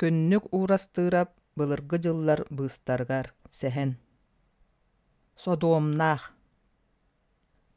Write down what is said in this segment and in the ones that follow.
Күннүк Уурастыырап Былыргы дьыллар быыстарыгар сэһэн Содуомнаах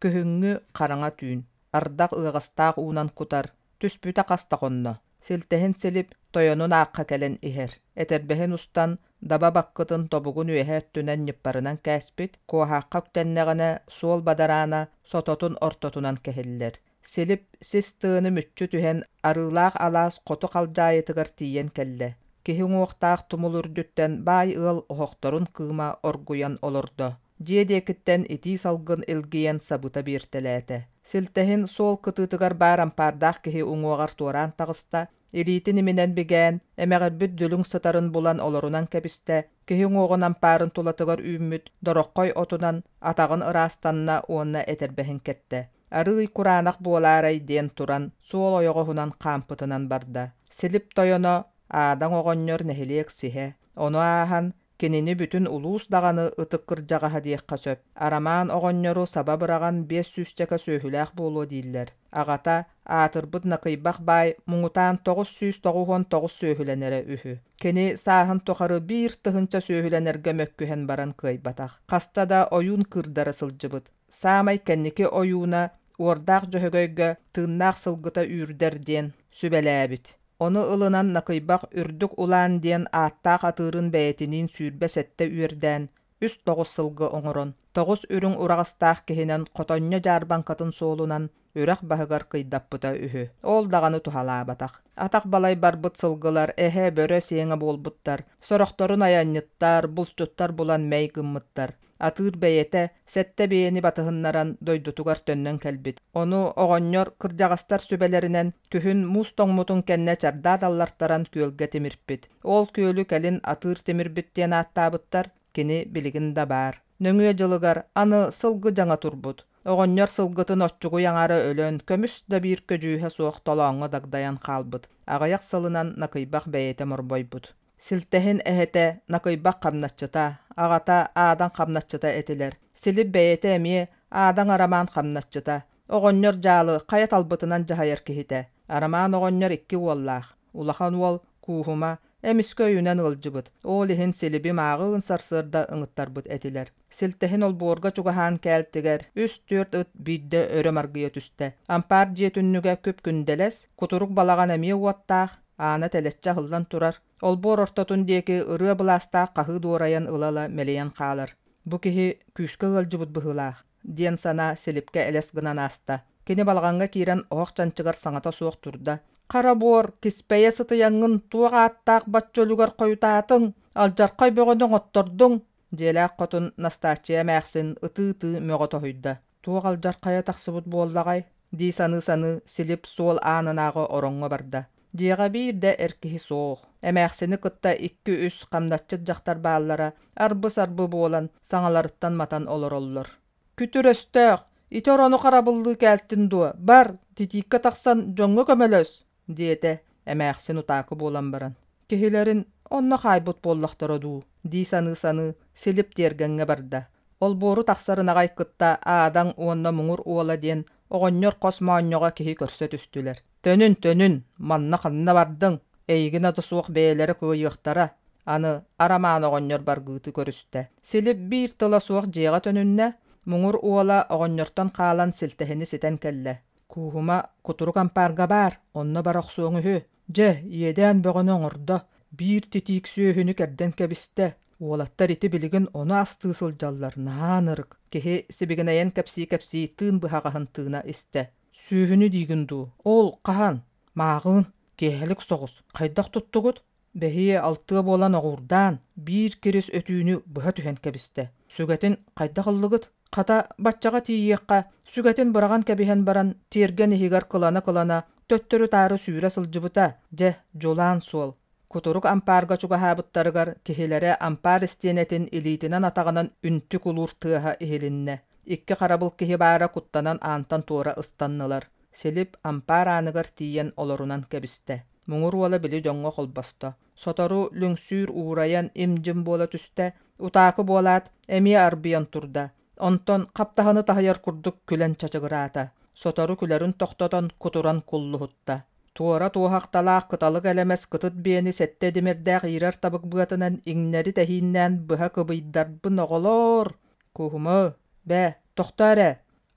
Күһүҥҥү хараҥа түүн, ардах ыаҕастаах уунан кутар, түспүтэ хас да хонно. Силтэһин Силип тойонун аахха кэлэн иһэр. Этэрбэһин устан, даба баккытын тобугун үөһэ өттүнэн ньыппарынан кээспит, куоһаахха үктэннэҕинэ суол бадараана сототун ортотунан кэһиллэр. Силип сис тыаны мүччү түһэн Арыылаах алаас хоту халдьаайытыгар тиийэн кэллэ. Киһи уҥуохтаах тумул үрдүттэн баай ыал оһохторун кыыма оргуйан олордо. Дьиэ диэкиттэн итии салгын илгийэн сабыта биэртэлээтэ. Силтэһин суол кытыытыгар баар ампаардаах киһи уҥуоҕар туораан таҕыста, илиитин иминэн бигээн, эмэҕирбит дүлүҥ сытарын булан олорунан кэбистэ, киһи уҥуоҕун ампаарын тулатыгар үүммүт дороххой отунан атаҕын ыраастанна уонна этэрбэһин кэттэ. Арыый кураанах буолаарай диэн туран, суол ойоҕоһунан хаампытынан барда. Силип тойоно Аадаҥ оҕонньор нэһилиэк сиһэ, ону ааһан, кинини бүтүн улуус даҕаны ытык кырдьаҕаһа диэххэ сөп. Арамаан оҕонньору саба быраҕан биэс сүүсчэкэ сүөһүлээх буолуо дииллэр. Аҕата, аатырбыт Накыйбах баай, муҥутаан 999 сүөһүлэнэрэ үһү. Кини сааһын тухары 1 тыһыынча сүөһүлэнэргэ мөккүһэн баран кыайбатах. Хаста да ойуун кыырдара сылдьыбыт. Саамай кэнники ойууна Уордаах Дьөһөгөйгө тыыннаах сылгыта үүрдэр диэн сүбэлээбит. Ону ылынан Накыйбах Үрдүк Улаан диэн ааттаах атыырын бэйэтиниин 27 үөрдээн, үс тоҕус сылгы оҥорон, тоҕус үрүҥ ураҕастаах киһинэн хотонньо дьаарбаҥкатын суолунан үрэх баһыгар кыйдаппыта үһү. Ол даҕаны туһалаабатах. Атах балай барбыт сылгылар эһэ, бөрө сиэҥэ буолбуттар, сорохторун айанньыттар, булчуттар булан мэй гыммыттар. Атыыр бэйэтэ сэттэ биэни батыһыннаран дойдутугар төннөн кэлбит. Ону оҕонньор кырдьаҕастар сүбэлэринэн күһүн муус тоҥмутун кэннэ чардаат аллартаран күөлгэ тимирпит. Ол күөлү кэлин Атыыр Тимирбит диэн ааттаабыттар, кини билигин да баар. Нөҥүө дьылыгар аны сылгы дьаҥа турбут. Оҕонньор сылгытын оччугуй аҥаара өлөн, көмүс да биир көдьүүһэ суох толооҥҥо дагдайан хаалбыт. Аҕыйах сылынан Накыйбах бэйэтэ морбойбут. Силтэһин эһэтэ Накыйбах хамначчыта, аҕата Аадаҥ хамначчыта этилэр. Силип бэйэтэ эмиэ Аадаҥ Арамаан хамначчыта. Оҕонньор дьаалы хайа талбытынан дьаһайар киһитэ. Арамаан оҕонньор икки уоллаах. Улахан уол Кууһума эмискэ өйүнэн ыалдьыбыт. Ол иһин Силиби мааҕыын сарсыарда ыҥыттарбыт этилэр. Силтэһин олбуорга чугаһаан кээлтигэр үс-түөрт ыт биирдэ өрө маргыйа түстэ. Ампаар дьиэ түннүгэ күп-күндэлэс, кутурук балаҕан эмиэ уоттаах, аана тэлэччи аһыллан турар, олбуор ортотун диэки ырыа былаастаах хаһыы дуорайан ыла-ыла мэлийэн хаалар. Бу киһи күүскэ ыалдьыбыт быһыылаах, диэн санаа Силипкэ элэс гынан ааста. Кини балаҕаҥҥа киирэн оһох чанчыгар саҥата суох турда. Хара буор, киспэйэ сытыйаҥҥын туох ааттаах бачча үлүгэр хойутаатыҥ, алдьархай бөҕөнү оҥоттордуҥ, Дьиэлээх хотун Настааччыйа эмээхсин ытыы-ытыы мөҕө тоһуйда: «Туох алдьархайа тахсыбыт буоллаҕай?» дии саныы-саныы Силип суол аанынааҕы ороҥҥо барда. Дьиэҕэ биир да эр киһи суох. Эмээхсини кытта икки-үс хамначчыт дьахтар бааллара арбы-сарбы буолан, саҥаларыттан матан олороллор. «Күтүр өстөөх, ити орону харабыллыы кээлтин дуо? Бар, титииккэ тахсан дьоҥҥо көмөлөс!» диэтэ эмээхсин утаакы буолан баран. Киһилэрин онно хаайбыт буоллахтара дуу дии саныы-саныы Силип тиэргэҥҥэ барда. Олбуору тахсарын аҕай кытта Аадаҥ уонна Муҥур Уола диэн оҕонньор хос моонньоҕо киһи көрсө түстүлэр. «Төнүн, төнүн, манна ханна бардыҥ? Эйигин ата суох бэйэлэрэ кыайыахтара» аны Арамаан оҕонньор баргыыты көрүстэ. Силип биир тыла суох дьиэҕэ төнүннэ, Муҥур Уола оҕонньортон хаалан силтэһини ситэн кэллэ. Кууһума кутурук ампаарга баар, онно бара охсуоҥ үһү. Дьэ, иэдээн бөҕөнү оҥордо, биир титиик сүөһүнү кэрдэн кэбистэ. Уолаттар ити билигин ону астыы сылдьаллар, наһаа ынырык. Киһи сибигинэйэн кэпсии-кэпсии тыын быһаҕаһын тыына истэ. Сүөһүнү диигин дуу? Ол хаһан? Мааҕыын, киэһэлик соҕус. Хайдах туттугут? Бэһиэ алтыа буолан оҕуурдаан, биир кирис өтүүнү быһа түһэн кэбистэ. Сүгэтин хайдах ыллыгыт? Хата, баччаҕа тиийиэххэ, сүгэтин быраҕан кэбиһэн баран, тиэргэн иһигэр кылана-кылана, төттөрү-таары сүүрэ сылдьыбыта. Дьэ, дьулаан суол. Кутурук ампаарга чугаһаабыттарыгар киһилэрэ ампаар истиэнэтин илиитинэн-атаҕынан үнтү кулуур тыаһа иһилиннэ. Икки харабыл киһи баара куттанан аантан туора ыстаннылар. Силип ампаар ааныгар тиийэн олорунан кэбистэ. Муҥур уола били дьоҥҥо холбосто. Сотору лүҥсүүр уурайан им-дьим буола түстэ, утаакы буолаат, эмиэ арбыйан турда. Онтон хаптаһыны таһыйар курдук күлэн чачыгыраата. Сотору күлэрин тохтотон кутуран куллуһутта. Туора туоһахталаах кыталык элэмэс кытыт биэни сэттэ тимирдээх иирэр табык быатынан иҥнэри тэһииннээн быһа кыбыйдарбын оҕолоор! Куһума, бээ, тохтоо эрэ,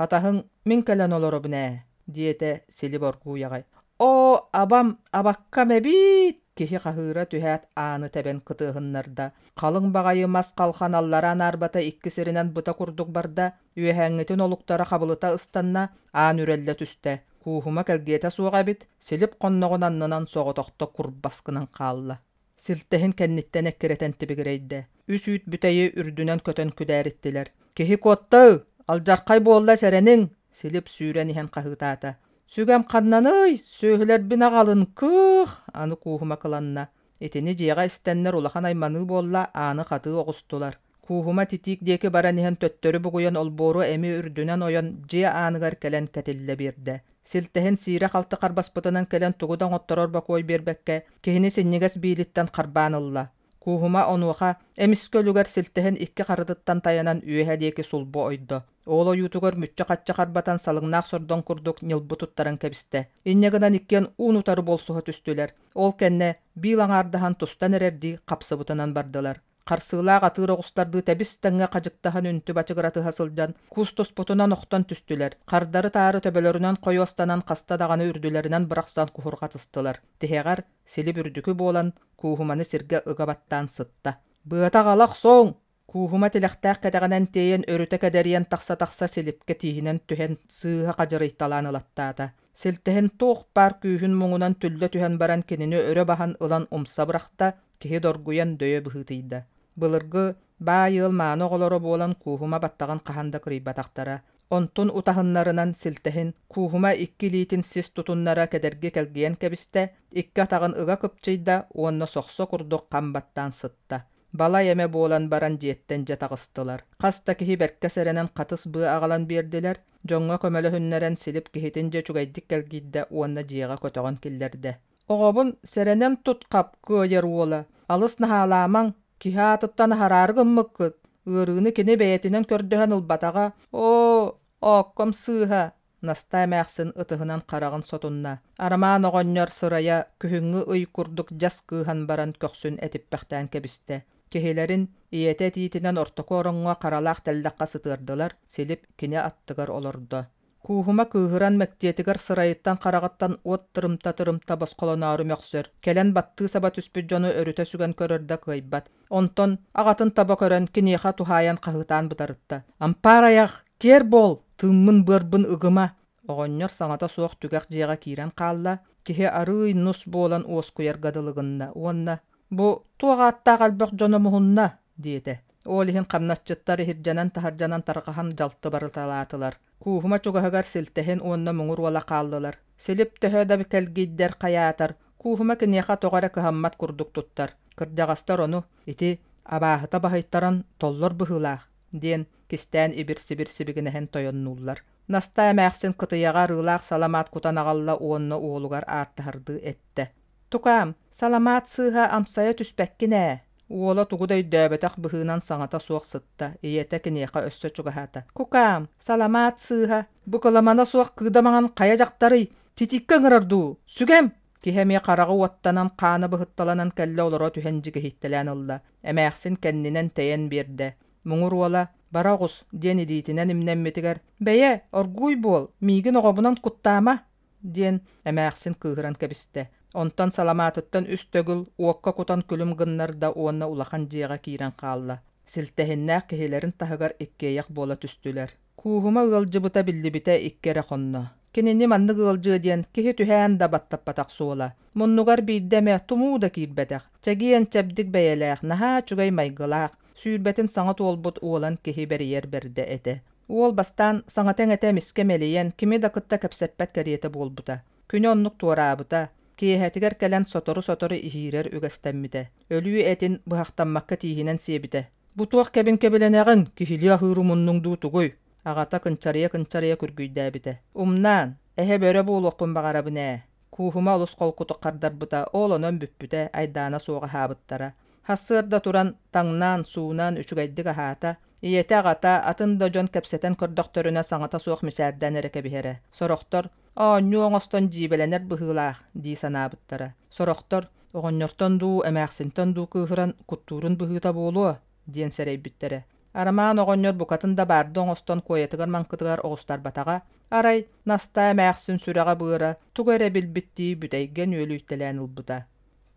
атаһыҥ мин кэлэн олоробун ээ, диэтэ Силип оргууй аҕай. Оо, абам, абаккам эбиит! Киһи хаһыыра түһээт ааны тэбэн кытыаһыннарда. Халыҥ баҕайы мас халхан аллараа наарбата икки сиринэн быта курдук барда, үөһээҥҥитин олуктара хабылыта ыстанна, аан үрэллэ түстэ. Кууһума кэлгиэтэ суох эбит, Силип хонноҕун аннынан соҕотохто курбас гынан хаалла. Силтэһин кэнниттэн эккирэтэн тибигирэйдэ. Үс үүт бүтэйи үрдүнэн көтөн күдээриттилэр. «Киһи куотта! Алдьархай буолла сэрэниҥ!» Силип сүүрэн иһэн хаһыытаата. «Сүгэм ханнаный? Сүөһүлэрбин аҕалын, кыых!» Аны Кууһума кыланна. Итини дьиэҕэ истэннэр улахан айманыы буолла, ааны хатыы оҕустулар. Кууһума титиик диэки баран иһэн төттөрү бугуйан олбуору эмиэ үрдүнэн ойон дьиэ ааныгар кэлэн кэтиллэ биэрдэ. Силтэһин сиирэ-халты харбаспытынан кэлэн тугу да оҥотторор бокуой биэрбэккэ, киһини синньигэс биилиттэн харбаан ылла. Кууһума онуоха эмискэ өлүгэр силтэһин икки харытыттан тайанан үөһэ диэки сулбу ойдо. Ол ойуутугар мүччү-хаччы харбатан салыҥнаах сордоҥ курдук ньылбы туттаран кэбистэ. Инньэ гынан иккиэн уун-утары буолсуһа түстүлэр. Ол кэннэ биил аҥаардаһан тустан эрэрдии хапсыбытынан бардылар. Харсыылаах атыыр оҕустардыы тэбис-тэҥҥэ хадьыктаһан үнтү бачыгыратыһа сылдьан, куустуспутунан охтон түстүлэр, хардары-таары төбөлөрүнэн хойуостанан хаста даҕаны үрдүлэринэн бырахсан куһурҕатыстылар. Тиһэҕэр, силип үрдүкү буолан, кууһуманы сиргэ ыга баттаан сытта. «Быата аҕала охсуоҥ!» Кууһума тилэхтээх кэтэҕинэн тиэйэн өрүтэ кэдэрийэн тахса-тахса силипкэ тииһинэн түһэн сыыһа хадьырыйталаан ылаттаата. Силтэһин туох баар күүһүн муҥунан түллэ түһэн баран кинини өрө баһан ылан умса бырахта, киһи доргуйан дөйө быһыытыйда. Былыргы баай ыал мааны оҕолоро буолан Кууһума баттаҕын хаһан да кырыйбатахтара. Онтун утаһыннарынан силтэһин, Кууһума икки илиитин сис тутуннара кэдэрги кэлгийэн кэбистэ, икки атаҕын ыга кыпчыйда уонна сохсо курдук хам баттаан сытта. Балай эмэ буолан баран дьиэттэн дьэ таҕыстылар. Хас да киһи бэркэ сэрэнэн хатыс быа аҕалан биэрдилэр, дьоҥҥо көмөлөһүннэрэн Силип киһитин дьэ үчүгэйдик кэлгийдэ уонна дьиэҕэ көтөҕөн киллэрдэ. Оҕобун сэрэнэн тут-хап кыайар уола, алыс наһаалаамаҥ, киһи аатыттан аһараары гыммыккыт, ыарыыны кини бэйэтинэн көрдөһөн ылбатаҕа, оо, оокком сыыһа, Настаа эмээхсин ытыһынан хараҕын сотунна. Арамаан оҕонньор сырайа күһүҥҥү ый курдук дьас кыыһан баран көхсүн этиппэхтээн кэбистэ. Киһилэрин ийэтэ этиитинэн ортоку ороҥҥо харалаах тэллэххэ сытыардылар, Силип кини аттыгар олордо. Кууһума кыыһыран мэктиэтигэр сырайыттан-хараҕыттан уот тырымта-тырымта босхолоноору мөхсөр, кэлэн баттыы саба түспүт дьону өрүтэ сүгэн көрөр да кыайбат. Онтон аҕатын таба көрөн киниэхэ туһаайан хаһыытаан бытарытта: «Ампаар айах, киэр буол, тыыммын-быарбын ыгыма!» Оҕонньор саҥата суох түгэх дьиэҕэ киирэн хаалла, киһи арыый нус буолан уоскуйарга дылы гынна уонна «Бу туох ааттаах элбэх дьоно муһунна?» диэтэ. Ол иһин хамначчыттар иһирдьэнэн-таһырдьанан тарҕаһан дьалты барыталаатылар. Кууһума чугаһыгар силтэһин уонна муҥур уола хааллылар. Силип төһө да кэлгийдэр хайаатар, Кууһума киниэхэ тоҕо эрэ кыһаммат курдук туттар. Кырдьаҕастар ону ити абааһыта баһыйтаран толлор быһыылаах диэн кистээн ибир-сибир сибигинэһэн тойоннууллар. Настаа эмээхсин кытыйаҕа арыылаах саламаат кутан аҕалла уонна уолугар ааттаһардыы эттэ: «Тукаам, саламаат сыыһа амсайа түспэккин ээ» Уола тугу да өйдөөбөтөх быһыынан саҥата суох сытта, ийэтэ киниэхэ өссө чугаһаата: «Кукаам, саламаат сыыһа, бу кыламана суох кыыда маҥан хайа дьахтарый? Титиккэ ыҥырар дуу? Сүгэм!» Киһи эмиэ хараҕа уоттанан, хаана быһытталанан кэллэ олоро түһэн дьигиһийтэлээн ылла. Эмээхсин кэннинэн тэйэн биэрдэ. Муҥур уола «Бара оҕус» диэн илиитинэн имнэммитигэр «Бэйэ, оргууй буол, миигин оҕобунан куттаама» диэн эмээхсин кыыһыран кэбистэ. Онтон саламаатыттан үс төгүл уокка кутан күлүм гыннарда уонна улахан дьиэҕэ киирэн хаалла. Силтэһиннээх киһилэрин таһыгар иккиэйэх буола түстүлэр. Кууһума ыалдьыбыта биллибитэ икки эрэ хонно. Кинини маннык ыалдьыа диэн киһи түһээн да баттаппатах суола. Муннугар биирдэ эмэ тумуу да киирбэтэх. Чэгиэн-чэбдик бэйэлээх, наһаа үчүгэй майгылаах, сүүрбэтин саҥа туолбут уолан киһи бэрийэр бэрдэ этэ. Уол бастаан саҥата-иҥэтэ эмискэ мэлийэн, кими да кытта кэпсэппэт кэриэтэ буолбута. Күнү оннук туораабыта, киэһэтигэр кэлэн сотору-сотору иһиирэр үгэстэммитэ. Өлүү этин быһахтаммакка тииһинэн сиэбитэ. «Бу туох кэбин кэбилэнэҕин, киһилии аһыыр умуннуҥ дуу тугуй?» Аҕата кынчарыйа-кынчарыйа күргүйдээбитэ. «Умнаан, эһэ бөрө буолуохпун баҕарабын ээ». Кууһума олус холкутук хардарбыта, ол онон бүппүтэ, айдаана суох аһаабыттара. Сарсыарда туран, таҥнаан, суунан, үчүгэйдик аһаата. Ийэтэ-аҕата, атын да дьон кэпсэтэн көрдөхтөрүнэ саҥата суох мичээрдээн эрэ кэбиһэрэ. Сорохтор: Оонньуу оҥостон дьиибэлэнэр быһыылаах дии санаабыттара. Сорохтор оҕонньортон дуу, эмээхсинтэн дуу кыыһыран куттуурун быһыыта буолуо диэн сэрэйбиттэрэ. Арамаан оҕонньор букатын да баарды оҥостон куойатыгар-маҥкытыгар оҕустарбатаҕа. Арай Настаа эмээхсин сүрэҕэ-быара тугу эрэ билбиттии бүтэйгэ нүөлүйтэлээн ылбыта.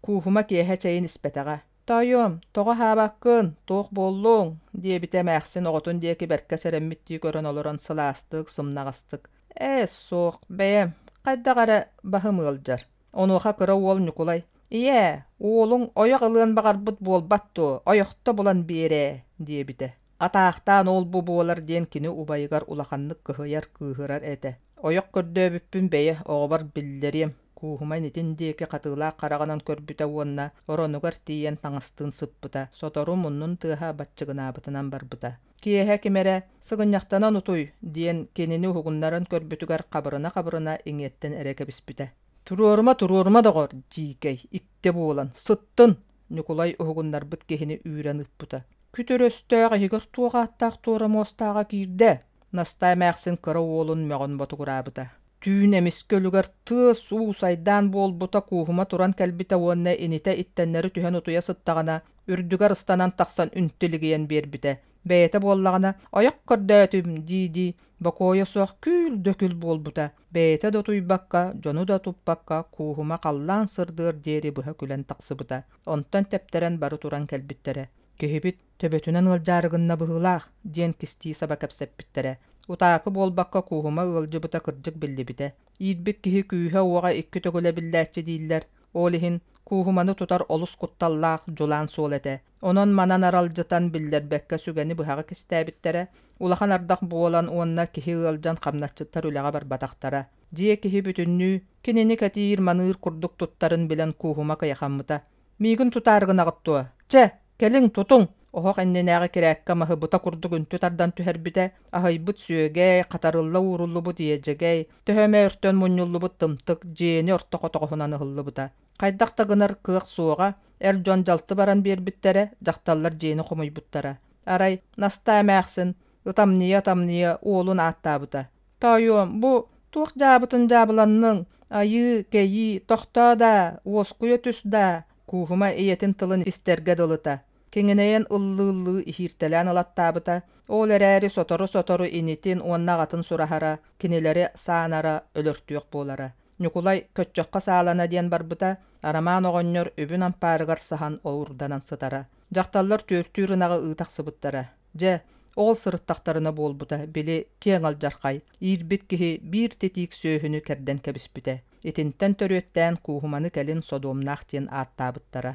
Кууһума киэһэ чэйин испэтэҕэ. «Тоойуом, тоҕо аһаабаккын, туох буоллуҥ?» диэбитэ эмээхсин оҕотун диэки бэркэ сэрэммиттии көрөн олорон сылаастык, сымнаҕастык. «Ээ, суох, бэйэм, хайдах эрэ баһым ыалдьар». Онуоха кыра уол Ньукулай: «Ийээ, уолуҥ ойох ылыан баҕарбыт буолбат дуо, ойохто булан биэрээ» диэбитэ. Атаахтаан ол-бу буолар диэн кини убайыгар улаханнык кыһыйар, кыыһырар этэ. Ойох көрдөөбүппүн бэйэ, оҕобор биллэриэм, Кууһума инитин диэки хатыылаах хараҕынан көрбүтэ уонна оронугар тиийэн таҥастыын сыппыта, сотору муннун тыаһа баччыгынаабытынан барбыта. Киэһэ ким эрэ «Сыгынньахтанан утуй» диэн кинини уһугуннаран көрбүтүгэр хабырына-хабырына иҥиэттэн эрэ кэбиспитэ. «Туруорума, туруорума, доҕор, дьиикэй, иттэ буолан, сыттын!» Ньукулай уһугуннарбыт киһини үүрэн ыыппыта. «Күтэр өстөөх иһигэр туох ааттаах туора муостааҕа киирдэ?» Настаа эмээхсин кыра уолун мөҕөн ботугураабыта. Түүн эмискэ үлүгэр тыас-уус айдаан буолбута Кууһума туран кэлбитэ уонна инитэ иттэннэри түһэн утуйа сыттаҕына, үрдүгэр ыстанан тахсан үнтү лигийэн биэрбитэ. Бэйэтэ буоллаҕына, «Ойох көрдөөтүм» дии-дии, бокуойа суох күл да күл буолбута. Бэйэтэ да утуйбакка, дьону да туппакка, Кууһума халлаан сырдыар диэри быһа күлэн тахсыбыта. Онтон тэптэрэн бары туран кэлбиттэрэ. Киһибит төбөтүнэн ыалдьаары гынна быһыылаах диэн кистии саба кэпсэппиттэрэ. Утаакы буолбакка Кууһума ыалдьыбыта кырдьык биллибитэ. Иирбит киһи күүһэ-уоҕа икки төгүлэ биллээччи дииллэр. Ол иһин Кууһуманы тутар олус кутталлаах дьулаан суол этэ. Онон-манан аралдьытан биллэрбэккэ сүгэни быһаҕы кистээбиттэрэ. Улахан ардах буолан уонна киһи ыалдьан хамначчыттар үлэҕэ барбатахтара. Дьиэ киһи бүтүннүү кинини кэтиир-маныыр курдук туттарын билэн Кууһума кыйахаммыта. Миигин тутаары гынаҕыт дуо? Чэ, кэлиҥ, тутуҥ! Оһох иннинээҕи кирээккэ маһы бута курдук үнтү тардан түһэрбитэ, аһыйбыт сүөгэй, хатарылла ууруллубут иэдьэгэй, төһө эмэ өртөн мунньуллубут тымтык дьиэни орто хотоҕоһунан ыһыллыбыта. Хайдах да гынар кыах суоҕа, эр дьон дьалты баран биэрбиттэрэ, дьахталлар дьиэни хомуйбуттара. Арай, Настаа эмээхсин, ытамньыйа-ытамньыйа, уолун ааттаабыта. Тоойуом, бу туох дьаабытын дьаабыланныҥ? Айыы, кэйии, тохтоо даа, уоскуйа түс даа, Кууһума ийэтин тылын истэргэ дылыта. Киҥинэйэн ыллыы-ыллыы иһииртэлээн ылаттаабыта, ол эрээри сотору-сотору инитин уонна аҕатын сураһара, кинилэри саанара, өлөртүөх буолара. Ньукулай көччөххө саалана диэн барбыта, Арамаан оҕонньор үбүн ампаарыгар саһан оурданан сытара. Дьахталлар түөртүүр ынаҕы ыы тахсыбыттара. Дьэ, ол сырыттахтарына буолбута, били, киэҥ алдьархай, иирбит киһи биир титиик сүөһүнү кэрдэн кэбиспитэ. Итинтэн төрүөттээн Кууһуманы кэлин Содуомнаах диэн ааттаабыттара.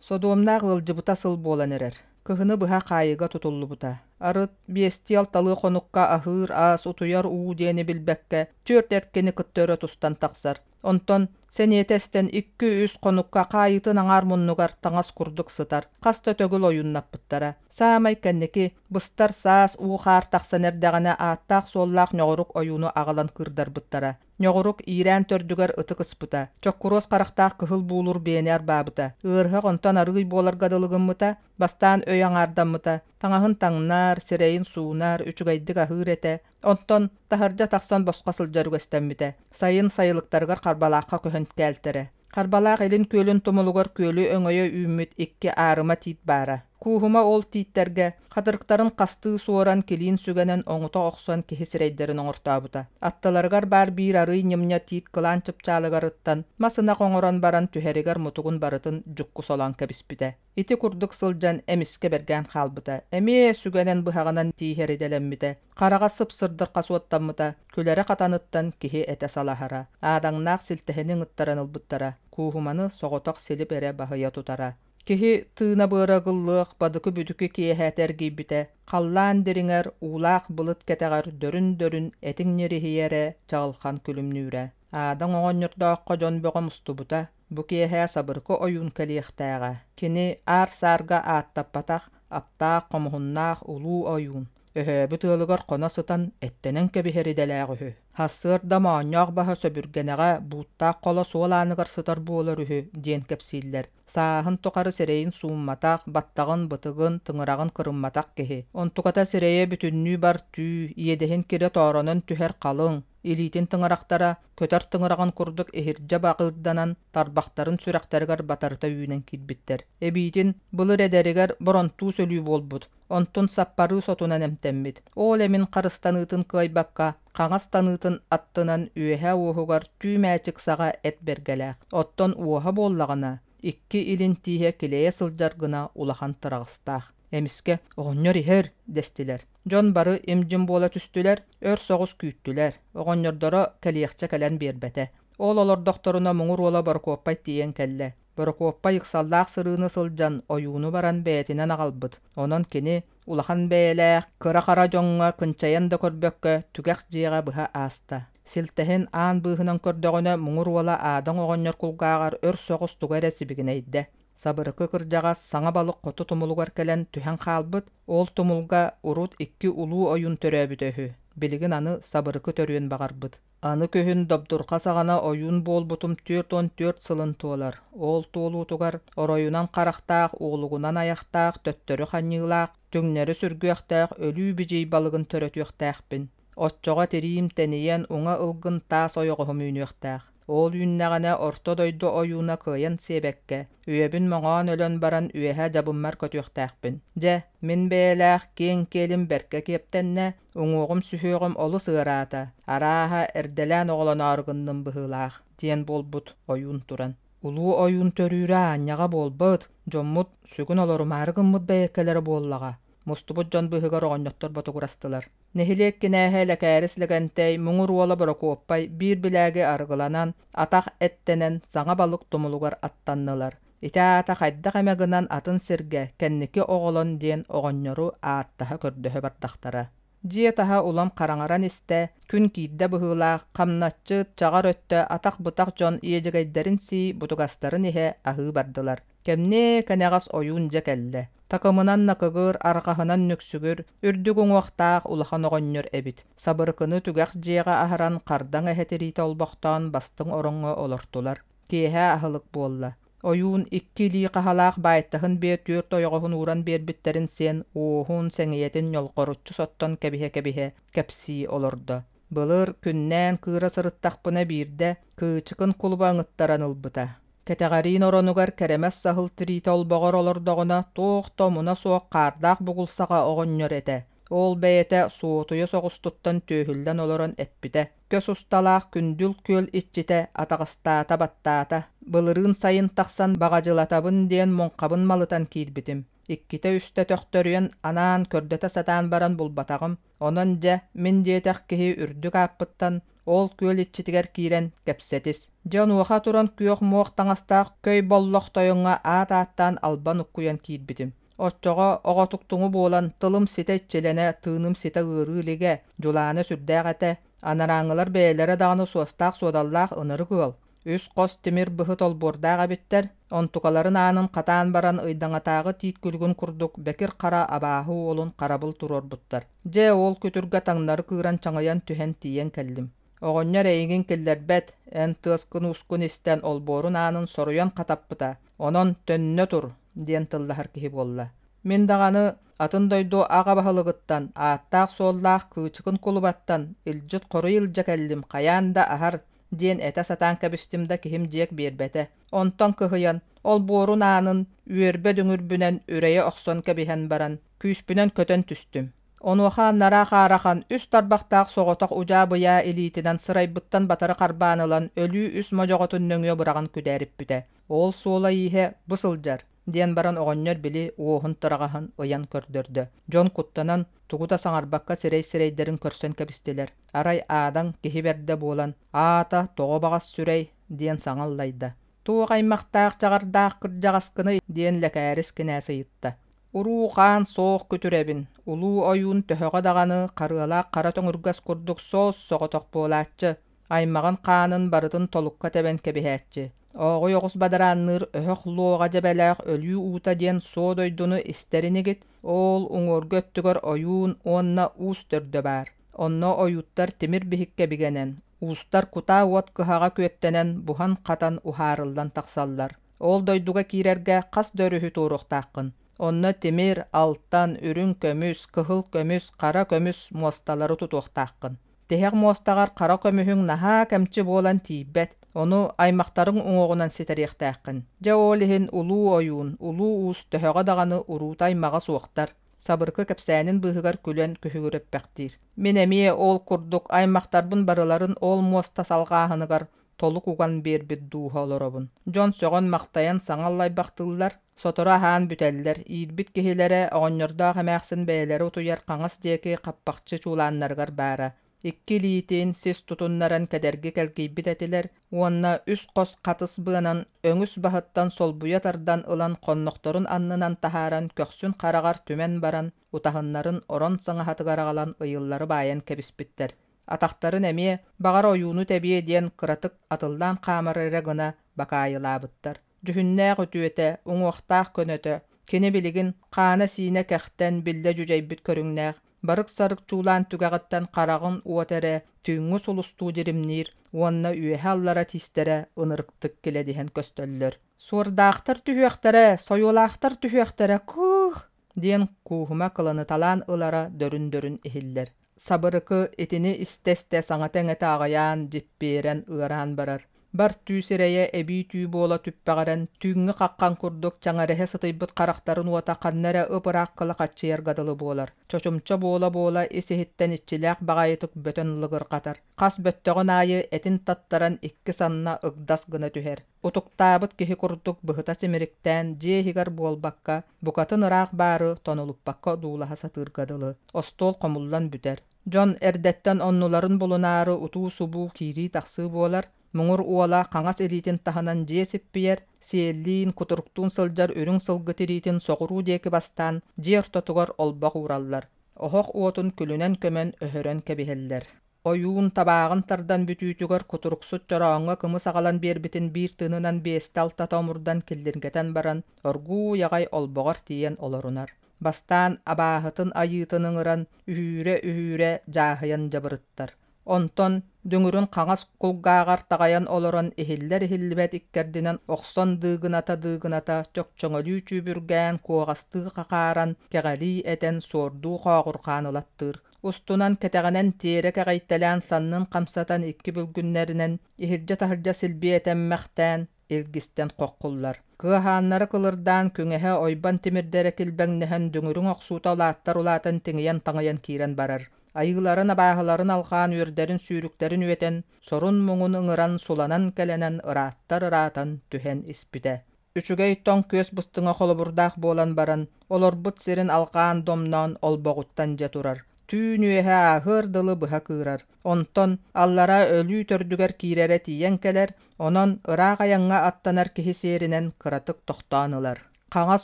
Содуомнаах ыалдьыбыта сыл буолан эрэр. Кыһыны быһа хаайыыга тутуллубута. Арыт, биэстии-алталыы хонукка аһыыр ас, утуйар уу диэни билбэккэ, түөрт эркини кытта өрө тустан тахсар. Онтон сэниэтэ эстэн икки-үс хонукка хаайыытын аҥаар муннугар таҥас курдук сытар, хас да төгүл ойууннаппыттара. Саамай кэнники, быстар саас уу-хаар тахсан эрдэҕинэ ааттаах-суоллаах ньоҕурук ойууну аҕалан кыырдарбыттара. Ньоҕурук иирээн төрдүгэр ытык ыспыта, чоккуруос харахтаах кыһыл буулур биэни арбаабыта, ыарыһах онтон арыый буоларга дылы гыммыта, бастаан өй аҥаардаммыта, таҥаһын таҥнар, сирэйин суунар, үчүгэйдик аһыыр этэ, Онтон таһырдьа тахсан босхо сылдьар үгэстэммитэ. Сайын сайылыктарыгар Харбалаахха көһөн кээлтэрэ. Харбалаах илин күөлүн тумулугар күөлү өҥөйө үүммүт икки аарыма тиит баара. Кууһума ол тииттэргэ хатырыктарын хастыы суоран килиин сүгэнэн оҥута охсон киһи сирэйдэрин оҥортообута. Аттыларыгар баар биир арыый ньымньа тиит кылаан чыпчаалыгар ыттан мас ынах оҥорон баран түһэригэр мутугун барытын дьукку солоон кэбиспитэ. Ити курдук сылдьан эмискэ бэргээн хаалбыта, эмиэ сүгэнэн быһаҕынан тииһэр идэлэммитэ, хараҕа сып-сырдырҕа суоттаммыта, күлэрэ хатаныттан киһи этэ салаһара. Аадаҥнаах силтэһини ыҥыттаран ылбыттара, Кууһуманы соҕотох Силип эрэ баһыйа тутара. Киһи тыына-быара ыгыллыах бадыкы-бүдүкү киэһээтэ эргийбитэ, халлаан дириҥэр, уулаах былыт кэтэҕэр дөрүн-дөрүн этиҥ ньириһийэрэ, чаҕылхан күлүмнүүрэ. Аадаҥ оҕонньордооххо дьон бөҕө мустубута, Бу киэһэ Сабырыкы ойуун кэлиэхтээҕэ. Кини аар-саарга ааттаппатах аптаах, хомуһуннаах улуу ойуун. Өһөөбүт ыалыгар хоно сытан эттэнэн кэбиһэр идэлээх үһү. Сарсыарда моонньоох баһа сөбүргэнэҕэ бууттаах холо суол ааныгар сытар буолар үһү диэн кэпсииллэр. Сааһын тухары сирэйин суумматах, баттаҕын, бытыгын, тыҥыраҕын кырымматах киһи. Онтуката сирэйэ бүтүннүү бар түү, иэдэһин кирэ тооронон түһэр халыҥ, илиитин тыҥырахтара көтөр тыҥыраҕын курдук иһирдьэ баҕыырданан тарбахтарын сүрэхтэригэр батарыта үүнэн киирбиттэр. Эбиитин былыр эдэригэр боронтуус өлүү буолбут, онтун саппарыы сотунан эмтэммит. Ол эмин харыстаныытын кыайбакка, хаҥас таныытын аттынан үөһэ уоһугар түү мээчик саҕа эт бэргэлээх. Оттон уоһа буоллаҕына, икки илин тииһэ килэйэ сылдьар гына улахан тыраҕыстаах. Эмискэ «Оҕонньор иһэр!» дэстилэр. Дьон бары им-дьим буола түстүлэр, өр соҕус күүттүлэр. Оҕонньордоро кэлиэхчэ кэлэн биэрбэтэ. Ол олордохторуна муҥур уола Борокуоппай тиийэн кэллэ. Борокуоппай ыксаллаах сырыыны сылдьан ойууну баран бэйэтинэн аҕалбыт. Онон кини улахан бэйэлээх, кыра-хара дьоҥҥо кынчайан да көрбөккө түгэх дьиэҕэ быһа ааста. Силтэһин аан быыһынан көрдөҕүнэ муҥур уола Аадаҥ оҕонньор кулгааҕар өр соҕус тугу эрэ сибигинэйдэ. Сабырыкы кырдьаҕас саҥа балык хоту тумулугар кэлэн түһэн хаалбыт, ол тумулга урут икки улуу ойуун төрөөбүтэ үһү, билигин аны Сабырыкы төрүөн баҕарбыт. Аны күһүн добдурҕа саҕана ойуун буолбутум 44 сылын туолар. Ол туолуутугар оройунан харахтаах, уолугунан айахтаах, төттөрү ханньыылаах, түҥнэри сүргүөхтээх өлүү бидьий балыгын төрөтүөхтээхпин. Оччоҕо тириим тэнийэн уҥа ылгын таас ойоҕоһум үүнүөхтээх. Ол үүннэҕинэ орто дойду ойууна кыайан сиэбэккэ, үйэбин моҥоон өлөн баран үөһэ дьабыммар көтүөхтээхпин. Дьэ, мин бэйэлээх киэҥ киэлим бэркэ киэптэннэ, уҥуоҕум-сүһүөҕүм олус ыараата, арааһа, эрдэлээн оҕолоноору гынным быһыылаах, диэн буолбут ойуун туран. Улуу ойуун төрүүрэ аанньаҕа буолбут, дьоммут сүгүн олорумаары гыммыт бэйэккэлэрэ буоллаҕа. Мустубут дьон быыһыгар оҕонньоттор ботугурастылар. Нэһилиэк кинээһэ Лэкээрис Лэгэнтэй муҥур уола Борокуоппай биир билээги арыгыланан, атах эттэнэн саҥа балык тумулугар аттаннылар. Ити аата хайдах эмэ гынан атын сиргэ, кэнники оҕолон диэн оҕонньору ааттаһа-көрдөһө бардахтара. Дьиэ таһа улам хараҥаран истэ, күн киирдэ быһыылаах, хамначчыт, чаҕар өттө атах-бытах дьон иэдьэгэйдэрин сии, бутугастарын иһэ аһыы бардылар. Кэмниэ кэнэҕэс ойуун дьэ кэллэ. Такымынан накыгыр, арҕаһынан нүксүгүр, үрдүк уҥуохтаах улахан оҕонньор эбит. Сабырыкыны түгэх дьиэҕэ аһаран хардаҥ эһэ тириитэ олбохтоон бастыҥ ороҥҥо олортулар. Киэһэ аһылык буолла. Ойуун икки илии хаһалаах баайтаһын биэ түөрт ойоҕоһун ууран биэрбиттэрин сиэн уоһун, сэҥийэтин ньолҕоруччу соттон кэбиһэ-кэбиһэ кэпсии олордо. Былыр күннээн кыыра сырыттахпына биирдэ Кыычыкын кулуба ыҥыттаран ылбыта. Кэтэҕэриин оронугар кэрэмэс саһыл тириитэ олбоҕор олордоҕуна туох да омуна суох хаардаах бугулсаҕа оҕонньор этэ. Ол бэйэтэ суотуйа соҕус туттан түөһүллэн олорон эппитэ: «Көс усталаах күндүл күөл иччитэ атаҕастаата-баттаата. Былырыын сайын тахсан баҕадьылатабын диэн муҥхабын малытан киирбитим. Иккитэ-үстэ төхтөрүйэн анаан көрдөтө сатаан баран булбатаҕым. Онон дьэ, мин диэтэх киһи үрдүк ааппыттан ол күөл иччитигэр киирэн кэпсэтис. Дьэ онуоха туран күөх муох таҥастаах көй боллох тойоҥҥо аат ааттаан албан уккуйан киирбитим. Оччоҕо оҕотуктуҥу буолан тылым ситэ иччилэнэ, тыыным ситэ ыарыы илигэ, дьулаана сүрдээх этэ, анарааҥҥылар бэйэлэрэ даҕаны суостаах-суодаллаах ынырык ыал. Үс хос тимир быһыт олбуордаах эбиттэр, онтукаларын аанын хатаан баран ыйдаҥатааҕы тиит күлүгүн курдук бэкир хара абааһы уолун харабыл туруорбуттар. Дьэ, ол күтүргэ таҥнары кыыран чаҥыйан түһэн тиийэн кэллим. Оҕонньор эйигин киллэрбэт, эн тыаскын-уускун истэн олбуорун аанын соруйан хатаппыта, онон төннө тур, диэн тыллаһар киһи буолла. Мин даҕаны атын дойду аҕа баһылыгыттан, ааттаах-суоллаах Кыычыкын кулубаттан илдьит хоруй илдьэ кэллим, хайаан да аһар, диэн этэ сатаан кэбистим да киһим дьиэк биэрбэтэ. Онтон кыһыйан, олбуорун аанын үөрбэ дүҥүрбүнэн үрэйэ охсон кэбиһэн баран, күүспүнэн көтөн түстүм. Онуоха анараа хаарахан үс тарбахтаах соҕотох удьаа-быйаа илиитинэн сырайбыттан батары харбаан ылан өлүү үс модьоҕотун нөҥүө быраҕан күдээриппитэ. Ол суола-ииһэ бу сылдьар, диэн баран оҕонньор били уоһун тыраҕаһын ыйан көрдөрдө. Дьон куттанан, тугу да саҥарбакка сирэй-сирэйдэрин көрсөн кэбистилэр. Арай Аадаҥ киһи бэрдэ буолан, «Аата, тоҕо баҕас сүрэй?» диэн саҥа аллайда. «Туох аймахтаах чаҕардаах кырдьаҕаскыный?» диэн Лэкээрис кинээс ыйытта. Уруу-хаан суох күтүрэбин, улуу ойуун төһөҕө даҕаны харыалаах хара төҥүргэс курдук суос-соҕотох буолааччы, аймаҕын хаанын барытын толукка тэбэн кэбиһээччи. Ооҕуй оҕус бадараанныыр өһөх луоҕа дьэбэлээх өлүү уута диэн суо дойдуну истэр инигит? Ол уҥуоргу өттүгэр ойуун уонна уус төрдө баар. Онно ойууттар тимир биһиккэ бигэнэн, уустар кутаа уот кыһаҕа күөттэнэн буһан-хатан уһаарыллан тахсаллар. Ол дойдуга киирэргэ хас да өрүһү туоруохтааххын. Онно тимир, алтан, үрүҥ көмүс, кыһыл көмүс, хара көмүс муосталары тутуохтааххын. Тиһэх муостаҕар хара көмүһүҥ наһаа кэмчи буолан тиийбэт, ону аймахтарыҥ уҥуоҕунан ситэриэхтээххин. Дьэ ол иһин улуу ойуун, улуу уус төһөҕө даҕаны уруута-аймаҕа суохтар, Сабыркы кэпсээнин быыһыгар күлэн күһүгүрэппэхтиир. Мин эмиэ ол курдук аймахтарбын барыларын ол муоста салҕааһыныгар толук уган биэрбит дууһа олоробун. Дьон сөҕөн-махтайан саҥа аллайбахтыыллар, сотору аһаан бүтэллэр, иирбит киһилэрэ оҕонньордоох эмээхсин бэйэлэрэ утуйар хаҥас диэки хаппахчы чуулааннарыгар баара. Икки илиитин сис тутуннаран кэдэрги кэлгийбит этилэр уонна үс хос хатыс быанан өҥүс баһыттан солбуйа тардан ылан хоннохторун аннынан таһааран көхсүн хараҕар түмэн баран утаһыннарын орон саҥаһатыгар аҕалан ыйыллары баайан кэбиспиттэр. Атахтарын эмиэ, баҕар ойууну тэбиэ диэн кыратык атыллаан хаамар эрэ гына бакаайылаабыттар. Дьүһүннээх үтүөтэ, уҥуохтаах көнөтө, кини билигин хаана-сиинэ кэхтэн биллэ дьүдьэйбит көрүҥнээх, барык-сарык чуулаан түгэҕиттэн хараҕын уот эрэ түүҥҥү сулустуу дьиримниир уонна үөһэ-аллара тиистэрэ ынырыктык килэдиһэн көстөллөр. «Суордаахтар түһүөхтэрэ, сойуолаахтар түһүөхтэрэ, кыых!» диэн Кууһума кыланыталаан ылара дөрүн-дөрүн иһиллэр. Сабырыкы итини истэ-истэ саҥата-иҥэтэ аҕыйаан, дьиппиэрэн, ыараан барар. Бар түү сирэйэ эбии түү буола түппэҕирэн, түүҥҥү хаххан курдук чаҥарэһэ сытыйбыт харахтарын уота ханна эрэ ып-ыраах кылахаччыйарга дылы буолар. Чочумча буола-буола ис-иһиттэн иччилээх баҕайытык бөтөн лыгырҕатар. Хас бөттөҕүн аайы этин таттаран икки санна ыгдас гына түһэр. Утуктаабыт киһи курдук быһыта симириктээн дьиэ иһигэр буолбакка, букатын ыраах баары тонулуппакка одуулаһа сатыырга дылы. Остуол хомуллан бүтэр. Дьон эрдэттэн оннуларын булунаары утуу-субуу киирии-тахсыы буолар, муҥур уола хаҥас илиитин таһынан дьиэ сиппийэр, сиэллиин, кутуруктуун сылдьар үрүҥ сылгы тириитин соҕуруу диэки бастаан дьиэ ортотугар олбох уураллар, оһох уотун күлүнэн көмөн өһөрөн кэбиһэллэр. Ойуун табааҕын тардан бүтүүтүгэр кутуруксут чорооҥҥо кымыс аҕалан биэрбитин биир тыынынан биэстэ-алтата омурдан киллиргэтэн баран, оргууй аҕай олбоҕор тиийэн олорунар. Бастаан абааһытын айыытын ыҥыран, үһүүрэ-үһүүрэ дьааһыйан дьабырыттар. Онтон дүҥүрүн хаҥас кулгааҕар таҕайан олорон иһиллэр-иһиллибэт иккэрдинэн охсон дыыгыната-дыыгыната чөкчөҥөлүү чүүбүргээн, куоҕастыы хахааран, кэҕэлии этэн, суордуу хооҕурҕаан ылаттыыр. Устунан кэтэҕинэн тиэрэ кэҕийтэлээн саннын хамсатан икки бүлгүннэринэн иһирдьэ-таһырдьа силбиэ этэммэхтээн, илгистэн хоххуллар. Кыаһааннара кылырдаан күҥэһэ ойбон тимирдэрэ килбэҥнэһэн дүҥүрүҥ охсуута улааттар улаатан тиҥийэн-таҥыйан киирэн барар. Айыыларын абааһыларын алҕаан үөрдэрин сүүрүктэрин үөтэн, сорун-муҥун ыҥыран суланан кэлэнэн ырааттар ыраатан түһэн испитэ. Үчүгэй тоҥ күөс быстыҥа холобурдаах буолан баран, олорбут сирин алҕаан домноон олбоҕуттан дьэ турар. Түүн үөһэ ааһыар дылы быһа кыырар. Онтон аллараа өлүү төрдүгэр киирэрэ тиийэн кэлэр, онон ыраах айаҥҥа аттанар киһи сиэринэн кыратык тохтоон ылар. Хаҥас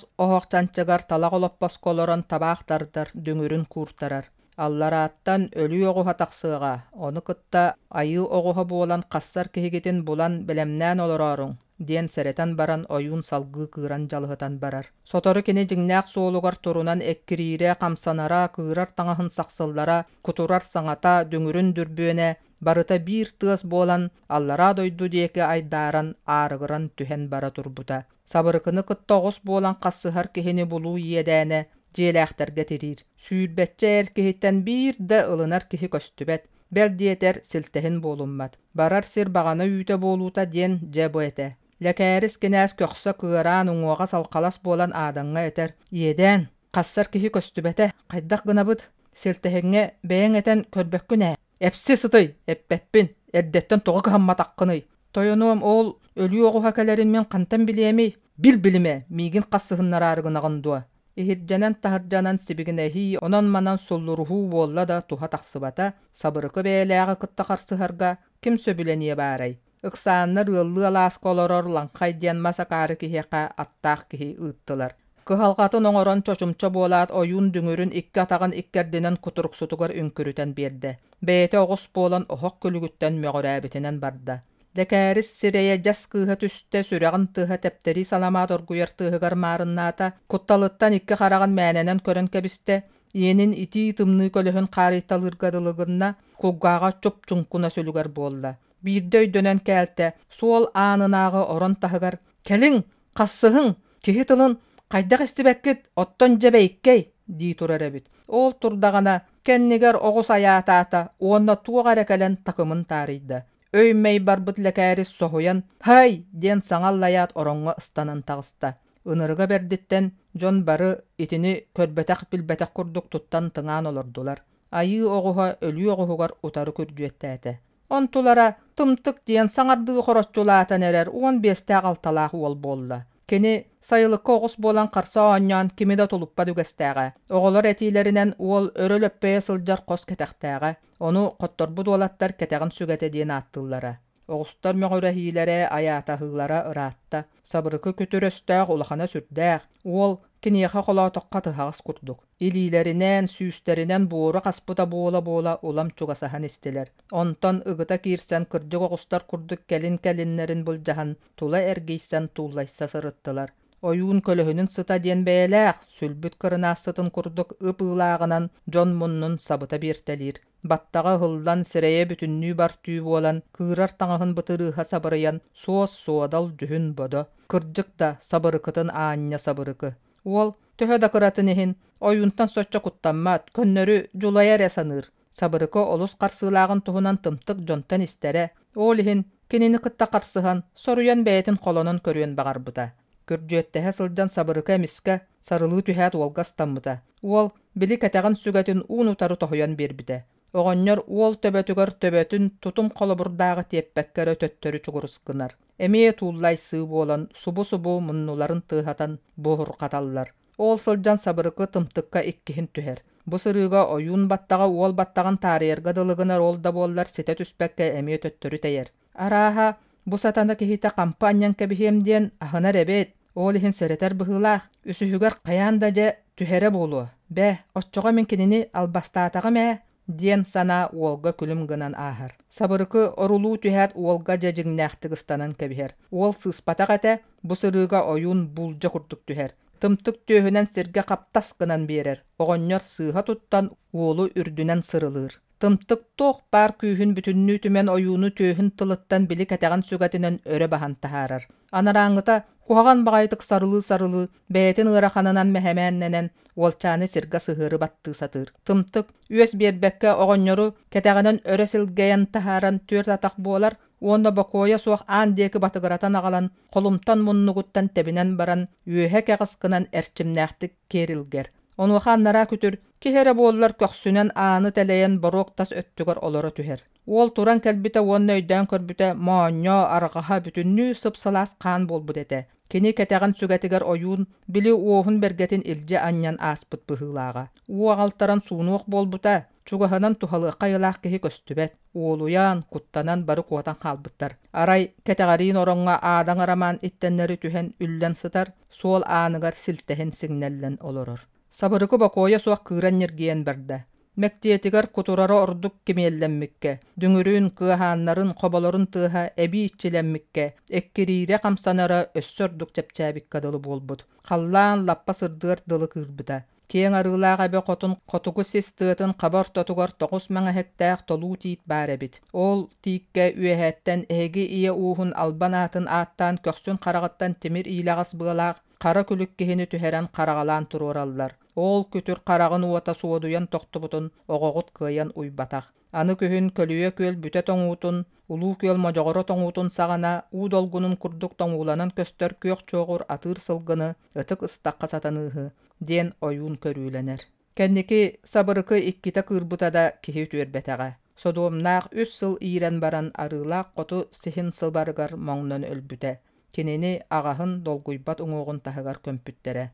оһох чанчыгар талах олоппоско олорон табаах тардар, дүҥүрүн кууртарар. Алларааттан өлүү оҕуһа тахсыаҕа, ону кытта айыы оҕуһа буолан хассар киһигитин булан бэлэмнээн олорооруҥ, диэн сэрэтэн баран ойуун салгыы кыыран дьалыһытан барар. Сотору кини дьиҥнээх суолугар турунан эккириирэ, хамсанара, кыырар таҥаһын сахсыллара, кутурар саҥата, дүҥүрүн дүрбүөнэ барыта биир тыас буолан аллараа дойду диэки айдааран, аарыгыран түһэн бара турбута. Сабырыкыны кытта оҕус буолан хассыһар киһини булуу иэдээнэ дьиэлээхтэргэ тириир. Сүүрбэччэ эр киһиттэн биир да ылынар киһи көстүбэт, бэл диэтэр, силтэһин буолуммат. Барар сир баҕана үүтэ буолуута диэн дьэ бу этэ. Лэкээрис кинээс көхсө кыараан уҥуоҕа салхалас буолан аадаҥҥа этэр: «Иэдээн, хассар киһи көстүбэтэ, хайдах гынабыт? Силтэһиҥҥэ бэйэҥ этэн көрбөккүн ээ. Эпси сытый, эппэппин, эрдэттэн тоҕо кыһамматаххыный? Тойонуом ол өлүү оҕуһа кэлэрин мин хантан билиэмий? Бил-билимэ, миигин хассыһыннараары гынаҕын дуо?» Иһирдьэнэн-таһырдьанан сибигинэһии, онон-манан суллуруһуу буолла да туһа тахсыбата, сабырыкы бэйэлээҕи кытта харсыһарга ким сөбүлэниэ баарай? Ыксааннар ыаллыы алааска олорор Лаҥхай диэн мас акаары киһиэхэ аттаах киһи ыыттылар. Кыһалҕатын оҥорон чочумча буолаат ойуун дүҥүрүн икки атаҕын иккэрдинэн кутуруксутугар үҥкүрүтэн биэрдэ. Бэйэтэ оҕус буолан оһох күлүгүттэн мөҕүрээбитинэн барда. Лэкээрис сирэйэ дьас кыыһа түстэ, сүрэҕин тыаһа тэптэрии саламаат оргуйар тыаһыгар маарыннаата, кутталыттан икки хараҕын мээнэнэн көрөн кэбистэ, иэнин итии тымныы көлөһүн хаарыйталыырга дылы гынна, кулгааҕа чуп-чуҥкуна сүлүгэр буолла. Биирдэ өйдөнөн кээлтэ, суол аанынааҕы орон таһыгар «Кэлиҥ, хассыһыҥ, киһи тылын хайдах истибэккит, оттон дьэ бэйиккэй» дии турар эбит. Ол турдаҕына кэннигэр оҕус айаатаата уонна туох эрэ кэлэн такымын таарыйда. Өй-мэй барбыт Лэкээрис соһуйан «Һай!» диэн саҥа аллайаат ороҥҥо ыстанан таҕыста. Ынырыга бэрдиттэн дьон бары итини көрбөтөх-билбэтэх курдук туттан тыҥаан олордулар. Айыы оҕуһа өлүү оҕуһугар утары күрдьүөттээтэ. Онтулара Тымтык диэн саҥардыы хороччулаатан эрэр 15-тээх 16-лаах уол буолла. Кини сайылыкка оҕус буолан харса оонньоон кими да тулуппат үгэстээҕэ. Оҕолор этиилэринэн уол өрө лөппөйө сылдьар хос кэтэхтээҕэ. Ону хотторбут уолаттар кэтэҕин сүгэтэ диэн ааттыыллара. Оҕустар мөҕүрэһиилэрэ, айаатаһыылара ыраатта. Сабырыкы күтүр өстөөх улахана сүрдээх, уол киниэхэ холоотоххо тыһаҕас курдук. Илиилэринэн, сүүстэринэн буору хаспыта буола-буола улам чугасаһан истилэр. Онтон ыгыта киирсэн кырдьык оҕустар курдук кэлин-кэлиннэрин былдьаһан, тула эргийсэн тууллайса сырыттылар. Ойуун көлөһүнүн сыта диэн бэйэлээх, сүлбүт кырынаас сытын курдук ып-ыылааҕынан дьон муннун сабыта биэртэлиир. Баттаҕа ыһыллан, сирэйэ бүтүннүү бар түү буолан, кыырар таҥаһын бытырыыһа сабырыйан, суос-суодал дьүһүн-бодо. Кырдьык да, сабырыкытын аанньа сабырыкы. Уол, төһө да кыратын иһин, ойуунтан соччо куттаммат, көннөрү дьулайа эрэ саныыр. Сабырыкы олус харсыылааҕын туһунан тымтык дьонтон истэрэ, ол иһин кинини кытта харсыһан, соруйан бэйэтин холонон көрүөн баҕарбыта. Күрдьүөттэһэ сылдьан Сабырыкы эмискэ сарылыы түһээт уолга ыстаммыта. Уол били кэтэҕин сүгэтин уун-утары тоһуйан биэрбитэ. Оҕонньор уол төбөтүгэр төбөтүн тутум холобурдааҕы тиэппэккэ эрэ төттөрү чугурус гынар. Эмиэ тууллайсыы буолан субу-субу муннуларын тыаһатан буоһурҕаталлар. Ол сылдьан Сабырыкы тымтыкка иккиһин түһэр. Бу сырыыга ойуун баттаҕа уол баттаҕын таарыйарга дылы гынар ол да буоллар ситэ түспэккэ эмиэ төттөрү тэйэр. Арааһа, бу сатана киһитэ хампы анньан кэбиһиэм диэн аһынар эбит, ол иһин сэрэтэр быһыылаах, үсүһүгэр хайаан да дьэ түһэрэ буолуо. Бээ, оччоҕо мин кинини албастаатаҕым ээ диэн санаа уолга күлүм гынан ааһар. Сабырыкы орулуу түһээт уолга дьэ дьиҥнээхтик ыстанан кэбиһэр. Уол сыыспатах этэ, бу сырыыга ойуун буулдьа курдук түһэр. Тымтык түөһүнэн сиргэ хаптас гынан биэрэр. Оҕонньор сыыһа туттан уолу үрдүнэн сырылыыр. Тымтык туох баар күүһүн бүтүннүү түмэн ойууну түөһүн тылыттан били кэтэҕин сүгэтинэн өрө баһан таһаарар. Анарааҥҥыта куһаҕан баҕайытык сарылыы-сарылыы, бэйэтин ыараханынан мэһэмээннэнэн, уолчааны сиргэ сыһыары баттыы сатыыр. Тымтык, үөс биэрбэккэ оҕонньору кэтэҕинэн өрө силгэйэн таһааран түөрт атах буолар уонна бокуойа суох аан диэки батыгыратан аҕалан, холумтан муннугуттан тэбинэн баран, үөһэ кэҕис гынан эрчимнээхтик киэр илгэр. Онуоха анараа күтүр, киһи эрэ буоллар көхсүнэн ааны тэлэйэн боруок тас өттүгэр олоро түһэр. Уол туран кэлбитэ уонна өйдөөн көрбүтэ моонньо, арҕаһа бүтүннүү сып-сылаас хаан буолбут этэ. Кини кэтэҕин сүгэтигэр ойуун били уоһун бэргэтин илдьэ анньан ааспыт быһыылааҕа. Уу аҕалтаран суунуох буолбута, чугаһынан туһалыахха айылаах киһи көстүбэт. Уолуйан, куттанан бары куотан хаалбыттар. Арай кэтэҕэриин ороҥҥо Аадаҥ Арамаан иттэннэри түһэн үллэн сытар, суол ааныгар силтэһин сиҥнэллэн олорор. Сабырыкы бокуойа суох кыыран ньиргийэн барда. Мэктиэтигэр кутурара ордук кимиэллэммиккэ, дүҥүрүн, кыаһааннарын, хоболорун тыаһа эбии иччилэммиккэ, эккириирэ хамсанара өссө ордук чэпчээбиккэ дылы буолбут. Халлаан лаппа сырдыар дылы кыырбыта. Киэҥ арыылаах эбэ хотун хотугу сис тыатын хаба ортотугар тоҕус мэҥэһиктээх толуу тиит баар эбит. Ол тииккэ үөһээттэн эһиги ийэ ууһун албан аатын ааттаан көхсүн хараҕыттан тимир иилэҕэс быалаах хара күлүк киһини түһэрэн хараҕалаан туруораллар. Ол күтүр хараҕын уота суодуйан тохтубутун оҕоҕут кыайан уйбатах. Аны күһүн көлүйэ күөл бүтэ тоҥуутун, улуу күөл модьоҕоро тоҥуутун саҕана уу долгунун курдук тоҥууланан көстөр күөх чуоҕур атыыр сылгыны ытык ыстахха сатаныыһы диэн ойуун көрүүлэнэр. Кэнники Сабырыкы иккитэ кыырбыта да киһи үтүөрбэтэҕэ. Содуомнаах үс сыл иирэн баран Арыылаах хоту сиһин сылбарыгар моҥнон өлбүтэ. Кинини аҕаһын долгуйбат уҥуоҕун таһыгар көмпүттэрэ.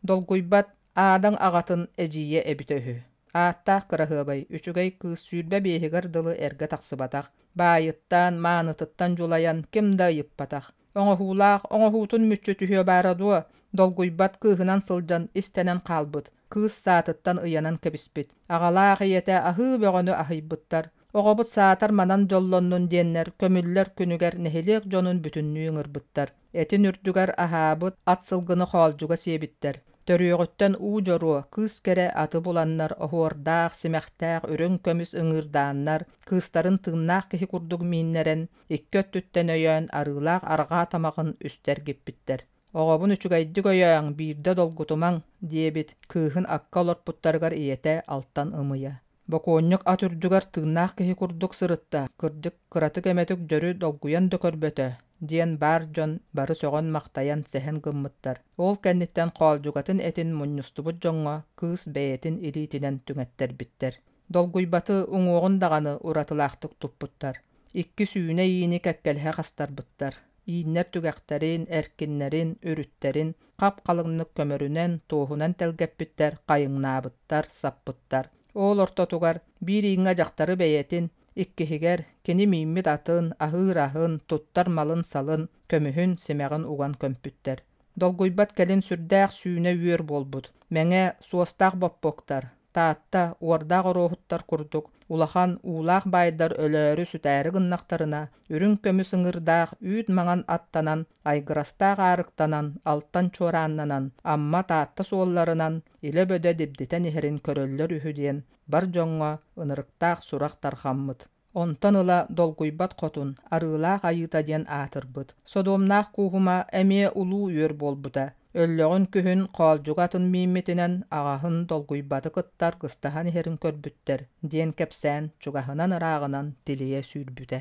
Долгуйбат Аадаҥ аҕатын эдьиийэ эбитэ үһү. Ааттаах кыраһыабай, үчүгэй кыыс 25-игэр дылы эргэ тахсыбатах, баайыттан, маанытыттан дьулайан ким да ыйыппатах. Оҥоһуулаах оҥоһуутун мүччү түһүө баара дуо, долгуйбат кыыһынан сылдьан истэнэн хаалбыт, кыыс саатыттан ыйанан кэбиспит. Аҕалаах ийэтэ аһыы бөҕөнү аһыйбыттар. Оҕобут саатар манан дьоллоннун диэннэр көмүллэр күнүгэр нэһилиэк дьонун бүтүннүү ыҥырбыттар. Этин үрдүгэр аһаабыт ат сылгыны хоолдьуга сиэбиттэр. Төрүөҕүттэн уу дьоруо, кыыс кэрэ аты буланнар оһуордаах, симэхтээх үрүҥ көмүс ыҥыырдааннар, кыыстарын тыыннаах киһи курдук мииннэрэн, икки өттүттэн өйөөн арыылаах арҕаа тамаҕын үстэ эргиппиттэр. «Оҕобун үчүгэйдик өйөөҥ, биирдэ долгутумаҥ» диэбит, кыыһын акка олорпуттарыгар ийэтэ алтан ымыйа. Бокуонньук ат үрдүгэр тыыннаах киһи курдук сырытта, кырдьык, кыратык эмэтик дьөрү долгуйан да көрбөтө, диэн баар дьон бары сөҕөн-махтайан сэһэн гыммыттар. Ол кэнниттэн хоолдьугатын этин мунньустубут дьоҥҥо кыыс бэйэтин илиитинэн түҥэттэрбиттэр. Долгуйбаты уҥуоҕун даҕаны уратылаахтык туппуттар. Икки сүүнэ иини кэккэлэһэ хастарбыттар. Ииннэр түгэхтэрин, эркиннэрин, үрүттэрин хап-халыҥнык көмөрүнэн, туоһунан тэлгэппиттэр, хайыҥнаабыттар, саппыттар. Ол ортотугар биир ииҥҥэ дьахтары бэйэтин, иккиһигэр кини мииммит атын, аһыыр аһын, туттар малын-салын, көмүһүн, симэҕин уган көмпүттэр. Долгуйбат кэлин сүрдээх сүүнэ үөр буолбут. Мэҥэ, суостаах боппуоктар, Таатта, уордаах оруоһуттар курдук улахан уулаах баайдар өлөөрү-сүтээри гыннахтарына, үрүҥ көмүс ыҥыырдаах үүт маҥан аттанан, айгырастаах аарыктанан, алтан чуорааннанан, Амма, Таатта суолларынан илэ-бөдө дибдитэн иһэрин көрөллөр үһү диэн бар дьоҥҥо ынырыктаах сурах тарҕаммыт. Онтон ыла долгуйбат хотун, Арыылаах Айыыта диэн аатырбыт. Содуомнаах Кууһума эмиэ улуу үөр буолбута. Өллөҕүн күһүн хоолдьуга атын мииммитинэн аҕаһын долгуйбаты кытта аргыстаһан иһэрин көрбүттэр, диэн кэпсээн чугаһынан-ырааҕынан тилийэ сүүрбүтэ.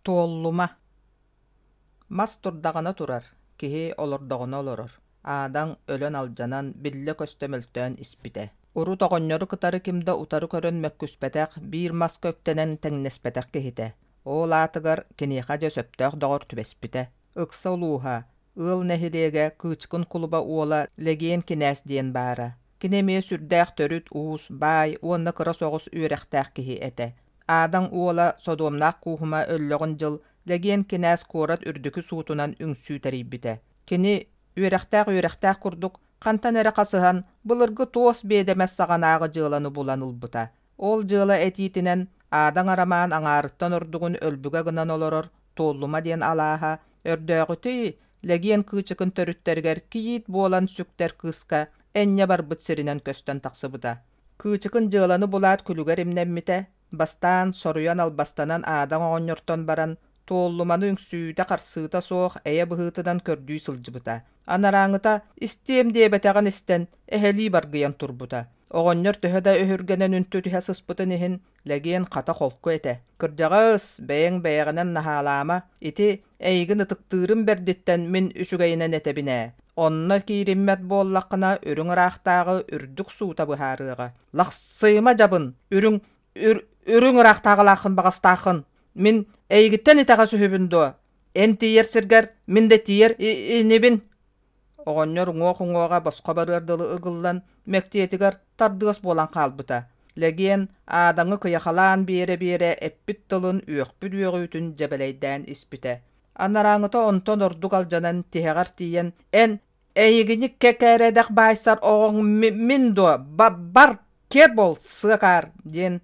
Туоллума Мас турдаҕына турар, киһи олордоҕуна олорор. Аадаҥ өлөн-алдьанан, биллэ-көстө мөлтөөн испитэ. Урут оҕонньору кытары ким да утары көрөн мөккүспэтэх, биир маска үктэнэн тэҥнэспэтэх киһитэ. Ол аатыгар киниэхэ дьэ сөптөөх доҕор түбэспитэ. Ыкса улууһа, ыал нэһилиэгэ Кыычкын кулуба уола Лэгиэн кинээс диэн баара. Кини эмиэ сүрдээх төрүт уус, баай уонна кыра соҕус үөрэхтээх киһи этэ. Аадаҥ уола Содуомнаах Кууһума өллөҕүн дьыл Лэгиэн кинээс куорат үрдүкү суутунан үҥсүү тэрийбитэ. Кини үөрэхтээх-үөрэхтээх курдук хантан эрэ хасыһан былыргы туос биэдэмэс саҕанааҕы дьыаланы булан ылбыта. Ол дьыала этиитинэн Аадаҥ Арамаан аҥаарыттан ордугун өлбүгэ гынан олорор Туоллума диэн алааһа өрдөөҕүтүй Лэгиэн Кыычыкын төрүттэригэр кийиит буолан сүктэр кыыска энньэ барбыт сиринэн көстөн тахсыбыта. Кыычыкын дьыаланы булаат күлүгэр имнэммитэ, бастаан соруйан албастанан Аадаҥ оҕонньортон баран Туоллуманы үҥсүүтэ-харсыыта суох эйэ быһыытынан көрдүү сылдьыбыта. Анарааҥыта истиэм диэбэтэҕин истэн, эһэлии баргыйан турбута. Оҕонньор төһө да өһүргэнэн үнтү түһэ сыспытын иһин, Лэгиэн хата холку этэ. «Кырдьаҕас, бэйэҥ бэйэҕинэн наһаалаама, ити эйигин ытыктыырым бэрдиттэн мин үчүгэйинэн этэбин ээ. Онно киириммэт буоллаххына, үрүҥ ыраахтааҕы үрдүк суута быһаарыаҕа. Лахсыйыма дьабын, үрүҥ үр, үрүҥ ыраахтааҕылааххын баҕастааххын. Мин эйигиттэн итэҕэс үһүбүн дуо? Эн тиийэр сиргэр мин да тиийэр инибин Оҕонньор уҥуох-уҥуоҕа босхо барыар дылы ыгыллан, мэктиэтигэр тардыас буолан хаалбыта. Лэгиэн аадаҥы кыйахалаан биэрэ-биэрэ эппит тылын үөхпүт үөҕүүтүн дьэбэлэйдээн испитэ. Анарааҥыта онтон ордук алдьанан тиһэҕэр тиийэн «Эн эйигини кэкээрэдэх баайсар оҕоҥ мин дуо? Бар киэр буол, сыакаар!» диэн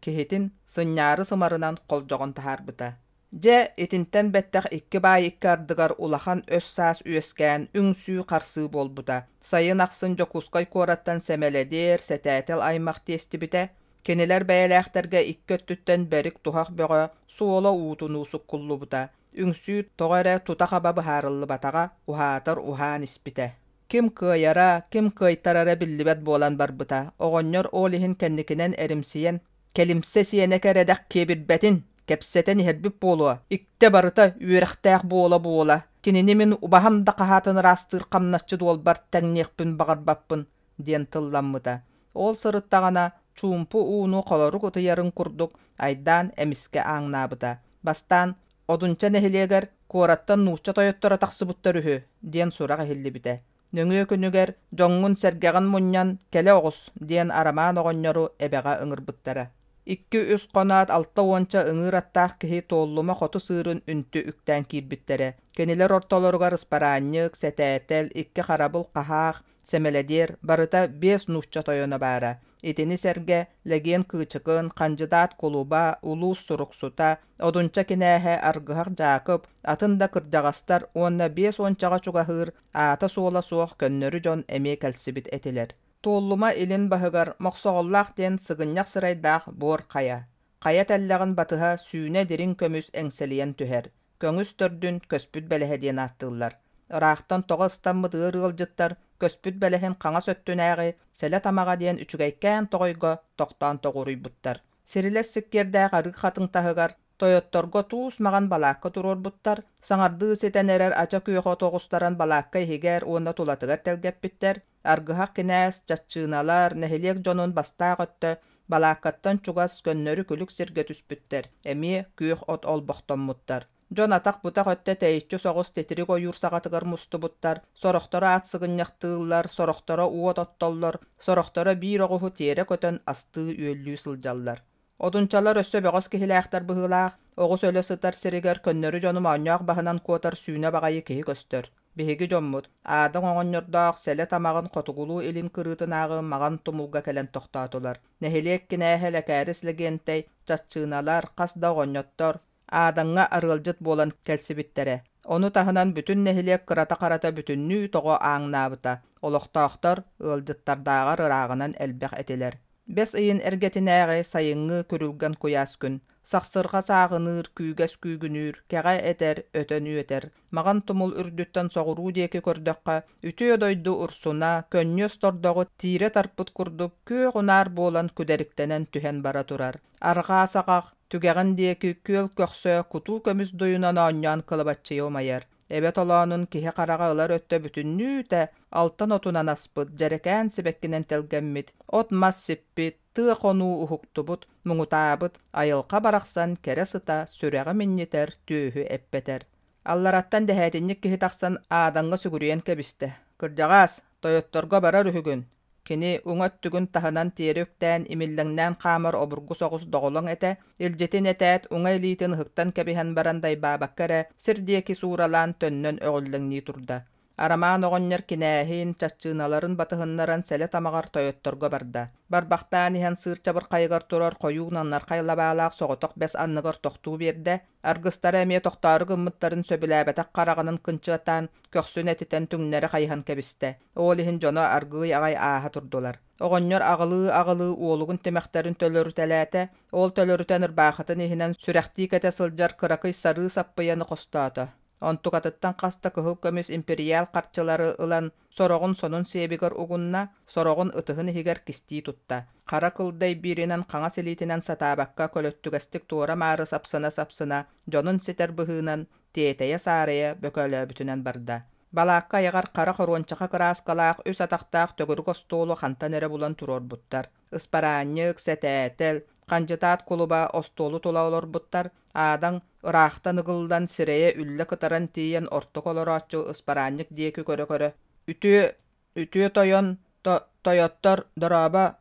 киһитин сынньаары сымарынан холдьоҕон таһаарбыта. Дьэ, итинтэн бэттэх икки баай икки ардыгар улахан өс-саас үөскээн, үҥсүү-харсыы буолбута. Сайын ахсын Дьокуускай куораттан сэмэлэдиэр, сэтээтэл аймах тиэстибитэ. Кинилэр бэйэлээхтэргэ икки өттүттэн бэрик-туһах бөҕө, суола уутунуу суккуллубута. Үҥсүү тоҕо эрэ тута-хаба быһаарыллыбатаҕа, уһаатар уһаан испитэ. Ким кыайара, ким кыайтарара биллибэт буолан барбыта. Оҕонньор ол иһин кэнникинэн эримсийэн, кэлимсэ сиэнэ кэрэдэх киэбирбэтин, кэпсэтэн иһэрбит буолуо, иктэ барыта үөрэхтээх буола-буола, кинини мин убаһам да хаһаатын ыраастыыр хамначчыт уолбар тэҥниэхпин баҕарбаппын, диэн тылламмыта. Ол сырыттаҕына, чуумпу ууну холорук ытыйарын курдук айдаан эмискэ ааҥнаабыта. Бастаан Одунча нэһилиэгэр куораттан нуучча тойотторо тахсыбыттар үһү диэн сурах иһиллибитэ. Нөҥүө күнүгэр дьоҥҥун-сэргэҕин мунньан кэлэ оҕус диэн Арамаан оҕонньору эбэҕэ ыҥырбыттара. Икки-үс хоноот алта уонча ыҥыыр аттаах киһи Туоллума хоту сыырын үнтү үктээн киирбиттэрэ. Кинилэр ортолоругар ыспараанньык, сэтээтэл, икки харабыл хаһаах, сэмэлэдиэр, барыта биэс нуучча тойоно баара. Итини сэргэ Лэгиэн Кыычыкын, хандьыдаат кулуба, улуус суруксута, Одунча кинээһэ Аргыһах Дьаакып, атын да кырдьаҕастар уонна биэс уончаҕа чугаһыыр аата-суола суох көннөрү дьон эмиэ кэлсибит этилэр. Туоллума илин баһыгар Мохсоҕоллоох диэн сыгынньах сырайдаах буор хайа. Хайа тэллэҕин батыһа сүүнэ дириҥ көмүс эҥсэлийэн түһэр. Көҥүс төрдүн Көспүт бэлэһэ диэн ааттыыллар. Ыраахтан тоҕо ыстаммыт ыар ыалдьыттар Көспүт бэлэһин хаҥас өттүнээҕи Сэлэ Тамаҕа диэн үчүгэйкээн тоҕойго тохтоон тоҕуоруйбуттар. Сирилэс сиккиэрдээх арыы хатыҥ таһыгар тойотторго туус маҕан балаакка туруорбуттар, саҥардыы ситэн эрэр ача күөх от оҕустаран балаакка иһигэр уонна тулатыгар тэлгэппиттэр, Аргыһах кинээс, чаччыыналар, нэһилиэк дьонун бастаах өттө балааккаттан чугас көннөрү күлүк сиргэ түспүттэр, эмиэ күөх от олбохтоммуттар. Дьон атах-бутах өттө тэйиччи соҕус титирик ойуур саҕатыгар мустубуттар, сорохторо ат сыгынньахтыыллар, сорохторо уот оттоллор, сорохторо биир оҕуһу тиэрэ көтөн астыы-үөллүү сылдьаллар. Одунчалар өссө бөҕөс киһилээхтэр быһыылаах, оҕус өлө сытар сиригэр көннөрү дьону моонньоох баһынан куотар сүүнэ баҕайы киһи көстөр. Биһиги дьоммут, Аадаҥ оҕонньордоох Сэлэ тамаҕын хотугулуу-илин кырыытынааҕы Маҕан тумулга кэлэн тохтоотулар. Нэһилиэк кинээһэ Лэкээрис Лэгиэнтэй, чаччыыналар, хас да оҕонньоттор, Аадаҥҥа арыалдьыт буолан кэлсибиттэрэ. Ону таһынан бүтүн нэһилиэк кырата-харата бүтүннүү тоҕо ааҥнаабыта, олохтоохтор ыалдьыттардааҕар ырааҕынан элбэх этилэр. Бэс ыйын эргэтинээҕи сайыҥҥы күрүлгэн куйаас күн. Сахсырҕа сааҕыныыр, күүгэс күүгүнүүр, кэҕэ этэр, өтөн үөтэр. Маҕан тумул үрдүттэн соҕуруу диэки көрдөххө, үтүө дойду урсуна, көнньүөс тордоҕу тиирэ тарпыт курдук күөх унаар буолан күдэриктэнэн түһэн бара турар. Арҕаа саҕах, түгэҕин диэки күөл көхсө кутуу көмүс дуйунан оонньоон кылабаччыйа умайар. Эбэ толоонун киһи хараҕа ылар өттө бүтүннүүтэ алтан отунан аспыт, дьэрэкээн сибэккинэн тэлгэммит, от-мас сиппит, тыа хонуу уһуктубут, муҥутаабыт, айылҕа барахсан кэрэ сыта сүрэҕи минньитэр, түөһү эппэтэр. Аллараттан дэһээтинньик киһи тахсан Аадаҥҥа сүгүрүйэн кэбистэ: «Кырдьаҕаас, тойотторго барар үһүгүн!» Кини уҥа өттүгүн таһынан тиэрэ үктээн, имиллэҥнээн хаамар обургу соҕус доҕолоҥ этэ, илдьитин этээт, уҥа илиитин ыһыктан кэбиһэн баран дайбаабакка эрэ, сир диэки сууралаан төннөн өҕүллэҥнии турда. Арамаан оҕонньор кинээһин, чаччыыналарын батыһыннаран сэлэ тамаҕар тойотторго барда. Барбахтаан иһэн сыыр чабырхайыгар турар хойуу наннархай лабаалаах соҕотох бэс анныгар тохтуу биэрдэ. Аргыстара эмиэ тохтоору гыммыттарын сөбүлээбэтэх хараҕынан кынчыатаан, көхсүн этитэн түҥнэри хайыһан кэбистэ. Ол иһин дьоно аргыый аҕай ааһа турдулар. Оҕонньор аҕылыы-аҕылыы уолугун тимэхтэрин төлөрүтэлээтэ, ол төлөрүтэн ырбаахытын иһинэн сүрэхтии кэтэ сылдьар кыракый сарыы саппыйаны хостоото. Онтукатыттан хас да кыһыл көмүс империал харчылары ылан, сороҕун сонун сиэбигэр угунна, сороҕун ытыһын иһигэр кистии тутта. Хара кылдай бииринэн хаҥас илиитинэн сатаабакка көлөттүгэстик туора-маары сапсына-сапсына, дьонун ситэр быһыынан, тиэтэйэ-саарайа бөкөөлөөбүтүнэн барда. Балаакка айаҕар хара хоруончаха кырааскалаах үс атахтаах төгүрүк остуолу хантан эрэ булан туруорбуттар. Ыспараанньык, сэтээтэл, хандьытаат кулуба остуолу тула олорбуттар, Аадаҥ ыраахтан ыгыллан сирэйэ үллэ кытаран тиийэн ортоку олорооччу ыспараанньык диэки көрө-көрө «Үтүө, үтүө тойон, тойоттор, дорообо,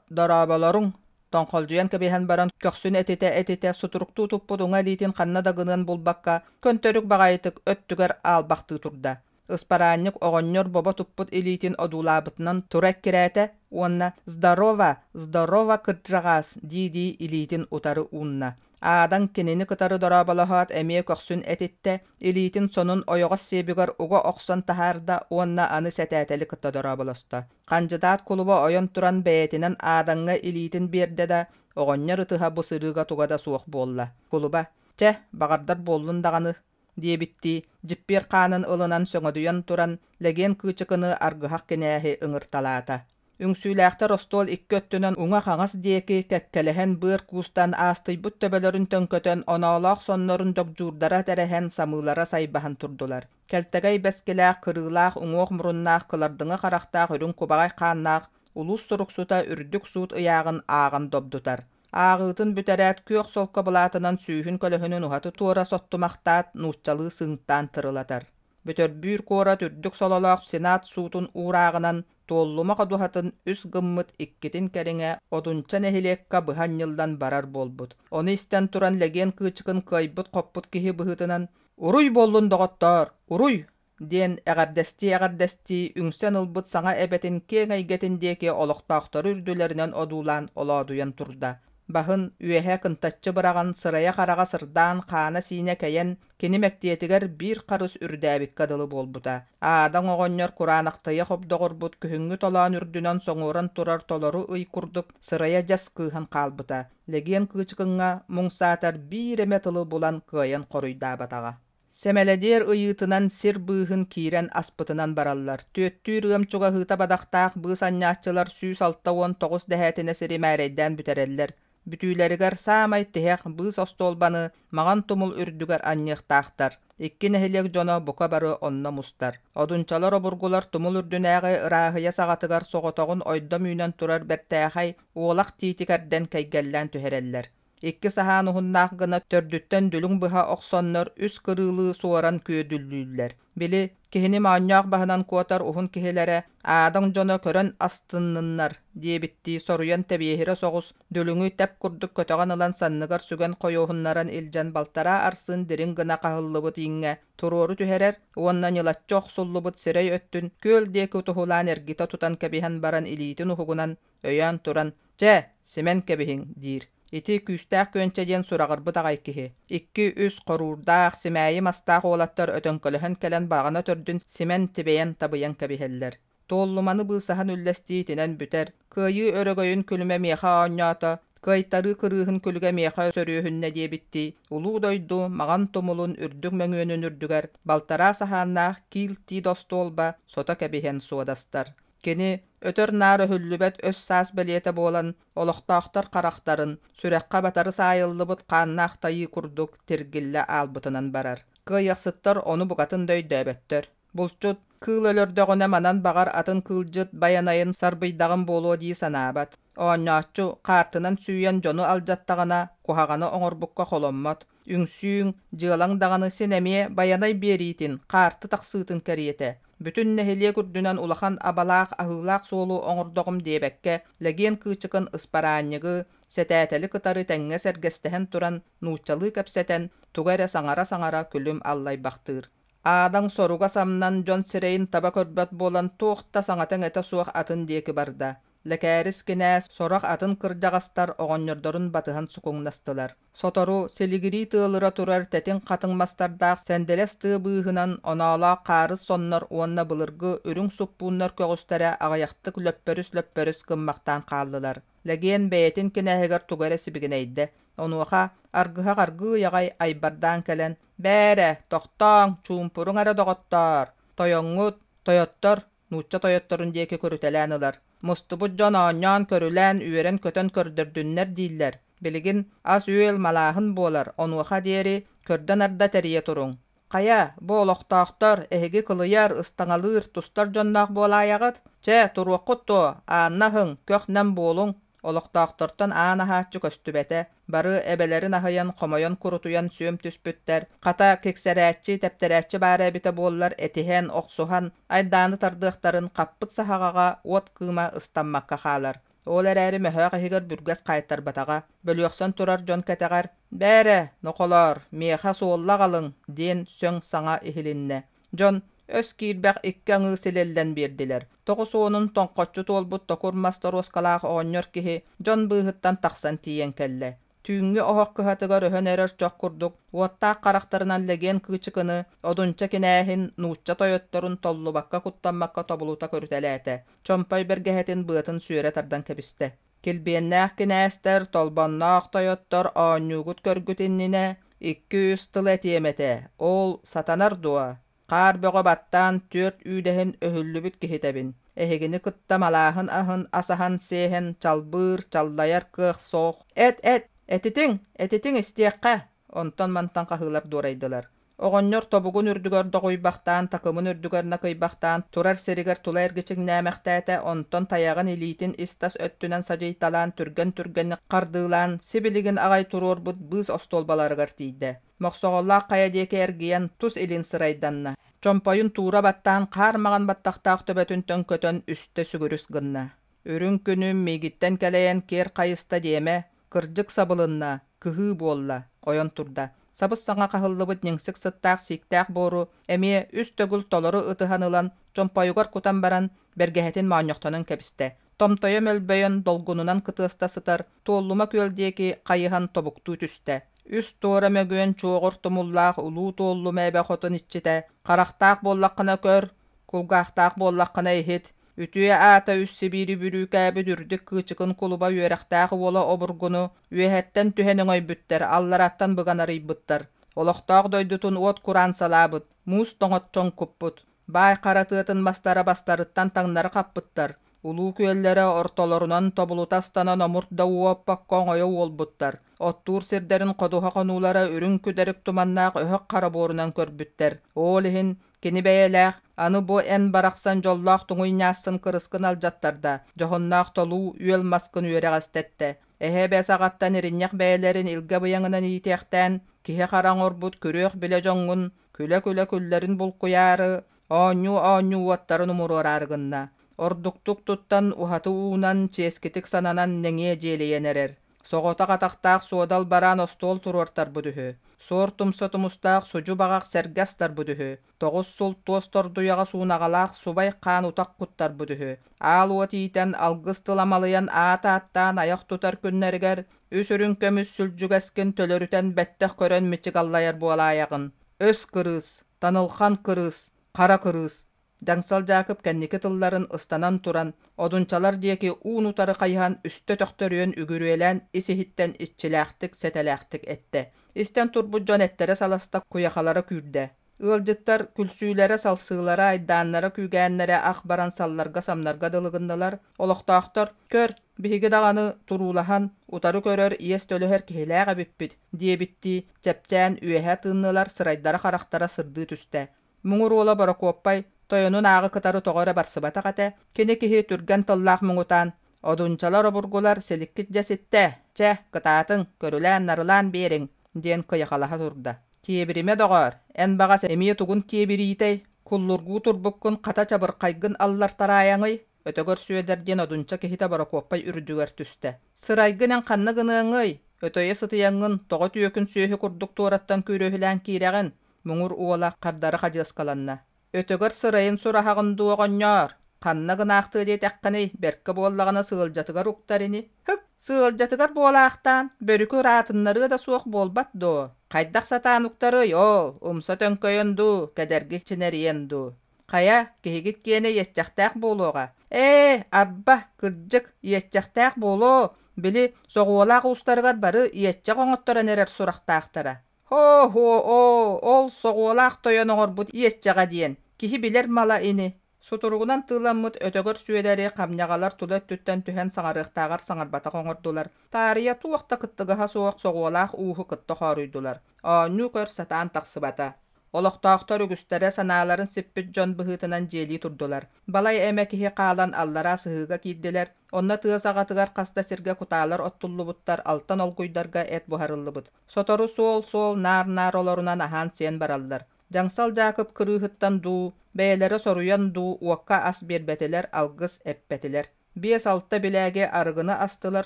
дорооболоруҥ!» тоҥхолдьуйан кэбиһэн баран көхсүн этитэ-этитэ сутуруктуу туппут уҥа илиитин ханна да гыныан булбакка көнтөрүк баҕайытык өттүгэр аалбахтыы турда. Ыспараанньык оҕонньор бобо туппут илиитин одуулаабытынан тура эккирээтэ уонна «Здорово! Здорово, кырдьаҕаас!» дии-дии илиитин утары уунна. Аадаҥ кинини кытары дорооболоһоот эмиэ көхсүн этиттэ, илиитин сонун ойоҕос сиэбигэр уга охсон таһаарда уонна аны сэтээтэли кытта дорооболосто. Хандьыдаат кулуба ойон туран бэйэтинэн Аадаҥҥа илиитин биэрдэ да, оҕонньор ытыһа бу сырыыга туга да суох буолла. Кулуба, «Чэ, баҕардар буоллун даҕаны, диэбиттии, дьиппиэр хаанын ылынан сөҥөдүйэн туран, Лэгиэн Кыычыкыны аргыһах кинээһи ыҥырталаата. Үҥсүүлээхтэр остуол икки өттүнэн уҥа-хаҥас диэки кэккэлэһэн быар куустан аастыйбыт төбөлөрүн төҥкөтөн, оноолоох соннорун дьогдьуурдара тэрэһэн, самыылара сайбаһан турдулар. Кэлтэгэй бэскилээх, кырыылаах, уҥуох муруннаах, кылардыҥы харахтаах үрүҥ кубаҕай хааннаах улуус суруксута үрдүк суут ыйааҕын ааҕан добдутар. Ааҕыытын бүтэрээт күөх солко былаатынан сүүһүн көлөһүнүн уһаты-туора соттумахтаат, нууччалыы сыыҥтаан тырылатар. Бөтөрбүүр куорат үрдүк сололоох Сенат суутун уурааҕынан Туоллума ходуһатын үс гыммыт иккитин кэриҥэ Одунча нэһилиэккэ быһа анньыллан барар буолбут. Ону истэн туран Лэгиэн Кыычыкын кыайбыт-хоппут киһи быһыытынан «Уруй буоллун, доҕоттоор, уруй!» Диэн эҕэрдэстии-эҕэрдэстии үҥсэн ылбыт саҥа эбэтин киэҥ эйгэтин диэки олохтоохтору үрдүлэринэн одуулаан олоодуйан турда. Баһын үөһэ кынтаччы быраҕан, сырайа-хараҕа сырдаан, хаана-сиинэ кэйэн, кини мэктиэтигэр биир харыс үрдээбиккэ дылы буолбута. Аадаҥ оҕонньор кураанахтыйа хобдоҕурбут күһүҥҥү толоон үрдүнэн соҥуоран турар толору ый курдук сырайа дьас кыыһан хаалбыта. Лэгиэн Кыычыкыҥҥа муҥ саатар биир эмэ тылы булан кыайан хоруйдаабатаҕа. Сэмэлэдиэр ыйыытынан сир быыһын киирэн аспытынан бараллар. Түөттүүр ыам чугаһыыта бадахтаах быыс анньааччылар 169 дэһээтинэ сири мээрэйдээн бүтэрэллэр. Бүтүүлэригэр саамай тиһэх быыс остуолбаны Маҥан Тумул үрдүгэр анньыахтаахтар. Икки нэһилиэк дьоно бука бары онно мустар. Одунчалар обургулар тумул үрдүнээҕи ырааһыйа саҕатыгар соҕотоҕун ойдом үүнэн турар бэртээхэй уолах тиити кэрдэн кэйгэллээн түһэрэллэр. Икки саһаан уһуннаах гына төрдүттэн дүлүҥ быһа охсоннор үс кырыылыы суоран күөдүллүүллэр. Били, киһини моонньоох баһынан куотар уһун киһилэрэ аадаҥ дьоно көрөн астынныннар диэбиттии соруйан тэбиэһирэ соҕус дүлүҥү тэп курдук көтөҕөн ылан санныгар сүгэн хойуоһуннаран илдьэн балтараа арсыын дириҥ гына хаһыллыбыт ииҥҥэ туруору түһэрэр уонна ньылаччы охсуллубут сирэй өттүн күөл диэки туһулаан эргитэ тутан кэбиһэн баран илиитин уһугунан өйөөн туран «Чэ, симэн кэбиһиҥ» диир. Ити күүстээх күөнчэ диэн сураҕырбыт аҕай киһи. Икки-үс хоруурдаах, симээйи мастаах уолаттар өтөҥкөлөһөн кэлэн баҕана төрдүн симэн тибэйэн табыйан кэбиһэллэр. Туоллуманы быысаһан үллэстии итинэн бүтэр. Кыайыы өрөгөйүн күлүмэ миэхэ оонньоото, кыайтарыы кырыыһын күлүгэ миэхэ сөрүөһүннэ диэбиттии, улуу дойду маҕан тумулун үрдүк мөҥүөнүн үрдүгэр балтараа саһааннаах киил тиит остуолба сото кэбиһэн суодастар. Кини өтөр-наар өһүллүбэт өс-саас бэлиэтэ буолан, олохтоохтор харахтарын, сүрэххэ батары саайыллыбыт хааннаах тайыы курдук тиргиллэ аалбытынан барар. Кыайыахсыттар ону букатын да өйдөөбөттөр. Булчут кыыл өлөрдөҕүнэ манан баҕар атын кыылдьыт байанайын сарбыйдаҕым буолуо дии санаабат. Оонньооччу хаартынан сүүйэн дьону алдьаттаҕына куһаҕаны оҥорбукка холоммот. Үҥсүүҥ, дьыалаҥ даҕаны син эмиэ Байанай биэриитин, хаарты тахсыытын кэриэтэ. Бүтүн нэһилиэк үрдүнэн улахан абалаах аһыылаах суолу оҥордоҕум диэбэккэ, Лэгиэн Кыычыкын ыспараанньыгы, сэтээтэли кытары тэҥҥэ сэргэстэһэн туран нууччалыы кэпсэтэн, тугу эрэ саҥара-саҥара күлүм аллайбахтыыр. Аадаҥ соруга самнан дьон сирэйин таба көрбөт буолан туох да саҥата-иҥэтэ суох атын диэки барда. Лэкээрис кинээс, сорох атын кырдьаҕастар оҕонньордорун батыһан сукуҥнастылар. Сотору силигирии тыалыра турар тэтиҥ хатыҥ мастардаах сэндэлэс тыа быыһынан оноолоох хаарыс соннор уонна былыргы үрүҥ суппууннар көҕүстэрэ аҕыйахтык лөппөрүс-лөппөрүс гыммахтаан хааллылар. Лэгиэн бэйэтин кинээһигэр тугу эрэ сибигинэйдэ. Онуоха аргыһах аргыый аҕай айбардаан кэлэн «Бээрэ, тохтооҥ, чуумпуруҥ эрэ доҕоттоор, тойоҥҥут, тойоттор нуучча тойотторун диэки көрүтэлээн ылар. Мустубут дьон оонньоон-көрүлээн, үөрэн-көтөн көрдөрдүннэр дииллэр. Билигин ас-үөл малааһын буолар, онуоха диэри көрдө-нарда тэрийэ туруҥ. Хайа, бу олохтоохтор, эһиги кылыйар, ыстаҥалыыр, тустар дьонноох буолаайаҕыт? Чэ, туруоххут дуо, аанна аһыҥ, көх-нэм буолуҥ. Олохтоохтортон аан аһааччы көстүбэтэ, бары эбэлэрин аһыйан, хомойон-курутуйан сүөм түспүттэр, хата, киксэрээччи, тэптэрээччи баара эбитэ буоллар этиһэн, охсуһан, айдааны тардыахтарын хаппыт саһаҕаҕа уот кыыма ыстаммакка хаалар. Ол эрээри мөһөөх иһигэр бүргэс хаайтарбатаҕа, бөлүөхсэн турар дьон кэтэҕэр «Бээрэ, нохолоор, миэхэ суолла аҕалыҥ» диэн сөҥ саҥа иһилиннэ. Дьон өс киирбэх икки аҥыы силэллэн биэрдилэр. Тоҕус уонун тоҥхоччу туолбут токур мас торуоскалаах оҕонньор киһи дьон быыһыттан тахсан тиийэн кэллэ. Түүҥҥү оһох кыһатыгар өһөн эрэр чох курдук уоттаах харахтарынан Лэгиэн Кыычыкыны, Одунча кинээһин, нуучча тойотторун толлубакка-куттаммакка тобулута көрүтэлээтэ. Чомпой бэргэһэтин быатын сүөрэ тардан кэбистэ. Килбиэннээх кинээстэр, толбонноох тойоттор оонньуугут көргүт иннинэ икки-үс тыл этиэм этэ, ол сатанар дуо? Хаар бөҕө баттаан түөрт үүдэһин өһүллүбүт киһитэбин. Эһигини кытта малааһын аһын асаһан сиэһэн чалбыыр, чаллайар кыах суох. Эт-эт, этитиҥ, этитиҥ истиэххэ! Онтон-мантан хаһыылар дуорайдылар. Оҕонньор тобугун үрдүгэр доҕуйбахтаан, такымын үрдүгэр накыйбахтаан, турар сиригэр тула эргичиҥнээмэхтээтэ, онтон тайаҕын илиитин ис-тас өттүнэн садьыйталаан түргэн-түргэнник хардыылаан, сибилигин аҕай туруорбут быыс остуолбаларыгар тиийдэ. Мохсоҕоллоох хайа диэки эргийэн, тус илин сырайданна. Чомпойун туура баттаан, хаар маҕан баттахтаах төбөтүн төҥкөтөн үстэ сүгүрүс гынна. Үрүҥ күнүм миигиттэн кэлэйэн киэр хайыста диэмэ, кырдьык сабылынна, кыһыы буолла, ойон турда. Сабыс-саҥа хаһыллыбыт ньиҥсик сыттаах сииктээх буору эмиэ үс төгүл толору ытыһан ылан чомпойугар кутан баран, бэргэһэтин моонньохтонон кэбистэ. Томтойо мөлбөйөн, долгунунан кытыаста сытар Туоллума күөл диэки хайыһан тобуктуу түстэ. Үс туора мөгүөн чуоҕур тумуллаах улуу Туоллума эбэ хотун иччитэ, харахтаах буоллаххына көр, кулгаахтаах буоллаххына иһит, үтүө аата үс Сибиири бүрүүкээбит үрдүк кыычыкын кулуба үөрэхтээх уола обургуну үөһэттэн түһэн өҥөйбүттэр, аллараттан быган арыйбыттар. Олохтоох дойдутун уот кураан салаабыт, муус тоҥот чоҥкуппут, баай хара тыатын мастара бастарыттан таҥнары хаппыттар, улуу күөллэрэ ортолорунан тобулута астанан омурт да уоппакка оҥойо уолбуттар, оттуур сирдэрин ходуһа хонуулара үрүҥ күдэрик туманнаах өһөх хара буорунан көрбүттэр. Ол иһин кини бэйэлээх, аны бу эн барахсан дьоллоох туҥуй ньаассын кырыскын алдьаттарда, дьоһуннаах толуу үөл маскын үөрэҕэстэттэ. Эһэ эбэ саҕаттан иринньэх бэйэлэрин илгэ быйаҥынан иитиэхтээн, киһи хара оҥорбут күрүөх билэ дьоҥҥун күлэ-күлэ күллэрин булкуйаары, оонньуу-оонньуу уоттарын умуруораары гынна. Ордуктук туттан, уһаты уунан, чиэскитик сананан нэҥиэ дьиэлийэн эрэр. Соҕотох атахтаах суодал бараан остуол туруортарбыт үһү. Суор тумса тумустаах судьу баҕах сэргэ астарбыт үһү. Тоҕус сул туос тордуйаҕа суунаҕалаах субай хаан утах куттарбыт үһү. Аал уот иитэн, алгыс тыл амалыйан аат ааттаан айах тутар күннэригэр үс үрүҥ көмүс сүлдьүгэскин төлөрүтэн бэттэх көрөн мичик аллайар буолаайаҕын. Өс кырыыс, танылхан кырыыс, хара кырыыс. Дьаҥсал Дьаакып кэнники тылларын ыстанан туран, одунчалар диэки уун-утары хайыһан үстэ төхтөрүйэн үгүрүөлээн ис-иһиттэн иччилээхтик, сэтэлээхтик эттэ. Истэн турбут дьон эттэрэ саласта, куйахалара күүрдэ. Ыалдьыттар күлсүүлэрэ-салсыылара, айдааннара-күүгээннэрэ ах баран салларга-самнарга дылы гыннылар. Олохтоохтор, «Көр, биһиги даҕаны туруулаһан, утары көрөр, иэс төлөһөр киһилээх эбиппит» диэбиттии, чэпчээн үөһэ тыыннылар, сырайдара-харахтара сырдыы түстэ. Муҥур уола Борокуоппай тойонун ааҕы кытары тоҕо эрэ барсыбатах этэ, кини киһи түргэн тыллаах муҥутаан «Одунчалар обургулар силиккит дьэ ситтэ, чэ, кытаатыҥ, көрүлээн-нарылаан биэриҥ» диэн кыйахалаһа турда. «Киэбиримэ, доҕоор, эн баҕас эмиэ тугун киэбириитэй, куллургуу турбуккун хата чабырхайгын аллартараайаҥый?» Өтөгөр Сүөдэр диэн одунча киһитэ Борокуоппай үрдүгэр түстэ. «Сырайгын эн ханна гыныаҥый? Өтөйө сытыйаҥҥын, тоҕо түөкүн сүөһү курдук туораттан күүрүөһүлээн киирэҕин?» Муҥур уола хардары хадьыаскаланна. «Өтөгөр сырайын сураһаҕын дуу, оҕонньоор? Ханна гынаахтыа диэтэххиний, бэркэ буоллаҕына сыалдьатыгар уктар ини. Һык, сыалдьатыгар буолаахтаан, бөрүкү ыраатыннарыа да суох буолбат дуо? Хайдах сатаан уктарый ол, умса төҥкөйөн дуу, кэдэрги чинэрийэн дуу? Хайа, киһигит киэнэ иэччэхтээх буолуоҕа. Ээ, арба, кырдьык, иэччэхтээх буолуо, били, соҕуолаах уустарыгар бары иэччэх оҥотторон эрэр сурахтаахтара. Һоо-һоо, ол соҕуолаах тойон оҥорбут иэччэҕэ диэн, киһи билэр мала ини. Сутуругунан тыыламмыт өтөгөр Сүөдэри хамньаҕалар тула өттүттэн түһэн саҥарыахтааҕар саҥарбатах оҥордулар, таарыйа туох да кыттыгаһа суох соҕуолаах ууһу кытта хооруйдулар. Оонньуу-көр сатаан тахсыбата. Олохтоохтор үгүстэрэ санааларын сиппит дьон быһыытынан дьиэлии турдулар. Балай эмэ киһи хаалан аллараа сыһыыга киирдилэр, онно тыа саҕатыгар хас да сиргэ кутаалар оттуллубуттар, алтан олгуйдарга эт буһарыллыбыт. Сотору суол-суол наар-наар олорунан аһаан-сиэн бараллар. Дьаҥсал Дьаакып кырыыһыттан дуу, бэйэлэрэ соруйан дуу уокка ас биэрбэтилэр, алгыс эппэтилэр. Биэс-алта билээги арыгыны астылар,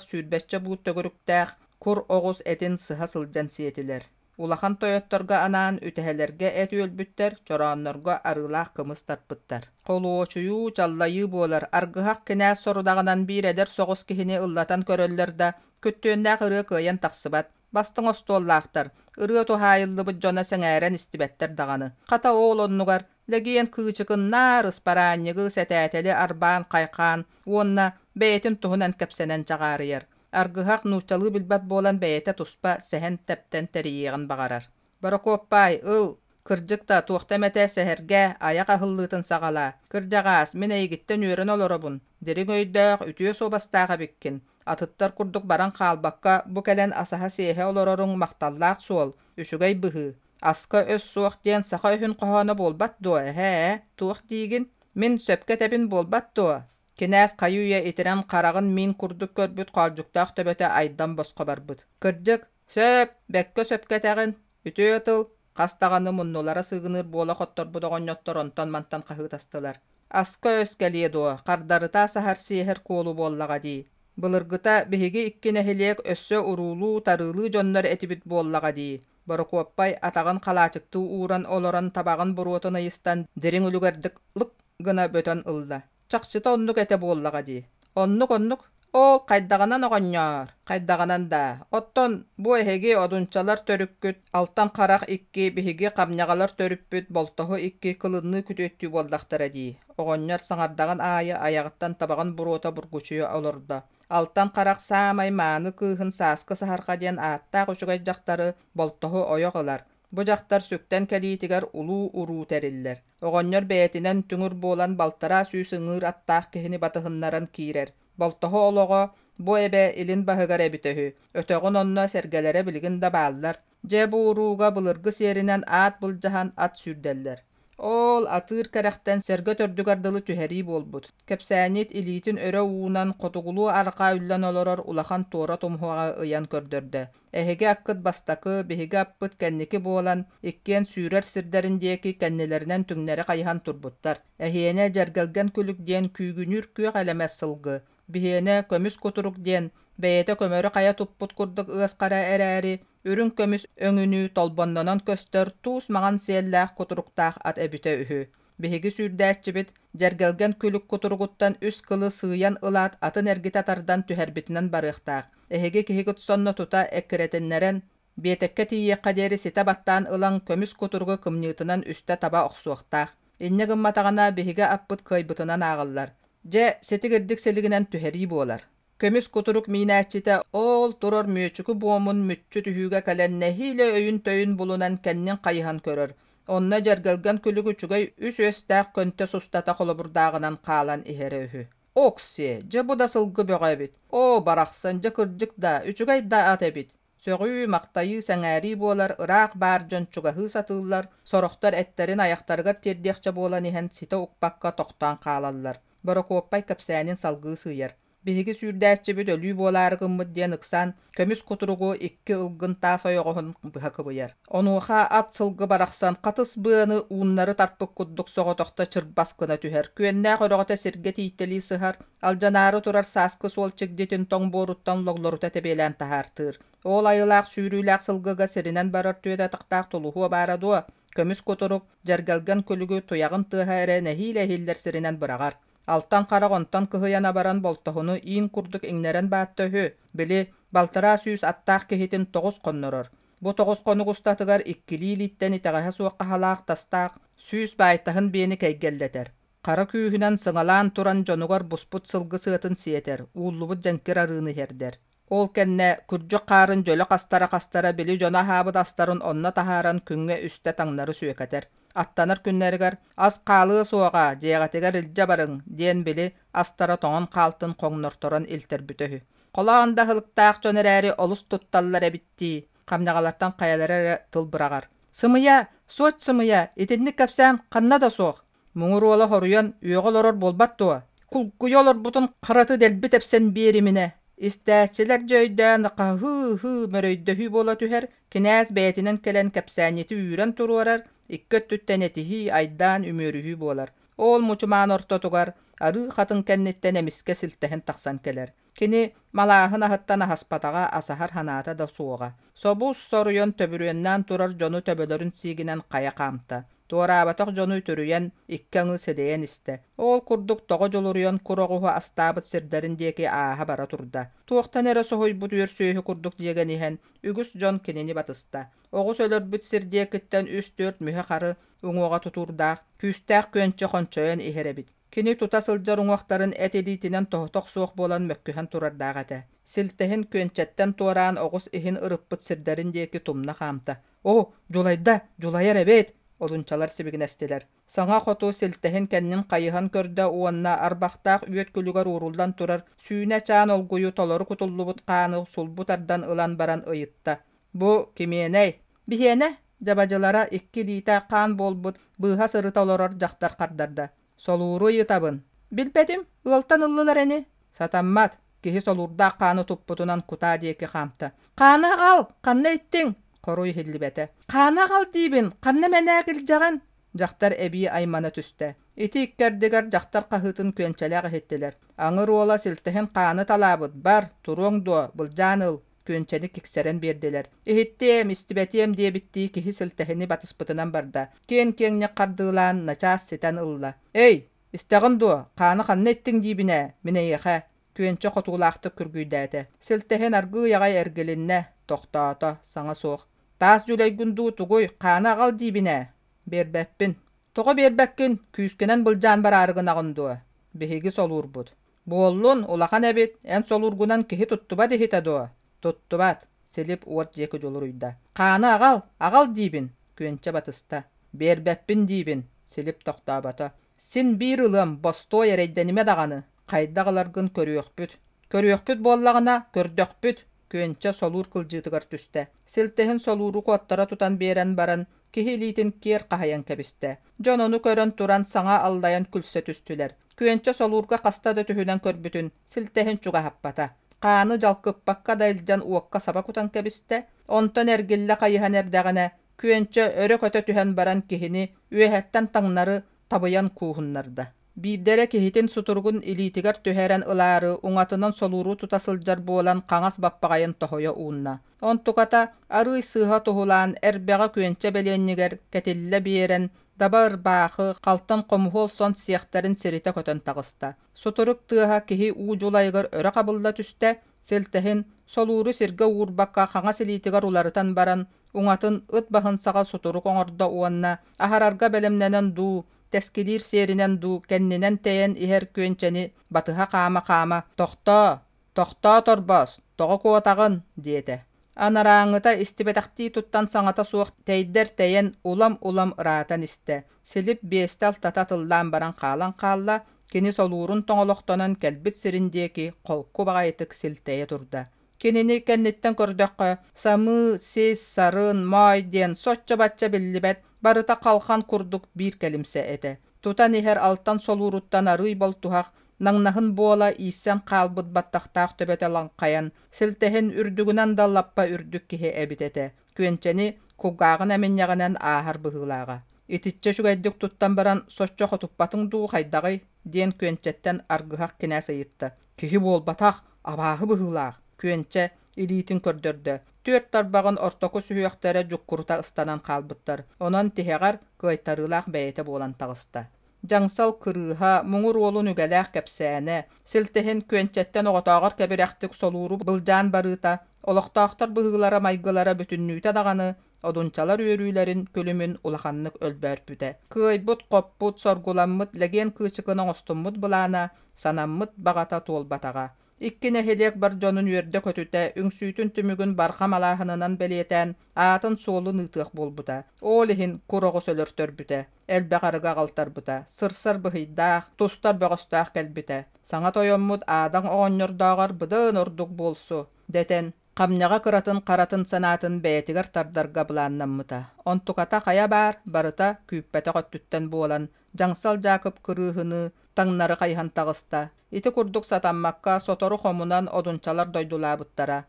сүүрбэччэ буут төгүрүктээх кур оҕус этин сыһа сылдьан сиэтилэр. Улахан тойотторго анаан үтэһэлэргэ эт үөлбүттэр, чорооннорго арыылаах кымыс тарпыттар. Холуочуйуу, чаллайыы буолар, аргыһах кинээс сорудаҕынан биир эдэр соҕус киһини ыллатан көрөллөр да, күттүөннээх ырыа кыайан тахсыбат. Бастыҥ остуоллаахтар, ырыа туһаайыллыбыт дьоно сэҥээрэн истибэттэр даҕаны. Хата ол оннугар Лэгиэн кыычыкыннаар, ыспараанньыгы, сэтээтэли арбаан хайхаан уонна бэйэтин туһунан кэпсэнэн чаҕаарыйар. Аргыһах нууччалыы билбэт буолан бэйэтэ туспа сэһэн-тэптэн тэрийиэҕин баҕарар. Борокуоппай, ыл, кырдьык да, туохта эмэтэ сэһэргээ, айах аһыллыытын саҕалаа. Кырдьаҕаас, мин эйигиттэн үөрэн олоробун. Дириҥ өйдөөх, үтүө суобастаах эбиккин. Атыттар курдук баран хаалбакка, бу кэлэн асаһа-сиэһэ олороруҥ махталлаах суол, үчүгэй быһыы. Аска өс суох диэн саха өһүн хоһооно буолбат дуо, эһээ? Туох диигин? Мин сөпкө этэбин буолбат дуо? Кинээс хайы-үйэ итирэн хараҕын миин курдук көрбүт хоолдьуктаах төбөтө айдан босхо барбыт. Кырдьык, сөп, бэккэ сөпкө этэҕин, үтүө тыл, хас даҕаны муннулара сыыгыныыр буола хотторбут оҕонньоттор онтон-мантан хаһыытастылар. Аска өс кэлиэ дуо, хардарыта саһар-сиэһэр куолу буоллаҕа дии. Былыргыта биһиги икки нэһилиэк өссө уруулуу-тарыылыы дьоннор этибит буоллаҕа дии. Борокуоппай атаҕын халаачыктыы ууран олорон табаҕын буруотун ыйыстан дириҥ үлүгэрдик лык гына бөтөн ылла. Чахчыта оннук этэ буоллаҕа дии. Оннук-оннук. Ол хайдаҕынан оҕонньоор, хайдаҕынан даа. Оттон бу эһиги одунчалар төрүккүт, алтан харах икки, биһиги хамньаҕалар төрүппүт болтоһу икки кылынныы күтүөттүү буоллахтара дии. Оҕонньор саҥардаҕын аайы айаҕыттан табаҕын буруота бургучуйа олордо. Алтан харах саамай мааны кыыһын Сааскы Саһарҕа диэн ааттаах үчүгэй дьахтары Болтоһу ойох ылар. Бу дьахтар сүктэн кэлиитигэр улуу уруу тэриллэр. Оҕонньор бэйэтинэн түҥүр буолан балтараа сүүс ыҥыыр аттаах киһини батыһыннаран киирэр. Болтоһу олоҕо бу эбэ илин баһыгар эбитэ үһү. Өтөҕүн онно сэргэлэрэ билигин да бааллар. Дьэ бу урууга былыргы сиэринэн аат былдьаһан ат сүүрдэллэр. Ол атыыр кэрэхтэн сэргэ төрдүгэр дылы түһэрии буолбут. Кэпсээнньит илиитин өрө уунан хотугулуу-арҕаа үллэн олорор улахан туора тумуһаҕы ыйан көрдөрдө. Эһиги аккыт бастакы, биһиги аппыт кэнники буолан, иккиэн сүүрэр сирдэрин диэки кэннилэринэн түҥнэри хайыһан турбуттар. Эһиэнэ Дьэргэлгэн Күлүк диэн күүгүнүүр күөх элэмэс сылгы, биһиэнэ Көмүс Кутурук диэн бэйэтэ көмөрү хайа туппут курдук ыас хара эрээри, үрүҥ көмүс өҥүнүү толбоннонон көстөр туус маҥан сиэллээх кутуруктаах ат эбитэ үһү. Биһиги сүүрдээччибит Дьэргэлгэн Күлүк кутуругуттан үс кылы сыыйан ылаат атын эргитэ тардан түһэрбитинэн барыахтаах. Эһиги киһигит сонно тута эккирэтиннэрэн, биэтэккэ тиийиэххэ диэри ситэ баттаан ылан көмүс кутуругу кымньыытынан үстэ таба охсуохтаах. Инньэ гымматаҕына биһиги аппыт кыайбытынан ааҕыллар. Дьэ, ситигирдик силигинэн түһэрии буолар. Көмүс кутурук миинээччитэ оол турар мүөчүкү буомун мүччү түһүүгэ кэлэн нэһиилэ өйүн-төйүн булунан кэннин хайыһан көрөр. Онно дьэргэлгэн күлүк үчүгэй үс үөстээх көнтөс устата холобурдааҕынан хаалан иһэрэ үһү. Окси, дьэ бу да сылгы бөҕө эбит. Оо, барахсан, дьэ кырдьык да, үчүгэй да ат эбит. Сөҕүү, махтайыы, сэҥээрии буолар, ыраах баар дьон чугаһыы сатыыллар, сорохтор эттэрин айахтарыгар тиэрдиэхчэ буолан иһэн ситэ укпакка тохтоон хаалаллар. Борокуоппай кэпсээнин салгыы сыыйар. Биһиги сүүрдээччибит өлүү буолаары гыммыт диэн ыксаан, көмүс кутуругу икки ылгын таас ойоҕоһун быһа кыбыйар. Онуоха ат сылгы барахсан хатыс быаны ууннары тарпыт курдук соҕотохто чырбас гына түһэр, күөннээх өрөҕөтө сиргэ тиийтэлии сыһар, алдьанаары турар сааскы суол чигдитин тоҥ буоруттан логлорута тэбиэлээн таһаартыыр. Ол айылаах сүүрүүлээх сылгыга сиринэн барар түөтэ атахтаах тулуһуо баара дуо? Көмүс кутурук, дьэргэлгэн күлүгү туйаҕын тыаһа эрэ нэһиилэ иһиллэр сиринэн быраҕар. Алтан харах онтон кыһыйан абаран болтоһуну иин курдук иҥнэрэн баатта үһү, били, балтараа сүүс аттаах киһитин тоҕус хоннорор. Бу тоҕус хонук устатыгар иккилии илииттэн итэҕэһэ суох хаһалаах тастаах сүүс баайтаһын биэни кэйгэллэтэр. Хара күүһүнэн сыҥалаан туран дьонугар буспут сылгы сыатын сиэтэр, ууллубут дьэҥкир арыыны иһэрдэр. Ол кэннэ күрдьүк хаарын дьөлө хастара-хастара били дьоно аһаабыт астарын онно таһааран күҥҥэ үстэ таҥнары сүөкэтэр. Аттанар күннэригэр «Ас хаалыа суоҕа, дьиэҕитигэр илдьэ барыҥ» диэн били астара тоҥон хаалтын хоҥнорторон илтэрбитэ үһү. Холоон да аһылыктаах дьон эрээри олус тутталлар эбит дии, хамньаҕалартан хайалара эрэ тыл быраҕар. «Сымыйа, суоч сымыйа, итинник кэпсээн ханна да суох. Муҥур уола хоруйан үөҕэ олорор буолбат дуо? Кулгуйа олорбутун хараты дэлби тэпсэн биэриминэ, истээччилэр дьэ өйдөөн хаһыы-ыһыы мөрөйдөһүү буола түһэр, кинээс бэйэтинэн кэлэн кэпсээнньити үүрэн туруорар, икки өттүттэн этиһии, айдаан, үмүөрүһүү буолар. Ол мучумаан ортотугар арыы хатыҥ кэнниттэн эмискэ силтэһин тахсан кэлэр. Кини малааһын аһыттан аһаспатаҕа, асаһар санаата да суоҕа. Собус соруйан төбүрүөннээн турар дьону төбөлөрүн сиигинэн хайа хаамта. Туораабатах дьону үтүрүйэн, икки аҥыы сэдэйэн истэ. Ол курдук тоҕо дьулуруйан кур оҕуһу астаабыт сирдэрин диэки ааһа бара турда. Туохтан эрэ соһуйбут үөр сүөһү курдук дьиэгэн иһэн, үгүс дьон кинини батыста. Оҕус өлөрбүт сир диэкиттэн үс-түөрт мүһэ хары уҥуоҕа тутуурдаах, күүстээх күөнчэ хончойон иһэр эбит. Кини тута сылдьар уҥуохтарын эт илиитинэн тоһута охсуох буолан мөккүһэн турардаах этэ. Силтэһин күөнчэттэн туораан оҕус иһин ырыппыт сирдэрин диэки тумна хаамта. «Оо, дьулайда, дьулайар эбээт!» олунчалар сибигинэстилэр. Саҥа хоту силтэһин кэннин хайыһан көрдө уонна арбахтаах үөт күлүгэр ууруллан турар сүүнэ чаан олгуйу толору кутуллубут хааны сулбу тардан ылан баран ыйытта: «Бу кимиэнэй?» «Биһиэнэ!» дьабадьылара икки илиитэ хаан буолбут быыһа сырыта олорор дьахтар хардарда. «Солууру ыйытабын». «Билбэтим, ыалтан ыллылар ини». «Сатаммат, киһи солуурдаах хааны туппутунан кутаа диэки хаамта. «Хааны аҕал, ханна иттиҥ?» Хоруй иһиллибэтэ. «Хааны аҕал диибин, ханна мэнээк илдьэҕин?» Дьахтар эбии аймана түстэ. Ити иккэрдигэр дьахтар хаһыытын күөнчэлээх иһиттилэр. Аҥыр уола силтэһин хааны талаабыт, бар, туруоҥ дуо, былдьаан ыл. Күөнчэни киксэрэн биэрдилэр. Иһиттиэм, истибэтиэм диэбиттии киһи силтэһини батыспытынан барда. Киэн-киэҥник хардыылаан, начаас ситэн ылла. «Эй, истэҕин дуо? Хааны ханна иттиҥ диибин ээ, мин эйиэхэ!» Күөнчэ хотуулаахтык күргүйдээтэ. Силтэһин аргыый аҕай эргилиннэ, тохтоото, саҥа суох. «Таас дьүлэйгин дуу, тугуй, хааны аҕал диибин ээ!» «Биэрбэппин». «Тоҕо биэрбэккин? Күүскэнэн былдьаан бараары гынаҕын дуо?» «Биһиги солуурбут». «Буоллун, улахан эбит, эн солуургунан киһи туттубат иһитэ дуо?» «Туттубат», Силип уот диэки дьулуруйда. «Хааны аҕал, аҕал диибин!» Күөнчэ батыста. «Биэрбэппин диибин», Силип тохтообото. «Син биир ылыам, бостуой эрэйдэнимэ даҕаны, хайдах ыларгын көрүөхпүт». «Көрүөхпүт буоллаҕына, көрдөхпүт!» Күөнчэ солуур кылдьыытыгар түстэ. Силтэһин солууру куоттара тутан биэрэн баран, киһи илиитин киэр хаһыйан кэбистэ. Дьон ону көрөн туран саҥа аллайан күлсэ түстүлэр. Күөнчэ солуурга хаста да түһүнэн көрбүтүн, силтэһин чугаһаппата. Хааны дьалкыппакка да илдьэн уокка саба кутан кэбистэ, онтон эргиллэ хайыһан эрдэҕинэ, Күөнчэ өрө көтө түһэн баран киһини үөһэттэн таҥнары табыйан кууһуннарда. Биирдэрэ киһитин сутуругун илиитигэр түһэрэн ылаары уҥатынан солууру тута сылдьар буолан хаҥас баппаҕайын тоһуйа уунна. Онтуката арыый сыыһа туһулаан эрбэҕэ күөнчэ бэлиэнньигэр кэтиллэ биэрэн даба ырбаахы, халтан хомуһуол сон сиэхтэрин сиритэ көтөн таҕыста. Сутурук тыаһа киһи уу дьулайыгар өрө хабылла түстэ, силтэһин солууру сиргэ уурбакка хаҥас илиитигэр уларытан баран уҥатын ыт баһын саҕа сутурук оҥордо уонна аһарарга бэлэмнэнэн дуу, тэскилиир сиэринэн дуу кэннинэн тэйэн иһэр күөнчэни батыһа хаама-хаама «Тохтоо! Тохтоо, торбоос! Тоҕо куотаҕын?» диэтэ. Анарааҥҥыта истибэтэхтии туттан саҥата суох тэйдэр тэйэн улам-улам ыраатан истэ. Силип биэстэ-алтата тыллаан баран хаалан хаалла, кини солуурун тоҥолохтонон кэлбит сирин диэки холку баҕайытык силтэйэ турда. Кинини кэнниттэн көрдөххө, самыы, сис, сарын, моой диэн соччо-бачча биллибэт, барыта халхан курдук биир кэлимсэ этэ. Тутан иһэр алтан солууруттан арыый болтуһах, наҥнаһын буола ииссэн хаалбыт баттахтаах төбөтө лаҥхайан, силтэһин үрдүгүнэн да лаппа үрдүк киһи эбит этэ. Күөнчэни кулгааҕын эминньэҕинэн ааһар быһыылааҕа. Итиччэ үчүгэйдик туттан баран соччо хотуппатыҥ дуу хайдаҕый? диэн Күөнчэттэн аргыһах кинээс ыйытта. Киһи буолбатах, абааһы быһыылаах, Күөнчэ илиитин көрдөрдө. Түөрт тарбаҕын ортоку сүһүөхтэрэ дьуккурута ыстанан хаалбыттар. Онон тиһэҕэр кыайтарыылаах бэйэтэ буолан таҕыста. Дьаҥсал кырыыһа, муҥур уолун үгэлээх кэпсээнэ, силтэһин Күөнчэттэн оҕотооҕор кэбирэхтик солууру былдьаан барыыта, олохтоохтор быһыылара-майгылара бүтүннүүтэ даҕаны одунчалар үөрүүлэрин күлүмүн улаханнык өлбөөрпүтэ. Кыайбыт-хоппут, соргуламмыт Лэгиэн Кыычыкын оҥостуммут былаана, санаммыт баҕата туолбатаҕа. Икки нэһилиэк бар дьонун үөрдэ-көтүтэ, үҥсүүтүн түмүгүн барҕа малааһынынан бэлиэтээн, аатын-суолун ыытыах буолбута. Ол иһин кур оҕус өлөртөрбүтэ, элбэх арыгы аҕалтарбыта, сырсар быһыйдаах, тустар бөҕөстөөх кэлбитэ. Саҥа тойоммут Аадаҥ оҕонньордооҕор быдан ордук буолсу, дэтэн, Хамньаҕа кыратын харатын санаатын бэйэтигэр тардарга былааннаммыта. Онтуката хайа баар, барыта күүппэтэх өттүттэн буолан, Дьаҥсал Дьаакып кырыыһыныы таҥнары хайыһан таҕыста. Ити курдук сатаммакка, сотору хомунан одунчалар дойдулаабыттара.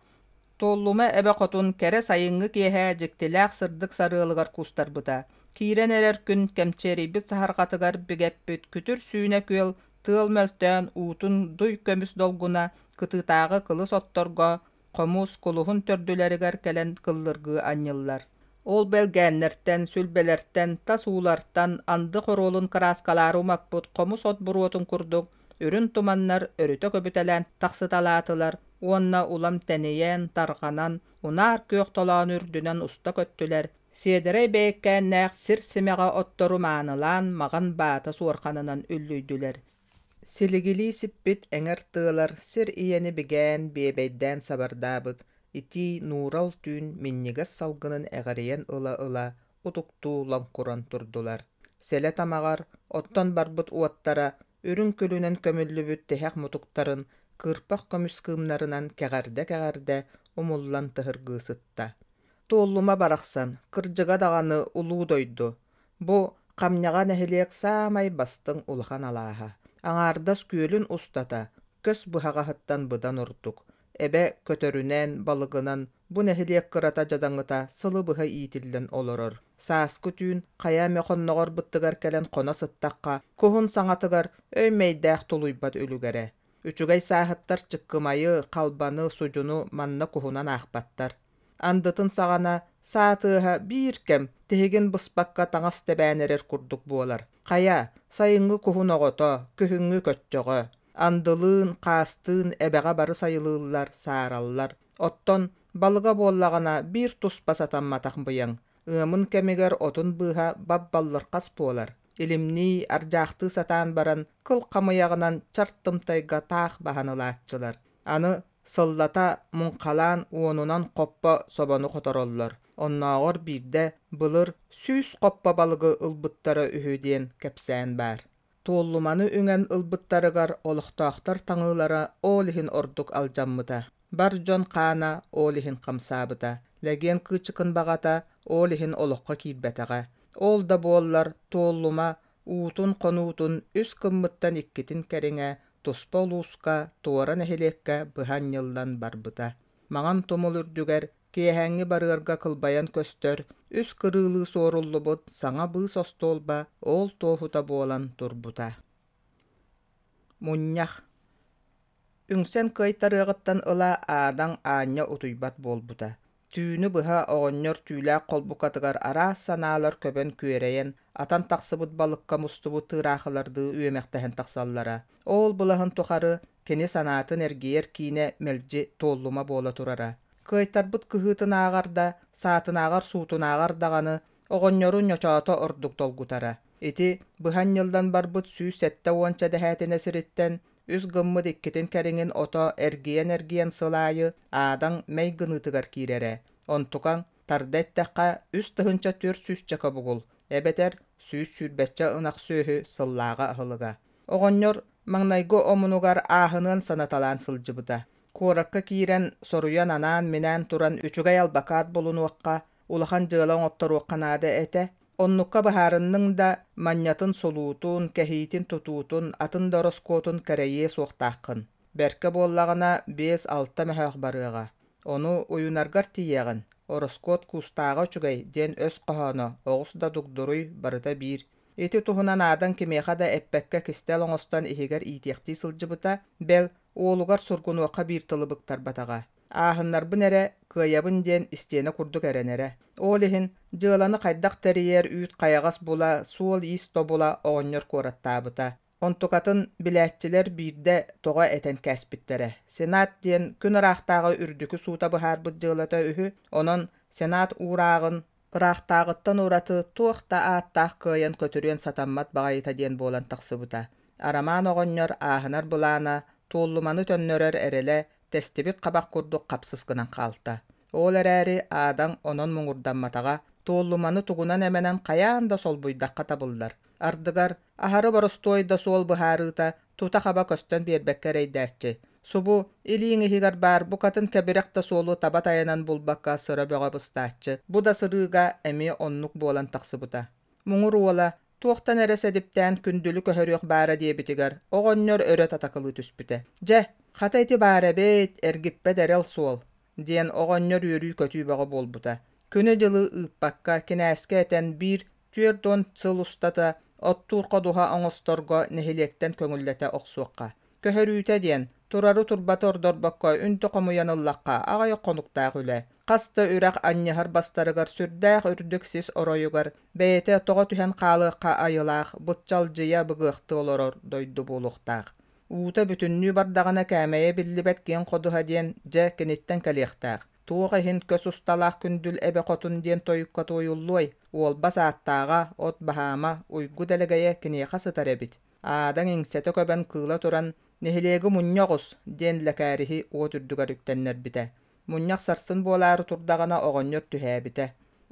Туоллума эбэ хотун кэрэ сайыҥҥы киэһэ дьиктилээх сырдык сарыалыгар куустарбыта. Киирэн эрэр күн кэмчиэрийбит саһарҕатыгар бигэппит күтүр сүүнэ күөл тыал мөлтөөн уутун дуй көмүс долгуна кытыытааҕы кылыс отторго хомус кулуһун төрдүлэригэр кэлэн кыллыргыы анньыллар. Ол бэлгээннэртэн, сүлбэлэртэн, тас уулартан анды хоруолун кырааскалаары умаппыт хомус от буруотун курдук үрүн туманнар өрүтэ көбүтэлээн тахсыталаатылар уонна улам тэнийэн, тарҕанан, унаар күөх толоону үрдүнэн уста көттүлэр, сиэдэрэй бэйэккээннээх сир симэҕэ оттору маанылаан маҕан баата суорҕанынан үллүйдүлэр. Силигилии сиппит эҥэр тыалар сир ийэни бигээн, биэбэйдээн сабардаабыт итии нуурал түүн минньигэс салгынын эҕирийэн ыла-ыла утуктуу лоҥкуран турдулар. Сэлэ тамаҕар оттон барбыт уоттара үрүҥ күлүнэн көмүллүбүт тиһэх мутуктарын кыырпах көмүс кыымнарынан кэҕэрдэ-кэҕэрдэ умуллан тыһыргыы сытта. Туоллума барахсан, кырдьыга даҕаны улуу дойду. Бу Хамньаҕа нэһилиэк саамай бастыҥ улахан алааһа. Аҥаардас күөлүн устата көс быһаҕаһыттан быдан ордук. Эбэ көтөрүнэн, балыгынан бу нэһилиэк кырата дьадаҥыта сылы быһа иитиллэн олорор. Сааскы түүн хайа эмэ хонноҕор быттыгар кэлэн хоно сыттахха, куһун саҥатыгар өй-мэйдээх тулуйбат үлүгэрэ. Үчүгэй сааһыттар чыккымайы, халбаны, судьуну манна куһунан аахпаттар. Андытын саҕана саа тыаһа биир кэм тиһигин быспакка таҥас тэбээн эрэр курдук буолар. Хайа, сайыҥҥы куһун оҕото, күһүҥҥү көччөҕө. Андылыын, хаастыын эбэҕэ бары сайылыыллар, саараллар. Оттон балыга буоллаҕына биир туспа сатамматах быйаҥ. Ыамын кэмигэр отун быыһа бап-баллырхас буолар. Илимнии, ардьаахтыы сатаан баран кыл хамыйаҕынан чарт тымтайга таах баһан ылааччылар. Аны сыллата муҥхалаан уонунан хоппо собону хотороллор. Оннооҕор биирдэ былыр 100 хоппо балыгы ылбыттара үһү диэн кэпсээн баар. Туоллуманы үҥэн ылбыттарыгар олохтоохтор таҥыылара ол иһин ордук алдьаммыта. Бар дьон хаана ол иһин хамсаабыта. Лэгиэн Кыычыкын баҕата ол иһин олоххо киирбэтэҕэ. Ол да буоллар Туоллума уутун-хонуутун үс гыммыттан иккитин кэриҥэ туспа улууска, туора нэһилиэккэ быһа анньыллан барбыта. Маҥан тумул үрдүгэр киэһээҥҥи барыарга кылбайан көстөр үс кырыылыы суоруллубут саҥа быыс остуолба ол туоһута буолан турбута. Мунньах Үҥсэн кыайтарыаҕыттан ыла Аадаҥ аанньа утуйбат буолбута. Түүнү быһа оҕонньор түүлээх холбукатыгар араас санаалар көбөн күөрэйэн, атан тахсыбыт балыкка мустубут тыыраахылардыы үөмэхтэһэн тахсаллара. Ол былаһын тухары кини санаатын эргийэр киинэ мэлдьи туоллума буола турара. Кыайтарбыт кыһыытынааҕар да, саатынааҕар-суутунааҕар даҕаны оҕонньору ньочоото ордук долгутара. Ити быһан ньыллан барбыт 170 дэһээтинэ сириттэн үс гыммыт иккитин кэриҥин ото эргийэн-эргийэн сыл аайы Аадаҥ мэй гыныытыгар киирэрэ. Онтукаҥ, тарда эттэххэ, 3400 бугул, эбэтэр 120 ынах сүөһү сыллааҕы аһылыга. Оҕонньор маҥнайгы омунугар ааһыныан санаталаан сылдьыбыта. Куоракка киирэн, соруйан анаан-минээн туран үчүгэй албакаат булунуохха, улахан дьыала оҥотторуохха наада этэ. Оннукка быһаарынныҥ да, манньатын сулуутун, кэһиитин тутуутун, атын да ороскуотун кэрэйиэ суохтааххын. Бэркэ буоллаҕына, биэс-алта мөһөөх барыаҕа. Ону уйунаргар тиийэҕин, ороскуот куустааҕа үчүгэй диэн өс хоһооно, оҕус да дугдуруй, барыта биир. Ити туһунан Аадан кимиэхэ да эппэккэ кистэл оҥостон иһигэр иитиэхтии сылдьыбыта, бэл, уолугар сургунуохха биир тылы быктарбатаҕа. Ааһыннарбын эрэ, кыайабын диэн истиэнэ курдук эрэнэрэ. Ол иһин дьыаланы хайдах тэрийэр үүт-хайаҕас була, суол-иис тобула оҕонньор куораттаабыта. Онтукатын билээччилэр биирдэ тоҕо этэн кээспиттэрэ. Сенат диэн күн ыраахтааҕы үрдүкү суута быһаарбыт дьыалата үһү, онон Сенат уурааҕын ыраахтааҕыттан ураты туох да ааттаах кыайан көтүрүөн сатаммат баҕайыта диэн буолан тахсыбыта. Арамаан оҕонньор ааһынар былаана, туоллуманы төннөрөр эрэлэ тэстибит хабах курдук хапсыс гынан хаалта. Ол эрээри Аадаҥ онон муҥурдамматаҕа, туоллуманы тугунан эмэнэн хайаан да солбуйдахха табыллар. Ардыгар аһары боростуой да суол быһаарыыта тута хаба көстөн биэрбэккэ эрэйдээччи. Субу илииҥ иһигэр баар букатын кэбирэх да суолу таба тайанан булбакка сыра бөҕө быстааччы. Бу да сырыыга эмиэ оннук буолан тахсыбыта. Муҥур уола туохтан эрэ сэдиптээн күндүлү көһөрүөх баара диэбитигэр оҕонньор өрө татакылыы түспүтэ. Дьэ, хата ити баар эбит, эргиппэт эрэл суол, диэн оҕонньор үөрүү-көтүү бөҕө буолбута. Күнү-дьылы ыыппакка кинээскэ этэн биир 40 сыл устата оттуур ходуһа оҥосторго нэһилиэктэн көҥүллэтэ охсуохха. Көһөрүүтэ диэн, турары-турбаты ордорбокко үнтү хомуйан ыллахха аҕыйах хонуктаах үлэ. Хас да үрэх анньыһар бастарыгар сүрдээх үрдүк сис оройугар бэйэтэ тоҕо түһэн хаалыахха айылаах быччалдьыйа быгыахтыы олорор дойду буолуохтаах. Уута бүтүннүү бардаҕына кээмэйэ биллибэт киэҥ ходуһа диэн дьэ киниттэн кэлиэхтээх. Туох иһин көс усталаах күндүл эбэ хотун диэн тойукка туойуллуой? Уолбас ааттааҕа, от баһаама, уйгу дэлэгэйэ киниэхэ сытар эбит. Аадаҥ иҥсэтэ көбөн кыыла туран, «Нэһилиэги мунньа оҕус!» диэн Лэкээриһи уот үрдүгэр үктэннэрбитэ. Мунньах сарсын буолаары турдаҕына оҕонньор түһээбитэ.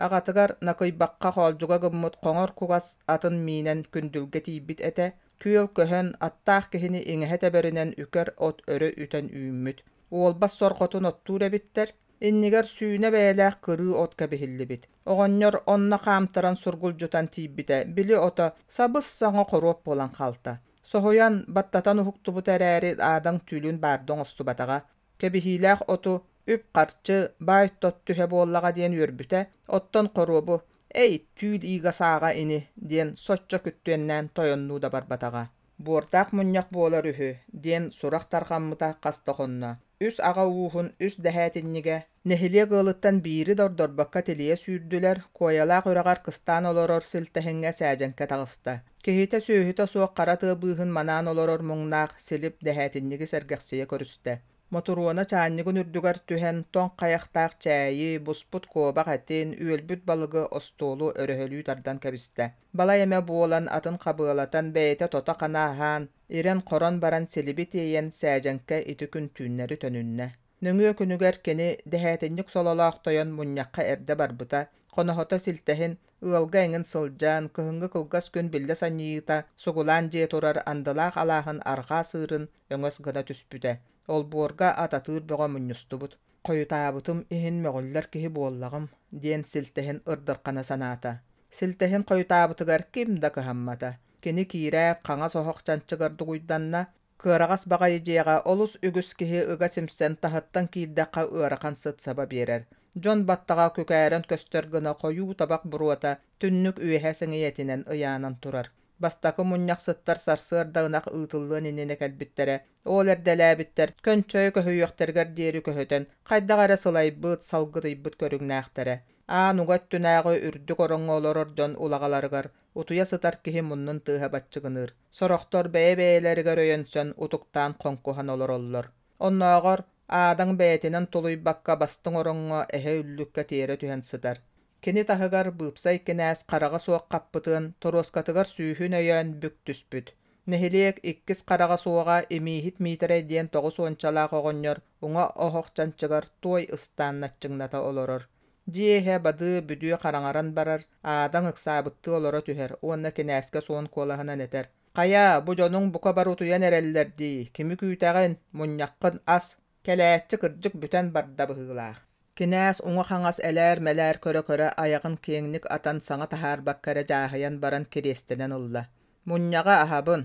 Аҕатыгар Накыйбахха хоолдьуга гыммыт хоҥор кугас атын миинэн күндүлгэ тиийбит этэ, күөл көһөн, аттаах киһини иҥэһэ тэбэринэн үкэр от өрө үтэн үүммүт. Уолбас сорҕотун оттуур эбиттэр, иннигэр сүүнэ бэйэлээх кырыы от кэбиһиллибит. Оҕонньор онно хаамтаран сургулдьутан тиийбитэ, били ото сабыс-саҥа хоруоп буолан хаалта. Соһуйан, баттатан уһуктубута эрээри Аадаҥ түүлүн баарда оҥостубатаҕа. Кэбиһиилээх оту үп-харчы, баай-тот түһэ буоллаҕа диэн үөрбүтэ, оттон хоруобу «Эй, түүл иигэ сааҕа ини» диэн соччо күттүөннээн тойоннуу да барбатаҕа. Буордаах мунньах буолар үһү диэн сурах тарҕаммыта хас да хонно. Үс аҕа ууһун үс дэһээтинньигэ нэһилиэк ыалыттан биири да ордорбокко тилийэ сүүрдүлэр, Куойалаах үрэҕэр кыстаан олорор Силтэһиҥҥэ сээдьэҥкэ таҕыста. Киһитэ-сүөһүтэ суох хара тыа быыһын манаан олорор муҥнаах Силип дэһээтинньиги сэргэхсийэ көрүстэ. Мотуруона чаанньыгын үрдүгэр түһэн, тоҥ хайахтаах чээйи, буспут куобах этин, үөлбүт балыгы остуолу өрөһөлүү тардан кэбистэ. Балай эмэ буолан, атын хабыалатан, бэйэтэ тото-хана аһаан, ирэн-хорон баран силиби тиэйэн, Сээдьэҥкэ ити күн түүннэри төнүннэ. Нөҥүө күнүгэр кини дэһээтинньик сололоох тойон мунньахха эрдэ барбыта, хоноһото Силтэһин ыалга эҥин сылдьан, кыһыҥҥы кылгас күн биллэ санньыйыыта сугулаан дьиэ турар андылаах алааһын арҕаа сыырын өҥөс гына түспүтэ. Олбуорга ат-атыыр бөҕө мунньустубут. Хойутаабытым иһин мөҕүллэр киһи буоллаҕым, диэн Силтэһин ырдырхана санаата. Силтэһин хойутаабытыгар ким да кыһаммата. Кини киирээт, хаҥас оһох чанчыгар дугуйданна, кыараҕас баҕайы дьиэҕэ олус үгүс киһи ыга симсэн таһыттан киирдэххэ ыарахан сыт саба биэрэр. Дьон баттаҕа күкээрэн көстөр гына хойуу табах буруота түннүк үөһэ сэҥийэтинэн ыйаанан турар. Бастакы мунньахсыттар сарсыарда ынах ыытыллыан иннинэ кэлбиттэрэ. Ол эрдэлээбиттэр, көнчөйө көһүйүөхтэригэр диэри көһүтэн, хайдах эрэ сылайбыт, салгытыйбыт көрүҥнээхтэрэ. Аан уга өттүнээҕи үрдүк ороҥҥо олорор дьон улаҕаларыгар утуйа сытар киһи муннун тыаһа баччыгыныыр. Сорохтор бэйэ-бэйэлэригэр өйөнсөн, утуктаан хоҥкуһан олороллор. Оннооҕор Аадаҥ бэйэтинэн тулуйбакка бастыҥ ороҥҥо эһэ үллүккэ тиэрэ түһэн сытар. Кини таһыгар быыпсай кинээс хараҕа суох хаппытын, торуоскатыгар сүүһүн өйөөн бүк түспүт. Нэһилиэк иккис хараҕа суоҕа Имииһит Миитэрэй диэн тоҕус уончалаах оҕонньор уҥа оһох чанчыгар туой ыстаан наччыҥната олорор. Дьиэ иһэ бадыы бүдүө хараҥаран барар, Аадаҥ ыксаабыттыы олоро түһэр уонна кинээскэ суон куолаһынан этэр: «Хайа, бу дьонуҥ бука бары утуйан эрэллэр дии, кими күүтэҕин, мунньаххын ас, кэлээччи кырдьык бүтэн барда быһыылаах». Кинээс уҥа-хаҥас элээр-мэлээр көрө-көрө айаҕын киэҥник атан саҥа таһаарбакка эрэ дьааһыйан баран кириэстэнэн ылла. «Мунньаҕы аһабын.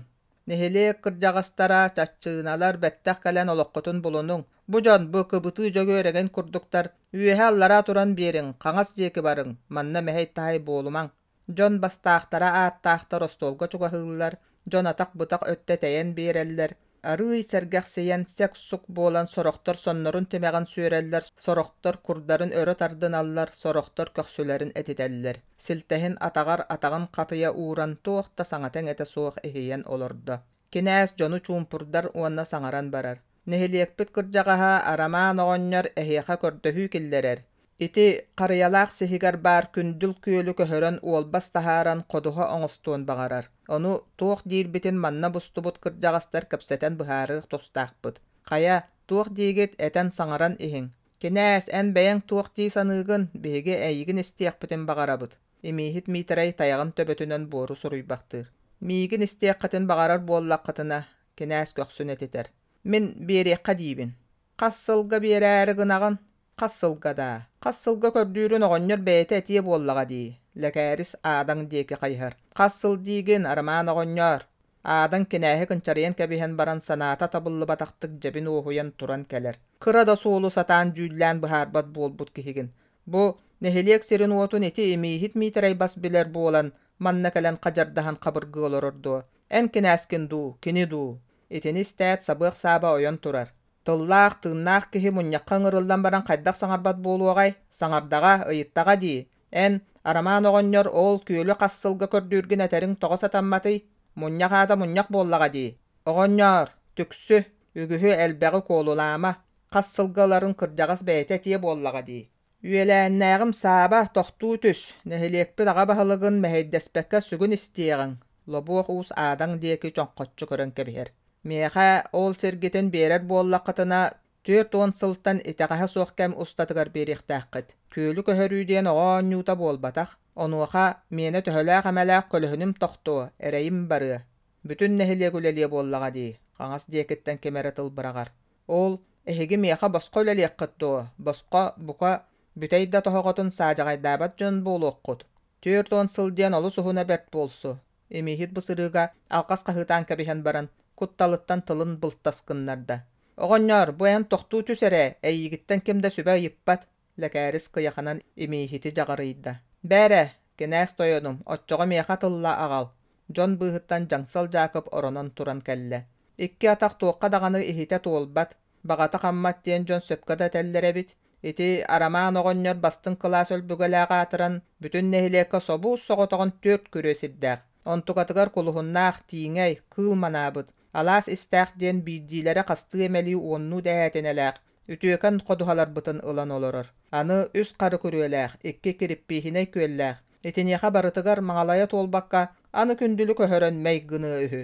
Нэһилиэк кырдьаҕастара, чаччыыналар бэттэх кэлэн олоххутун булунуҥ. Бу дьон, бу кыбытыы дьөгүөр эҥин курдуктар, үөһэ-аллараа туран биэриҥ, хаҥас диэки барыҥ, манна мэһэй-таһай буолумаҥ». Дьон бастаахтара ааттаахтар остуолга чугаһыыллар, дьон атах-бытах өттө тэйэн биэрэллэр, арыый сэргэхсийэн сэк-сук буолан сорохтор соннорун тимэҕин сүөрэллэр, сорохтор курдарын өрө тардыналлар, сорохтор көхсүлэрин этитэллэр. Силтэһин атаҕар атаҕын хатыйа ууран туох да саҥата-иҥэтэ суох иһийэн олордо. Кинээс дьону чуумпурдар уонна саҥаран барар. Нэһилиэкпит кырдьаҕаһа Арамаан оҕонньор эһиэхэ көрдөһүү киллэрэр. Ити Харыйалаах сиһигэр баар Күндүл күөлү көһөрөн уолбас таһааран ходуһа оҥостуон баҕарар. Ону туох диирбитин манна бустубут кырдьаҕастар кэпсэтэн быһаарыах тустаахпыт. Хайа, туох диигит, этэн-саҥаран иһиҥ. Кинээс, эн бэйэҥ туох дии саныыгын, биһиги эйигин истиэхпитин баҕарабыт. Имииһит Миитэрэй тайаҕын төбөтүнэн буору суруйбахтыыр. Миигин истиэххитин баҕарар буоллаххытына, кинээс көхсүн этитэр. Мин биэриэххэ диибин. Хас сылга биэрээри гынаҕын? Хас сылга даа? Хас сылга көрдүүрүн оҕонньор бэйэтэ этиэ буоллаҕа дии, Лэкээрис Аадаҥ диэки хайыһар. Хас сыл диигин, Арамаан оҕонньоор? Аадаҥ кинээһи кынчарыйан кэбиһэн баран санаата табыллыбатахтык дьэбин уоһуйан туран кэлэр. Кыра да суолу сатаан дьүүллээн быһаарбат буолбут киһигин. Бу нэһилиэк сирин-уотун ити Имииһит Миитэрэй бас билэр буолан, манна кэлэн хадьардаһан хабыргыы олорор дуо? Эн кинээскин дуу, кини дуу? Итини истээт, Сабыах Сааба ойон турар. Тыллаах, тыыннаах киһи мунньахха ыҥырыллан баран хайдах саҥарбат буолуоҕай? Саҥардаҕа, ыйыттаҕа дии. Эн, Арамаан оҕонньор, ол күөлү хас сылга көрдүүргүн этэриҥ тоҕо сатамматый? Мунньах аата мунньах буоллаҕа дии. Оҕонньоор, түксү, үгүһү элбэҕи куолулаама. Хас сылга ыларын кырдьаҕас бэйэтэ этиэ буоллаҕа дии. Үөлээннээҕим Сааба, тохтуу түс, нэһилиэкпит аҕа баһылыгын мэһэйдэспэккэ сүгүн истиэҕиҥ, Лобуох Уус Аадаҥ диэки чоҥхоччу көрөн кэбиһэр. Миэхэ ол сиргитин биэрэр буоллаххытына, 40 сылтан итэҕэһэ суох кэм устатыгар биэриэхтээххит. Күөлү көһөрүү диэн оҕо оонньуута буолбатах. Онуоха миэнэ төһөлөөх эмэлээх көлөһүнүм тохтуо, эрэйим барыа. Бүтүн нэһилиэк үлэлиэ буоллаҕа дии, хаҥас диэкиттэн ким эрэ тыл быраҕар. Ол, эһиги миэхэ босхо үлэлиэххит дуо? Босхо, бука, бүтэй да тоһоҕотун саадьаҕайдаабат дьон буолуоххут. 40 сыл диэн олус уһуна бэрт буолсу. Имииһит бу сырыыга алҕас хаһыытаан кэбиһэн баран, кутталыттан тылын былтас гыннарда. Оҕонньоор, бу эн тохтуу түс эрэ, эйиигиттэн ким да сүбэ ыйыппат, Лэкээрис кыйаханан имииһити дьаҕарыйда. Бээрэ, кинээс тойонум, оччоҕо миэхэ тылла аҕал. Дьон быыһыттан Дьаҥсал Дьаакып оронон туран кэллэ. Икки атах туохха даҕаны иһитэ туолбат, баҕата хаммат диэн дьон сөпкө да этэллэр эбит. Ити Арамаан оҕонньор бастыҥ кылаас өлбүгэлээх аатыран, бүтүн нэһилиэккэ собуус-соҕотоҕун түөрт күрүө сирдээх. Онтукатыгар кулуһуннаах, тииҥэй, кыыл манаабыт, алаас истээх диэн биирдиилэрэ хастыы эмэлии уоннуу дэһээтинэлээх, үтүөкэн ходуһаларбытын ылан олорор. Аны үс хары күрүөлээх, икки кириппииһинэй күөллээх. Итиниэхэ барытыгар маҥалайа туолбакка, аны күндүлү көһөрөн мэй гыныа үһү.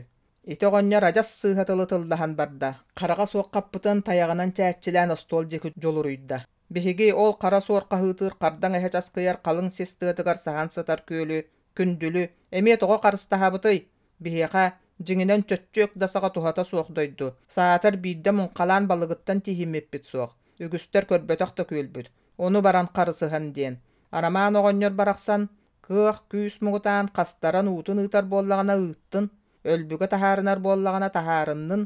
Ити оҕонньор адьас сыыһа тылы тыллаһан барда, хараҕа суох хаппытын тайаҕынан чээччилээн остуол диэки дьулуруйда. Биһиги ол хара суор хаһыытыыр хардаҥ эһэ часкыйар халыҥ сис тыатыгар саһан сытар күөлү, күндүлү эмиэ тоҕо харыстаһабытый? Биһиэхэ, дьиҥинэн чөччүөк да саҕа туһата суох дойду, саатар биирдэ муҥхалаан балыгыттан тииһиммиппит суох, үгүстэр көрбөтөх да күөлбүт, ону баран харысыһан диэн. Арамаан оҕонньор барахсан, кыах күүс муҥутаан хастаран уутун ыытар буоллаҕына ыыттын, өлбүгэ таһаарынар буоллаҕына таһаарыннын,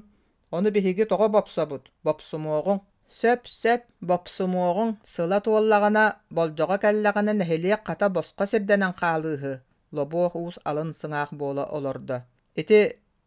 ону биһиги тоҕо бопсобут, бопсумуоҕуҥ. Сөп-сөп, бопсумуоҕуҥ, сыла туоллаҕына, болдьоҕо кэллэҕинэ нэһилиэк хата босхо сирдэнэн хаалыыһы, Лобуох уус алын сыҥаах буола олордо. Ити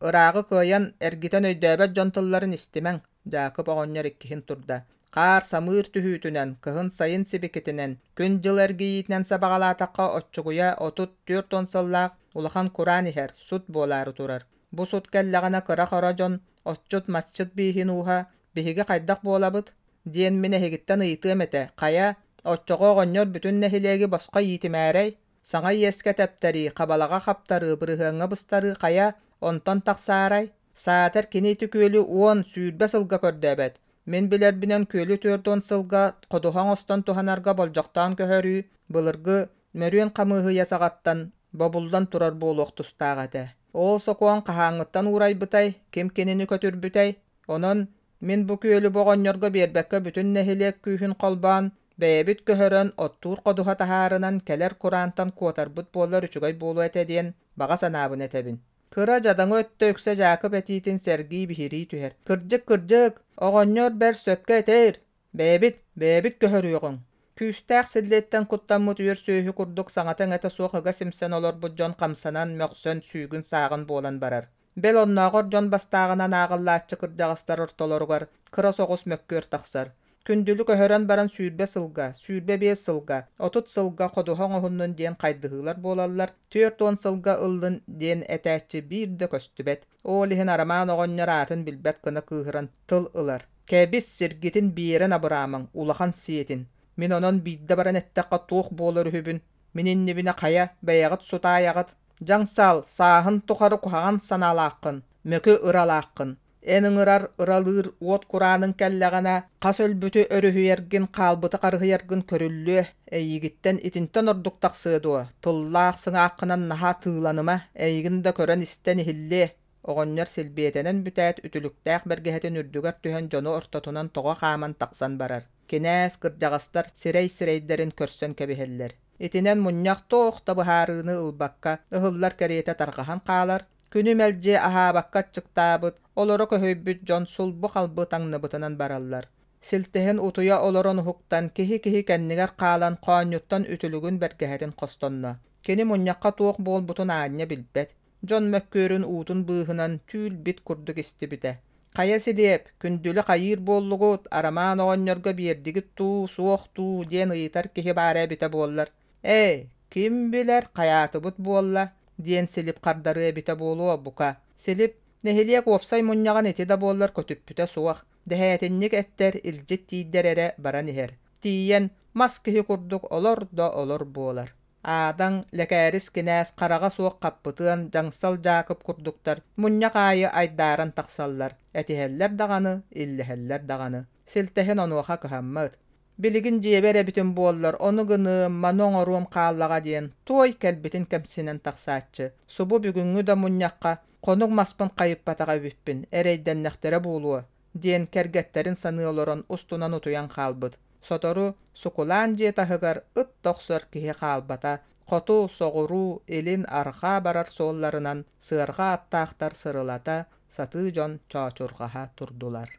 ырааҕы кыайан эргитэн өйдөөбөт дьон тылларын истимэҥ, Дьаакып оҕонньор иккиһин турда. Хаар самыыр түһүүтүнэн, кыһын-сайын сибикитинэн, күн-дьыл эргийиитинэн сабаҕалаатахха оччугуйа 34 сыллаах улахан кураан иһэр, сут буолаары турар. Бу сут кэллэҕинэ кыра-хоро дьон, отчут-масчыт бииһин ууһа, биһиги хайдах буолабыт? диэн мин эһигиттэн ыйытыам этэ. Хайа, оччоҕо оҕонньор бүтүн нэһилиэги босхо иитимээрэй? Саҥа иэскэ тэптэрии, хабалаҕа хаптарыы, бырыһыаҥҥа быстарыы хайа, онтон тахсаарай? Саатар кини ити күөлү 10, 20 сылга көрдөөбөт. Мин билэрбинэн күөлү 40 сылга ходуһа оҥостон туһанарга болдьохтоон көһөрүү былыргы Мөрүөн хамыыһыйа саҕаттан бобуллан турар буолуох тустаах этэ. Ол сокуон хаһааҥҥыттан уурайбытай, ким кинини көтүрбүтэй? Онон мин бу күөлү бу оҕонньорго биэрбэккэ бүтүн нэһилиэк күүһүн холбоон, бэйэбит көһөрөн, оттуур ходуһа таһаарынан кэлэр кураантан куотарбыт буоллар үчүгэй буолуо этэ диэн баҕа санаабын этэбин. Кыра дьадаҥы өттө үксэ Дьаакып этиитин сэргии-биһирии түһэр. Кырдьык, кырдьык, оҕонньор бэр сөпкө этэр, бэйэбит, бэйэбит көһөрүөҕүҥ. Күүстээх силлиэттэн куттаммыт үөр сүөһү курдук саҥата-иҥэтэ суох ыга симсэн олорбут дьон хамсанан, мөхсөн, сүүгүн-сааҕын буолан барар. Бэл оннооҕор дьон бастааҕынан ааҕыллааччы кырдьаҕастар ортолоругар кыра соҕус мөккүөр тахсар. Күндүлү көһөрөн баран 20 сылга, 25 сылга, 30 сылга ходуһа оҥоһуннун диэн хайдыһыылар буолаллар, 40 сылга ыллын диэн этээччи биир да көстүбэт. Ол иһин Арамаан оҕонньор аатын билбэт гына кыыһыран тыл ылар. Кэбис, сиргитин биэрэн абыраамаҥ, улахан сиэтин. Мин онон биирдэ баран эттэххэ туох буолар үһүбүн. Мин иннибинэ хайа, бэйэҕит сутаайаҕыт. Дьаҥсаал, сааһын тухары куһаҕан санаалааххын, мөкү ыралааххын. Эн ыҥырар, ыралыыр уот курааныҥ кэллэҕинэ, хас өлбүтү өрүһүйэргин, хаалбыты харыһыйаргын көрүллүө, эйигиттэн итинтэн ордук тахсыа дуо? Тыллаах сыҥааххынан наһаа тыыланыма, эйигин да көрөн-истэн иһиллиэ. Оҕонньор силбиэтэнэн бүтээт, үтүлүктээх бэргэһэтин үрдүгэр түһэн дьону ортотунан тоҕо хааман тахсан барар. Кинээс, кырдьаҕастар сирэй-сирэйдэрин көрсөн кэбиһэллэр. Итинэн мунньах туох да быһаарыыны ылбакка, ыһыллар кэриэтэ тарҕаһан хаалар, күнү мэлдьи аһаабакка аччыктаабыт, олоро көһүйбүт дьон сулбу-халбы таҥныбытынан бараллар. Силтэһин утуйа олорон уһуктан, киһи-киһи кэннигэр хаалан хоонньуттан үтүлүгүн бэргэһэтин хостонно. Кини мунньахха туох буолбутун аанньа билбэт. Дьон мөккүөрүн уутун быыһынан түүл-бит курдук истибитэ. Хайа Силиэп, күндүлү хайыыр буоллугут, Арамаан оҕонньорго биэрдигит дуу, суох дуу диэн ыйытар киһи баара эбитэ буоллар, «Ээ, ким билэр, хайаатыбыт буолла?» диэн Силип хардарыа эбитэ буолуо, бука. Силип, нэһилиэк уопсай мунньаҕын ити да буоллар көтүппүтэ суох, дэһээтинньик эттэр, илдьит тиийдэр эрэ баран иһэр. Тиийэн, мас киһи курдук олор да олор буолар. Аадаҥ, Лэкээрис кинээс хараҕа суох Хаппытыан, Дьаҥсал Дьаакып курдуктар мунньах аайы айдааран тахсаллар, этиһэллэр даҕаны, иллэһэллэр даҕаны. Силтэһин онуоха кыһаммыт. Билигин дьиэбэр эбитим буоллар, ону гыныам, маны оҥоруом хааллаҕа диэн туой кэлбитин кэмсинэн тахсааччы. Субу бүгүҥҥү да мунньахха хонук маспын хайыппатах эбиппин, эрэйдэннэхтэрэ буолуо, диэн кэргэттэрин саныы олорон устунан утуйан хаалбыт. Сотору сукулаан дьиэ таһыгар ыт тохсор киһи хаалбата, хоту, соҕуруу, илин, арҕаа барар суолларынан сыарҕа аттаахтар сырылата, сатыы дьон чоочурҕаһа турдулар.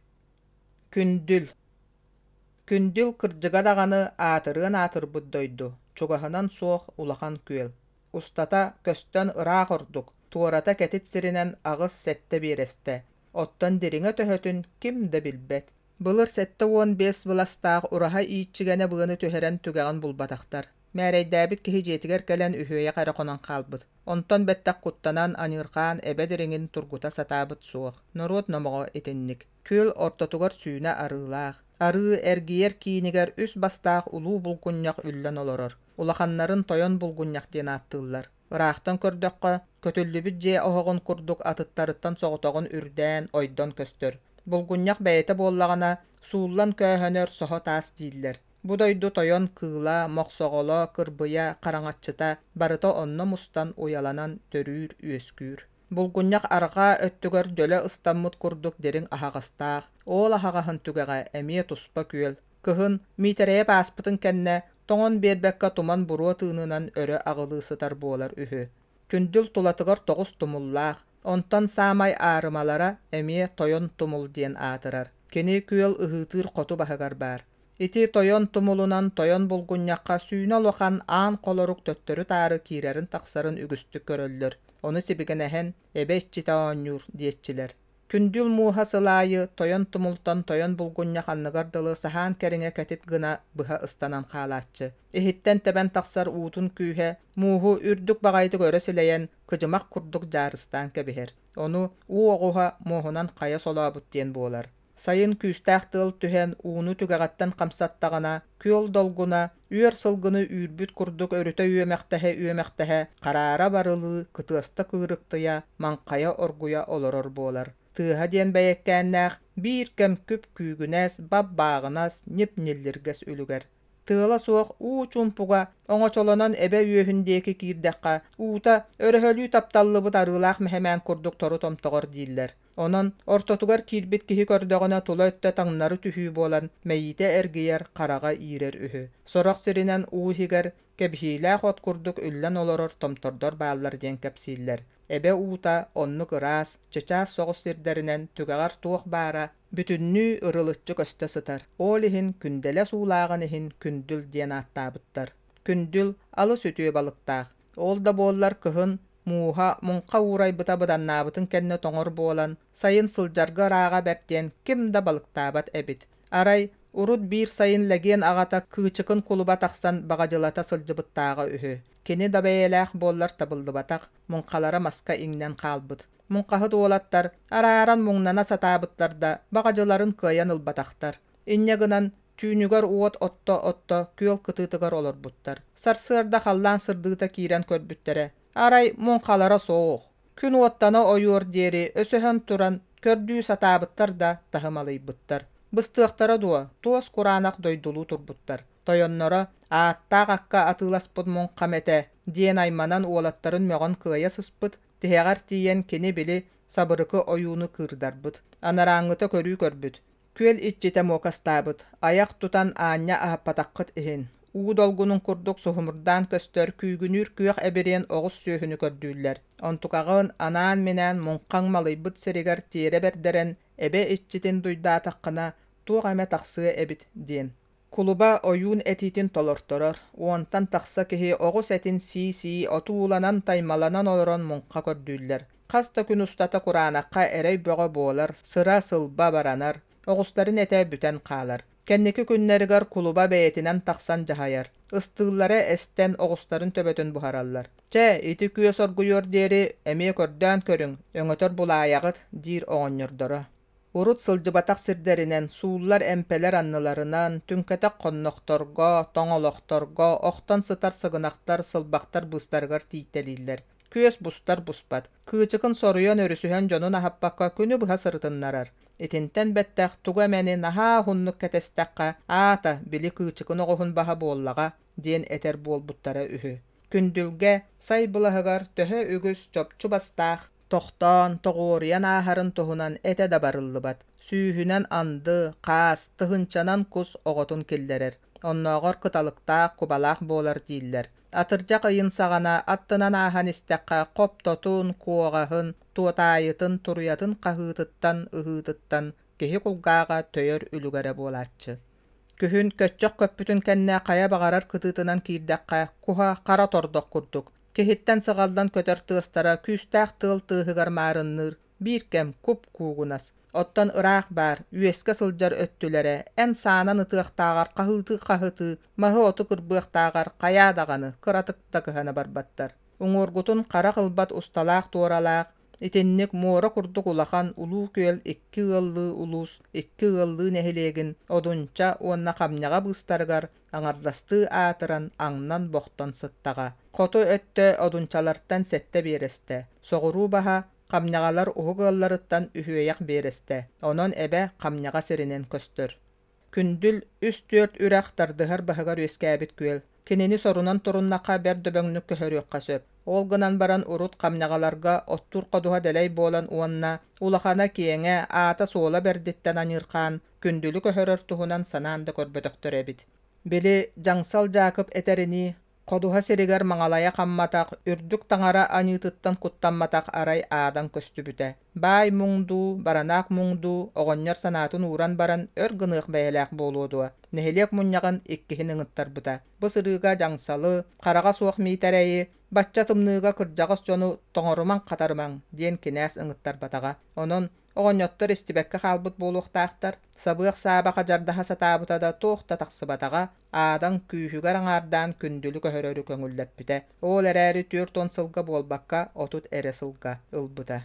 Күндүл Күндүл кырдьыга даҕаны аатырыан аатырбыт дойду, чугаһынан суох улахан күөл. Устата көстөн ыраах ордук. Туората кэтит сиринэн 8-7 биэрэстэ, оттон дириҥэ төһөтүн ким да билбэт. Былыр 75 быластаах ураһа ииччигэнэ быаны түһэрэн түгэҕин булбатахтар. Мээрэйдээбит киһи дьиэтигэр кэлэн үһүөйэх эрэ хонон хаалбыт. Онтон бэттэх куттанан, аньыырҕаан эбэ дириҥин тургута сатаабыт суох. Норуот номоҕо итинник. Күөл ортотугар сүүнэ арыылаах. Арыы эргийэр киинигэр үс бастаах улуу булгунньах үллэн олорор. Улаханнарын Тойон булгунньах диэн ааттыыллар. Ыраахтан көрдөххө, көтүллүбүт дьиэ оһоҕун курдук атыттарыттан соҕотоҕун үрдээн, ойдон көстөр. Булгунньах бэйэтэ буоллаҕына, сууллан көөһөнөр соһо таас дииллэр. Бу дойду тойон кыыла, мохсоҕоло, кырбыйа, хараҥаччыта барыта онно мустан уйаланан төрүүр-үөскүүр. Булгунньах арҕаа өттүгэр дьөлө ыстаммыт курдук дириҥ аһаҕастаах, ол аһаҕаһын түгэҕэ эмиэ туспа күөл. Кыһын, Миитэрэйэп ааспытын кэннэ, тоҥон биэрбэккэ туман буруо тыынынан өрө аҕылыы сытар буолар үһү. Күндүл тулатыгар 9 тумуллаах, онтон саамай аарымалара эмиэ Тойон Тумул диэн аатырар. Кини күөл ыһыытыыр хоту баһыгар баар. Ити Тойон Тумулунан Тойон Булгунньахха сүүнэ улахан аан холорук төттөрү-таары киирэрин-тахсарын үгүстүк көрөллөр, ону сибигинэһэн эбэ иччитэ оонньуур диэччилэр. Күндүл мууһа сыл аайы Тойон Тумултан Тойон Булгунньах анныгар дылы саһаан кэриҥэ кэтит гына быһа ыстанан хаалааччы. Иһиттэн тэбэн тахсар уутун күүһэ мууһу үрдүк баҕайытык өрө силэйэн, кыдьымах курдук дьаарыстаан кэбиһэр. Ону уу оҕуһа муоһунан хайа солообут диэн буолар. Сайын күүстээх тыал түһэн ууну түгэҕиттэн хамсаттаҕына, күөл долгуна үөр сылгыны үүрбүт курдук өрүтэ үөмэхтэһэ-үөмэхтэһэ, хараара барылыы, кытыаста кыырыктыйа, маҥхайа оргуйа олорор буолар. Тыаһа диэн бэйэккээннээх, биир кэм күп-күүгүнэс, бап-бааҕынас, ньип-ньиллиргэс үлүгэр. Тыала суох уу чуумпуга оҥочолонон эбэ үөһүн диэки киирдэххэ, уута өрөһөлүү тапталлыбыт арыылаах мэһэмээн курдук тору томтоҕор дииллэр. Онон ортотугар киирбит киһи көрдөҕүнэ тула өттө таҥнары түһүү буолан мэйиитэ эргийэр, хараҕа иирэр үһү. Сорох сиринэн уу иһигэр кэбиһиилээх от курдук үллэн олорор томтордор бааллар диэн кэпсииллэр. Эбэ уута оннук ыраас, чычаас соҕус сирдэринэн түгэҕэр туох баара бүтүннүү ырылыччы көстө сытар. Ол иһин күндэлэс уулааҕын иһин күндүл диэн ааттаабыттар. Күндүл алыс үтүө балыктаах. Ол да буоллар кыһын мууһа муҥха уурайбыта быданнаабытын кэннэ тоҥор буолан, сайын сылдьарга ырааҕа бэрт диэн ким да балыктаабат эбит. Арай, урут биир сайын Лэгиэн аҕата Кыычыкын кулуба тахсан баҕадьылата сылдьыбыттааҕа үһү. Кини да бэйэлээх буоллар табыллыбатах, муҥхалара маска иҥнэн хаалбыт. Муҥхаһыт уолаттар арааран муҥнана сатаабыттар да, баҕадьыларын кыайан ылбатахтар. Инньэ гынан, түүнүгэр уот отто-отто күөл кытыытыгар олорбуттар. Сарсыарда халлаан сырдыыта киирэн көрбүттэрэ, арай муҥхалара суох. Күн уоттана ойуор диэри өсөһөн туран көрдүү сатаабыттар да таһымалыйбыттар. Быстыахтара дуо, туос кураанах дойдулуу турбуттар. Тойонноро ааттаах акка атыыласпыт муҥхам этэ диэн айманан уолаттарын мөҕөн кыайа сыспыт, тиһэҕэр тиийэн кини били сабырыкы ойууну кыырдарбыт. Анарааҥҥыта көрүү көрбүт. Күөл иччитэ муокастаабыт, айах тутан аанньа аһаппатаххыт иһин, уу долгунун курдук суһумурдаан көстөр күүгүнүүр күөх эбириэн оҕус сүөһүнү көрдүүллэр. Онтукаҕын анаан-минээн муҥхаҥ малыйбыт сиригэр тиэрэ бэрдэрэн эбэ иччитин дуйдаатаххына туох эмэ тахсыа эбит диэн. Кулуба ойуун этиитин толорторор, уонтан тахса киһи оҕус этин сии-сии отууланан-таймаланан олорон муҥха көрдүүллэр. Хас да күн устата кураанахха эрэй бөҕө буолар, сыра-сылба баранар, оҕустарын этэ бүтэн хаалар. Кэнники күннэригэр кулуба бэйэтинэн тахсан дьаһайар, ыстыыллара эстэн оҕустарын төбөтүн буһараллар. «Чэ, ити күөс оргуйуор диэри эмиэ көрдөөн көрүҥ, өҥөтөр булаайаҕыт» диир оҕонньордоро. Урут сылдьыбатах сирдэринэн, сууллар эмпэлэр анныларынан, түҥкэтэх хоннохторго, тоҥолохторго, охтон сытар сыгынахтар, сылбахтар быыстарыгар тиийтэлииллэр. Күөс бустар буспат. Кыычыкын соруйан өрүсүһэн дьонун аһаппакка күнү быһа сырытыннарар. Итинтэн бэттэх тугу эмэни наһаа уһуннук кэтэстэххэ, аата, били кыычыкын оҕуһун баһа буоллаҕа, диэн этэр буолбуттара үһү. Күндүлгэ, сай былаһыгар төһө үгүс чопчу бастаах, тохтоон, тоҕуоруйан ааһарын туһунан этэ да барыллыбат. Сүүһүнэн анды, хаас, тыһыынчанан кус оҕотун киллэрэр. Оннооҕор кыталыктаах, кубалаах буолар дииллэр. Атырдьах ыйын саҕана аттынан ааһан истэххэ хоптотун, куоҕаһын, туотаайытын, туруйатын хаһыытыттан, ыһыытыттан киһи кулгааҕа төйөр үлүгэрэ буолааччы. Күһүн көччөх көппүтүн кэннэ хайа баҕарар кытыытынан киирдэххэ, куһа хара тордох курдук. Киһиттэн сыҕаллан көтөр тыастара күүстээх тыал тыаһыгар маарынныыр, биир кэм куп-куугунас. Оттон ыраах баар, үөскэ сылдьар өттүлэрэ эн саанан ытыахтааҕар хаһыытыы-хаһытыы, маһы-оту кырбыахтааҕар хайаа даҕаны кыратык да кыһана барбаттар. Уҥуоргутун харах ылбат усталаах-туоралаах, итинник муора курдук улахан Улуу Күөл икки ыаллыы улуус икки ыаллыы нэһилиэгин Одунча уонна Хамньаҕа быыстарыгар аҥардастыы аатыран аҥнан-бохтон сыттаҕа. Хоту өттө Одунчалартан сэттэ биэрэстэ, соҕуруу баһа Хамньаҕалар уһук ыалларыттан үһүөйэх биэрэстэ, онон эбэ Хамньаҕа сиринэн көстөр. Күндүл үс-түөрт үрэх тардыһар баһыгар үөскээбит күөл. Кинини сорунан туруннахха бэрт дөбөҥнүк көһөрүөххэ сөп. Ол гынан баран урут Хамньаҕаларга оттуур ходуһа дэлэй буолан уонна улахана киэҥэ, аата-суола бэрдиттэн аньыырхаан, Күндүлү көһөрөр туһунан санаан да көрбөтөхтөр эбит. Били Дьаҥсал Дьаакып этэринии, Ходуһа сиригэр маҥалайа хамматах, үрдүк таҥара аньыытыттан куттамматах арай аадан көстүбүтэ. Баай муҥ дуу, баранаах муҥ дуу оҕонньор санаатын ууран баран өр гыныах бэйэлээх буолуо дуо, нэһилиэк мунньаҕын иккиһин ыҥыттарбыта. Бу сырыыга дьаҥсалы, хараҕа суох Миитэрэйи, бачча тымныыга кырдьаҕас дьону тоҥорумаҥ-хатарымаҥ диэн кинээс ыҥыттарбатаҕа. Онон Оҕонньоттор истибэккэ хаалбыт буолуохтаахтар, сабыах сааба хадьардаһа сатаабыта да туох да тахсыбатаҕа, аадаҥ күүһүгэр аҥаардаан күндүлү көһөрөрү көҥүллэппитэ. Ол эрээри 40 сылга буолбакка, 30 эрэ сылга ылбыта.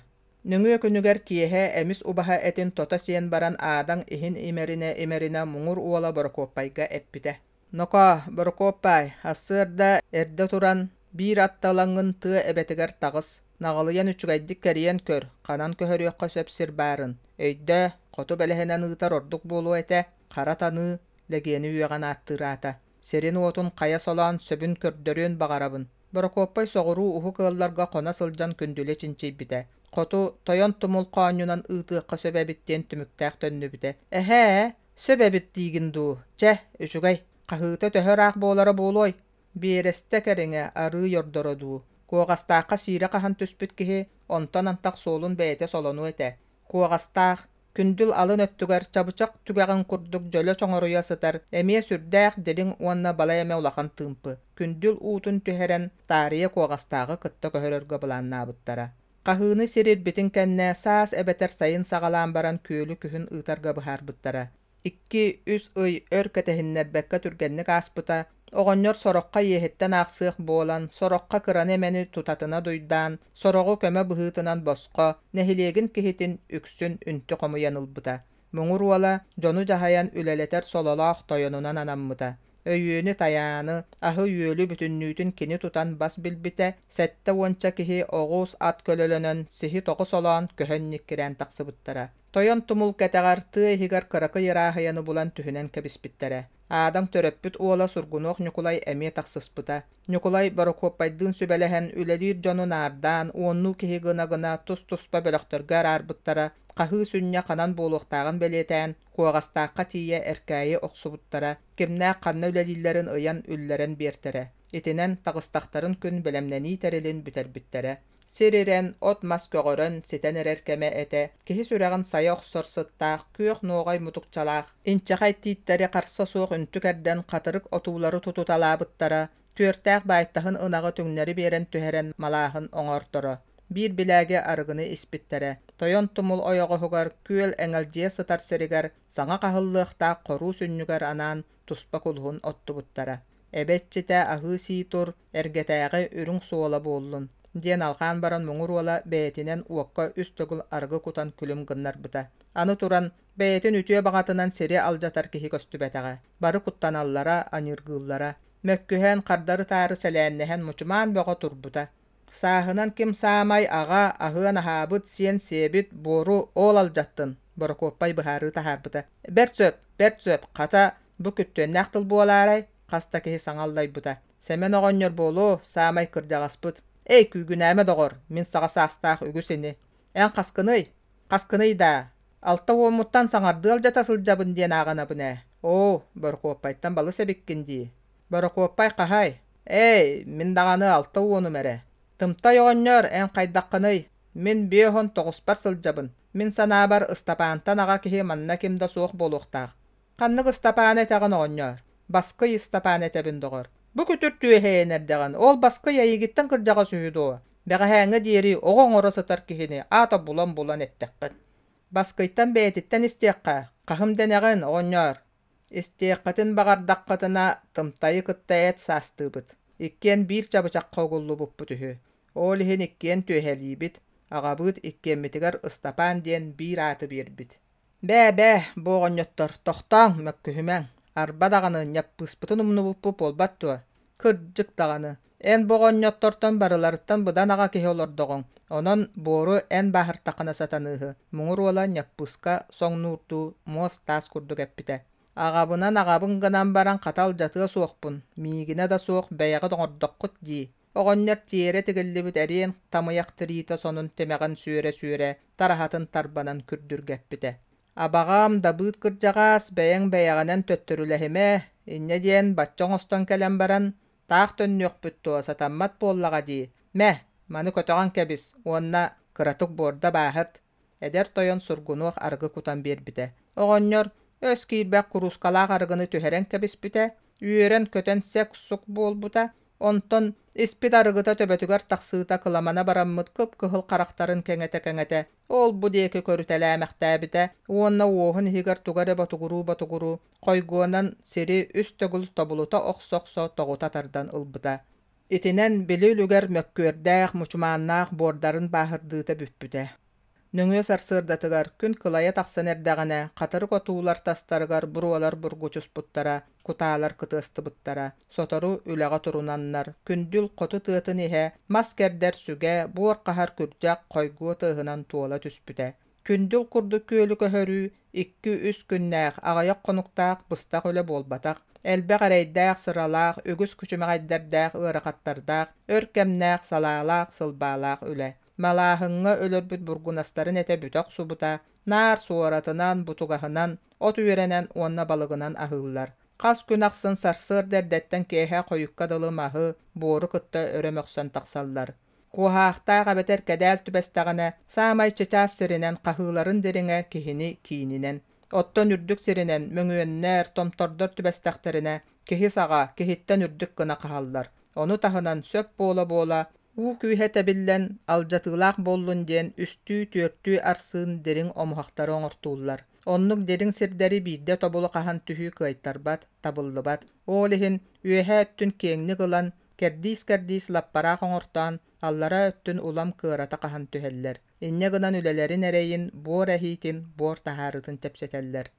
Нөҥүө күнүгэр киэһэ эмис убаһа этин тото сиэн баран аадаҥ иһин имэринэ-имэринэ муҥур уола Борокуоппайга эппитэ: «Нокоо, Борокуоппаай, сарсыарда эрдэ туран, биир атталаҥҥын тыа эбэтигэр таҕыс, наҕылыйан үчүгэйдик кэрийэн көр, ханан көһөрүөххэ сөп сир баарын. Өйдөө, хоту бэлэһинэн ыытар ордук буолуо этэ, хара таныы, Лэгиэни үөҕэн ааттыыр аата. Сирин-уотун хайа солоон сөбүн көрдөрүөн баҕарабын». Борокуоппай соҕуруу уһук ыалларга хоно сылдьан күндүлэ чинчийбитэ. Хоту Тойон Тумул хоонньунан ыытыахха сөп эбит диэн түмүктээх төннүбүтэ. «Эһээ, Сөп эбит диигин дуу, чэ, үчүгэй, хаһыыта төһө ыраах буолара буолуой? Биэрэстэ кэриҥэ арыы ордоро дуу, Куоҕастаахха сиирэ хаһан түспүт киһи онтон антах суолун бэйэтэ солонуо этэ. Куоҕастаах, күндүл алын өттүгэр чабычах түгэҕин курдук дьөлө чоҥоруйа сытар эмиэ сүрдээх дириҥ уонна балай эмэ улахан тыымпы. Күндүл уутун түһэрэн, таарыйа Куоҕастааҕы кытта көһөрөргө былааннаабыттара. Хаһыыны сир ирбитин кэннэ саас эбэтэр сайын саҕалаан баран күөлү күһүн ыытарга быһаарбыттара. Икки-үс ый өр кэтэһиннэрбэккэ түргэнник ааспыта, оҕонньор сороххо иэһиттэн аахсыах буолан, сороххо кыраны эмэни тутатына дуйдаан, сороҕу көмө быһыытынан босхо, нэһилиэгин киһитин үксүн үнтү хомуйан ылбыта. Муҥур уола дьону дьаһайан үлэлэтэр сололоох тойонунан анаммыта. Өйүөнү-тайааны, аһы-үөлү бүтүннүүтүн кини тутан бас билбитэ, сэттэ уонча киһи оҕус ат көлөлөнөн, сиһи тоҕо солоон көһөн ньиккирээн тахсыбыттара. Тойон тумул кэтэҕэр тыа иһигэр кыракый ырааһыйаны булан түһүнэн кэбиспиттэрэ. Аадаҥ төрөппүт уола Сургунуох Ньукулай эмиэ тахсыспыта. Ньукулай Борокуоппайдыын сүбэлэһэн үлэлиир дьону наардаан, уоннуу киһи гына-гына тус-туспа бөлөхтөргө араарбыттара, хаһыы сүнньэ ханан буолуохтааҕын бэлиэтээн, Куоҕастаахха тиийэ эркээйи охсубуттара, кимнээх ханна үлэлииллэрин ыйан үллэрэн биэртэрэ. Итинэн таҕыстахтарын күн бэлэмнэнии тэрилин бүтэрбиттэрэ. Сир ирэн, от-мас көҕөрөн, ситэн эрэр кэмэ этэ, киһи сүрэҕин сайа охсор сыттаах, күөх нуоҕай мутукчалаах, инчэҕэй тииттэри харса суох үнтү кэрдэн хатырык отуулары тутуталаабыттара, түөртээх баайтаһын ынаҕы түҥнэри биэрэн түһэрэн малааһын оҥорторо. Биир билээги арыгыны испиттэрэ. Тойон тумул ойоҕоһугар күөл эҥэлдьийэ сытар сиригэр саҥа хаһыллыахтаах хоруу сүнньүгэр анаан туспа кулуһун оттубуттара. Эбэ иччитэ аһыы-сии тур, эргэтээҕи үрүҥ суола буоллун, диэн алҕаан баран муҥур уола бэйэтинэн уокка үс төгүл арыгы кутан күлүм гыннарбыта. Аны туран, бэйэтин үтүө баҕатынан сири алдьатар киһи көстүбэтэҕэ. Бары куттаналлара, аньыыргыыллара. Мөккүһэн, хардары-таары сэлээннэһэн мучумаан бөҕө турбута. Сааһынан ким саамай аҕа, аһыан аһаабыт, сиэн сиэбит, буору ол алдьаттын, Борокуоппай быһаарыы таһаарбыта. Бэрт сөп, бэрт сөп, хата, бу күттүөннээх тыл буолаарай, хас да киһи саҥа аллайбыта. Сэмэн оҕонньор буолуо, саамай кырдьаҕаспыт. Эй, күүгүнээмэ доҕор, мин саҕа саастаах үгүс ини. Эн хаскыный? Хаскыный даа? Алта уоммуттан саҥардыы алдьата сылдьабын диэн ааҕынабын ээ. Оо, Борокуоппайтан балыс эбиккин дии. Борокуоппай хаһай? Эй, мин даҕаны алта уонум эрэ. Тымтай оҕонньор, эн хайдаххыный? Мин биэс тоҕуспар сылдьабын. Мин санаабар, Ыстапаантан аҕа киһи манна ким да суох буолуохтаах. Ханнык Ыстапааны этэҕин оҕонньоор? Баскый Ыстапааны этэбин, доҕор. Бу күтүр түөһэйэн эрдэҕин, ол баскый эйигиттэн кырдьаҕас үһү дуо? Бэҕэһээҥҥэ диэри оҕо оҥоро сытар киһини аата булан-булан эттэххит. Баскыйтан бэйэтиттэн истиэххэ, хаһым дэнэҕин, оҕонньоор? Истиэххитин баҕардаххытына, тымтайы кытта эт саастыыбыт. Иккиэн биир чабычахха угуллубуппут үһү. Ол иһин иккиэн түөһэлиибит, аҕабыыт иккиэммитигэр Ыстапаан диэн биир ааты биэрбит. Бээ-бээ, бу оҕонньоттор, тохтооҥ, мөккүһүмэҥ. Арба даҕаны ньаппыыспытын умнубуппут буолбат дуо? Кырдьык даҕаны, эн бу оҕонньоттортон барыларыттан быдан аҕа киһи олордоҕуҥ, онон буору эн бааһыртаххына сатаныыһы, муҥур уола Ньаппыыска соҥнуурдуу муос-таас курдук эппитэ. Аҕабынан аҕабын гынан баран хата алдьатыа суохпун, миигинэ да суох бэйэҕит оҥордоххут дии. Оҕонньор тиэрэ тигиллибит эриэн тамыйах тириитэ сонун тимэҕин сүөрэ-сүөрэ тараһатын тарбанан күрдүргэппитэ. Абаҕам, Дабыыт кырдьаҕаас, бэйэҥ бэйэҕинэн төттөрүлэһимэ, инньэ диэн бачча оҥостон кэлэн баран, таах төннүөхпүт дуо, сатаммат буоллаҕа дии. Мэ, маны көтөҕөн кэбис уонна кыратык буорда бааһырт. Эдэр тойон сургунуох арыгы кутан биэрбитэ. Оҕонньор өс киирбэх куруускалаах арыгыны түһэрэн кэбиспитэ, үөрэн-көтөн сэк-сук буолбута, онтон испит арыгыта төбөтүгэр тахсыыта кыламана бараммыт кып-кыһыл харахтарын кэҥэтэ-кэҥэтэ ол-бу диэки көрүтэлээмэхтээбитэ уонна уоһун иһигэр тугу эрэ ботугуруу-ботугуруу хойгуонан сири үс төгүл тобулута охсо-охсо тоҕута тардан ылбыта. Итинэн били үлүгэр мөккүөрдээх, мучумааннаах буордарын бааһырдыыта бүппүтэ. Нөҥүө сарсыардатыгар күн кылайа тахсан эрдэҕинэ, хатырык отуулар тастарыгар буруолар бургучуспуттара, кутаалар кытыастыбыттара. Сотору үлэҕэ турунаннар, күндүл хоту тыатын иһэ мас кэрдэр сүгэ, буор хаһар күрдьэх хойгуо тыаһынан туола түспүтэ. Күндүл курдук күөлү көһөрүү икки-үс күннээх, аҕыйах хонуктаах быстах үлэ буолбатах. Элбэх эрэйдээх, сыралаах, үгүс күчүмэҕэйдэрдээх, ыарахаттардаах, өр кэмнээх, салаалаах, сылбаалаах үлэ. Малааһыҥҥа өлөрбүт бургунастарын этэ бүтэ охсубута, наар суоратынан, бутугаһынан, от үөрэнэн уонна балыгынан аһыыллар. Хас күн ахсын сарсыарда эрдэттэн киэһэ хойукка дылы маһы, буору кытта өрө мөхсөн тахсаллар. Куоһаахтаах эбэтэр кэдээл түбэстэҕинэ, саамай чычаас сиринэн хаһыыларын дириҥэ киһини киининэн, оттон үрдүк сиринэн мөҥүөннэр, томтордор түбэстэхтэринэ, киһи саҕа, киһиттэн үрдүк гына хаһаллар. Ону таһынан сөп буола-буола уу күүһэ тэбиллэн, алдьатыылаах буоллун диэн үстүү-түөртүү арсыын дириҥ омуһахтары оҥортууллар. Оннук дириҥ сирдэри биирдэ тобулу хаһан түһүү кыайтарбат, табыллыбат. Ол иһин үөһээ өттүн киэҥник ылан, кэрдиис-кэрдиис лаппараах оҥортоон, аллараа өттүн улам кыарата хаһан түһэллэр. Инньэ гынан үлэлэрин эрэйин, буор эһиитин, буор таһаарыытын чэпчэтэллэр.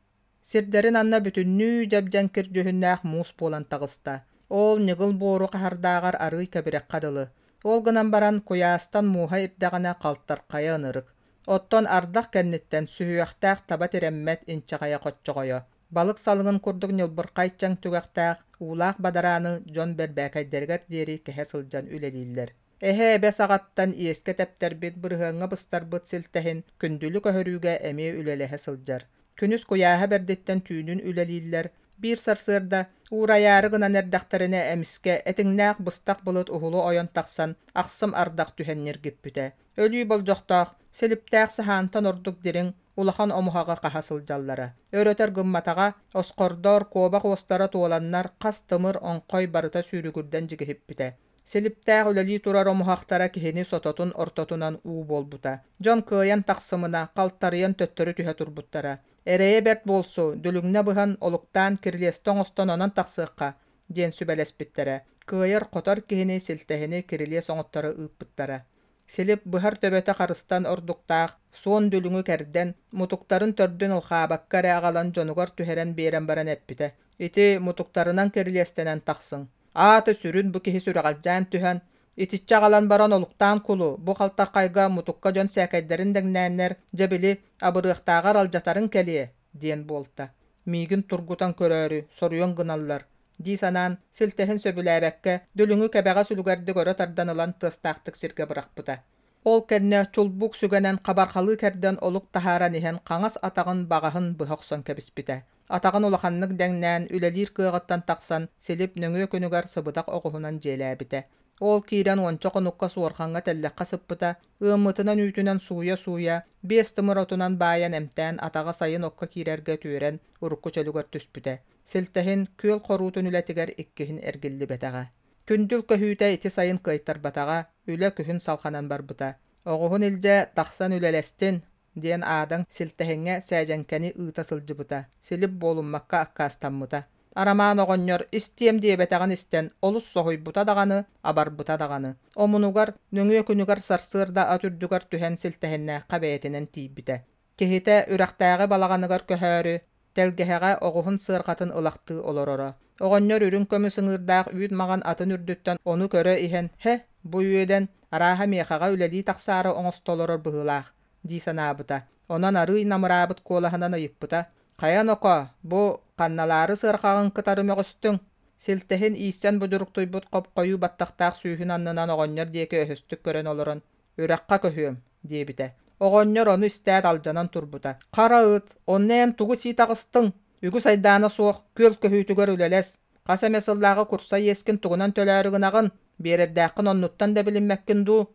Сирдэрин анна бүтүннүү дьэбдьэҥкир дьүһүннээх муус буолан таҕыста. Ол ньыгыл буору хаһардааҕар арыый кэбирэххэ дылы. Ол гынан баран куйаастан мууһа ирдэҕинэ халтархайа ынырык. Оттон ардах кэнниттэн сүһүөхтээх таба тирэммэт инчэҕэйэ хоччоҕойо. Балык салыҥын курдук ньылбырхай чэҥ түгэхтээх, уулаах бадарааны дьон бэрбээкэйдэригэр диэри кэһэ сылдьан үлэлииллэр. Эһэ эбэ саҕаттан иэскэ тэптэрбит, бырыһыаҥҥа быстарбыт силтэһин күндүлү көһөрүүгэ эмиэ үлэлэһэ сылдьар. Күнүс куйааһа бэрдиттэн түүнүн үлэлииллэр, биир сарсыарда уурайаары гынан эрдэхтэринэ эмискэ этиҥнээх быстах былыт уһулу ойон тахсан ахсым ардах түһэн ньиргиппитэ. Өлүү болдьохтоох, силиптээх саһаантан ордук дириҥ, улахан омуһаҕы хаһа сылдьаллара. Өр-өтөр гымматаҕа, осхордор, куобах уостара туоланнар хас тымыр, оҥхой барыта сүүрүгүрдэн дьигиһиппитэ. Силиптээх үлэлии турар омуһахтара киһини сототун ортотунан уу буолбута. Дьон кыайан тахсымына, халтарыйан төттөрү түһэ турбуттара. Эрэйэ бэрт буолсу, дүлүҥнэ быһан, олуктаан кирилиэстэ оҥостон онон тахсыахха, диэн сүбэлэспиттэрэ. Кыайар-хотор киһини силтэһини кирилиэс оҥотторо ыыппыттара. Силип быһар төбөтө харыстан ордуктаах, суон дүлүҥү кэрдэн, мутуктарын төрдүн ылхаабакка эрэ аҕалан дьонугар түһэрэн биэрэн баран эппитэ: «Ити мутуктарынан кирилиэстэнэн тахсыҥ. Аата сүрүн бу киһи сүрэҕэлдьээн түһэн, итиччэ аҕалан баран олуктаан кулу, бу халтархайга мутукка дьон сээкэйдэрин дэҥнээннэр, дьэ били, абырыахтааҕар алдьатарыҥ кэлиэ» диэн буолта. Миигин тургутан көрөөрү, соруйан гыналлар дии санаан, силтэһин сөбүлээбэккэ, дүлүҥү кэбэҕэс үлүгэрдик өрө тардан ылан тыастаахтык сиргэ бырахпыта. Ол кэннэ чулбук сүгэнэн хабархалыы кэрдэн олук таһааран иһэн хаҥас атаҕын баҕаһын быһа охсон кэбиспитэ. Атаҕын улаханнык дэҥнээн, үлэлиир кыаҕыттан тахсан, Силип нөҥүө күнүгэр сыбыдах оҕуһунан дьиэлээбитэ. Ол киирэн уонча хонукка суорҕаҥҥа тэллэххэ сыппыта, ыаммытынан үүтүнэн сууйа-сууйа, биэс тымыр отунан баайан эмтээн атаҕа сайын окко киирэргэ үтүөрэн урукку чөлүгэр түспүтэ. Силтэһин күөл хоруутун үлэтигэр иккиһин эргиллибэтэҕэ. Күндүл көһүүтэ ити сайын кыайтарбатаҕа, үлэ күһүн салҕанан барбыта. Оҕуһун илдьэ тахсан үлэлэстин, диэн Аадаҥ Силтэһиҥҥэ Сээдьэҥкэни ыыта сылдьыбыта, Силип буолуммакка аккаастаммыта. Арамаан оҕонньор истиэм диэбэтэҕин истэн олус соһуйбута даҕаны, абарбыта даҕаны. Омунугар, нөҥүө күнүгэр сарсыарда ат үрдүгэр түһэн Силтэһиннээххэ бэйэтинэн тиийбитэ. Киһитэ үрэхтээҕи балаҕаныгар көһөөрү, тэлгэһэҕэ оҕуһун сыарҕатын ылахтыы олороро. Оҕонньор үрүҥ көмүс ыҥыырдаах үүт маҕан атын үрдүттэн ону көрө иһэн, «Һэ, бу үөдэн, арааһа миэхэҕэ үлэлии тахсаары оҥосто олорор быһыылаах» дии санаабыта. Онон арыый намыраабыт куолаһынан ыйыппыта: «Хайа ноко, бу ханналаары сыарҕаҕын кытары мөҕүстүҥ?» Силтэһин ииссэн будьуруктуйбут хоп-хойуу баттахтаах сүүһүн аннынан оҕонньор диэки өһөстүк көрөн олорон, «Үрэххэ көһүөм» диэбитэ. Оҕонньор ону истээт алдьанан турбута: «Хара ыт, онно эн тугу сии таҕыстыҥ? Үгүс айдаана суох, күөл көһүүтүгэр үлэлэс. Хас эмэ сыллааҕы курса иэскин тугунан төлөөрү гынаҕын? Биэрэрдээххин оннуттан да билиммэккин дуу?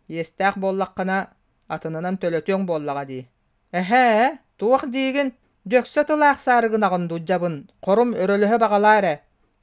Иэстээх буоллаххына, атынынан төлөтүөҥ буоллаҕа дии. Эһээ, туох диигин? Дьөксө тылаах саары гынаҕын дуу, дьабын, хорум өрөлөһө баҕалаа эрэ.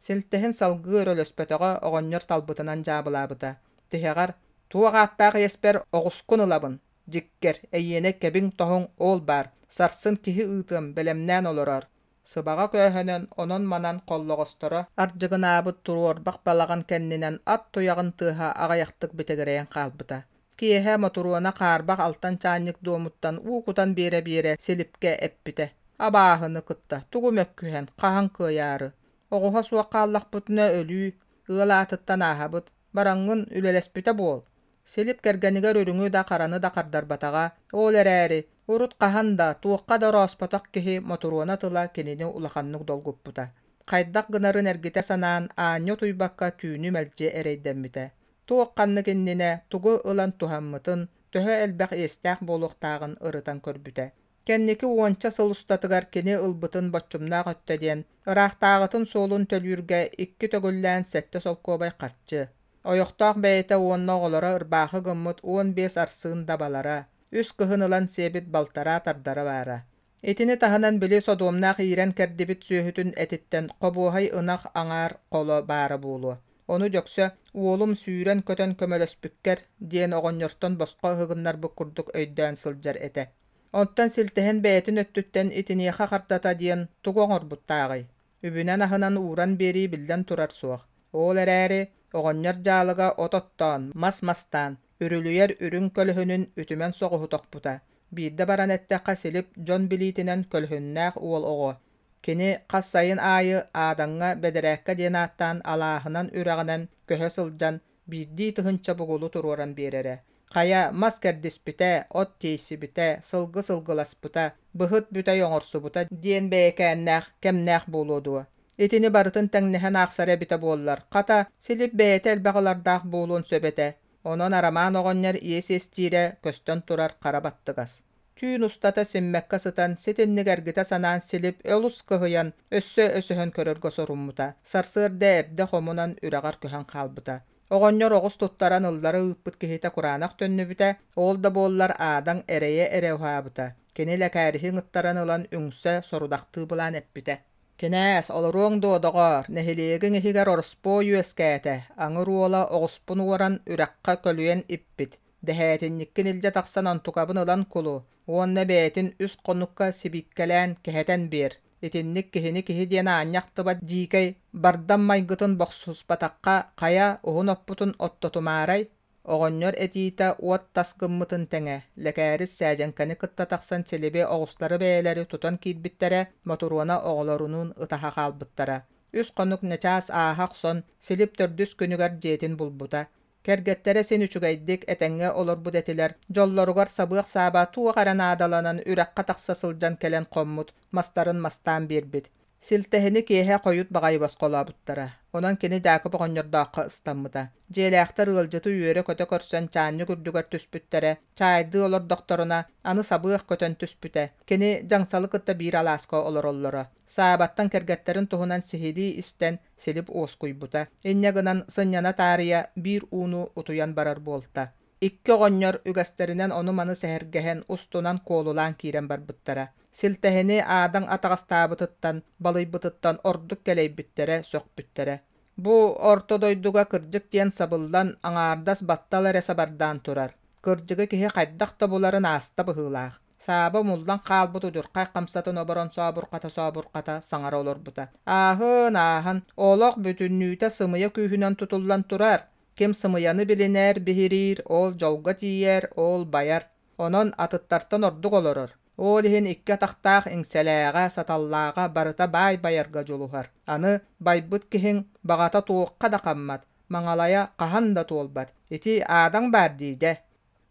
Силтэһин салгыы өрөлөспөтөҕө оҕонньор талбытынан дьаабылаабыта. Тиһэҕэр, туох ааттаах иэспэр оҕускун ылабын, дьиккэр, эйиэнэ кэбиҥ-тоһуҥ ол баар, сарсын киһи ыытыам, бэлэмнээн олороор. Сыбаҕа көөһөнөн онон-манан холлоҕосторо ардьыгынаабыт туруорбах балаҕан кэннинэн ат туйаҕын тыаһа аҕыйахтык битигирэйэн хаалбыта. Киэһэ Мотуруона хаарбах алтан чаанньык дуомуттан уу кутан биэрэ-биэрэ Силипкэ эппитэ: «Абааһыны кытта тугу мөккүһэн, хаһан кыайаары? Оҕуһа суох хааллахпытына өлүү, ыал аатыттан ааһабыт, бараҥҥын үлэлэспитэ буол». Силип кэргэнигэр үрүҥү да хараны да хардарбатаҕа, ол эрээри, урут хаһан да, туохха да орооспотох киһи Мотуруона тыла кинини улаханнык долгуппута. Хайдах гынарын эргитэ санаан, аанньа утуйбакка түүнү мэлдьи эрэйдэммитэ. Туох ханнык иннинэ тугу ылан туһаммытын, төһө элбэх иэстээх буолуохтааҕын ырытан көрбүтэ. Кэнники уонча сыл устатыгар кини ылбытын боччумнаах өттө диэн, ыраахтааҕытын суолун төлүүргэ икки төгүллээн сэттэ солкуобай харчы, ойохтоох бэйэтэ уонна оҕолоро ырбаахы гыммыт 15 арсыын дабалара, үс кыһын ылан сиэбит балтараа тардара баара. Итини таһынан били содуомнаах иирэн кэрдибит сүөһүтүн этиттэн хобуоһай ынах аҥаар холо баара буолуо. Ону Дьөксө «Уолум сүүрэн-көтөн көмөлөспүккэр» диэн оҕонньортон босхо ыһыгыннарбыт курдук өйдөөн сылдьар этэ. Оттон силтэһин бэйэтин өттүттэн итиниэхэ хардата диэн тугу оҥорбуттааҕый? Үбүнэн-аһынан ууран биэрии биллэн турар суох. Ол эрээри оҕонньор дьаалыга от оттоон, мас мастаан, үрүлүйэр үрүҥ көлөһүнүн үтүмэн соҕуһу тохпута. Биирдэ баран эттэххэ Силип дьон билиитинэн көлөһүннээх уол оҕо. Кини хас сайын аайы Аадаҥҥа бэдэрээккэ диэн ааттаан алааһынан үрэҕинэн көһө сылдьан биирдии тыһыынча бугулу туруоран биэрэрэ. Хайа, мас кэрдиспитэ, от тиэйсибитэ, сылгы сылгыласпыта, быһыт бүтэй оҥорсубута диэн бэйэкээннээх, кэмнээх буолуо дуо? Итини барытын тэҥнэһэн аахсара эбитэ буоллар, хата, Силип бэйэтэ элбэх ылардаах буолуон сөп этэ. Онон Арамаан оҕонньор иэс иэстиирэ көстөн турар хара баттыгас. Түүн устата симмэккэ сытан, ситинник эргитэ санаан Силип олус кыһыйан, өссө өсөһөн көрөргө соруммута. Сарсыарда эрдэ хомунан үрэҕэр көһөн хаалбыта. Оҕонньор оҕус туттаран ыллара ыыппыт киһитэ кураанах төннүбүтэ, ол да буоллар Аадаҥ эрэйэ эрэ уһаабыта. Кини Лэкээриһи ыҥыттаран ылан үҥсэ, сорудахтыы былаан эппитэ: «Кинээс, олоруоҥ дуо, доҕоор, нэһилиэгиҥ иһигэр ороспуой үөскээтэ, аҥыр уола оҕуспун уоран үрэххэ көлүйэн иппит, дэһээтинньиккин илдьэ тахсан онтукабын ылан кулу уонна бэйэтин үс хонукка сибииккэлээн кэһэтэн биэр. Итинник киһини киһи диэн аанньа ахтыбат дьиикэй бардам майгытын бохсуспатахха хайа уһун оппутун оттотумаарай?» Оҕонньор этиитэ уот тас гыммытын тэҥэ, Лэкээрис Сээдьэҥкэни кытта тахсан Силиби оҕустары бэйэлэри тутан киирбиттэрэ, Мотуруона оҕолорунуун ытаһа хаалбыттара. Үс хонук ньачаас ааһа охсон, Силип төрдүс күнүгэр дьиэтин булбута. Кэргэттэрэ син үчүгэйдик, этэҥҥэ олорбут этилэр, дьоллоругар сабыах сааба туох эрэ наадаланан үрэххэ тахса сылдьан кэлэн хоммут, мастарын мастаан биэрбит. Силтэһини киэһэ хойут баҕайы босхолообуттара. Онон кини Дьаакып оҕонньордооххо ыстаммыта. Дьиэлээхтэр ыалдьыты үөрэ-көтө көрсөн чаанньык үрдүгэр түспүттэрэ, чаайдыы олордохторуна, аны сабыах көтөн түспүтэ. Кини Дьаҥсалы кытта биир алааска олороллоро. Саабаттан кэргэттэрин туһунан сиһилии истэн, Силип уоскуйбута. Инньэ гынан сынньана таарыйа биир ууну утуйан барар буолта. Икки оҕонньор үгэстэринэн ону-маны сэһэргэһэн, устунан куолулаан киирэн барбыттара. Силтэһини аадаҥ атаҕастаабытыттан, балыйбытыттан ордук кэлэйбиттэрэ, сөхпүттэрэ. Бу орто дойдуга кырдьык диэн сабыллан, аҥаардас баттал эрэ сабардаан турар. Кырдьыгы киһи хайдах да буларын ааста быһыылаах. Сааба умуллан хаалбыт удьурхай хамсатын оборон сообурҕата-сообурҕата саҥара олорбута. Ааһын, ааһан, олох бүтүннүүтэ сымыйа күүһүнэн тутуллан турар. Ким сымыйаны билинэр, биһириир, ол дьолго тиийэр, ол байар. Онон атыттартан ордук олорор. Ол иһин икки атахтаах иҥсэлээҕэ, саталлааҕа барыта баай байарга дьулуһар. Аны байбыт киһиҥ баҕата туохха да хаммат, маҥалайа хаһан да туолбат. Ити аадаҥ баар дии дьэ.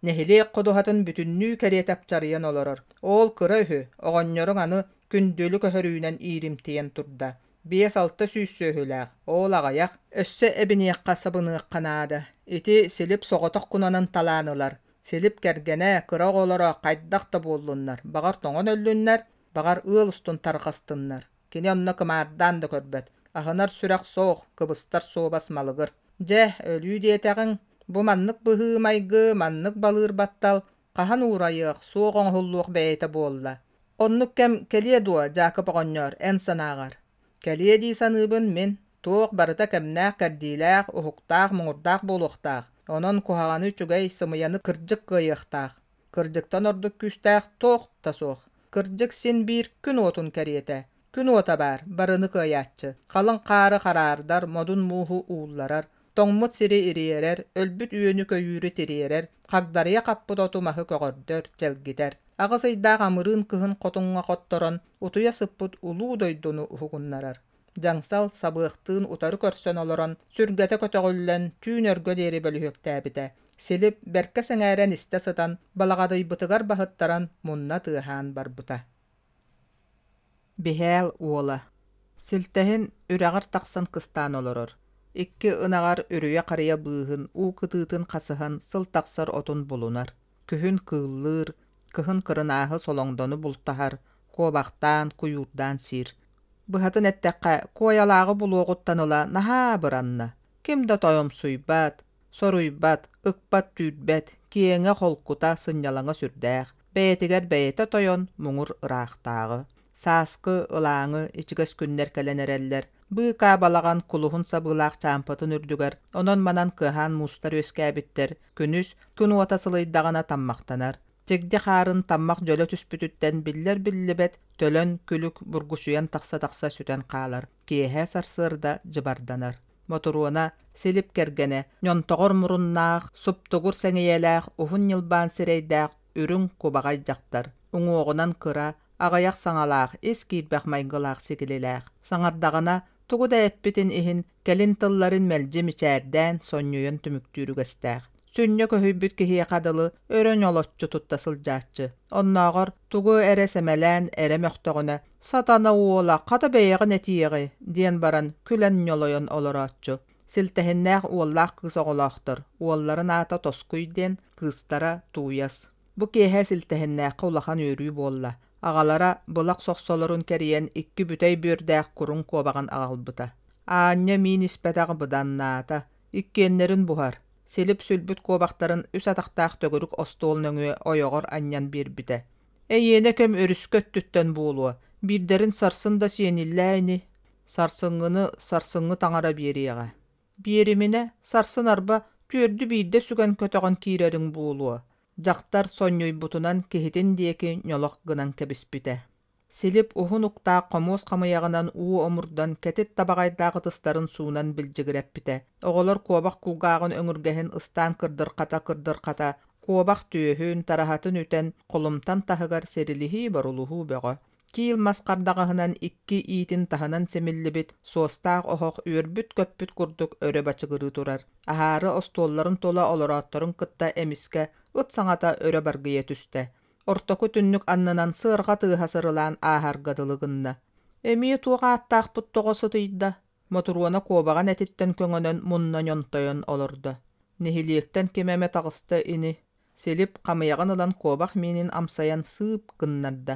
Нэһилиэк ходуһатын бүтүннүү кэриэтэ апчарыйан олорор. Ол кыра үһү, оҕонньоруҥ аны күндүлү көһөрүүнэн ииримтийэн турда. 5-600 сүөһүлээх, ол аҕыйах, өссө эбиниэххэ-сабыныахха наада. Ити Силип соҕотох кунанын талаан ылар. Силип кэргэнэ, кыра оҕолоро хайдах да буоллуннар, баҕар тоҥон өллүннэр, баҕар ыал устун тарҕастыннар. Кини онно кымаардаан да көрбөт. Аһынар сүрэх суох, кыбыстар суобас малыгыр. Дьэ, өлүү диэтэҕиҥ, бу маннык быһыы-майгы, маннык балыыр баттал хаһан уурайыах, суох оҥоһуллуох бэйэтэ буолла. Оннук кэм кэлиэ дуо, Дьаакып оҕонньоор, эн санааҕар? Кэлиэ дии саныыбын мин. Туох барыта кэмнээх-кэрдиилээх, уһуктаах-муҥурдаах буолуохтаах. Онон куһаҕаны үчүгэй, сымыйаны кырдьык кыайыахтаах. Кырдьыктан ордук күүстээх туох да суох. Кырдьык син биир күн уотун кэриэтэ. Күн уота баар, барыны кыайааччы. Халыҥ хаары хараардар, модун мууһу уулларар, тоҥмут сири ириэрэр, өлбүт үөнү-көйүүрү тириэрэр, хагдарыйа хаппыт оту-маһы көҕөрдөр, чэлгитэр. Аҕыс ыйдаах амырыын кыһын хотуҥҥа хотторон, утуйа сыппыт улуу дойдуну уһугуннарар. Дьаҥсал сабыахтыын утары көрсөн олорон, сүргэтэ көтөҕүллэн, түүн өргө диэри бөлүһүөктээбитэ. Силип бэркэ сэҥээрэн истэ сытан, балаҕадыйбытыгар баһыттаран, мунна тыаһаан барбыта. Биһээл уола Силтэһин үрэҕэр тахсан кыстаан олорор. Икки ынаҕар үрүйэ-харыйа быыһын, уу кытыытын хасыһан сыл тахсар отун булунар. Күһүн кыыллыыр, кыһын кырынааһы солоҥдону бултаһар, куобахтаан, куйуурдаан сиир. Быһатын эттэххэ, куойалааҕы булуоҕуттан ыла наһаа абыранна. Ким да тойомсуйбат, соруйбат, ыкпат-түүрбэт, киэҥэ-холкута, сынньалаҥа сүрдээх, бэйэтигэр бэйэтэ тойон, муҥур ыраахтааҕы. Сааскы, ылааҥы, ичигэс күннэр кэлэн эрэллэр. Быыкаа балаҕан кулуһун сабыылаах чаампатын үрдүгэр онон-манан кыаһаан муустар үөскээбиттэр, күнүс, күн уота сылыйдаҕына таммахтанар. Чигди хаарын таммах дьөлө түспүтүттэн биллэр-биллибэт төлөн күлүк бургучуйан тахса-тахса сүтэн хаалар, киэһэ сарсыарда дьыбарданар. Мотуруона, Силип кэргэнэ, ньонтоҕор муруннаах, суптугур сэҥийэлээх, уһун ньылбаан сирэйдээх үрүҥ кубаҕай дьахтар, уҥуоҕунан кыра, аҕыйах саҥалаах, ис киирбэх майгылаах сигилилээх. Саҥардаҕына, тугу да эппитин иһин, кэлин тылларын мэлдьи мичээрдээн, сонньуйан түмүктүүр үгэстээх. Сүнньэ көһүйбүт киһиэхэ дылы өрө ньолоччу тутта сылдьааччы. Оннооҕор тугу эрэ сэмэлээн эрэ мөхтөҕүнэ, «Сатана уола, хата бэйэҕин этиэҕи» диэн баран күлэн ньолойон олорооччу. Силтэһиннээх уоллаах кыыс оҕолоохтор. Уолларын аата Тоскуй диэн, кыыстара Тууйас. Бу киэһэ Силтэһиннээххэ улахан үөрүү буолла. Аҕалара былах сохсолорун кэрийэн икки бүтэй бүөрдээх куруҥ куобаҕын аҕалбыта. Аанньа миин испэтэх быданнаата, иккиэннэрин буһар. Силип сүлбүт куобахтарын үс атахтаах төгүрүк остуол нөҥүө ойоҕор анньан биэрбитэ. Эйиэнэ кэм өрүскэ өттүттэн буолуо, биирдэрин сарсын да сиэниллээ ини. Сарсыҥҥыны сарсыҥҥы таҥара биэриэҕэ. Биэриминэ, сарсын арба түөрдү биирдэ сүгэн көтөҕөн киирэриҥ буолуо, дьахтар сонньуйбутунан киһитин диэки ньолох гынан кэбиспитэ. Силип уһун уктаах хомуос хамыйаҕынан уу омурдан кэтит табаҕайдаах ытыстарын суунан билдьигирэппитэ. Оҕолор куобах кулгааҕын өҥүргэһин ыстаан кырдырҕата-кырдырҕата, куобах түөһүн, тараһатын үтэн, холумтан таһыгар сирилиһии-борулуһуу бөҕө. Киил мас хардаҕаһынан икки иитин таһынан симиллибит суостаах оһох үөрбүт-көппүт курдук өрө бачыгырыы турар. Аһаары остуолларын тула олороотторун кытта эмискэ ыт саҥата өрө баргыйа түстэ. Ортоку түннүк аннынан сыарҕа тыаһа сырылаан ааһарга дылы гынна. Эмиэ туох ааттаахпыт тоҕо сытыйда? Мотуруона куобаҕын этиттэн көҥөнөн мунна ньонтойон олордо. Нэһилиэктэн ким эмэ таҕыста ини. Силип хамыйаҕын ылан куобах миинин амсайан сыып гыннарда.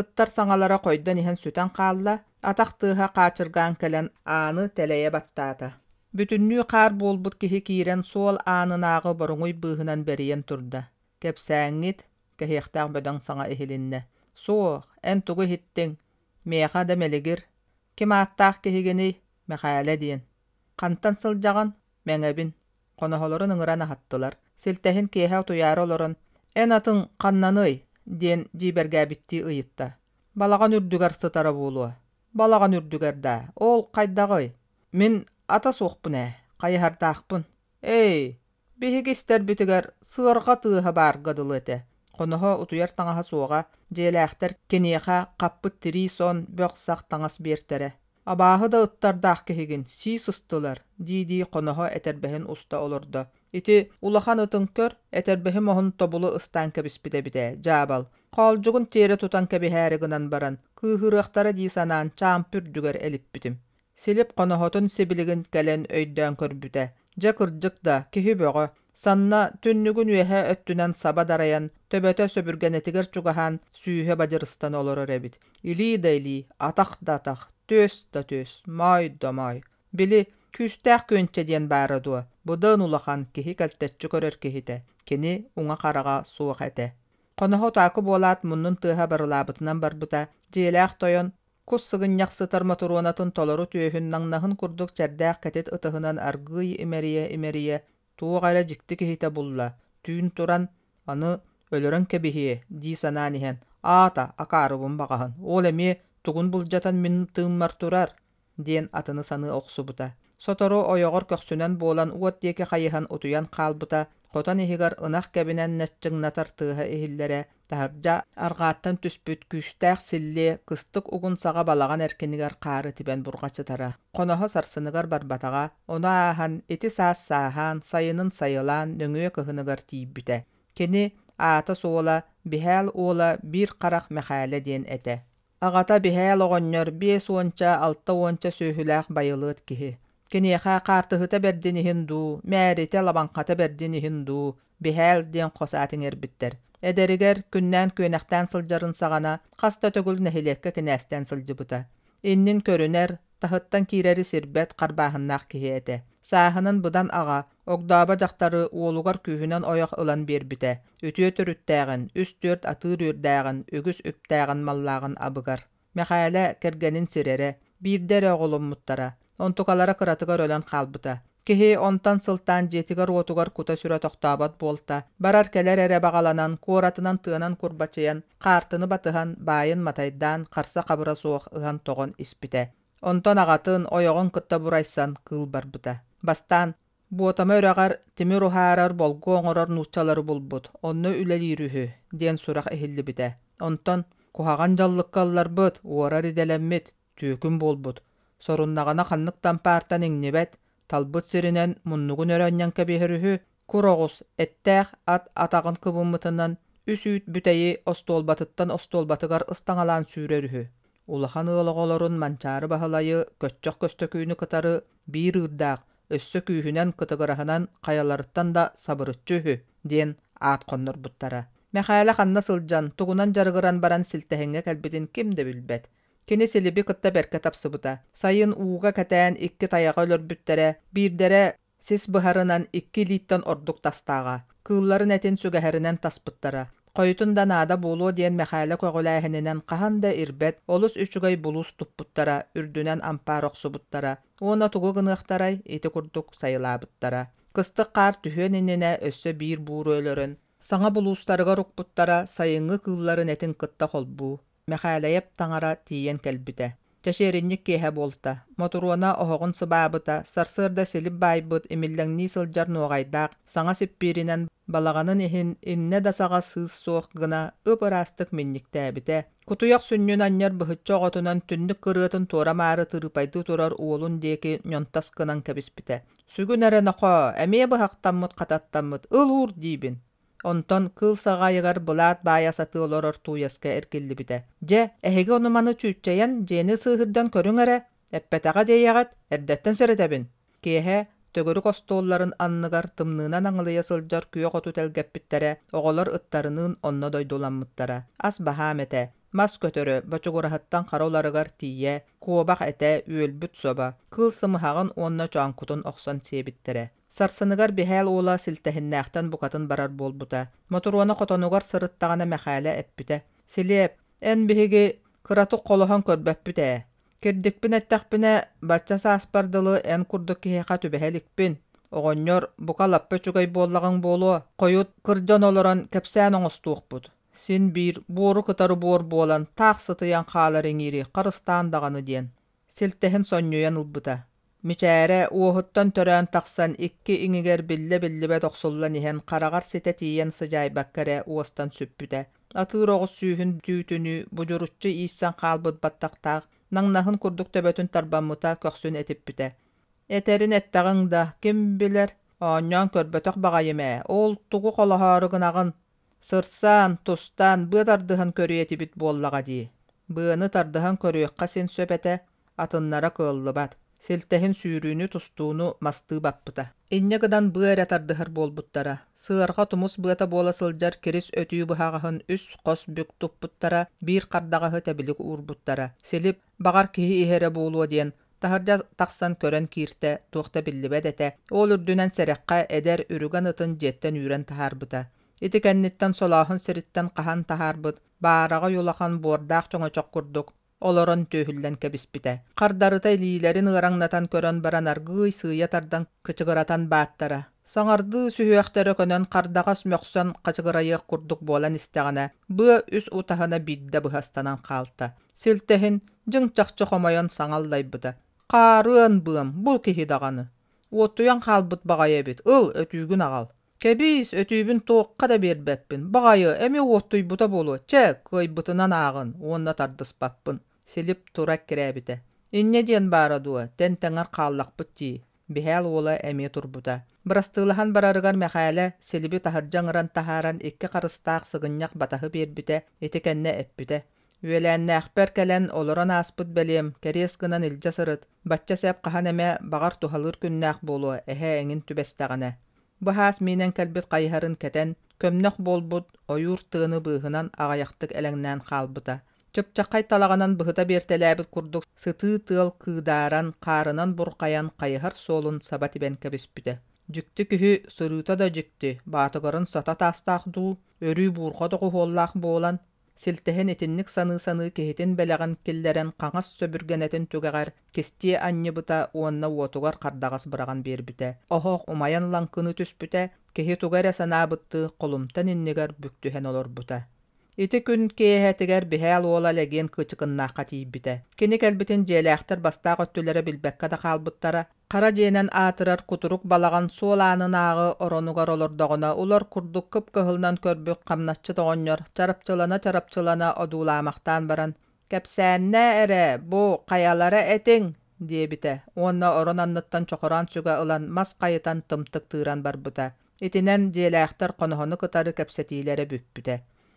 Ыттар саҥалара хойдон иһэн сүтэн хаалла, атах тыаһа хаачыргаан кэлэн ааны тэлэйэ баттаата. Бүтүннүү хаар буолбут киһи киирэн суол аанынааҕы боруҥуй быыһынан бэрийэн турда. Кэпсээҥҥит, кэһиэхтээх бөдөҥ саҥа иһилиннэ. Суох, эн тугу иһиттиҥ? Миэхэ да мэлигир. Ким ааттаах киһигиний? Мэхээлэ диэн. Хантан сылдьаҕын? Мэҥэбин. Хоноһолорун ыҥыран аһаттылар. Силтэһин киэһэ утуйаары олорон, «Эн атыҥ ханнаный?» диэн дьиибэргээбиттии ыйытта. «Балаҕан үрдүгэр сытара буолуо». «Балаҕан үрдүгэр даа? Ол хайдаҕый?» «Мин ата суохпун ээ, хайыһардаахпын». «Эй, биһиги истэрбитигэр сыарҕа тыаһа баарга дылы этэ». Хоноһо утуйар таҥаһа суоҕа, дьиэлээхтэр киниэхэ хаппыт тирии сон, бөх-сах таҥас биэртэрэ. «Абааһы да ыттардаах киһигин, сии сыстылар» дии-дии хоноһо этэрбэһин уста олордо. «Ити улахан ытыҥ көр, этэрбэһим оһун тобулу ыстаан кэбиспит эбит ээ, дьаабал. Хоолдьугун тиэрэ тутан кэбиһээри гынан баран, кыыһырыахтара дии санаан чаампы үрдүгэр элиппитим». Силип хоноһотун сибилигин кэлэн өйдөөн көрбүтэ. Дьэ кырдьык да, киһи бөҕө. Санна түннүгүн үөһэ өттүнэн саба дарайан, төбөтө сөбүргэнэтигэр чугаһаан, сүүһэ бадьырыстан олорор эбит. Илии да илии, атах да атах, түөс да түөс, моой да моой. Били, күүстээх күөнчэ диэн баара дуо, быдан улахан, киһи кэлтэччи көрөр киһитэ. Кини уҥа хараҕа суох этэ. Хоноһо утаакы буолаат муннун тыаһа барылаабытынан барбыта, дьиэлээх тойон Кус сыгынньах сытар Мотуруонатын толору түөһүн наҥнаһын курдук чэрдээх кэтит ытыһынан аргыый имэрийэ-имэрийэ туох эрэ дьикти киһитэ булла, түүн туран, аны өлөрөн кэбиһиэ дии санаан иһэн, аата, акаарыбын баҕаһын, ол эмиэ тугун былдьатан мин тыыммар турар диэн атыны саныы охсубута. Сотору ойоҕор көхсүнэн буолан уот диэки хайыһан утуйан хаалбыта, хотон иһигэр ынах кэбинэн нэччиҥнатар тыаһа иһиллэрэ, таһырдьа арҕааттан түспүт күүстээх силлиэ кыстык угун саҕа балаҕан эркинигэр хаары тибэн бурҕачытара. Хоноһо сарсыныгар барбатаҕа, ону ааһан ити саас сааһаан, сайынын сайылаан нөҥүө кыһыныгар тиийбитэ. Кини аата-суола Биһээл уола Биир Харах Мэхээлэ диэн этэ. Аҕата Биһээл оҕонньор биэс уонча, алта уонча сүөһүлээх байылыат киһи. Киниэхэ хаартыһыта бэрдин иһин дуу, мээритэ, лабаҥхата бэрдин иһин дуу, Биһээл диэн хос аат иҥэрбиттэр. Эдэригэр, күннээн-күөнэхтээн сылдьарын саҕана, хас да төгүл нэһилиэккэ кинээстээн сылдьыбыта. Иннин көрүнэр, таһыттан киирэри сирбэт харбааһыннаах киһи этэ. Сааһынан быдан аҕа, огдообо дьахтары уолугар күүһүнэн ойох ылан биэрбитэ. Үтүө төрүттээҕин, үс-түөрт атыыр үөрдээҕин, үгүс үптээҕин-маллааҕын абыгар. Мэхээлэ кэргэнин сирэрэ, биирдэ эрэ оҕоломмуттара, онтукалара кыратыгар өлөн хаалбыта. Киһи онтон сылтаан дьиэтигэр-уотугар кута-сүрэ тохтообот буолта, барар-кэлэр эрэ баҕаланан, куоратынан тыанан курбачыйан, хаартыны батыһан, баайын матайдаан, харса-хабыра суох ыһан-тоҕон испитэ. Онтон аҕатын, ойоҕун кытта бурайсан кыыл барбыта. Бастаан Буотама үрэҕэр тимир уһаарар, болгуо оҥорор нууччалары булбут, онно үлэлиир үһү диэн сурах иһиллибитэ. Онтон куһаҕан дьаллыкка ылларбыт, уорар идэлэммит, түөкүн буолбут. Соруннаҕына ханнык да ампаартан иҥнибэт, талбыт сиринэн муннугун өрө анньан кэбиһэр үһү, кур оҕус, эттээх ат атаҕын кыбыммытынан үс үүт бүтэйи остуолбатыттан остуолбатыгар ыстаҥалаан сүүрэр үһү. Улахан ыал оҕолорун Манчаары Баһылайы Көччөх Көстөкүүнү кытары биир ыырдаах, өссө күүһүнэн кытыгыраһынан хайаларыттан да сабырыччы үһү диэн аат хоннорбуттара. Мэхээлэ ханна сылдьан, тугунан дьарыгыран баран силтэһиҥҥэ кэлбитин ким да билбэт. Кини Силиби кытта бэркэ тапсыбыта. Сайын ууга кэтээн икки тайаҕы өлөрбүттэрэ, биирдэрэ сис быһарынан икки илииттэн ордук тастааҕа. Кыылларын этин сүгэһэринэн таспыттара. Хойутун да наада буолуо диэн Мэхээлэ көҕүлээһининэн хаһан да ирбэт, олус үчүгэй булуус туппуттара, үрдүнэн ампаар охсубуттара. Уонна тугу гыныахтарай, ити курдук сайылаабыттара. Кыстык хаар түһүөн иннинэ өссө биир бууру өлөрөн, саҥа булуустарыгар укпуттара сайыҥҥы кыылларын этин кытта холбуу. Мэхээлэйэп таҥара тиийэн кэлбитэ. Чэчиэринньик киэһэ буолта. Мотуруона оһоҕун сыбаабыта, сарсыарда силип баайбыт, имиллэҥнии сылдьар нуоҕайдаах, саҥа сиппииринэн балаҕанын иһин иннэ да саҕа сыыс суох гына ып-ыраастык минньиктээбитэ. Кутуйах сүнньүн анньар быһычча оҕотунан түннүк кырыатын туора-маары тырыыпайдыы турар уолун диэки ньонтос гынан кэбиспитэ. «Сүгүн эрэ нохоо, эмиэ быһахтаммыт-хататтаммыт, ыл уур диибин» Онтон кыыл саҕайыгар былаат баайа сатыы олорор тууйаска эргиллибитэ. Дьэ, эһиги ону-маны чүүччэйэн, дьиэни сыыһырдан көрүҥ эрэ, эппэтэҕэ диэйэҕит, эрдэттэн сэрэтэбин. Киэһэ төгүрүк остуолларын анныгар тымныынан аҥылыйа сылдьар күөх оту тэлгэппиттэрэ, оҕолор ыттарыныын онно дойдуламмыттара. Ас баһаам этэ, мас көтөрө, бочугураһыттан хара уларыгар тиийэ, куобах этэ, үөлбүт собо, кыыл сымыһаҕын уонна чооҥкутун охсон сиэбиттэрэ. Сарсыныгар Биһээл уола Силтэһиннээхтэн букатын барар буолбута. Мотуруона хотонугар сырыттаҕына Мэхээлэ эппитэ: «Силиэп, эн биһиги кыратык холоһон көрбөппүт ээ. Кирдикпин эттэхпинэ, бачча сааспар дылы эн курдук киһиэхэ түбэһэ иликпин. Оҕонньор, бука лаппа үчүгэй буоллаҕыҥ буолуо, хойут кырдьан олорон кэпсээн оҥостуохпут. Син биир буору кытары буор буолан, таах сытыйан хаалар иҥиири харыстаан даҕаны» диэн. Силтэһин сонньуйан ылбыта. Мичээрэ уоһуттан төрөөн тахсан икки иҥигэр биллэ-биллибэт охсуллан иһэн хараҕар ситэ тиийэн сыдьаайбакка эрэ уостан сүппүтэ. Атыыр оҕус сүүһүн түүтүнүү будьуруччу ииссэн хаалбыт баттахтаах наҥнаһын курдук төбөтүн тарбаммыта көхсүн этиппитэ. Этэрин эттэҕиҥ да, ким билэр, оонньоон көрбөтөх баҕайым ээ, ол тугу холоһоору гынаҕын? Сырсаан, тустаан, быа тардыһан көрүө этибит буоллаҕа дии. Быаны тардыһан көрүөххэ син сөп этэ, атыннара кыаллыбат. Силтэһин сүүрүүнү-тустууну мастыы баппыта. Инньэ гынан быа эрэ тардыһар буолбуттара. Сыарҕа тумус быата буола сылдьар кирис өтүү быһаҕаһын үс хос бүк туппуттара, биир хардаҕаһы тэбилик уурбуттара. Силип, баҕар киһи иһэрэ буолуо диэн, таһырдьа тахсан көрөн кииртэ, туох да биллибэт этэ. Ол үрдүнэн сэрэххэ эдэр үрүгэн ытын дьиэттэн үүрэн таһаарбыта. Ити кэнниттэн солооһун сириттэн хаһан таһаарбыт баараҕай улахан буордаах чоҥочох курдук олорон түөһүллэн кэбиспитэ. Хардарыта илиилэрин ыараҥнатан көрөн баран аргыый сыыйа тардан кычыгыратан бааттара. Саҥардыы сүһүөхтэрэ көнөн хардаҕас мөхсөн хачыгырайыах курдук буолан истэҕинэ, быа үс утаһына биирдэ быһастанан хаалта. Силтэһин дьиҥ-чахчы хомойон саҥа аллайбыта. «Хаарыан быам, бу киһи даҕаны. Уоттуйан хаалбыт баҕайы эбит, ыл, өтүүгүн аҕал». Кэбиис, өтүүбүн туохха да биэрбэппин, баҕайы, эмиэ уоттуйбута буолуо, чэ, кыайбытынан ааҕын уонна тардыспаппын, Силип тура эккирээбитэ. Инньэ диэн баара дуо, тэн-тэҥэр хааллахпыт дии, Биһээл уола эмиэ турбута. Бырастыылаһан барарыгар Мэхээлэ Силиби таһырдьа ыҥыран таһааран икки харыстаах сыгынньах батаһы биэрбитэ, ити кэннэ эппитэ: «Үөлээннээхпэр кэлэн олорон ааспыт бэлиэм, кэриэс гынан илдьэ сырыт, бачча сэп хаһан эмэ баҕар туһалыыр күннээх буолуо, эһэ эҥин түбэстэҕинэ». Быһаас миинэн кэлбит хайыһарын кэтэн, көмнөх буолбут ойуур тыаны быыһынан аҕыйахтык элэҥнээн хаалбыта. Чыпчаххай талаҕынан быһыта биэртэлээбит курдук сытыы тыал кыыдааран, хаарынан бурхайан хайыһар суолун саба тибэн кэбиспитэ. Дьикти киһи сырыыта да дьикти, баатыгарын сата таастаах дуу, өрүү буурҕа доҕуһуоллаах буолан, Силтэһин итинник саныы-саныы киһитин бэлэҕин киллэрэн хаҥас сөбүргэнэтин түгэҕэр кистиэ анньыбыта уонна уотугар хардаҕас быраҕан биэрбитэ. Оһох умайан лаҥкыныы түспүтэ, киһи тугу эрэ санаабыттыы холумтан иннигэр бүк түһэн олорбута. Ити күн киэһэтигэр Биһээл уола Лэгиэн Кыычыкыннаахха тиийбитэ. Кини кэлбитин дьиэлээхтэр бастаах өттүлэрэ билбэккэ да хаалбыттара, Хара дьиэнэн аатырар кутурук балаҕан суол аанынааҕы оронугар олордоҕуна улар курдук кып-кыһылынан көрбүт хамначчыт оҕонньор чарапчылана-чарапчылана одуулаамахтаан баран «Кэпсээннээ эрэ, бу хайалара этиҥ?» диэбитэ уонна орон анныттан чохороон сүгэ ылан мас хайытан тымтык тыыран барбыта. Итинэн дьиэлээхтэр хоноһону кытары кэпсэтиилэрэ бүппүтэ.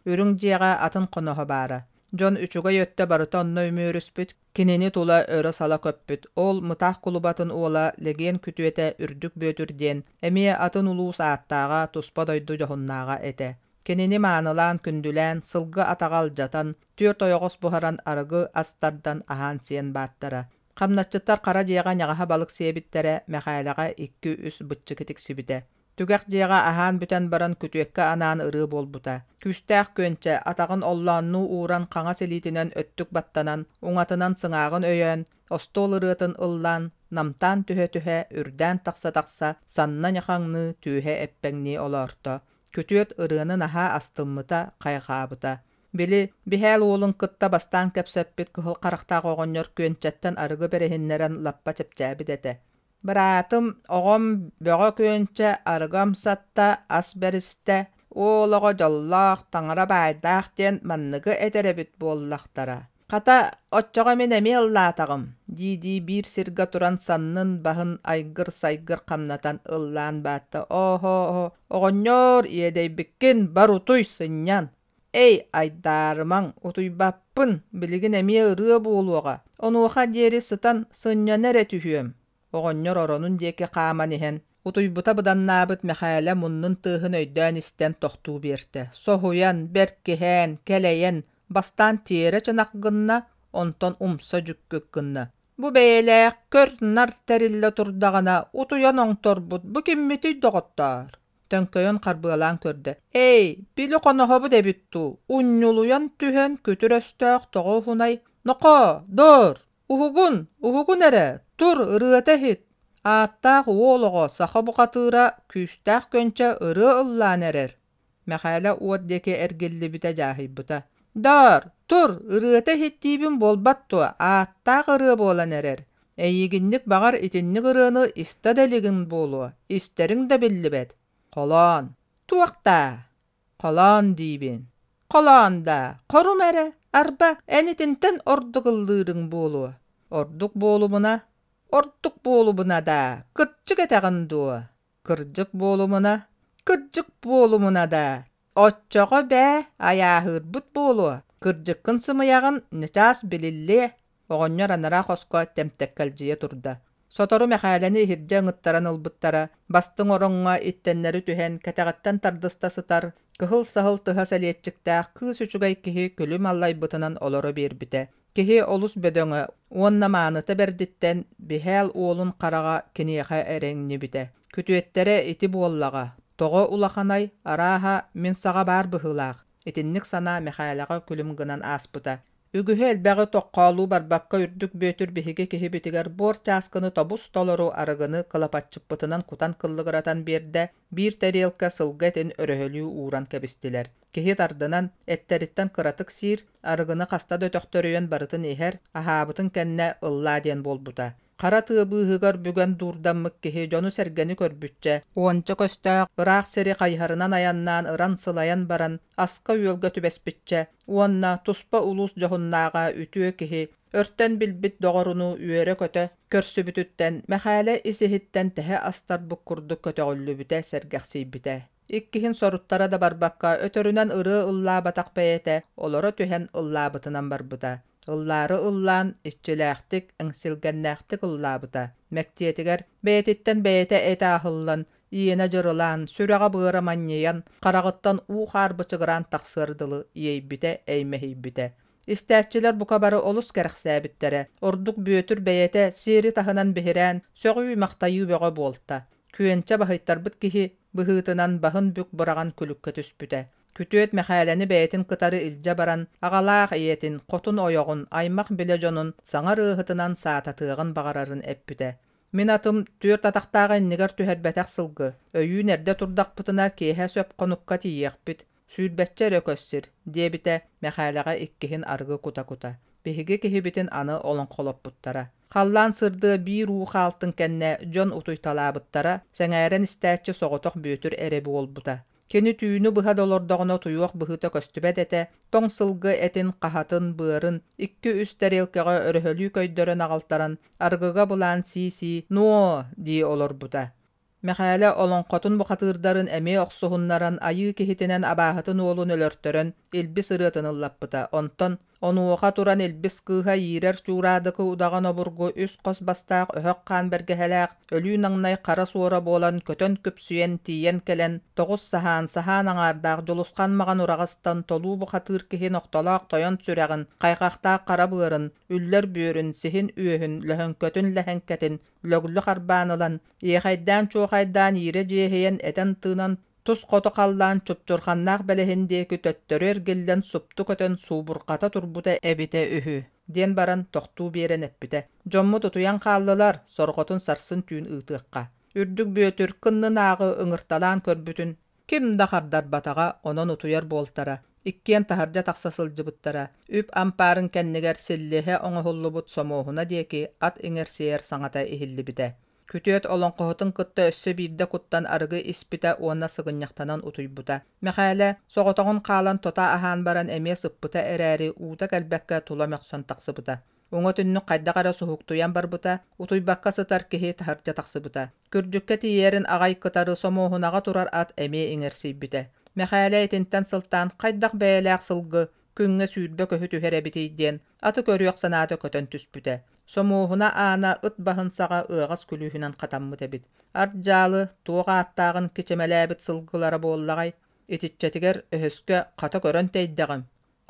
Үрүҥ дьиэҕэ атын хоноһо баара. Дьон үчүгэй өттө барыта онно үмүөрүспүт, Кинини тула өрө-сала көппүт, ол Мытаах кулубатын уола Лэгиэн күтүөтэ Үрдүк Бүөтүр диэн, эмиэ атын улуус ааттааҕа, туспа дойду дьоһуннааҕа этэ. Кинини маанылаан, күндүлээн, сылгы атаҕа алдьатан, түөрт ойоҕос буһаран арыгы ас тардан аһаан-сиэн бааттара. Хамначчыттар хара дьиэҕэ ньаҕаһа балык сиэбиттэрэ, Мэхээлэҕэ икки-үс быччык тиксибитэ. Түгэх дьиэҕэ аһаан бүтэн баран күтүөккэ анаан ырыа буолбута. Күүстээх күөнчэ, атаҕын оллооннуу ууран хаҥас илиитинэн өттүк баттанан, уҥатынан сыҥааҕын өйөөн, остуол ырыатын ыллаан, намтаан түһэ-түһэ, үрдээн тахса-тахса, санна ньахаҥныы, түөһэ эппэҥнии олоорто. Күтүөт ырыаны наһаа астыммыта, хайҕаабыта. Били, Биһээл уолун кытта бастаан кэпсэппит кыһыл харахтаах оҕонньор күөнчэттэн арыгы бэриһиннэрэн лаппа чэпчээбит этэ. Быраатым, оҕом бөҕө күөнчэ арыгы амсатта, ас бэристэ, уол оҕо дьоллоох, таҥара баайдаах диэн манныгы этэр эбит буоллахтара. Хата, оччоҕо мин эмиэ ыллаатаҕым, дии-дии биир сиргэ туран саннын баһын айгыр-сайгыр хамнатан ыллаан баатта. Оһо-оһо, оҕонньоор, иэдэйбиккин, бар утуй, сынньан. Эй, айдаарымаҥ, утуйбаппын, билигин эмиэ ырыа буолуоҕа, онуоха диэри сытан сынньана эрэ түһүөм. Оҕонньор оронун диэки хааман иһэн, утуйбута быданнаабыт Мэхээлэ муннун тыаһын өйдөөн истэн тохтуу биэртэ. Соһуйан, бэркиһээн, кэлэйэн, бастаан тиэрэ чынах гынна, онтон умса дьүккүк гынна. Бу бэйэлээх көр-нар тэриллэ турдаҕына, утуйан оҥторбут бу киммитий доҕоттоор? Төҥкөйөн харбыалаан көрдө: «Эй, били хоноһобут эбит дуу, унньулуйан түһэн күтүр өстөөх тоҕо уһунай? Нохоо, доор, уһугун, уһугун эрэ, тур, ырыата иһит!» Ааттаах уол оҕо саха бухатыыра Күүстээх Көнчө ырыа ыллаан эрэр. Мэхээлэ уот диэки эргиллибитэ дьааһыйбыта: «Доор, тур, ырыата иһиттиибин буолбат дуо, ааттаах ырыа буолан эрэр. Эйигинник баҕар итинник ырыаны истэ да илигиҥ буолуо, истэриҥ да биллибэт. Холоон, туох даа? Холоон диибин. Холоон даа, хорум эрэ, арба, эн итинтэн ордук ыллыырыҥ буолуо. Ордук буолумуна, ордук буолумуна даа, кырдьык этэҕин дуо? Кырдьык буолумуна, кырдьык буолумуна даа, оччоҕо бээ, айааһыырбыт буолуо, кырдьыккын-сымыйаҕын ньычаас билиллиэ. Оҕонньор анараа хоско тэмтэккэлдьийэ турда. Сотору Мэхээлэни иһирдьэ ыҥыттаран ылбыттара, бастыҥ ороҥҥо иттэннэри түһэн, кэтэҕиттэн тардыста сытар, кыһыл саһыл тыһа сэлиэччиктээх кыыс үчүгэй киһи күлүм аллайбытынан олоро биэрбитэ. Киһи олус бөдөҥө уонна мааныта бэрдиттэн Биһээл уолун хараҕа киниэхэ эрэ иҥнибитэ. Күтүөттэрэ ити буоллаҕа, тоҕо улаханай, арааһа, мин саҕа баар быһыылаах. Итинник санаа Мэхээлэҕэ күлүм гынан ааспыта. Үгүһү-элбэҕи тоххоолуу барбакка Үрдүк Бүөтүр биһиги киһибитигэр буор чааскыны тобус-толору арыгыны кылапаччыппытынан кутан кыллыгыратан биэрдэ, биир тэриэлкэ сылгы этин өрөһөлүү ууран кэбистилэр. Киһи тардынан, эттэриттэн кыратык сиир, арыгыны хаста да өтөхтөрүйэн барытын иһэр, аһаабытын кэннэ ыллаа диэн буолбута. Хара тыа быыһыгар бүгэн дуурдаммыт киһи дьону-сэргэни көрбүччэ, уонча көстөөх, ыраах сири хайыһарынан айаннаан ыран-сылайан баран, аска-үөлгэ түбэспиччэ уонна туспа улуус дьоһуннааҕа үтүө киһи өртөн билбит доҕорунуу үөрэ-көтө көрсүбүтүттэн Мэхээлэ ис-иһиттэн тэһэ астарбыт курдук көтөҕүллүбүтэ, сэргэхсийбитэ. Иккиһин соруттара да барбакка, өтөрүнэн ырыа ыллаабатах бэйэтэ олоро түһэн ыллаабытынан барбыта. Ыллаары ыллаан, иччилээхтик, эҥсилгэннээхтик ыллаабыта. Мэктиэтигэр, бэйэтиттэн бэйэтэ этэ аһыллан, иэнэ дьырылаан, сүрэҕэ-быара манньыйан, хараҕыттан уу-хаар бычыгыраан тахсыар дылы иэйбитэ, эймэһийбитэ. Истээччилэр бука бары олус кэрэхсээбиттэрэ. Ордук Бүөтүр бэйэтэ сиэри таһынан биһирээн, сөҕүү-махтайыы бөҕө буолта. Күөнчэ баһыйтарбыт киһи быһыытынан баһын бүк быраҕан күлүккэ түспүтэ. Күтүөт Мэхээлэни бэйэтин кытары илдьэ баран, аҕалаах ийэтин, хотун ойоҕун, аймах-билэ дьонун саҥа ырыаһытынан саататыаҕын баҕарарын эппитэ. Мин атым түөрт атахтааҕы иннигэр түһэрбэтэх сылгы, өйүүн эрдэ турдахпытына киэһэ сөп хонукка тиийиэхпит, сүүрбэччэ эрэ көс сир, диэбитэ Мэхээлэҕэ иккиһин арыгы кута-кута. Биһиги киһибитин аны олоҥхолоппуттара. Халлаан сырдыа биир уу хаалтын кэннэ дьон утуйталаабыттара, сэҥээрэн истээччи соҕотох Бүөтүр эрэ буолбута. Кини түүнү быһа да олордоҕуна утуйуох быһыыта көстүбэт этэ, тоҥ сылгы этин, хаһатын, быарын икки-үс тэриэлкэҕэ өрөһөлүү көйдөрөн аҕалтаран, арыгыга былаан сии-сии «Нуо!» дии олорбута. Мэхээлэ олоҥхотун бухатыырдарын эмиэ охсуһуннаран айыы киһитинэн абааһытын уолун өлөртөрөн илбис ырыатын ыллаппыта. Онтон онуоха туран илбис кыыһа иирэр чуураадыкы удаҕан обургу үс хос бастаах өһөх хаан бэргэһэлээх өлүү наҥнай хара суора буолан көтөн күпсүйэн тиийэн кэлэн тоҕус саһаан саһаан аҥаардаах дьулусхан маҕан ураҕастан толуу бухатыыр киһи нохтолоох тойон сүрэҕин хайҕахтаах хара быарын үллэр бүөрүн сиһин үөһүн лөһөҥкөтүн лэһэҥкэтин лөглү харбаан ылан, иэхэйдээн-чуохайдаан иирэ дьиэһийэн этэн-тыынан тус хоту халлаан чупчурҕаннаах бэлэһин диэки төттөрү эргиллэн супту көтөн суубурҕата турбута эбитэ үһү диэн баран тохтуу биэрэн эппитэ. Дьоммут утуйан хааллылар, сорҕотун сарсын түүн ыытыахха. Үрдүк Бүөтүр кыннынааҕы ыҥырталаан көрбүтүн ким да хардарбатаҕа, онон утуйар буолтара. Иккиэн таһырдьа тахса сылдьыбыттара. Үп ампаарын кэннигэр силлиһэ оҥоһуллубут сомуоһуна диэки ат иҥэрсийэр саҥата иһиллибитэ. Күтүөт олоҥхоһутун кытта өссө биирдэ куттан арыгы испитэ уонна сыгынньахтанан утуйбута. Мэхээлэ соҕотоҕун хаалан тото аһаан баран эмиэ сыппыта эрээри, уута кэлбэккэ тула мөхсөн тахсыбыта. Уҥа түннүк хайдах эрэ суһуктуйан барбыта, утуйбакка сытар киһи таһырдьа тахсыбыта. Күрдьүккэ тиийэрин аҕай кытары сомуоһунаҕа турар ат эмиэ иҥэрсийбитэ. Мэхээлэ итинтэн сылтаан хайдах бэйэлээх сылгы күҥҥэ 20 көһү түһэр эбитий диэн аты көрүөх санаата көтөн түспүтэ. Сомуоһуна аана ыт баһын саҕа ыаҕас күлүүһүнэн хатаммыт эбит. Ат дьаалы туох ааттааҕын кичэмэлээбит сылгылара буоллаҕай, итиччэтигэр өһөскө хата көрөн тэйдэҕим.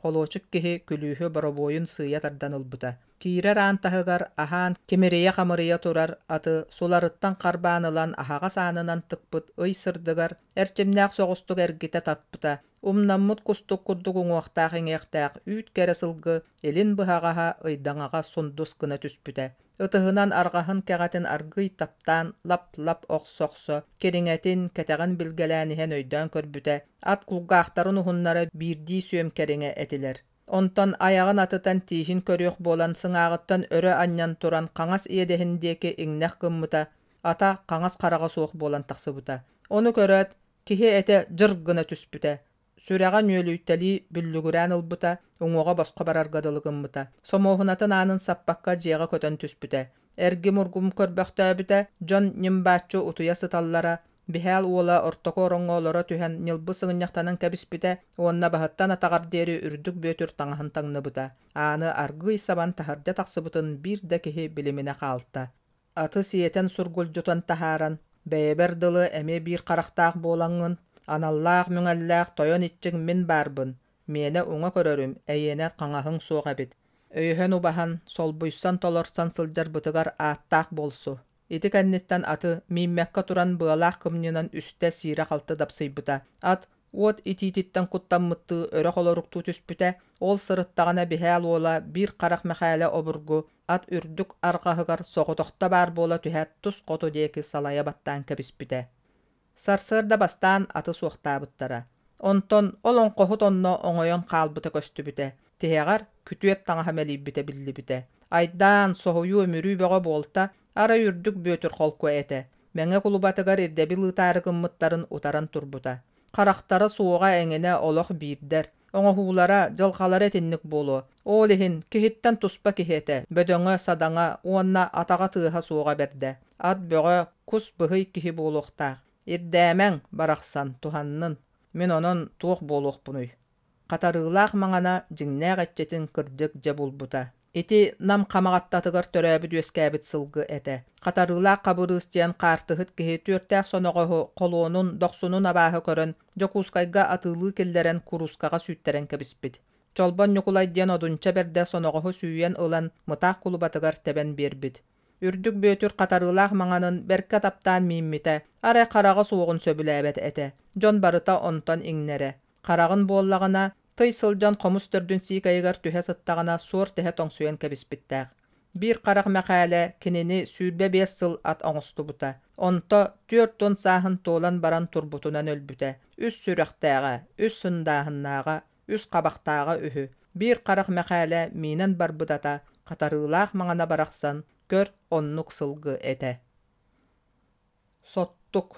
Холуочук киһи күлүүһү боробуойун сыыйа тардан ылбыта. Киирэр аан таһыгар аһаан кимирийэ-хамырыйа турар аты суларыттан харбаан ылан аһаҕас аанынан тыкпыт ый сырдыгар эрчимнээх соҕустук эргитэ таппыта, умнаммыт кустук курдук уҥуохтаах-иҥиэхтээх үүт кэрэ сылгы илин быһаҕаһа ыйдаҥаҕа сундус гына түспүтэ. Ытыһынан арҕаһын кэҕэтин аргыый таптаан лап-лап охсо-охсо, кириҥэтин, кэтэҕин билгэлээн иһэн өйдөөн көрбүтэ, ат кулгаахтарын уһуннара биирдии сүөм кэриҥэ этилэр. Онтон айаҕын атытан тииһин көрүөх буолан сыҥааҕыттан өрө анньан туран хаҥас иэдэһин диэки иҥнэх гыммыта, ата хаҥас хараҕа суох буолан тахсыбыта. Ону көрөөт, киһи этэ дьыр гына түспүтэ, сүрэҕэ нүөлүйтэлии бүллүгүрээн ылбыта, уҥуоҕа босхо барарга дылы гыммыта. Сомуоһунатын аанын саппакка дьиэҕэ көтөн түспүтэ. Эргим-ургум көрбөхтөөбүтэ, дьон ньым-бааччы утуйа сыталлара, Биһээл уола ортоку ороҥҥо олоро түһэн ньылбы сыгынньахтанан кэбиспитэ уонна баһыттан атаҕар диэри Үрдүк Бүөтүр таҥаһын таҥныбыта. Ааны аргыый сабан таһырдьа тахсыбытын биир да киһи билиминэ хаалта. Аты сиэтэн сургулдьутан таһааран, бэйэбэр дылы эмиэ биир харахтаах буолаҥҥын, аналлаах мүҥэллээх тойон иччиҥ мин баарбын, миэнэ уҥа көрөрүм, эйиэнэ хаҥаһыҥ суох эбит. Өйөһөн-убаһан, солбуйсан-толорсон сылдьарбытыгар ааттаах буолсу. Ити кэнниттэн аты мииммэккэ туран быалаах кымньынан үстэ сиирэ-халты дапсыйбыта. Ат уот итиититтэн куттаммыттыы өрө холоруктуу түспүтэ, ол сырыттаҕына Биһээл уола биир харах Мэхээлэ обургу ат үрдүк арҕаһыгар соҕотохто баар буола түһээт тус хоту диэки салайа баттаан кэбиспитэ. Сарсыарда бастаан аты суохтаабыттара. Онтон олоҥхоһут онно оҥойон хаалбыта көстүбүтэ. Тиһэҕэр күтүөт таҥаһа мэлийбитэ биллибитэ. Айдаан, соһуйуу-өмүрүү бөҕө буолта, арай Үрдүк Бүөтүр холку этэ. Мэҥэ кулубатыгар ирдэбил ыытаары гыммыттарын утаран турбута. Харахтара суоҕа эҥинэ олох биирдэр. Оҥоһуулара, дьылҕалара итинник буолуо. Ол иһин киһиттэн туспа киһи этэ, бөдөҥө-садаҥа уонна атаҕа тыаһа суоҕа бэрдэ. Ат бөҕө, кус быһый киһи буолуохтаах. Ирдээмэҥ, барахсан, туһаннын. Мин онон туох буолуохпунуй? Хатарыылаах маҥана дьиҥнээх иччитин кырдьык дьэ булбута. Ити Нам Хамаҕаттатыгар төрөөбүт-үөскээбит сылгы этэ. Хатарыылаах Хабырыыс диэн хаартыһыт киһи түөртээх соноҕоһу, холуонун, дохсунун абааһы көрөн, Дьокуускайга атыылыы киллэрэн куруускаҕа сүүттэрэн кэбиспит. Чолбон Ньукулай диэн одунча бэрдэ соноҕоһу сүүйэн ылан Мытаах кулубатыгар тэбэн биэрбит. Үрдүк Бүөтүр хатарыылаах маҥанын бэркэ таптаан мииммитэ, арай хараҕа суоҕун сөбүлээбэт этэ. Дьон барыта онтон иҥнэрэ. Хараҕын буоллаҕына, тый сылдьан хомус төрдүн сиикэйигэр түһэ сыттаҕына суор тэһэ тоҥсуйан кэбиспиттээх. Биир харах Мэхээлэ кинини 25 сыл ат оҥостубута. Онто 40 сааһын туолан баран турбутунан өлбүтэ. Үс сүрэхтээҕэ, үс сындааһыннааҕа, үс хабахтааҕа үһү. Биир харах Мэхээлэ миинэн барбыт ата, хатарыылаах маҥана барахсан, көр, оннук сылгы этэ. Соттук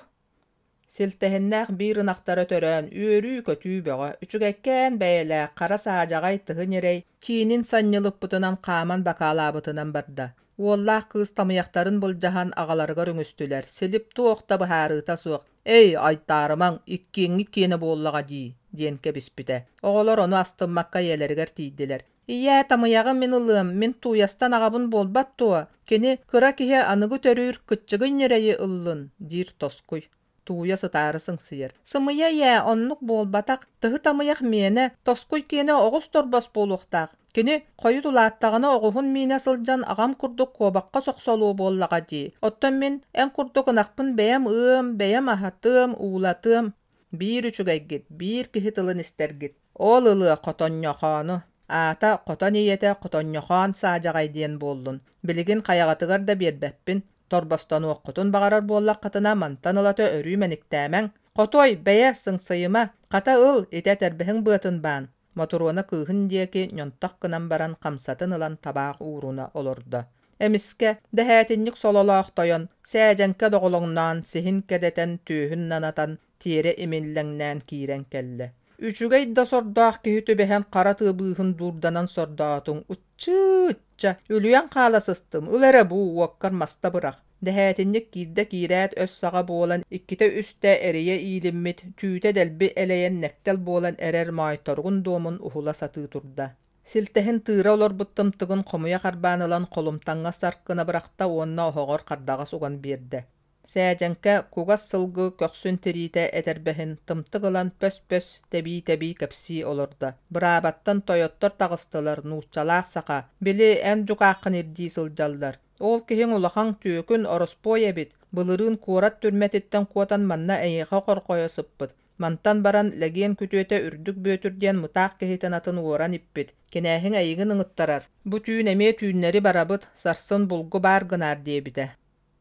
Силтэһиннээх биир ынахтара төрөөн, үөрүү-көтүү бөҕө, үчүгэйкээн бэйэлээх хара саадьаҕай тыһы ньирэй киинин санньылыппытынан хааман бакаалаабытынан барда. Уоллаах кыыс тамыйахтарын былдьаһан аҕаларыгар үҥүстүлэр, Силип туох да быһаарыыта суох «Эй, айтаарымаҥ, иккиэҥҥит киэнэ буоллаҕа дии» диэн кэбиспитэ. Оҕолор ону астыммакка ийэлэригэр тиийдилэр. Ийээ, тамыйаҕы мин ылыам, мин тууйастан аҕабын буолбат дуо? Кини кыра киһи аныгы төрүүр кыччыгый ньирэйи ыллын, диир Тоскуй. Тууйа сытаары сыҥсыйар. Сымыйа ийээ, оннук буолбатах. Тыһы тамыйах миэнэ, Тоскуй киэнэ оҕус торбос буолуохтаах. Кини хойут улааттаҕына оҕуһун миинэ сылдьан аҕам курдук куобахха сохсолуо буоллаҕа дии. Оттон мин эн курдук ынахпын бэйэм ыам, бэйэм аһатыам, уулатыам. Биир үчүгэйгит, биир киһи тылын истэргит. Ол ылыа хотонньохоону. Аата хотон ийэтэ Хотонньохоон Саадьаҕай диэн буоллун. Билигин хайаҕытыгар да биэрбэппин. Торбостонуоххутун баҕарар буоллаххытына мантан ылата өрүү мэниктээмэҥ. Хотуой, бэйэ, сыҥсыйыма, хата ыл, ити этэрбэһиҥ быатын баан. Мотуруона кыыһын диэки ньонтох гынан баран хамсатын ылан табаах ууруна олордо. Эмискэ, дэһээтинньик сололоох тойон, сээдьэҥкэ доҕолоҥноон, сиһин кэдэтэн, түөһүн нанатан, тиэрэ имиллэҥнээн киирэн кэллэ. Үчүгэй да сордоох киһи түбэһэн хара тыа быыһын дуурданан сордоотуҥ, ыччыы-ычча, үлүйэн хаала сыстым, ыл эрэ бу уоккар маста бырах. Дэһээтинньик киирдэ киирээт өс-саҕа буолан иккитэ-үстэ эрийэ иилиммит, түүтэ дэлби элэйэн нэктэл буолан эрэр моойторугун дуомун уһула сатыы турда. Силтэһин тыыра олорбут тымтыгын хомуйа харбаан ылан холумтаҥҥа сарк гына бырахта уонна оһоҕор хардаҕас уган биэрдэ. Сээдьэҥкэ кугас сылгы көхсүн тириитэ этэрбэһин тымтык ылан пөс-пөс тэбии-тэбии кэпсии олордо. Быраабаттан тойоттор таҕыстылар, нууччалаах саха, били эн дьукааххын ирдии сылдьаллар. Ол киһиҥ улахан түөкүн ороспуой эбит, былырыын куорат түрмэтиттэн куотан манна эйиэхэ хорҕойо сыппыт. Мантан баран Лэгиэн күтүөтэ Үрдүк Бүөтүр диэн мытаах киһитин атын уоран иппит. Кинээһиҥ эйигин ыҥыттарар. Бу түүн эмиэ түүннэри барабыт, сарсын булгу баар гынаар диэбитэ.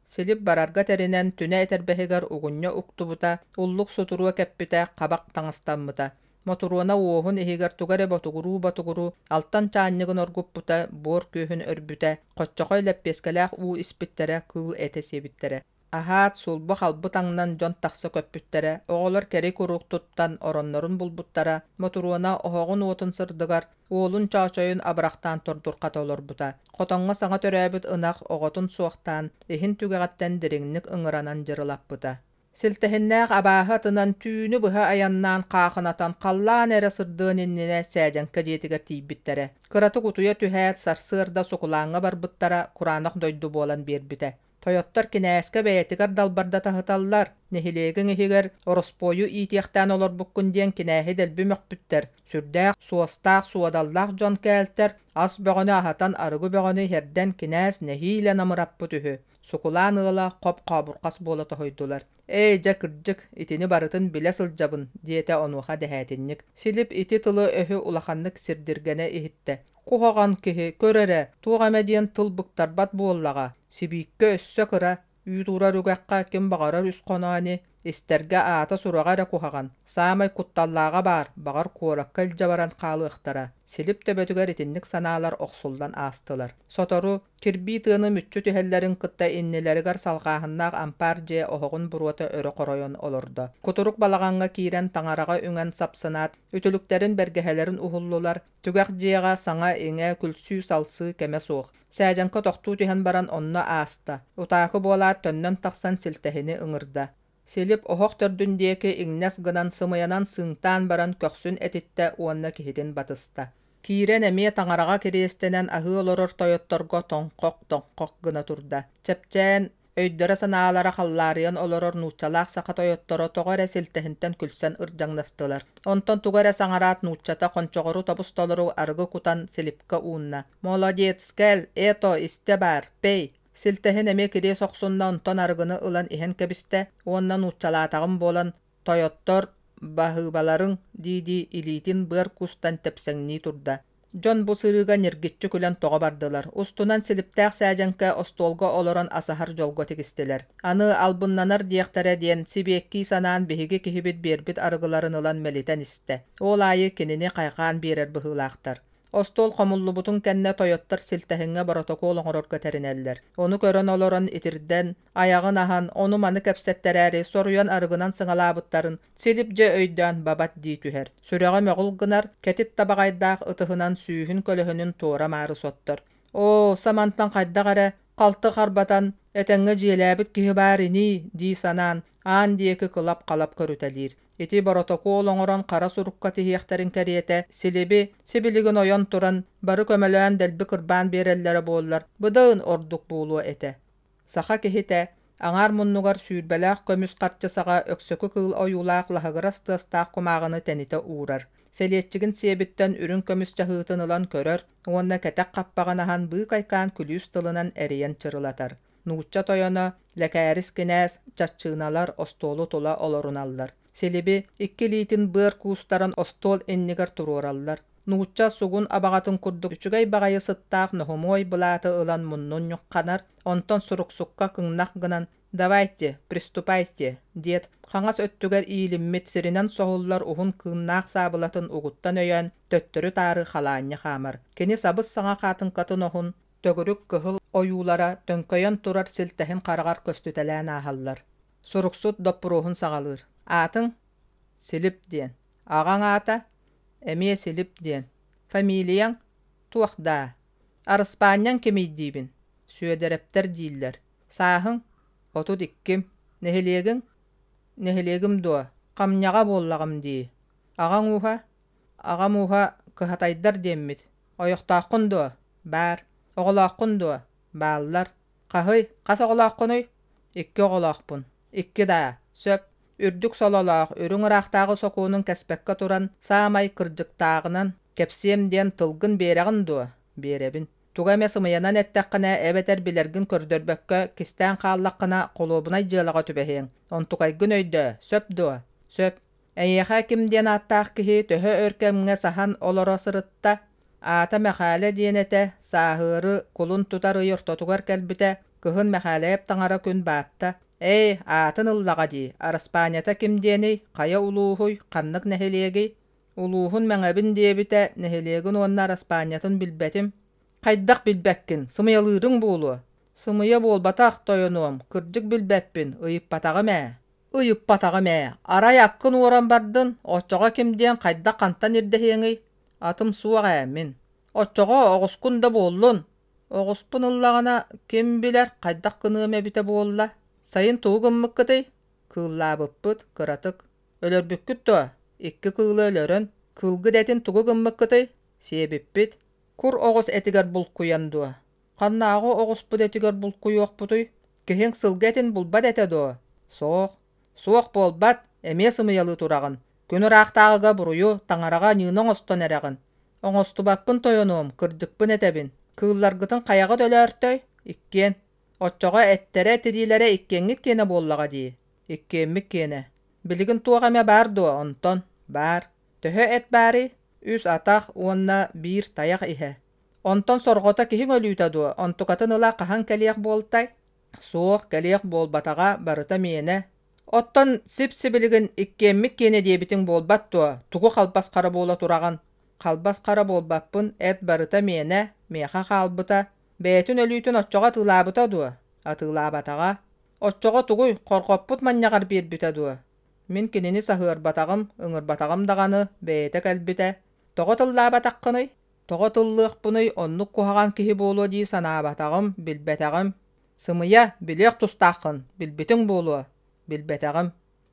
Силип барарга тэринэн түнэ этэрбэһигэр угунньа уктубута, уллук сутуруо кэппитэ, хабах таҥастаммыта. Мотуруона уоһун иһигэр тугу эрэ ботугуруу-ботугуруу алтан чаанньыгын оргуппута, буор күөһүн өрбүтэ, хоччохой лэппиэскэлээх уу испиттэрэ, кыыл этэ сиэбиттэрэ. Аһаат, сулбу-халбы таҥнан дьон тахса көппүттэрэ, оҕолор кэри-куруук туттан ороннорун булбуттара, Мотуруона оһоҕун уотун сырдыгар уолун чоочойун абырахтаан тордурхата олорбута. Хотоҥҥо саҥа төрөөбүт ынах оҕотун суохтаан, иһин түгэҕиттэн дириҥник ыҥыранан дьырылаппыта. Силтэһиннээх абааһы атынан түүнү быһа айаннаан хаахынатан халлаан эрэ сырдыан иннинэ Сээдьэҥкэ дьиэтигэр тиийбиттэрэ. Кыратык утуйа түһээт, сарсыарда сукулааҥҥа барбыттара кураанах дойду буолан биэрбитэ. Тойоттор кинээскэ бэйэтигэр далбардата сыталлар, нэһилиэгиҥ иһигэр ороспуойу иитиэхтээн олорбуккун диэн кинээһи дэлби мөхпүттэр, сүрдээх суостаах-суодаллаах дьон кээлтэр, ас бөҕөнү аһатан арыгы бөҕөнү иһэрдэн кинээс нэһиилэ намыраппыт үһү. Сукулаан ыала хоп-хообурхас буола тоһуйдулар. «Ээ, дьэ, кырдьык, итини барытын билэ сылдьабын», диэтэ онуоха дэһээтинньик. Силип ити тылы-өһү улаханнык сирдиргэнэ иһиттэ. «Куһаҕан киһи, көр эрэ, туох эмэ диэн тыл быктарбат буоллаҕа. Сибииккэ өссө кыра, үүт уурар үгэххэ ким баҕарар үс хоно ини, истэргэ аата-сураҕа эрэ куһаҕан. Саамай кутталлааҕа баар, баҕар куоракка илдьэ баран хаалыахтара». Силип төбөтүгэр итинник санаалар охсуллан аастылар. Сотору Кирбии тыаны мүччү түһэллэрин кытта иннилэригэр салҕааһыннаах ампаар дьиэ оһоҕун буруота өрө хоройон олордо. Кутурук балаҕаҥҥа киирэн таҥараҕа үҥэн сапсынаат, үтүлүктэрин бэргэһэлэрин уһуллулар, түгэх дьиэҕэ саҥа-иҥэ, күлсүү-салсыы кэмэ суох. Сээдьэҥкэ тохтуу түһэн баран онно ааста, утаакы буолаат төннөн тахсан Силтэһини ыҥырда. Силип оһох төрдүн диэки иҥнэс гынан сымыйанан сыыҥтаан баран көхсүн этиттэ уонна киһитин батыста. Киирэн эмиэ таҥараҕа кириэстэнэн аһыы олорор тойотторго тоҥхох-тоҥхох гына турда. Чэпчээн, өйдөрө-санаалара халлаарыйан олорор нууччалаах саха тойотторо тоҕо эрэ силтэһинтэн күлсэн ырдьаҥнастылар. Онтон тугу эрэ саҥараат нууччата хончоҕору тобус-толору арыгы кутан Силипкэ уунна. «Молодец, кэл, это, истэ баар, пей!» Силтэһин эмиэ кириэс охсунна, онтон арыгыны ылан иһэн кэбистэ уонна нууччалаатаҕым буолан «Тойоттор, баһыыбаларыҥ» дии-дии илиитин быар кустан тэпсэҥнии турда. Дьон бу сырыыга ньиргиччи күлэн тоҕо бардылар. Устунан силиптээх сээдьэҥкэ остуолга олорон асаһар дьолго тигистилэр. Аны албыннанар диэхтэрэ диэн сибиэккии санаан биһиги киһибит биэрбит арыгыларын ылан мэлитэн истэ. Ол аайы кинини хайҕаан биэрэр быһыылаахтар. Остуол хомуллубутун кэннэ тойоттор силтэһиҥҥэ боротокуол оҥорорго тэринэллэр. Ону көрөн олорон итирдэн, айаҕын аһан, ону-маны кэпсэттэрээри соруйан арыгынан сыҥалаабыттарын Силип дьэ өйдөөн бабат дии түһэр. Сүрэҕэ мөҕүл гынар, кэтит табаҕайдаах ытыһынан сүүһүн көлөһүнүн туора-маары соттор. «Оо, самантан хайдах эрэ халты харбатан, этэҥҥэ дьиэлээбит киһи баар инии» дии санаан, аан диэки кылап-халап көрүтэлиир. Ити боротокуол оҥорон хара сурукка тиһиэхтэрин кэриэтэ Силиби сибилигин ойон туран, бары көмөлөөн дэлби кырбаан биэрэллэрэ буоллар, быдан ордук буолуо этэ. Саха киһитэ аҥаар муннугар сүүрбэлээх көмүс харчы саҕа өксөкү кыыл ойуулаах лаһыгырас тыастаах кумааҕыны тэнитэ уурар. Сэлиэччигин сиэбиттэн үрүҥ көмүс чаһыытын ылан көрөр уонна кэтэх хаппаҕын аһан быыкайкаан күлүүс тылынан эрийэн чырылатар. Нуучча тойоно, Лэкээрис кинээс, чаччыыналар остуолу тула олоруналлар. Силиби икки илиитин быар куустаран остуол иннигэр туруораллар. Нуучча сугун абаҕатын курдук үчүгэй баҕайы сыттаах ноһумуой былааты ылан муннун ньухханар, онтон суруксукка кыҥнах гынан «Давайте, приступайте» диэт, хаҥас өттүгэр иилиммит сиринэн соһуллар уһун кыыннаах саабылатын угуттан өйөөн, төттөрү-таары халаанньа хаамар. Кини сабыс-саҥа хаатыҥкатын оһун төгүрүк кыһыл ойуулара төҥкөйөн турар силтэһин хараҕар көстүтэлээн ааһаллар. Суруксут доппуруоһун саҕалыыр. Аатыҥ? Силип диэн. Аҕаҥ аата? Эмиэ Силип диэн. Фамилияҥ? Туох даа? Арыспаанньаҥ кимий диибин? Сүөдэрэптэр дииллэр. Сааһыҥ? 32-м. Нэһилиэгиҥ? Нэһилиэгим дуо? Хамньаҕа буоллаҕым дии. Аҕаҥ ууһа? Аҕам ууһа Кыһатайдар диэммит. Ойохтооххун дуо? Баар. Оҕолооххун дуо? Бааллар. Хаһый, хас оҕолооххунуй? Икки оҕолоохпун. Икки даа, сөп. Үрдүк сололоох, үрүҥ ыраахтааҕы сокуонун кэспэккэ туран, саамай кырдьыктааҕынан кэпсиэм диэн тылгын биэрэҕин дуо? Биэрэбин. Тугу эмэ сымыйанан эттэххинэ эбэтэр билэргин көрдөрбөккө кистээн хааллаххына холуобунай дьыалаҕа түбэһиэҥ. Онтукайгын өйдөө, сөп дуо? Сөп. Эйиэхэ ким диэн ааттаах киһи төһө өр кэмҥэ саһан олоро сырытта? Аата Мэхээлэ диэн этэ, сааһыары кулун тутар ый ортотугар кэлбитэ, кыһын Мэхээлэйэп таҥара күн баатта. Ээ, аатын ыллаҕа дии, араспаанньата ким диэний, хайа улууһуй, ханнык нэһилиэгий? Улууһун Мэҥэбин диэбитэ, нэһилиэгин уонна араспаанньатын билбэтим. Хайдах билбэккин, сымыйалыырыҥ буолуо. Сымыйа буолбатах, тойонуом, кырдьык билбэппин, ыйыппатаҕым ээ. Ыйыппатаҕым ээ, арай аккын уоран бардын, оччоҕо ким диэн хайдах хантан ирдэһиэҥий? Атым суох ээ, мин. Оччоҕо оҕускун да буоллун. Оҕуспун ыллаҕына, ким билэр, хайдах гыныам эбитэ буолла. Сайын тугу гыммыккытый? Кыыллаабыппыт, кыратык. Өлөрбүккүт дуо? Икки кыылы өлөрөн. Кыылгыт этин тугу гыммыккытый? Сиэбиппит. Кур оҕус этигэр булкуйан дуо? Ханнааҕы оҕуспут этигэр булкуйуохпутуй? Киһиҥ сылгы этин булбат этэ дуо? Суох. Суох буолбат, эмиэ сымыйалыы тураҕын. Күн ыраахтааҕыга буруйу, таҥараҕа аньыыны оҥостон эрэҕин. Оҥостубаппын тойонуом, кырдьыкпын этэбин. Кыылларгытын хайаҕыт өлөөртөй? Иккиэн. Оччоҕо эттэрэ, тириилэрэ иккиэҥҥит киэнэ буоллаҕа дии. Иккиэммит киэнэ. Билигин туох эмэ баар дуо онтон? Баар. Төһө эт баарый? Үс атах уонна биир тайах иһэ. Онтон сорҕото киһиҥ өлүүтэ дуо, онтукатын ыла хаһан кэлиэх буолтай? Суох, кэлиэх буолбатаҕа, барыта миэнэ. Оттон сип-сибилигин иккиэммит киэнэ диэбитиҥ буолбат дуо, тугу халбас хара буола тураҕын? Халбас хара буолбаппын, эт барыта миэнэ, миэхэ хаалбыта. Бэйэтин өлүүтүн оччоҕо атыылаабыта дуо? Атыылаабатаҕа. Оччоҕо тугуй, хорҕоппут манньаҕар биэрбитэ дуо? Мин кинини саһыарбатаҕым, ыҥырбатаҕым даҕаны, бэйэтэ кэлбитэ. Тоҕо тыллаабатаххыный? Тоҕо тыллыахпыный, оннук куһаҕан киһи буолуо дии санаабатаҕым, билбэтэҕим. Сымыйа, билиэх тустааххын, билбитиҥ буолуо. Билбэтэҕим.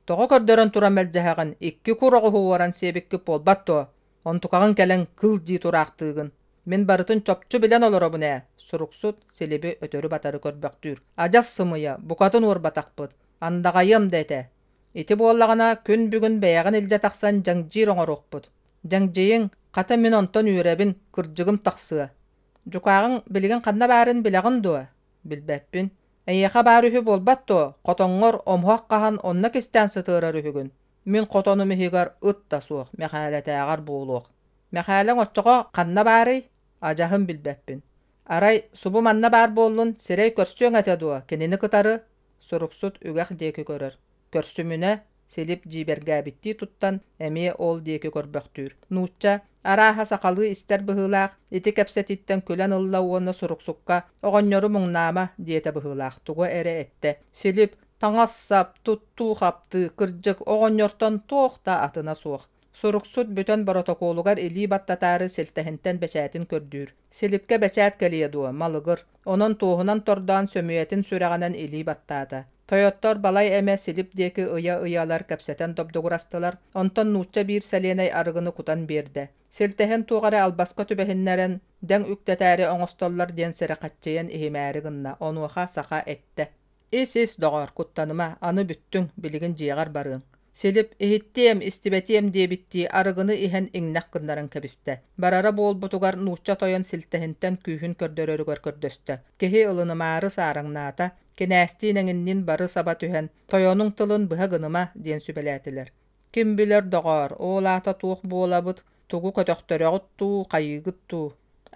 Тоҕо көрдөрөн туран мэлдьэһэҕин, икки кур оҕуһу уоран сиэбиккит буолбат дуо? Онтукаҕын кэлэн кыл дии тураахтыыгын. Мин барытын чопчу билэн олоробун ээ, суруксут Силиби өтөрү-батары көрбөхтүүр. Адьас сымыйа, букатын уорбатахпыт. Андаҕайыам да этэ. Ити буоллаҕына, күн бүгүн бэйэҕин илдьэ тахсан дьаҥдьиир оҥоруохпут. Дьаҥдьийиҥ, хата мин онтон үөрэбин, кырдьыгым тахсыа. Дьукааҕыҥ билигин ханна баарын билэҕин дуо? Билбэппин. Эйиэхэ баар үһү буолбат дуо? Хотоҥҥор омуһах хаһан онно кистээн сытыарар үһүгүн. Мин хотонум иһигэр ыт да суох, Мэхээлэтээҕэр буолуох. Мэхээлэҥ оччоҕо ханна баарый? Адьаһын билбэппин. Арай, субу манна баар буоллун, сирэй көрсүөҥ этэ дуо, кинини кытары? Суруксут үгэх диэки көрөр. Көрсүмүнэ, Силип дьиибэргээбиттии туттан, эмиэ ол диэки көрбөхтүүр. Нуучча, арааһа сахалыы истэр быһыылаах, ити кэпсэтииттэн күлэн ылла уонна суруксукка «Оҕонньору муҥнаама» диэтэ быһыылаах, тугу эрэ эттэ. Силип таҥас-сап, туттуу-хаптыы, кырдьык, оҕонньортон туох да атына суох. Суруксут бүтэн боротокуолугар илии баттатаары силтэһинтэн бэчээтин көрдүүр. Силипкэ бэчээт кэлиэ дуо, малыгыр. Онон туоһунан тордоон сөмүйэтин сүрэҕинэн илии баттаата. Тойоттор балай эмэ Силип диэки ыйа-ыйалар кэпсэтэн добдугурастылар, онтон нуучча биир сэлиэнэй арыгыны кутан биэрдэ. Силтэһин туох эрэ албаска түбэһиннэрэн, дэҥ үктэтээри оҥостоллор диэн сэрэхэччийэн иһимээри гынна, онуоха саха эттэ. Ис-ис, доҕоор, куттаныма, аны бүттүҥ, билигин дьиэҕэр барыаҥ. Силип иһиттиэм, истибэтиэм диэбиттии арыгыны иһэн иҥнэх гыннаран кэбистэ. Барара буолбутугар нуучча тойон силтэһинтэн күүһүн көрдөрөрүгэр көрдөстө. Киһи ылынымаары саараҥнаата, кинээстиин эҥинниин бары саба түһэн, «Тойонуҥ тылын быһа гыныма» диэн сүбэлээтилэр. Ким билэр, доҕоор, ол аата туох буолабыт, тугу көтөхтөрөҕүт дуу, хайыыгыт дуу?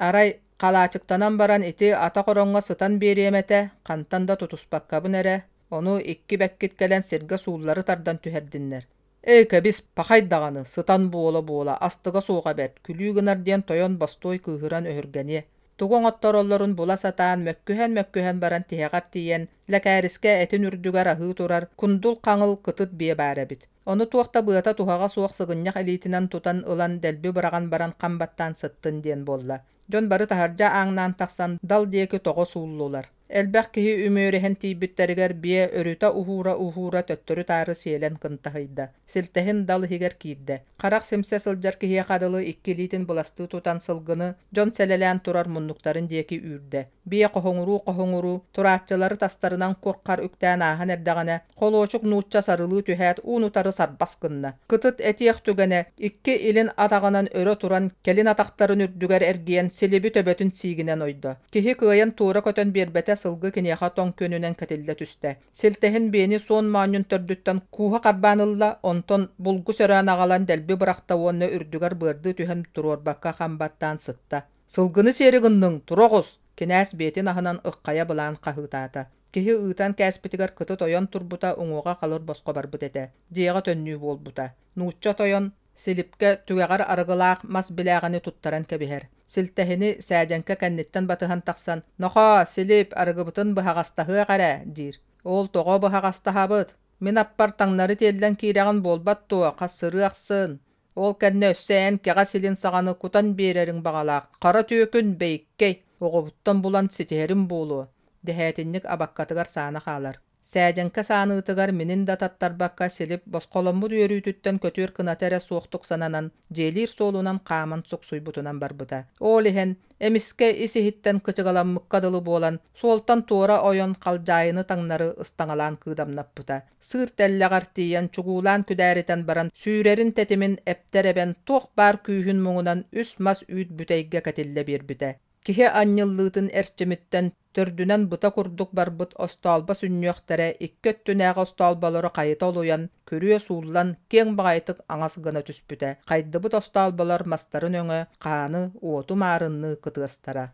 Арай, халаачыктанан баран ити атах ороҥҥо сытан биэриэм этэ, хантан да тутуспаккабын эрэ, ону икки бэккит кэлэн сиргэ сууллары тардан түһэрдиннэр. Эй, кэбис, пахай даҕаны, сытан буола-буола, астыга суоҕа бэрт, күлүү гынар диэн тойон бостуой кыыһыран өһүргэниэ. Тугу оҥоттороллорун була сатаан мөккүһэн-мөккүһэн баран тиһэҕэр тиийэн, Лэкээрискэ этин үрдүгэр аһыы турар кундул хаҥыл кытыт биэ баар эбит. Ону туох да быата-туһаҕа суох сыгынньах илиитинэн тутан ылан дэлби быраҕан баран хам баттаан сыттын диэн буолла. Дьон бары таһырдьа ааҥнаан тахсан дал диэки тоҕо сууллулар. Элбэх киһи үмүөрүһэн тиийбиттэригэр биэ өрүтэ уһуура-уһуура төттөрү-таары сиэлэн кынтаһыйда. Силтэһин дал иһигэр киирдэ. Харах симсэ сылдьар киһиэхэ дылы икки илиитин быластыы тутан сылгыны дьон сэлэлээн турар муннуктарын диэки үүрдэ. Биэ хоһуҥуруу-хоһуҥуруу, турааччылары тастарынан кур-хар үктээн ааһан эрдэҕинэ, холуочук нуучча сарылыы түһээт уун-утары сарбас гынна. Кытыт этиэх түгэнэ, икки илин атаҕынан өрө туран, кэлин атахтарын үрдүгэр эргийэн силиби төбөтүн сиигинэн ойдо. Киһи кыайан туора көтөн биэрбэтэ сылгы киниэхэ тоҥ күөнүнэн кэтиллэ түстэ. Силтэһин биэни суон моонньун төрдүттэн кууһа харбаан ылла, онтон булгу сөрөөн аҕалан дэлби бырахта уонна үрдүгэр быардыы түһэн туруорбакка хам баттаан сытта. «Сылгыны сиэри гынныҥ, тура оҕус!» Кинээс биэтин аһынан ыххайа былаан хаһыытаата. Киһи ыытан кээспитигэр кытыт ойон турбута уҥуоҕа халыр босхо барбыт этэ. Дьиэҕэ төннүү буолбута. Нуучча тойон Силипкэ түгэҕэр арыгылаах мас билээҕини туттаран кэбиһэр. Силтэһини Сээдьэҥкэ кэнниттэн батыһан тахсан «Нохоо, Силип, арыгыбытын быһаҕастаһыах эрэ» диир. «Ол тоҕо быһаҕастаһабыт? Мин аппар таҥнары тиэллэн киирэҕин буолбат дуо, хас сырыы ахсын? Ол кэннэ өссө эн кэҕэ силин саҕаны кутан биэрэриҥ баҕалаах хара түөкүн бэйиккэй, оҕобуттан булан ситиһэрим буолуо» дэһээтинньик абаккатыгар саана хаалар. Сээдьэҥкэ сааныытыгар минин да таттарбакка Силип босхоломмут үөрүүтүттэн көтүөр кыната эрэ суохтук сананан, дьиэлиир суолунан хааман суксуйбутунан барбыта. Ол иһэн, эмискэ ис-иһиттэн кычыгаламмыкка дылы буолан, суолтан туора ойон халдьаайыны таҥнары ыстаҥалаан кыыдамнаппыта. Сыыр тэллэҕэр тиийэн чугуулаан күдээритэн баран, сүүрэрин тэтимин эптэр эбэн туох баар күүһүн муҥунан үс мас үүт бүтэйгэ кэтиллэ биэрбитэ. Киһи анньыллыытын эрчимиттэн төрдүнэн быта курдук барбыт остоолбо сүнньүөхтэрэ икки өттүнээҕи остоолболору хайыта олуйан, күрүө сууллан, киэҥ баҕайытык аҥас гына түспүтэ. Хайдыбыт остоолболор мастарын өҥө, хааны, уоту маарынныы кытыастара.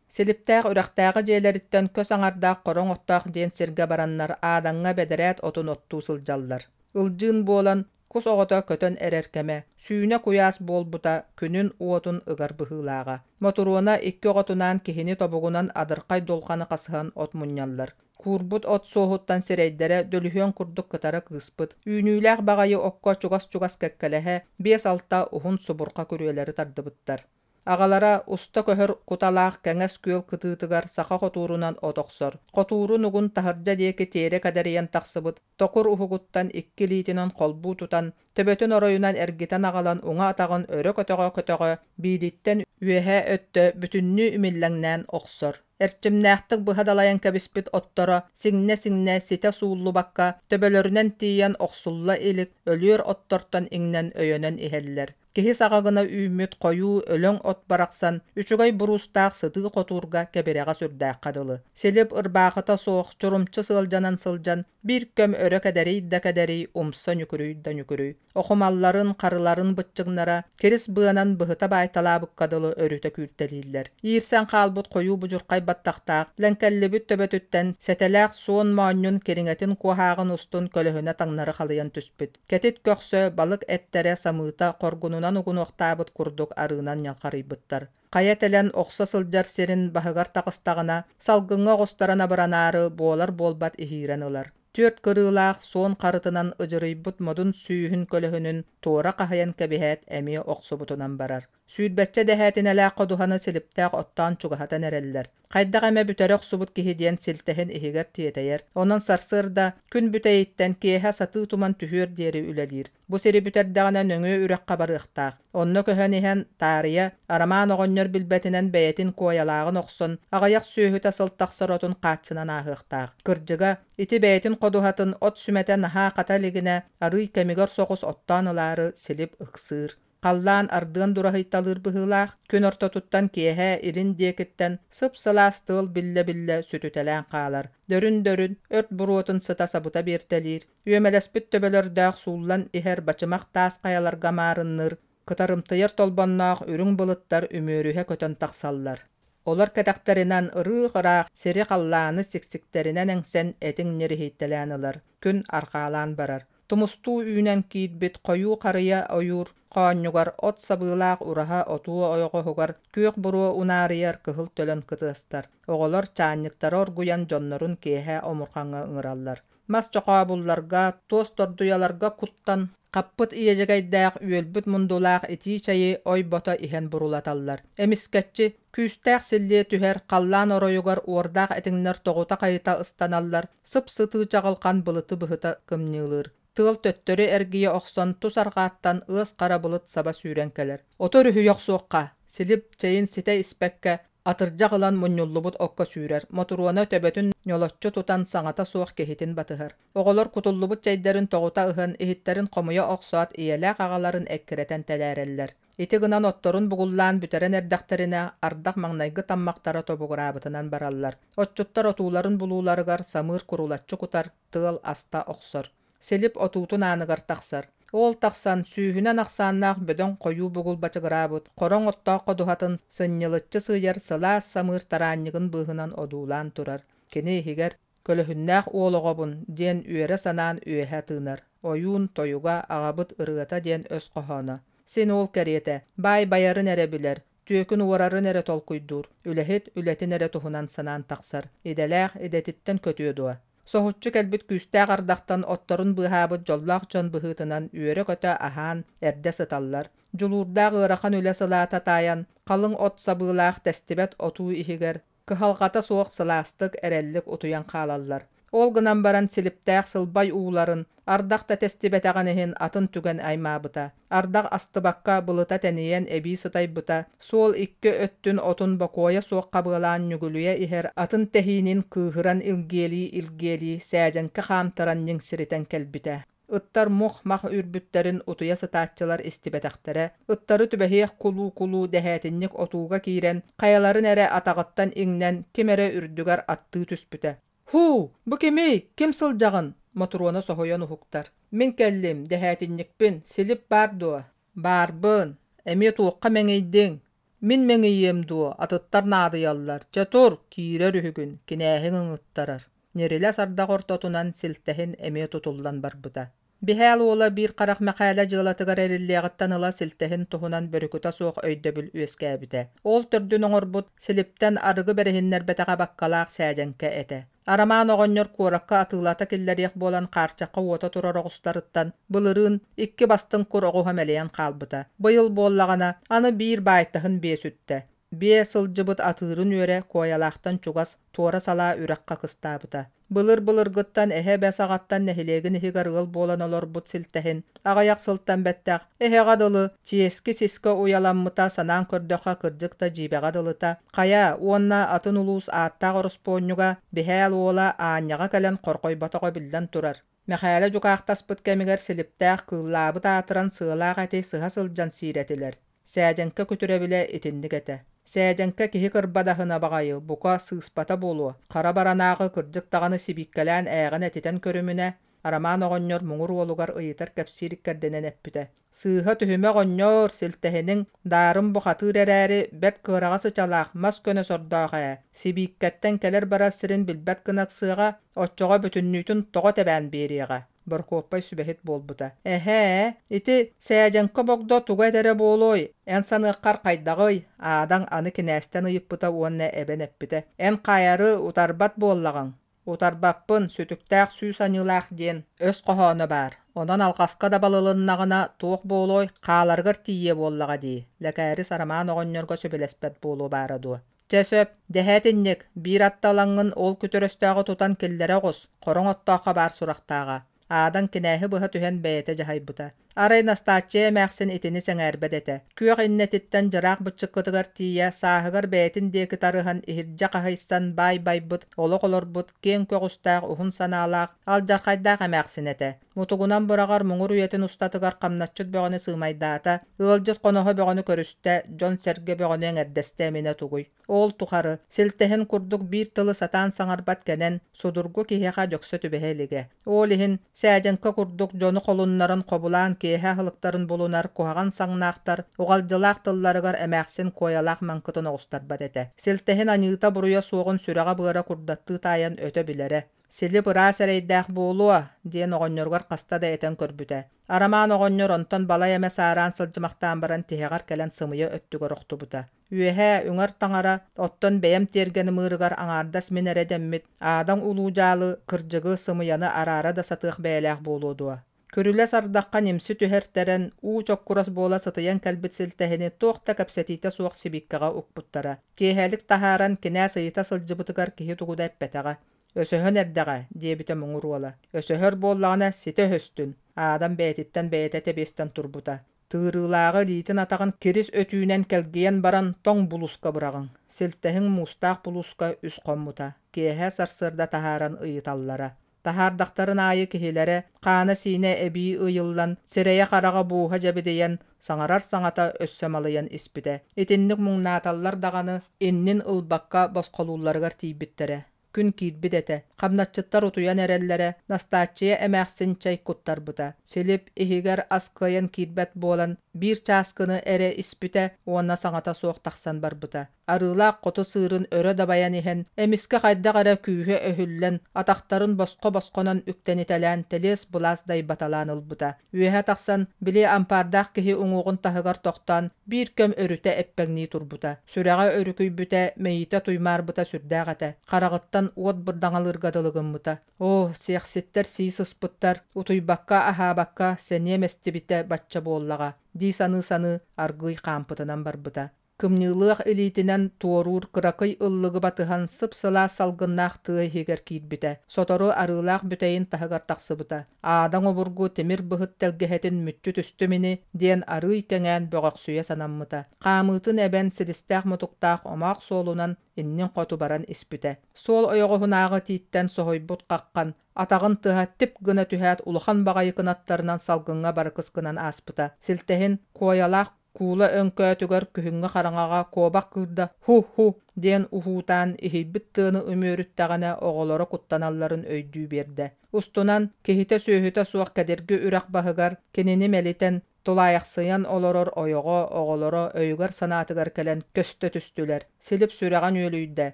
Силиптээх үрэхтээҕи дьиэлэриттэн көс аҥардаах хороҥ оттоох диэн сиргэ бараннар Аадаҥҥа бэдэрээт отун оттуу сылдьаллар. Ылдьыын буолан, кус оҕото көтөн эрэр кэмэ, сүүнэ куйаас буолбута күнүн уотун ыгар быһыылааҕа. Мотуруона икки оҕотунаан киһини тобугунан адырхай дулҕаны хасыһан от мунньаллар. Куурбут от суоһуттан сирэйдэрэ дөлүһүөн курдук кытара кыыспыт, үүнүүлээх баҕайы окко чугас-чугас кэккэлэһэ биэс-алта уһун субурҕа күрүөлэри тардыбыттар. Аҕалара уста көһөр куталаах кэҥэс күөл кытыытыгар саха хотуурунан от охсор. Хотуурун угун таһырдьа диэки тиэрэ кэдэрийэн тахсыбыт токур уһугуттан икки илиитинэн холбуу тутан, төбөтүн оройунан эргитэн аҕалан уҥа атаҕын өрө көтөҕө-көтөҕө биилиттэн үөһээ өттө бүтүннүү имиллэҥнээн охсор. Эрчимнээхтик быһа далайан кэбиспит отторо сиҥнэ-сиҥнэ ситэ сууллубакка төбөлөрүнэн тиийэн охсулла илик өлүөр оттортон иҥнэн өйөнөн иһэллэр. Киһи саҕа гына үүммүт хойуу өлөҥ от барахсан үчүгэй буруустаах сытыы хотуурга кэбирэҕэ сүрдээххэ дылы. Силип ырбаахыта суох чурумчу сыалдьанан сылдьан биир көм өрө кэдэрий да кэдэрий, умса ньүкүрүй да ньүкүрүй. Окумалларын, харыларын быччыҥнара кирис быанан быһыта баайталаабыкка дылы өрүтэ күүртэлииллэр. Иирсэн хаалбыт хойуу будьурхай баттахтаах, лэҥкэллибит төбөтүттэн сэтэлээх суон моонньун кириҥэтин куоһааҕын устун көлөһүнэ таҥнары халыйан түспүт. Кэтит көхсө, балык эттэрэ самыыта хоргунунан угунуохтаабыт курдук арыынан ньалхарыйбыттар. Хайа тэлэн охсо сылдьар сирин баһыгар таҕыстаҕына, салгыҥҥа оҕустаран абыранаары буолар-буолбат иһиирэн ылар. Түөрт кырыылаах суон харытынан ыдьырыйбыт модун сүүһүн көлөһүнүн туора хаһыйан кэбиһээт эмиэ охсубутунан барар. Сүүрбэччэ дэһээтинэлээх ходуһаны силиптээх оттоон чугаһатан эрэллэр. Хайдах эмэ бүтэрэ охсубут киһи диэн силтэһин иһигэр тиэтэйэр. Онон сарсыарда күн бүтэйиттэн киэһэ сатыы туман түһүөр диэри үлэлиир. Бу сири бүтэрдэҕинэ нөҥүө үрэххэ барыахтаах. Онно көһөн иһэн, таарыйа, Арамаан оҕонньор билбэтинэн бэйэтин куойалааҕын охсон, аҕыйах сүөһүтэ сыл тахсар отун хааччынан ааһыахтаах. Кырдьыга, ити бэйэтин ходуһатын от сүмэтэ наһаа хата илигинэ, арыый кэмигэр соҕус оттоон ылаары Силип ыксыыр. Халлаан ардыан дураһыйталыыр быһыылаах, күн ортотуттан киэһэ илин диэкиттэн сып-сылаас тыал биллэ-биллэ сүтүтэлээн хаалар. Дөрүн-дөрүн өрт буруотун сыта сабыта биэртэлиир, үөмэлэспит төбөлөрдөөх сууллан иһэр бачымах таас хайаларга маарынныыр, кытарымтыйар толбонноох үрүҥ былыттар үмүөрүһэ көтөн тахсаллар. Олор кэтэхтэринэн ырыых-ыраах сири-халлааны сиксиктэринэн эҥсэн этиҥ ньириһийтэлээн ылар, күн арҕаалаан барар. Тумустуу үүнэн киирбит хойуу харыйа ойуур хоонньугар от сабыылаах ураһа отуу ойоҕоһугар күөх буруо унаарыйар кыһыл төлөн кытыастар. Оҕолор чаанньыктара оргуйан дьоннорун киэһэ омурҕаҥҥа ыҥыраллар. Мас чохообулларга, туос тордуйаларга куттан, хаппыт иэдьэгэйдээх, үөлбүт мундулаах итии чэйи ой-бото иһэн бурулаталлар. Эмискэччи, күүстээх силлиэ түһэр, халлаан оройугар уордаах этиҥнэр тоҕута-хайыта ыстаналлар, сып-сытыы чаҕылхан былыты быһыта кымньыылыыр. Тыал төттөрү эргийэ охсон, тус арҕааттан ыас хара былыт саба сүүрэн кэлэр. Оту өрүһүйэ охсуохха! Силип чэйин ситэ испэккэ, атырдьах ылан мунньуллубут окко сүүрэр. Мотуруона төбөтүн ньолоччу тутан саҥата суох киһитин батыһар. Оҕолор кутуллубут чэйдэрин тоҕута ыһан, иһиттэрин хомуйа охсоот, ийэлээх аҕаларын эккирэтэн тэлээрэллэр. Ити гынан отторун бугуллаан бүтэрэн эрдэхтэринэ, ардах маҥнайгы таммахтара тобугураабытынан бараллар. Отчуттар отууларын булууларыгар самыыр курулаччы кутар, тыал аста охсор. Силип отуутун ааныгар тахсар. Ол тахсан, сүүһүнэн ахсааннаах бөдөҥ хойуу бугул бачыгыраабыт хороҥ оттоох ходуһатын сынньылыччы сыыйар сылаас самыыр тараанньыгын быыһынан одуулаан турар. Кини иһигэр «Көлөһүннээх уол оҕобун» диэн үөрэ санаан үөһэ тыынар. Ойуун тойуга, аҕабыт ырыата диэн өс хоһооно. Син ол кэриэтэ, баай байарын эрэ билэр, түөкүн уорарын эрэ толкуйдуур, үлэһит үлэтин эрэ туһунан санаан тахсар, идэлээх идэтиттэн көтүө дуо? Соһуччу кэлбит күүстээх ардахтан отторун быыһаабыт дьоллоох дьон быһыытынан үөрэ-көтө аһаан, эрдэ сыталлар. Дьулуурдаах ыарахан үлэ сылаата таайан, халыҥ от сабыылаах тэстибэт отуу иһигэр кыһалҕата суох сылаастык, эрэллик утуйан хаалаллар. Ол гынан баран силиптээх сылбай ууларын, ардах да тэстибэтэҕин иһин атын түгэн аймаабыта. Ардах астыбакка былыта тэнийэн эбии сытайбыта, суол икки өттүн отун бокуойа суох хабыалаан нүгүлүйэ иһэр атын тэһиинин кыыһыран илгиэлии-илгиэлии сээдьэҥкэ хаамтаран ньиҥсиритэн кэлбитэ. Ыттар мух-мах үрбүттэрин утуйа сытааччылар истибэтэхтэрэ, ыттары түбэһиэх кулуу-кулуу дэһээтинньик отууга киирэн, хайаларын эрэ атаҕыттан иҥнэн, ким эрэ үрдүгэр аттыы түспүтэ. «Һуу, бу кимий? Ким сылдьаҕын?» Мотуруона соһуйан уһуктар. «Мин кэллим, дэһээтинньикпин, Силип баар дуо?» «Баарбын. Эмиэ туохха мэҥийдиҥ?» «Мин мэҥийиэм дуо, атыттар наадыйаллар. Чэ тур, киирэр үһүгүн, кинээһиҥ ыҥыттарар». Ньирилэс ардах ортотунан силтэһин эмиэ тутуллан барбыта. Биһээл уола биир харах Мэхээлэ дьыалатыгар эриллиэҕиттэн ыла силтэһин туһунан бөрүкүтэ суох өйдөбүл үөскээбитэ. Ол төрдүн оҥорбут, Силиптэн арыгы бэриһиннэрбэтэҕэ баккалаах сээдьэҥкэ этэ. Арамаан оҕонньор куоракка атыылата киллэриэх буолан хаарчахха уота турар оҕустарыттан былырыын икки бастыҥ кур оҕуһа мэлийэн хаалбыта. Быйыл буоллаҕына, аны биир баайтаһын биэ сүттэ. Биэ сылдьыбыт атыырын үөрэ Куойалаахтан чугас туора салаа үрэххэ кыстаабыта. Былыр-былыргыттан эһэ-эбэ саҕаттан нэһилиэгин иһигэр ыал буолан олорбут силтэһин аҕыйах сылтан бэттэх эһэҕэ дылы чиэски сискэ уйаламмыта санаан көрдөххө кырдьык да дьиибэҕэ дылыта. Хайа уонна атын улуус ааттаах ороспуонньуга Биһээл уола Аанньаҕа кэлэн хорҕойботоҕо биллэн турар. Мэхээлэ дьукаахтаспыт кэмигэр силиптээх кыыллаабыт аатыран сыалаах эти сыһа сылдьан сиир этилэр. Сээдьэҥкэ күтүрэбилэ итинник этэ. Сээдьэҥкэ киһи кырбадаһына баҕайы, бука, сыыспата буолуо, хара баранааҕы кырдьык даҕаны сибииккэлээн ээҕин этитэн көрүмүнэ, Арамаан оҕонньор муҥур уолугар ыйытар-кэпсиир иккэрдинэн эппитэ: «Сыыһа түһүмэ оҕонньоор, силтэһиниҥ, даарым бухатыыр эрээри, бэрт кыараҕас ычалаах, мас көнө сордоох ээ, сибииккэттэн кэлэр-барар сирин билбэт гына ыксыаҕа, оччоҕо бүтүннүүтүн тоҕо тэбээн биэриэҕэ». Борокуоппай сүбэһит буолбута. «Эһээ, ити Сээдьэҥкэ Богдо тугу этэрэ буолуой? Эн саныаххар хайдаҕый?» Аадаҥ аны кинээстэн ыйыппыта уонна эбэн эппитэ: «Эн хайары утарбат буоллаҕыҥ?» «Утарбаппын, сүтүктээх сүүс аньыылаах диэн өс хоһооно баар. Онон алҕаска да балылыннаҕына туох буолуой, хааларыгар тиийиэ буоллаҕа дии», Лэкээрис Арамаан оҕонньорго сөбүлэспэт буолуо баара дуо. Чэ сөп, дэһээтинньик, биир атталаҥҥын ол күтэр өстөөҕү тутан киллэрэ оҕус, хороҥ оттооххо баар сурахтааҕа. Аадан кинээһи быһа түһэн бэйэтэ дьаһайбыта. Арай Настааччыйа эмээхсин итини сэҥээрбэт этэ. Күөх иннэтиттэн дьыраах быччыккытыгар тиийэ, сааһыгар бэйэтин диэки тарыһан, иһирдьэ хаһыйсан баай байбыт, олох олорбут, киэҥ көҕүстээх, уһун санаалаах, алдьархайдаах эмээхсин этэ. Мутугунан быраҕар муҥур үйэтин устатыгар хамначчыт бөҕөнү сыымайдаата, ыалдьыт хоноһо бөҕөнү көрүстэ, дьон-сэргэ бөҕөнү эҥэрдэстэ эминэ тугуй. Ол тухары, силтэһин курдук биир тылы сатаан саҥарбат кэнэн, судургу киһиэхэ дьөксө түбэһэ илигэ. Ол иһин, сээдьэҥкэ курдук дьону холуннаран хобулаан киэһэ аһылыктарын булунар куһаҕан саҥнаахтар уҕалдьылаах тылларыгар эмээхсин куойалаах маҥкытын оҕустарбат этэ. Силтэһин аньыыта-буруйа суоҕун сүрэҕэ-быара курдаттыы таайан өтө билэрэ. Силип ыраас эрэйдээх буолуо, диэн оҕонньоругар хаста да этэн көрбүтэ. Арамаан оҕонньор онтон балай эмэ саараан сылдьымахтаан баран тиһэҕэр кэлэн сымыйа өттүгэр охтубута. Үөһээ үҥэр таҥара, оттон бэйэм тиэргэним ыырыгар аҥаардас мин эрэ дэммит Аадаҥ улуу дьаалы кырдьыгы, сымыйаны араара да сатыах бэйэлээх буолуо дуо? Күрүлэс ардахха ньимси түһэртэрэн, уу чоккурас буола сытыйан кэлбит силтэһини туох да кэпсэтиитэ суох сибииккэҕэ укпуттара. Киэһэлик таһааран кинээс ыйыта сылдьыбытыгар киһи тугу да эппэтэҕэ. «Өсөһөн эрдэҕэ» диэбитэ муҥур уола. «Өсөһөр буоллаҕына ситэ өһөстүн» Аадам бэйэтиттэн бэйэтэ тэбиэстэн турбута. Тыырыылааҕы илиитин-атаҕын кирис өтүүнэн кэлгийэн баран тоҥ булууска быраҕыҥ. Силтэһиҥ муустаах булууска үс хоммута. Киэһэ сарсыарда таһааран ыйыталлара. Таһаардахтарын аайы киһилэрэ хаана-сиинэ эбии ыйыллан, сирэйэ-хараҕа бууһа дьэбидийэн, саҥарар саҥата өссө малыйан испитэ. Итинник муҥнааталлар даҕаны иннин ылбакка босхолуулларыгар тиийбиттэрэ. Күн киирбит этэ. Хамначчыттар утуйан эрэллэрэ, Настааччыйа эмээхсин чэй куттарбыта. Силип иһигэр ас кыайан киирбэт буолан, биир чааскыны эрэ испитэ уонна саҥата суох тахсан барбыта. Арыылаах хоту сыырын өрө дабайан иһэн, эмискэ хайдах эрэ күүһэ өһүллэн, атахтарын босхо-босхонон үктэнитэлээн тэлиэс-былаас дайбаталаан ылбыта. Үөһэ тахсан, били ампаардаах киһи уҥуоҕун таһыгар тохтоон, биир көм өрүтэ эппэҥнии турбута. Сүрэҕэ өрүкүйбүтэ, мэйиитэ туймаарбыта сүрдээх этэ. Хараҕыттан уот бырдаҥалыырга дылы гыммыта. Оо, сиэхситтэр сии сыспыттар, утуйбакка, аһаабакка сэниэм эстибитэ бачча буоллаҕа, дии саныы-саныы аргыый хаампытынан барбыта. Кымньыылыах илиитинэн туоруур кыракый ыллыгы батыһан сып-сылаас салгыннаах тыа иһигэр киирбитэ. Сотору арыылаах бүтэйин таһыгар тахсыбыта. Аадаҥ обургу тимир быһыт тэлгэһэтин мүччү түстүм ини диэн арыый кэҥээн бөҕөхсүйэ санаммыта. Хаамыытын эбэн силистээх-мутуктаах омоох суолунан иннин хоту баран испитэ. Суол ойоҕоһунааҕы тииттэн соһуйбут хаххан, атаҕын тыаһа тип гына түһээт улахан баҕайы кынаттарынан салгыҥҥа барыкыс гынан ааспыта. Силтэһин куойалаах Куула өҥкөөтүгэр күһүҥҥү хараҥаҕа куобах кыырда «һу-һу» диэн уһуутаан иһийбит тыаны үмүөрүттэҕинэ оҕолоро куттаналларын өйдүү биэрдэ. Устунан киһитэ-сүөһүтэ суох кэдирги үрэх баһыгар кинини мэлитэн, тулаайахсыйан олорор ойоҕо, оҕолоро өйүгэр-санаатыгар кэлэн көстө түстүлэр. Силип сүрэҕин үөлүйдэ,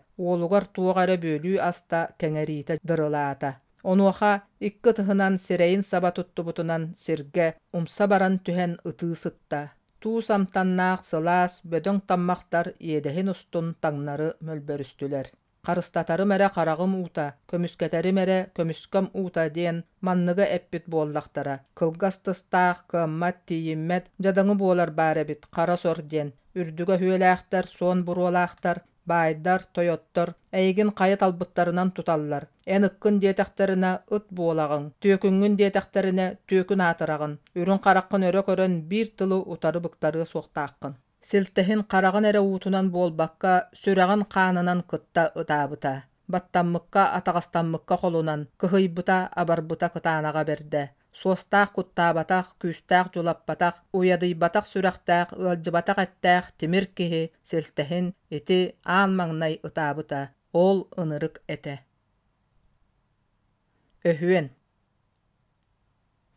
уолугар туох эрэ бүөлүү аста кэҥэриитэ дырылаата. Онуоха икки ытыһынан сирэйин саба туттубутунан сиргэ умса баран түһэн ытыы сытта. Туус амтаннаах сылаас бөдөҥ таммахтар иэдэһин устун таҥнары мөлбөрүстүлэр. Харыстатарым эрэ хараҕым уута, көмүскэтэрим эрэ көмүскэм уута диэн манныгы эппит буоллахтара. Кылгас тыстаах, кыаммат, тиийиммэт, дьадаҥы буолар баар эбит, хара сор диэн. Үрдүгэ өһүөлээхтэр, суон буруолаахтар, Баайдар, тойоттор эйигин хайа талбыттарынан туталлар. Эн ыккын диэтэхтэринэ ыт буолаҕыҥ, түөкүҥҥүн диэтэхтэринэ түөкүн аатыраҕын, үрүҥ хараххын өрө көрөн биир тылы утары быктарыа суохтааххын. Силтэһин хараҕын эрэ уутунан буолбакка, сүрэҕин хаанынан кытта ытаабыта. Баттаммыкка, атаҕастаммыкка холунан, кыһыйбыта, абарбыта кытаанаҕа бэрдэ. Суостаах куттаабатах, күүстээх дьулаппатах, уйадыйбатах сүрэхтээх, ыалдьыбатах эттээх тимир киһи силтэһин ити аан маҥнай ытаабыта, ол ынырык этэ. Өһүөн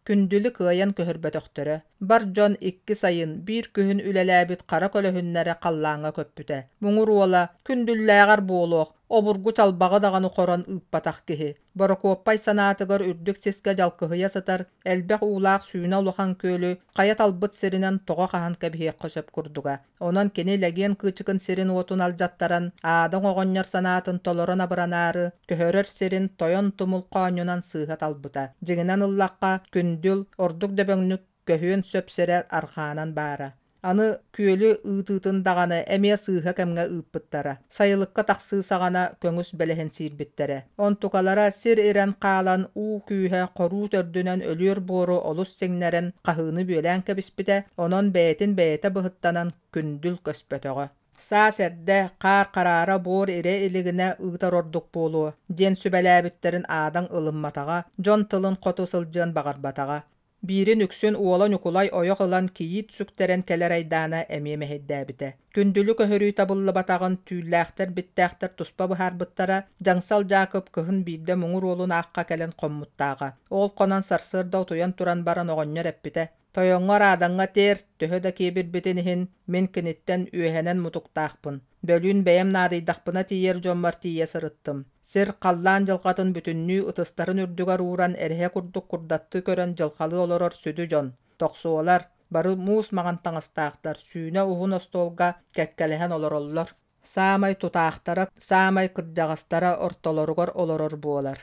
Күндүлү кыайан көһөрбөтөхтөрө. Бар дьон икки сайын, биир күһүн үлэлээбит хара көлөһүннэрэ халлааҥҥа көппүтэ. Муҥур уола, күндүллээҕэр буолуох, обургу чалбаҕы даҕаны хорон ыыппатах киһи. Борокуоппай санаатыгар үрдүк сискэ дьалкыһыйа сытар элбэх уулаах сүүнэ улахан күөлү хайа талбыт сиринэн тоҕо хаһан кэбиһиэххэ сөп курдуга. Онон кини Лэгиэн Кыычыкын сирин-уотун алдьаттаран, Аадаҥ оҕонньор санаатын толорон абыранаары, көһөрөр сирин тойон тумул хоонньунан сыыһа талбыта. Дьиҥинэн ыллахха, күндүл, ордук дөбөҥнүк көһүөн сөп сирэ арҕаанан баара. Аны күөлү ыытыытын даҕаны эмиэ сыыһа кэмҥэ ыыппыттара. Сайылыкка тахсыы саҕана көҥүс бэлэһин сиирбиттэрэ. Онтукалара сир ирэн хаалан уу күүһэ хоруу төрдүнэн өлүөр буору олус сиҥнэрэн хаһыыны бүөлээн кэбиспитэ, онон бэйэтин бэйэтэ быһыттанан күндүл көспөтөҕө. Саас эрдэ, хаар хараара буор ирэ илигинэ ыытар ордук буолуо, диэн сүбэлээбиттэрин Аадаҥ ылымматаҕа, дьон тылын хоту сылдьыан баҕарбатаҕа. Биирин үксүн уола Ньукулай ойох ылан кийиит сүктэрэн кэлэр айдаана эмиэ мэһэйдээбитэ. Күндүлү көһөрүү табыллыбатаҕын түүллээхтэр-биттээхтэр туспа быһаарбыттара, Дьаҥсал Дьаакып кыһын биирдэ муҥур уолун аахха кэлэн хоммуттааҕа. Ол хонон сарсыарда утуйан туран баран оҕонньор эппитэ: «Тойоҥҥор Аадаҥҥа тиэр, төһө да киэбирбитин иһин, мин киниттэн үөһэнэн мутуктаахпын. Бөлүүн бэйэм наадыйдахпына тиийэр дьоммор тиийэ сырыттым. Сир, халлаан дьылҕатын бүтүннүү ытыстарын үрдүгэр ууран эрэһэ курдук курдаттыы көрөн дьылҕалыы олорор сүдү дьон, тохсуолар, бары муус маҥан таҥастаахтар, сүүнэ уһун остуолга кэккэлэһэн олороллор. Саамай тутаахтара, саамай кырдьаҕастара ортолоругар олорор буолар.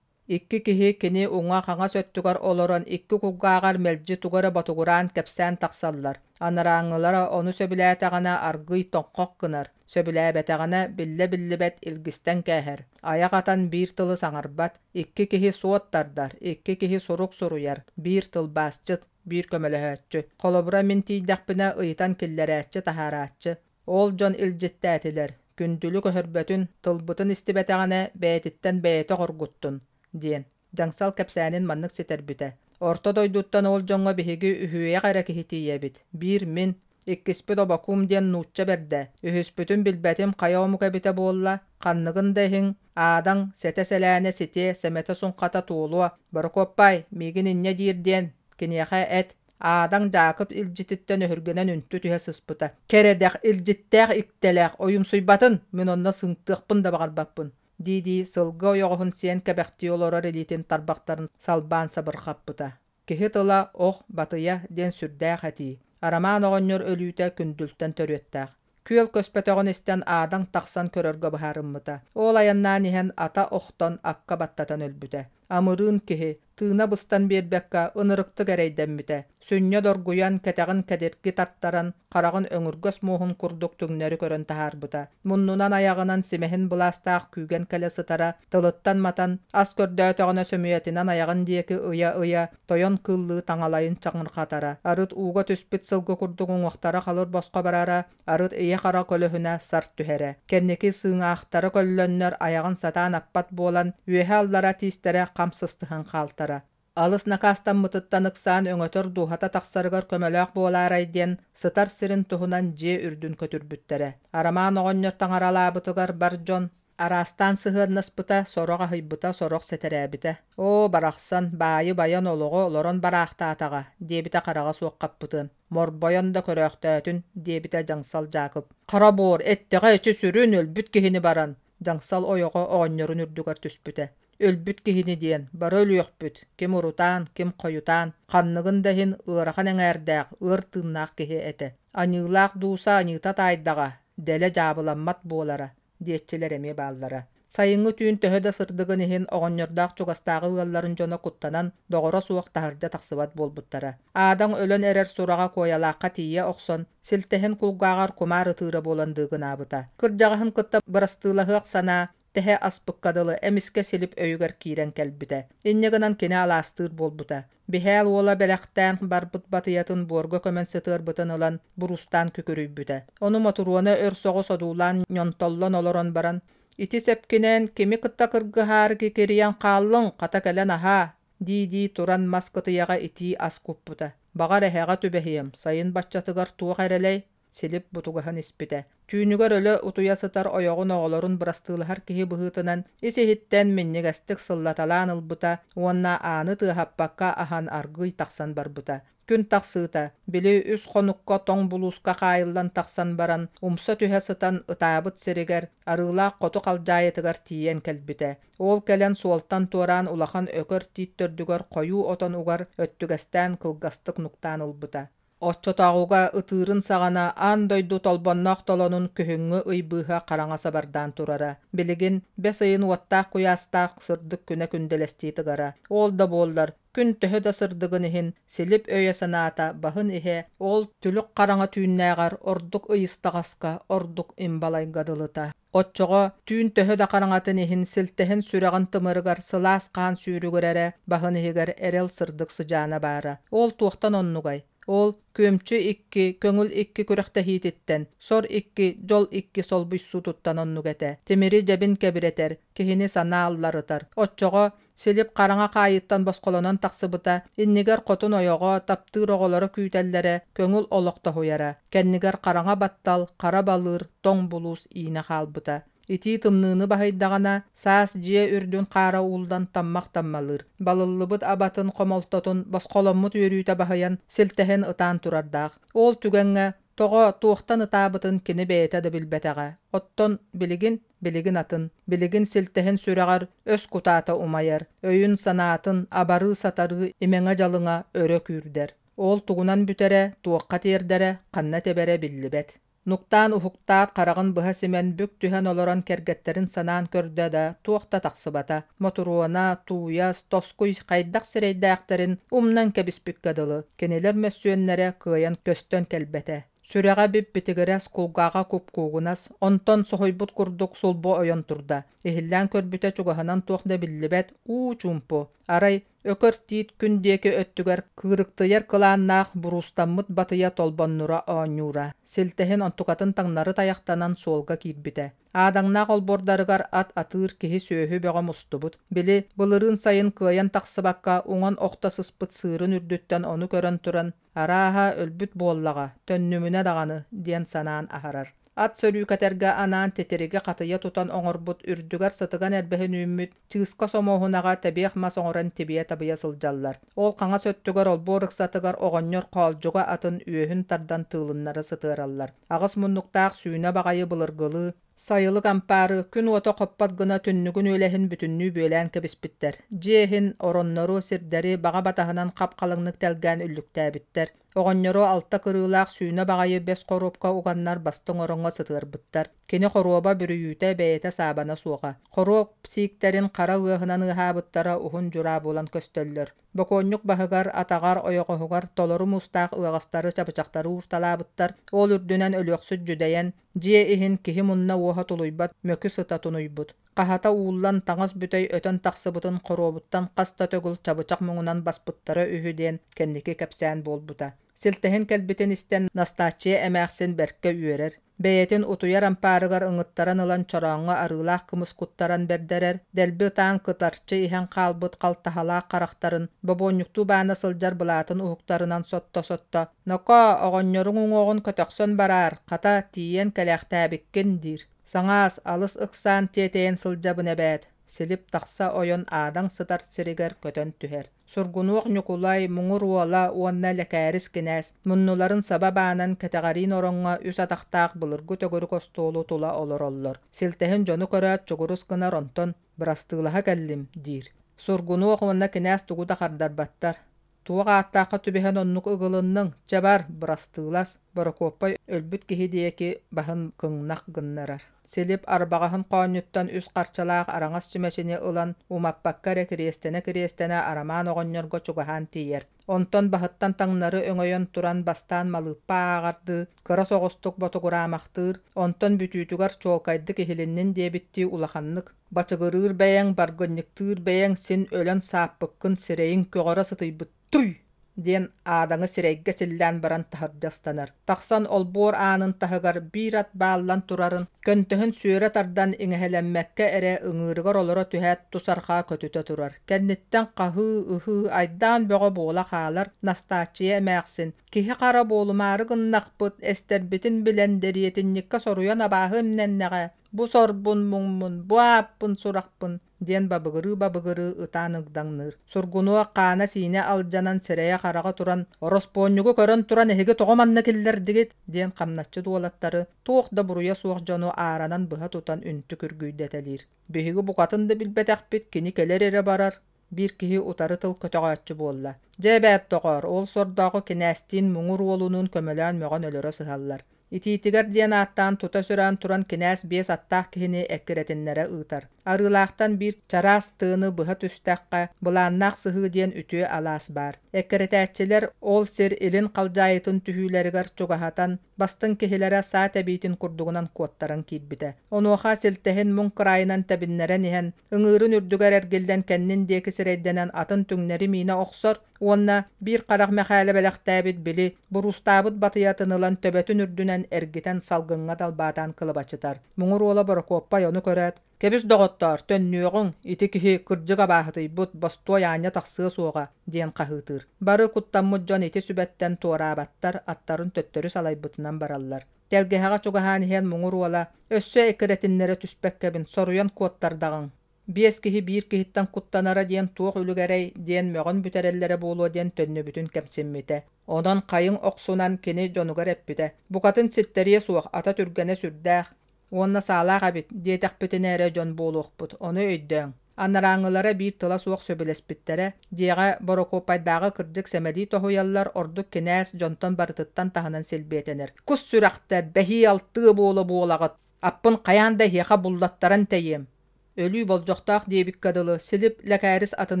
Икки киһи кини уҥа-хаҥас өттүгэр олорон икки кулгааҕар мэлдьи тугу эрэ ботугураан кэпсээн тахсаллар. Анарааҥҥылара ону сөбүлээтэҕинэ аргыый тоҥхох гынар, сөбүлээбэтэҕинэ биллэ-биллибэт илгистэн кээһэр. Айах атан биир тылы саҥарбат, икки киһи суот тардар, икки киһи сурук суруйар, биир тылбаасчыт, биир көмөлөһөөччү. Холобура мин тиийдэхпинэ ыйытан киллэрээччи-таһаарааччы. Ол дьон илдьиттээтилэр, күндүлү көһөрбөтүн, тылбытын истибэтэҕинэ бэйэтиттэн бэйэтэ хоргуттун, диэн. Дьаҥсал кэпсээнин маннык ситэрбитэ. Орто дойдуттан ол дьоҥҥо биһиги үһүөйэх эрэ киһи тиийэбит. Биир мин, иккиспит Обокуум диэн нуучча бэрдэ, үһүспүтүн билбэтим хайа омук эбитэ буолла, ханныгын да иһин, аадаҥ, сэтэ-сэлээнэ ситиэ, сэмэтэ-суҥхата туолуо, Борокуоппай, миигин инньэ диир диэн, киниэхэ эт, Аадаҥ Дьаакып илдьититтэн өһүргэнэн үнтү түһэ сыспыта. Кэрэдэх, илдьиттээх иктэлээх, ойумсуйбатын, мин онно сыҥтыахпын да баҕарбаппын, дии-дии сылгы ойоҕоһун сиэн кэбэхтии олорор илиитин тарбахтарын салбаан сабырҕаппыта. Киһи тыла ох, батыйа диэн сүрдээх этии. Арамаан оҕонньор өлүүтэ күндүлтэн төрүөттээх. Күөл көспөтөҕүн истэн Аадаҥ тахсан көрөргө быһаарыммыта. Ол айаннаан иһэн ата охтон акка баттатан өлбүтэ. Амырыын киһи, тыына быстан биэрбэккэ ынырыктык эрэйдэммитэ. Сүнньэ доргуйан, кэтэҕин кэдирги тартаран, хараҕын өҥүргэс муоһун курдук түҥнэри көрөн таһаарбыта. Муннунан айаҕынан симэһин былаастаах күүгэн кэлэ сытара, тылыттан матан, ас көрдөөтөҕүнэ сөмүйэтинэн айаҕын диэки ыйа-ыйа, тойон кыыллыы таҥалайын чаҥырҕатара, арыт ууга түспүт сылгы курдук уҥуохтара халыр босхо барара, арыт ийэ-хара көлөһүнэ сарт түһэрэ. Кэнники сыыҥаахтара көллөннөр айаҕын сатаан аппат буолан, үөһэ-аллара тиистэрэ хам сыстыһан хаалтара. Алыс накаастаммытыттан ыксаан өҥөтөр дууһата тахсарыгар көмөлөөх буолаарай диэн сытар сирин туһунан дьиэ үрдүн көтүрбүттэрэ. Арамаан оҕонньор таҥаралаабытыгар бар дьон араастаан сыһыаннаспыта, сорох аһыйбыта, сорох сэтэрээбитэ. «Оо, барахсан, баайы байан олоҕу олорон бараахтаатаҕа», диэбитэ хараҕа суох хаппытыан. «Морбойон да көрөөхтөөтүн», диэбитэ Дьаҥсал Дьаакып. «Хара буор, эттэҕэ эчи сүрүн, өлбүт киһини баран», Дьаҥсал ойоҕо оҕонньорун үрдүгэр түспүтэ. Өлбүт киһини диэн, бары өлүөхпүт, ким урутаан, ким хойутаан, ханныгын да иһин ыарахан эҥээрдээх, ыар тыыннаах киһи этэ. Аньыылаах дууса аньыыта таайдаҕа, дэлэ дьаабыламмат буолара, диэччилэр эмиэ бааллара. Сайыҥҥы түүн төһө да сырдыгын иһин оҕонньордоох чугастааҕы ыалларын дьоно куттанан, доҕоро суох таһырдьа тахсыбат буолбуттара. Аадаҥ өлөн эрэр сураҕа Куойалаахха тиийэ охсон, силтэһин кулгааҕар кумаар ытыыра буолан дыыгынаабыта. Кырдьаҕаһын кытта бырастыылаһыах санаа тэһэ аспыкка дылы эмискэ Силип өйүгэр киирэн кэлбитэ. Инньэ гынан кини алаастыыр буолбута. Биһээл уола бэлэхтээн барбыт батыйатын буорга көмөн сытыарбытын ылан буруустаан күкүрүйбүтэ. Ону Мотуруона өр соҕус одуулаан ньонтоллон олорон баран, «Ити сэпкинэн кими кытта кыргыһаары кикирийэн хааллыҥ, хата кэлэн аһаа» дии-дии туран мас кытыйаҕа итии ас куппута. «Баҕар эһэҕэ түбэһиэм, сайын баччатыгар туох эрэлэй?» Силип бутугаһын испитэ. Түүнүгэр өлө утуйа сытар ойоҕун оҕолорун бырастыылаһар киһи быһыытынан ис-иһиттэн минньигэстик сыллаталаан ылбыта уонна ааны тыаһаппакка аһан аргыый тахсан барбыта. Күн тахсыыта, били үс хонукка тоҥ булууска хаайыллан тахсан баран, умса түһэ сытан ытаабыт сиригэр, Арыылаах хоту халдьаайытыгар тиийэн кэлбитэ. Ол кэлэн суолтан туораан улахан өкөр тиит төрдүгэр хойуу отон угар өттүгэстээн кылгастык нуктаан ылбыта. Оччотооҕуга ытыырын саҕана аан дойду толбонноох толонун күһүҥҥү ый быыһа хараҥа сабардаан турара. Билигин бэс ыйын уоттаах куйаастаах сырдык күнэ күндэлэстии тыгара. Ол да буоллар, күн төһө да сырдыгын иһин, Силип өйө-санаата баһын иһэ ол түлүк хараҥа түүннээҕэр ордук ыйыстаҕаска, ордук имбалайга дылыта. Оччоҕо түүн төһө да хараҥатын иһин силтэһин сүрэҕин тымырыгар сылаас хаан сүүрүгүрэрэ, баһын иһигэр эрэл сырдык сыдьаана баара. Ол туохтан оннугай? Ол күөмчү икки, көҥүл икки күрэхтэһиититтэн, сор икки, дьол икки солбуйсуутуттан оннук этэ. Тимири дьэбин кэбирэтэр, киһини санаа алларытар. Оччоҕо Силип хараҥа хаайыттан босхолонон тахсыбыта, иннигэр хотун ойоҕо, таптыыр оҕолоро күүтэллэрэ, көҥүл олох тоһуйара. Кэннигэр хараҥа баттал, хара балыыр, тоҥ булуус иинэ хаалбыта. Итии тымныыны баһыйдаҕына, саас дьиэ үрдүн хаара ууллан таммах таммалыыр. Балыллыбыт абатын, хомолтотун, босхоломмут үөрүүтэ баһыйан, силтэһин ытаан турардаах. Ол түгэҥҥэ Тоҕо, туохтан ытаабытын кини бэйэтэ да билбэтэҕэ. Оттон билигин, билигин атын, билигин Силтэһин сүрэҕэр өс кутаата умайар, өйүн-санаатын, абарыы-сатарыы имэҥэ-дьалыҥа өрө күүрдэр. Ол тугунан бүтэрэ, туохха тиэрдэрэ, ханна тэбэрэ биллибэт. Нуктаан уһуктаат, хараҕын быһа симэн бүк түһэн олорон кэргэттэрин санаан көрдө да, туох да тахсыбата. Мотуруона, Тууйас, Тоскуй хайдах сирэйдээхтэрин умнан кэбиспиккэ дылы, кинилэр мөссүөннэрэ кыайан көстөн кэлбэтэ. Сүрэҕэ бип-битигирэс, кулгааҕа куп-куугунас, онтон соһуйбут курдук сулбу ойон турда. Иһиллээн көрбүтэ чугаһынан туох да биллибэт, уу чуумпу. Арай, өкөр тиит күн диэки өттүгэр кыырыктыйар кылааннаах буруустаммыт батыйа толбоннура оонньуура. Силтэһин онтукатын таҥнары тайахтанан суолга киирбитэ. Аадаҥнаах олбуордарыгар ат атыыр киһи-сүөһү бөҕө мустубут. Били, былырыын сайын кыайан тахсыбакка уҥан охто сыспыт сыырын үрдүттэн ону көрөн туран, арааһа, өлбүт буоллаҕа, төннүмүнэ даҕаны диэн санаан аһарар. Ат сөрүүкэтэргэ анаан титириги хатыйа тутан оҥорбут үрдүгэр сытыган эрбэһин үүммүт чыыска сомуоһунаҕа тэбиэх мас оҥорон тибийэ-табыйа сылдьаллар. Ол хаҥас өттүгэр олбуор ыксатыгар оҕонньор хоолдьуга атын үөһүн тардан тыылыннара сытыараллар. Аҕыс муннуктаах сүүнэ баҕайы былыргылыы сайылык ампаары күн уота хоппот гына түннүгүн үөлэһин бүтүннүү бүөлээн кэбиспиттэр. Дьиэ иһин, ороннору, сирдэри баҕа батаһынан хап-халыҥнык тэлгээн үллүктээбиттэр. Оҕонньору алта кырыылаах сүүнэ баҕайы бэс хоруопка уганнар бастыҥ ороҥҥо сытыарбыттар. Кини хоруоба бүрүйүүтэ бэйэтэ саабана суоҕа. Хоруоп сииктэрин хара ыаһынан ыаһаабыттара уһун дьураа буолан көстөллөр. Бокуонньук баһыгар, атаҕар, ойоҕоһугар толору муустаах ыаҕастары, чабычахтары уурталаабыттар. Ол үрдүнэн өлүөхсүт дьүдэйэн, дьиэ иһин киһи мунна уоһа тулуйбат мөкү сыта тунуйбут. Хаһата ууллан таҥас бүтэй өтөн тахсыбытын хоруобуттан хас да төгүл чабычах муҥунан баспыттара үһү диэн кэнники кэпсээн буолбута. Силтэһин кэлбитин истэн Настааччыйа эмээхсин бэркэ үөрэр. Бэйэтин утуйар ампаарыгар ыҥыттаран ылан чорооҥҥо арыылаах кымыс куттаран бэрдэрэр, дэлби ытаан кытарчы иһэн хаалбыт халтаһалаах харахтарын бобуонньуктуу баана сылдьар былаатын уһуктарынан сотто-сотто «Нокоо, оҕонньоруҥ уҥуоҕун көтөхсөн бараар, хата, тиийэн кэлээхтээбиккин» диир. Саҥаас, алыс ыксаан тиэтэйэн сылдьабын эбээт, Силип тахса ойон аадаҥ сытар сиригэр көтөн түһэр. Сургунуох Ньукулай, Муҥур Уола уонна Лэкээрис кинээс муннуларын саба баанан кэтэҕэриин ороҥҥо үс атахтаах былыргы төгүрүк остуолу тула олороллор. Силтэһин дьону көрөөт чугурус гынар онтон «Бырастыылаһа кэллим» диир. Сургунуох уонна кинээс тугу да хардарбаттар. Туох ааттаахха түбэһэн оннук ыгылынныҥ, чэ бар, бырастыылас, Борокуоппай өлбүт киһи диэки баһын кыҥнах гыннарар. Силип арбаҕаһын хоонньуттан үс харчылаах араҥас чүмэчини ылан, умаппакка эрэ кириэстэнэ-кириэстэнэ Арамаан оҕонньорго чугаһаан тиийэр. Онтон баһыттан таҥнары өҥөйөн туран бастаан малыыппа ааҕардыы, кыра соҕустук ботугураамахтыыр, онтон бүтүүтүгэр чуолкайдык иһилиннин диэбиттии улаханнык Бачыгырыыр бэйэҥ, баргынньыктыыр бэйэҥ син өлөн сааппыккын сирэйиҥ көҕөрө сытыйбыт «Туй!» диэн аадаҥы сирэйгэ силлээн баран таһырдьа ыстанар. Тахсан олбуор аанын таһыгар биир ат бааллан турарын, көнтөһүн сүөрэ тардан иҥэһэлэммэккэ эрэ ыҥыырыгар олоро түһээт тус арҕаа көтүтэ турар. Кэнниттэн хаһыы-ыһыы, айдаан бөҕө буола хаалар Настааччыйа эмээхсин «Киһи-хара буолумаары гыннахпыт, эстэрбитин билэн дэриэтинньиккэ соруйан абааһы имнэннэҕэ, Бу сорбун-муҥмун, бу ааппын-сурахпын диэн бабыгырыы-бабыгырыы ытаан ыгдаҥныыр. Сургунуох хаана-сиинэ алдьанан сирэйэ-хараҕа туран, «Ороспуонньугу көрөн туран эһиги тоҕо манна киллэрдигит?» диэн хамначчыт уолаттары, туох да буруйа суох дьону ааранан быһа тутан үнтү күргүйдэтэлиир. Биһиги букатын да билбэтэхпит, кини кэлэр эрэ барар, биир киһи утары тыл көтөҕөөччү буолла. Дьэ эбээт, доҕоор, ол сордооҕу кинээстиин муҥур уолунуун көмөлөөн мөҕөн өлөрө сыһаллар. Итиитигэр диэн ааттаан тута сөрөөн туран кинээс биэс аттаах киһини эккирэтиннэрэ ыытар. Арыылаахтан биир чараас тыаны быһа түстэххэ, былааннаах сыһыы диэн үтүө алаас баар. Эккирэтээччилэр ол сир илин халдьаайытын түһүүлэригэр чугаһатан, бастыҥ киһилэрэ саа тэбиитин курдугунан куоттаран киирбитэ. Онуоха силтэһин муҥ кыраайынан тэбиннэрэн иһэн, ыҥыырын үрдүгэр эргиллэн кэннин диэки сирэйдэнэн атын түҥнэри миинэ охсор уонна биир харах Мэхээлэ бэлэхтээбит били буруустаабыт батыйатын ылан төбөтүн үрдүнэн эргитэн салгыҥҥа далбаатаан кылабачытар. Муҥур уола Борокуоппай ону көрөөт, «Кэбис доҕоттоор, төннүөҕүҥ, ити киһи кырдьык абааһытыйбыт, бостуой аанньа тахсыа суоҕа», диэн хаһыытыыр. Бары куттаммыт дьон ити сүбэттэн туораабаттар, аттарын төттөрү салайбытынан бараллар. Тэлгэһэҕэ чугаһаан иһэн муҥур уола «Өссө эккирэтиннэрэ түспэккэбин, соруйан куоттардаҕыҥ» Биэс киһи биир киһиттэн куттанара диэн туох үлүгэрэй диэн мөҕөн бүтэрэллэрэ буолуо диэн төннүбүтүн кэмсиммитэ. Онон хайыҥ охсунан кини дьонугар эппитэ: «Букатын ситтэриэ суох, ата түргэнэ сүрдээх уонна саалаах эбит» диэтэхпитинэ эрэ дьон буолуохпут, ону өйдөөҥ. Анарааҥҥылара биир тыла суох сөбүлэспиттэрэ. Дьиэҕэ Борокуоппайдааҕы кырдьык сэмэлии тоһуйаллар, ордук кинээс дьонтон барытыттан таһынан силбиэтэнэр. «Кус сүрэхтэр, бэһии алтыа буола-буолаҕыт, аппын хайаан да эһиэхэ буллаттаран тэйиэм!» Өлүү болдьохтоох диэбиккэ дылы, Силип Лэкээрис атын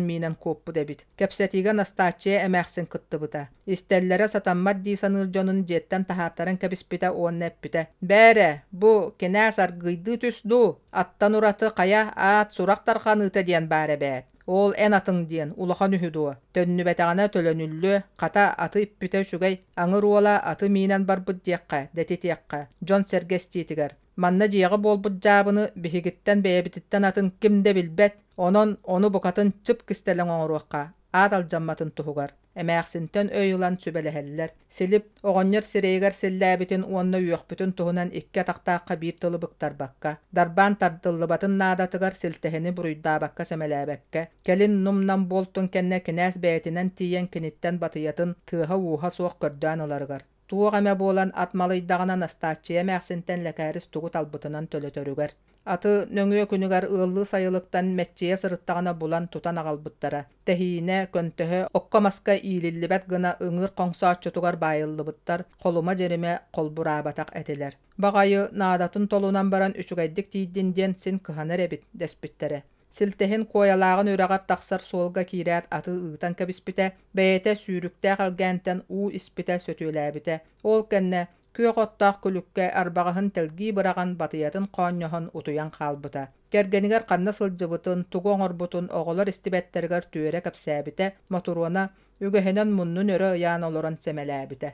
миинэн куоппут эбит. Кэпсэтиигэ Настааччыйа эмээхсин кыттыбыта. Истэллэрэ сатаммат дии саныыр дьонун дьиэттэн таһаартаран кэбиспитэ уонна эппитэ: «Бээрэ, бу кинээс аргыйдыы түс дуу, аттан ураты хайа аат сурах тарҕаныыта диэн баар эбээт. Ол эн атыҥ диэн улахан үһү дуо? Төннүбэтэҕинэ төлөнүллүө, хата аты иппитэ үчүгэй, аҥыр уола аты миинэн барбыт диэххэ, дэтитиэххэ, дьон-сэргэ истиитигэр. Манна дьиэҕэ буолбут дьаабыны биһигиттэн бэйэбититтэн атын ким да билбэт, онон ону букатын чып кистэлэҥ оҥоруохха, аат алдьамматын туһугар. Эмээхсинтэн өй ылан сүбэлэһэллэр. Силип оҕонньор сирэйигэр силлээбитин уонна үөхпүтүн туһунан икки атахтаахха биир тылы быктарбакка, дарбаан тардыллыбатын наадатыгар силтэһини буруйдаабакка-сэмэлээбэккэ, кэлин нум-нам буолтун кэннэ кинээс бэйэтинэн тиийэн киниттэн батыйатын тыаһа-ууһа суох көрдөөн ыларыгар, туох эмэ буолан ат малыйдаҕына Настааччыйа эмээхсинтэн Лэкээрис тугу талбытынан төлөтөрүгэр. Аты нөҥүө күнүгэр ыаллыы сайылыктан мэччийэ сырыттаҕына булан тутан аҕалбыттара. Тэһиинэ, көнтөһө, окко-маска иилиллибэт гына ыҥыыр хоҥсооччутугар баайыллыбыттар, холума-дьэримэ холбураабатах этилэр. Баҕайы, наадатын толунан баран үчүгэйдик тиийдин диэн син кыһанар эбит дэспиттэрэ. Силтэһин Куойалааҕын үрэҕэр тахсар суолга киирээт аты ыытан кэбиспитэ, бэйэтэ сүүрүктээх элгээнтэн уу испитэ, сөтүөлээбитэ. Ол кэннэ күөх оттоох күлүккэ арбаҕаһын тэлгии быраҕан батыйатын хоонньоһон утуйан хаалбыта. Кэргэнигэр ханна сылдьыбытын, тугу оҥорбутун оҕолор истибэттэригэр түөрэ кэпсээбитэ, Мотуруона үгэһинэн муннун өрө ыйаан олорон сэмэлээбитэ.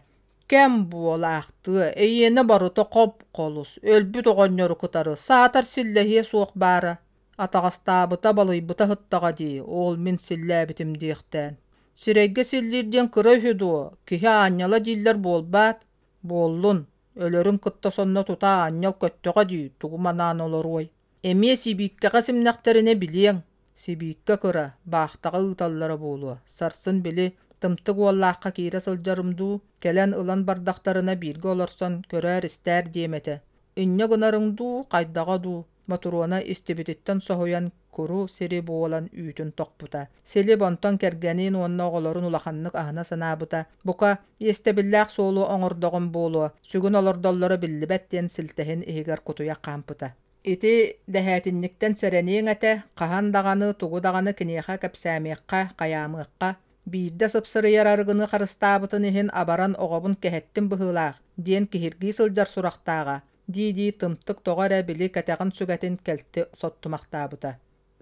Кэм буолаахтыа, эйиэнэ барыта хоп-холус, өлбүт оҕонньору кытары саатар силлэһиэ суох баара. Атаҕастаабыта, балыйбыта сыттаҕа дии, ол мин силлээбитим диэхтээн. Сирэйгэ силлиир диэн кыра үһү дуо, киһи аанньала дииллэр буолбаат? Буоллун, өлөрүн кытта сонно тута аанньал көттөҕө дии, тугу манаан олоруой? Эмиэ сибииккэҕэ симнэхтэринэ билиэҥ. Сибииккэ кыра, баахтаҕа ыыталлара буолуо. Сарсын били, тымтык уоллаахха киирэ сылдьарым дуу, кэлэн ылан бардахтарына бииргэ олорсон көрөөр-истээр диэм этэ. Инньэ гынарыҥ дуу, хайдаҕа дуу, Мотуруона истибититтэн соһуйан куру сири буолан үүтүн тохпута. Силип онтон кэргэнин уонна оҕолорун улаханнык аһына санаабыта. Бука, иэстэбиллээх суолу оҥордоҕум буолуо, сүгүн олордоллоро биллибэт диэн силтэһин иһигэр кутуйах хаампыта. Ити дэһээтинньиктэн сэрэниэҥ этэ, хаһан даҕаны тугу даҕаны киниэхэ кэпсээмиэххэ, хайаамыахха. Биирдэ сыпсырыйар арыгыны харыстаабытын иһин абаран оҕобун кэһэттим быһыылаах диэн киһиргии сылдьар сурахтааҕа. дии-дии тымтык тоҕо эрэ били кэтэҕин сүгэтин кэлти соттумахтаабыта.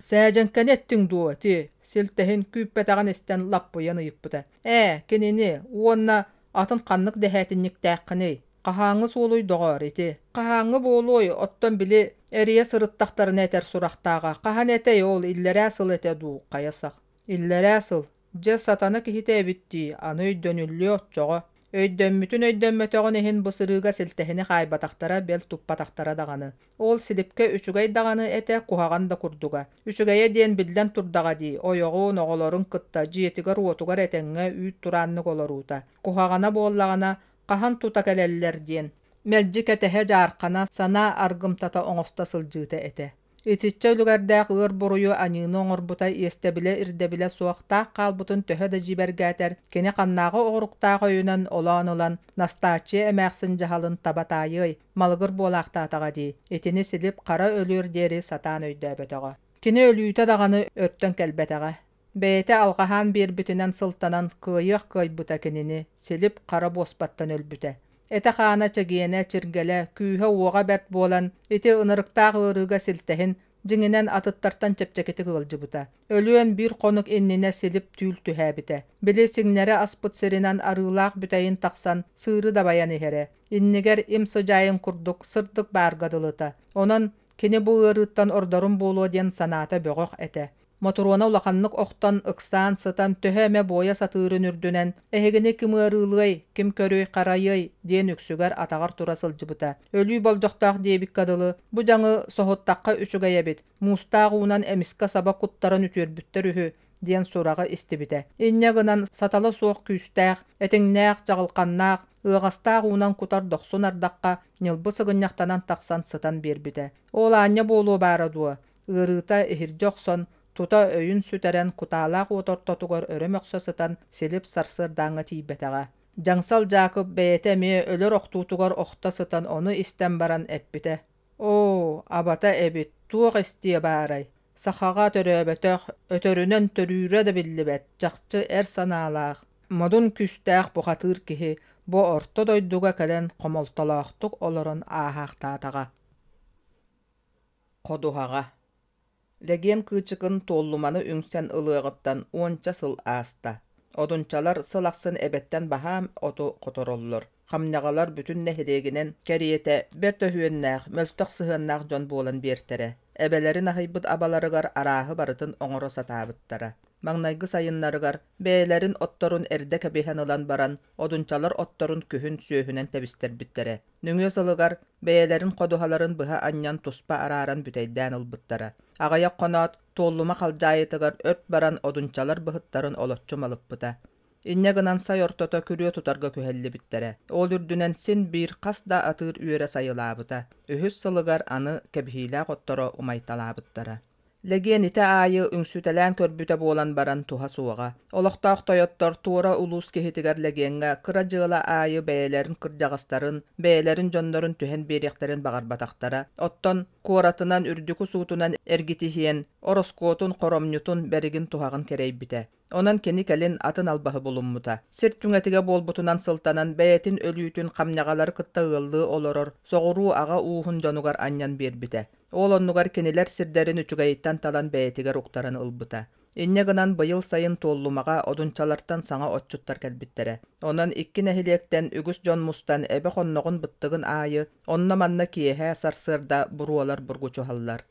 «Сээдьэҥкэни эттиҥ дуо, ити?» силтэһин күүппэтэҕин истэн лаппыйан ыйыппыта. «Ээ, кинини уонна атын ханнык дэһээтинньиктээххиний? Хаһааҥҥы суолуй доҕоор, ити?» «Хаһааҥҥы буолуой, оттон били эрийэ сырыттахтарына этэр сурахтааҕа. Хаһан этэй ол, иллэрээ сыл этэ дуу, хайа сах?» «Иллэрээ сыл. Дьэ, сатана киһитэ эбит дии, аны өйдөнүллүө оччоҕо. Өйдөммүтүн өйдөммөтөҕүн иһин бу сырыыга силтэһини хаайбатахтара, бэл туппатахтара даҕаны. Ол Силипкэ үчүгэй даҕаны этэ, куһаҕан да курдуга. Үчүгэйэ диэн биллэн турдаҕа дии, ойоҕун, оҕолорун кытта дьиэтигэр-уотугар этэҥҥэ үүт турааннык олоруута. Куһаҕана буоллаҕына, хаһан тута кэлэллэр диэн. Мэлдьи кэтэһэ дьаархана, санаа аргымтата оҥосто сылдьыыта этэ. Итиччэ үлүгэрдээх ыар буруйу аньыыны оҥорбута иэстэбилэ-ирдэбилэ суох таах хаалбытын төһө да дьиибэргээтэр, кини ханнааҕы оҕуруктаах өйүнэн олоон ылан, Настааччыйа эмээхсин дьаһалын таба таайыай, малыгыр буолаахтаатаҕа дии, итини Силип хара өлүөр диэри сатаан өйдөөбөтөҕө. Кини өлүүтэ даҕаны өртөн кэлбэтэҕэ. Бэйэтэ алҕаһаан биэрбитинэн сылтанан кыайыах кыайбыта кинини, Силип хара буоспаттан өлбүтэ. Этэ-хаана чэгиэнэ, чиргэлэ, күүһэ-уоҕа бэрт буолан, ити ынырыктаах ыарыыга силтэһин, дьиҥинэн атыттартан чэпчэкитик ыалдьыбыта. Өлүөн биир хонук иннинэ Силип түүл түһээбитэ. Били сиҥнэри аспыт сиринэн арыылаах бүтэйин тахсан сыыры дабайан иһэрэ. Иннигэр им сыдьаайын курдук сырдык баарга дылыта. Онон кини бу ыарыыттан ордорум буолуо диэн санаата бөҕөх этэ. Мотуруона улаханнык охтон, ыксаан сытан төһө эмэ буойа сатыырын үрдүнэн, «Эһигини ким ыарыылыай, ким көрүөй-харайыай?» диэн үксүгэр атаҕар тура сылдьыбыта. Өлүү болдьохтоох диэбиккэ дылы, бу дьаҥы соһуттахха үчүгэй эбит, муустаах уунан эмискэ саба куттаран үтүөрбүттэр үһү диэн сураҕы истибитэ. Инньэ гынан сатала суох күүстээх, этиҥнээх, чаҕылханнаах, ыаҕастаах уунан кутар дохсун ардахха ньылбы сыгынньахтанан тахсан сытан биэрбитэ. Ол аанньа буолуо баара дуо, ыарыыта иһирдьэ охсон, тута өйүн сүтэрэн кутаалаах уот ортотугар өрө мөхсө сытан Силип сарсыардааҥҥа тиийбэтэҕэ. Дьаҥсал Дьаакып бэйэтэ эмиэ өлөр охтуутугар охто сытан ону истэн баран эппитэ: «Оо, абата эбит, туох истиэ баарай, сахаҕа төрөөбөтөх, өтөрүнэн төрүүрэ да биллибэт, чахчы эр санаалаах, модун күүстээх бухатыыр киһи бу орто дойдуга кэлэн хомолтолоохтук олорон ааһаахтаатаҕа». Ходуһаҕа Лэгиэн Кыычыкын Туоллуманы үҥсэн ылыаҕыттан уонча сыл ааста. Одунчалар сыл ахсын эбэттэн баһаам оту хотороллор. Хамньаҕалар бүтүн нэһилиэгинэн кэриэтэ бэрт өһүөннээх, мөлтөх сыһыаннаах дьон буолан биэртэрэ. Эбэлэрин аһыйбыт абаларыгар арааһы барытын оҥоро сатаабыттара. Маҥнайгы сайыннарыгар бэйэлэрин отторун эрдэ кэбиһэн ылан баран, одунчалар отторун күһүн сүөһүнэн тэбистэрбиттэрэ. Нөҥүө сылыгар бэйэлэрин ходуһаларын быһа анньан туспа арааран бүтэйдээн ылбыттара. Аҕыйах хоноот, Туоллума халдьаайытыгар өрт баран одунчалар быһыттарын олоччу малыппыта. Инньэ гынан сай ортото күрүө тутарга күһэллибиттэрэ. Ол үрдүнэн син биир хас да атыыр үөрэ сайылаабыта. Үһүс сылыгар аны кэбиһиилээх отторо умайталаабыттара. Лэгиэн ити аайы үҥсүтэлээн көрбүтэ буолан баран туһа суоҕа. Олохтоох тойоттор туора улуус киһитигэр Лэгиэҥҥэ кыра дьыала аайы бэйэлэрин кырдьаҕастарын, бэйэлэрин дьоннорун түһэн биэриэхтэрин баҕарбатахтара. Оттон куоратынан үрдүкү суутунан эргитиһиэн, ороскуотун, хоромньутун, бэригин-туһаҕын кэрэйбитэ. Онон кини кэлин атын албаһы булуммута. Сир түҥэтигэ буолбутунан сылтанан бэйэтин өлүүтүн хамньаҕалары кытта ыаллыы олорор соҕуруу аҕа ууһун дьонугар анньан биэрбитэ. Ол оннугар кинилэр сирдэрин үчүгэйиттэн талан бэйэтигэр уктаран ылбыта. Инньэ гынан быйыл сайын Туоллумаҕа одунчалартан саҥа отчуттар кэлбиттэрэ. Онон икки нэһилиэктэн үгүс дьон мустан эбэ хонноҕун-быттыгын аайы онно-манна киэһэ, сарсыарда буруолар бургучуһаллар.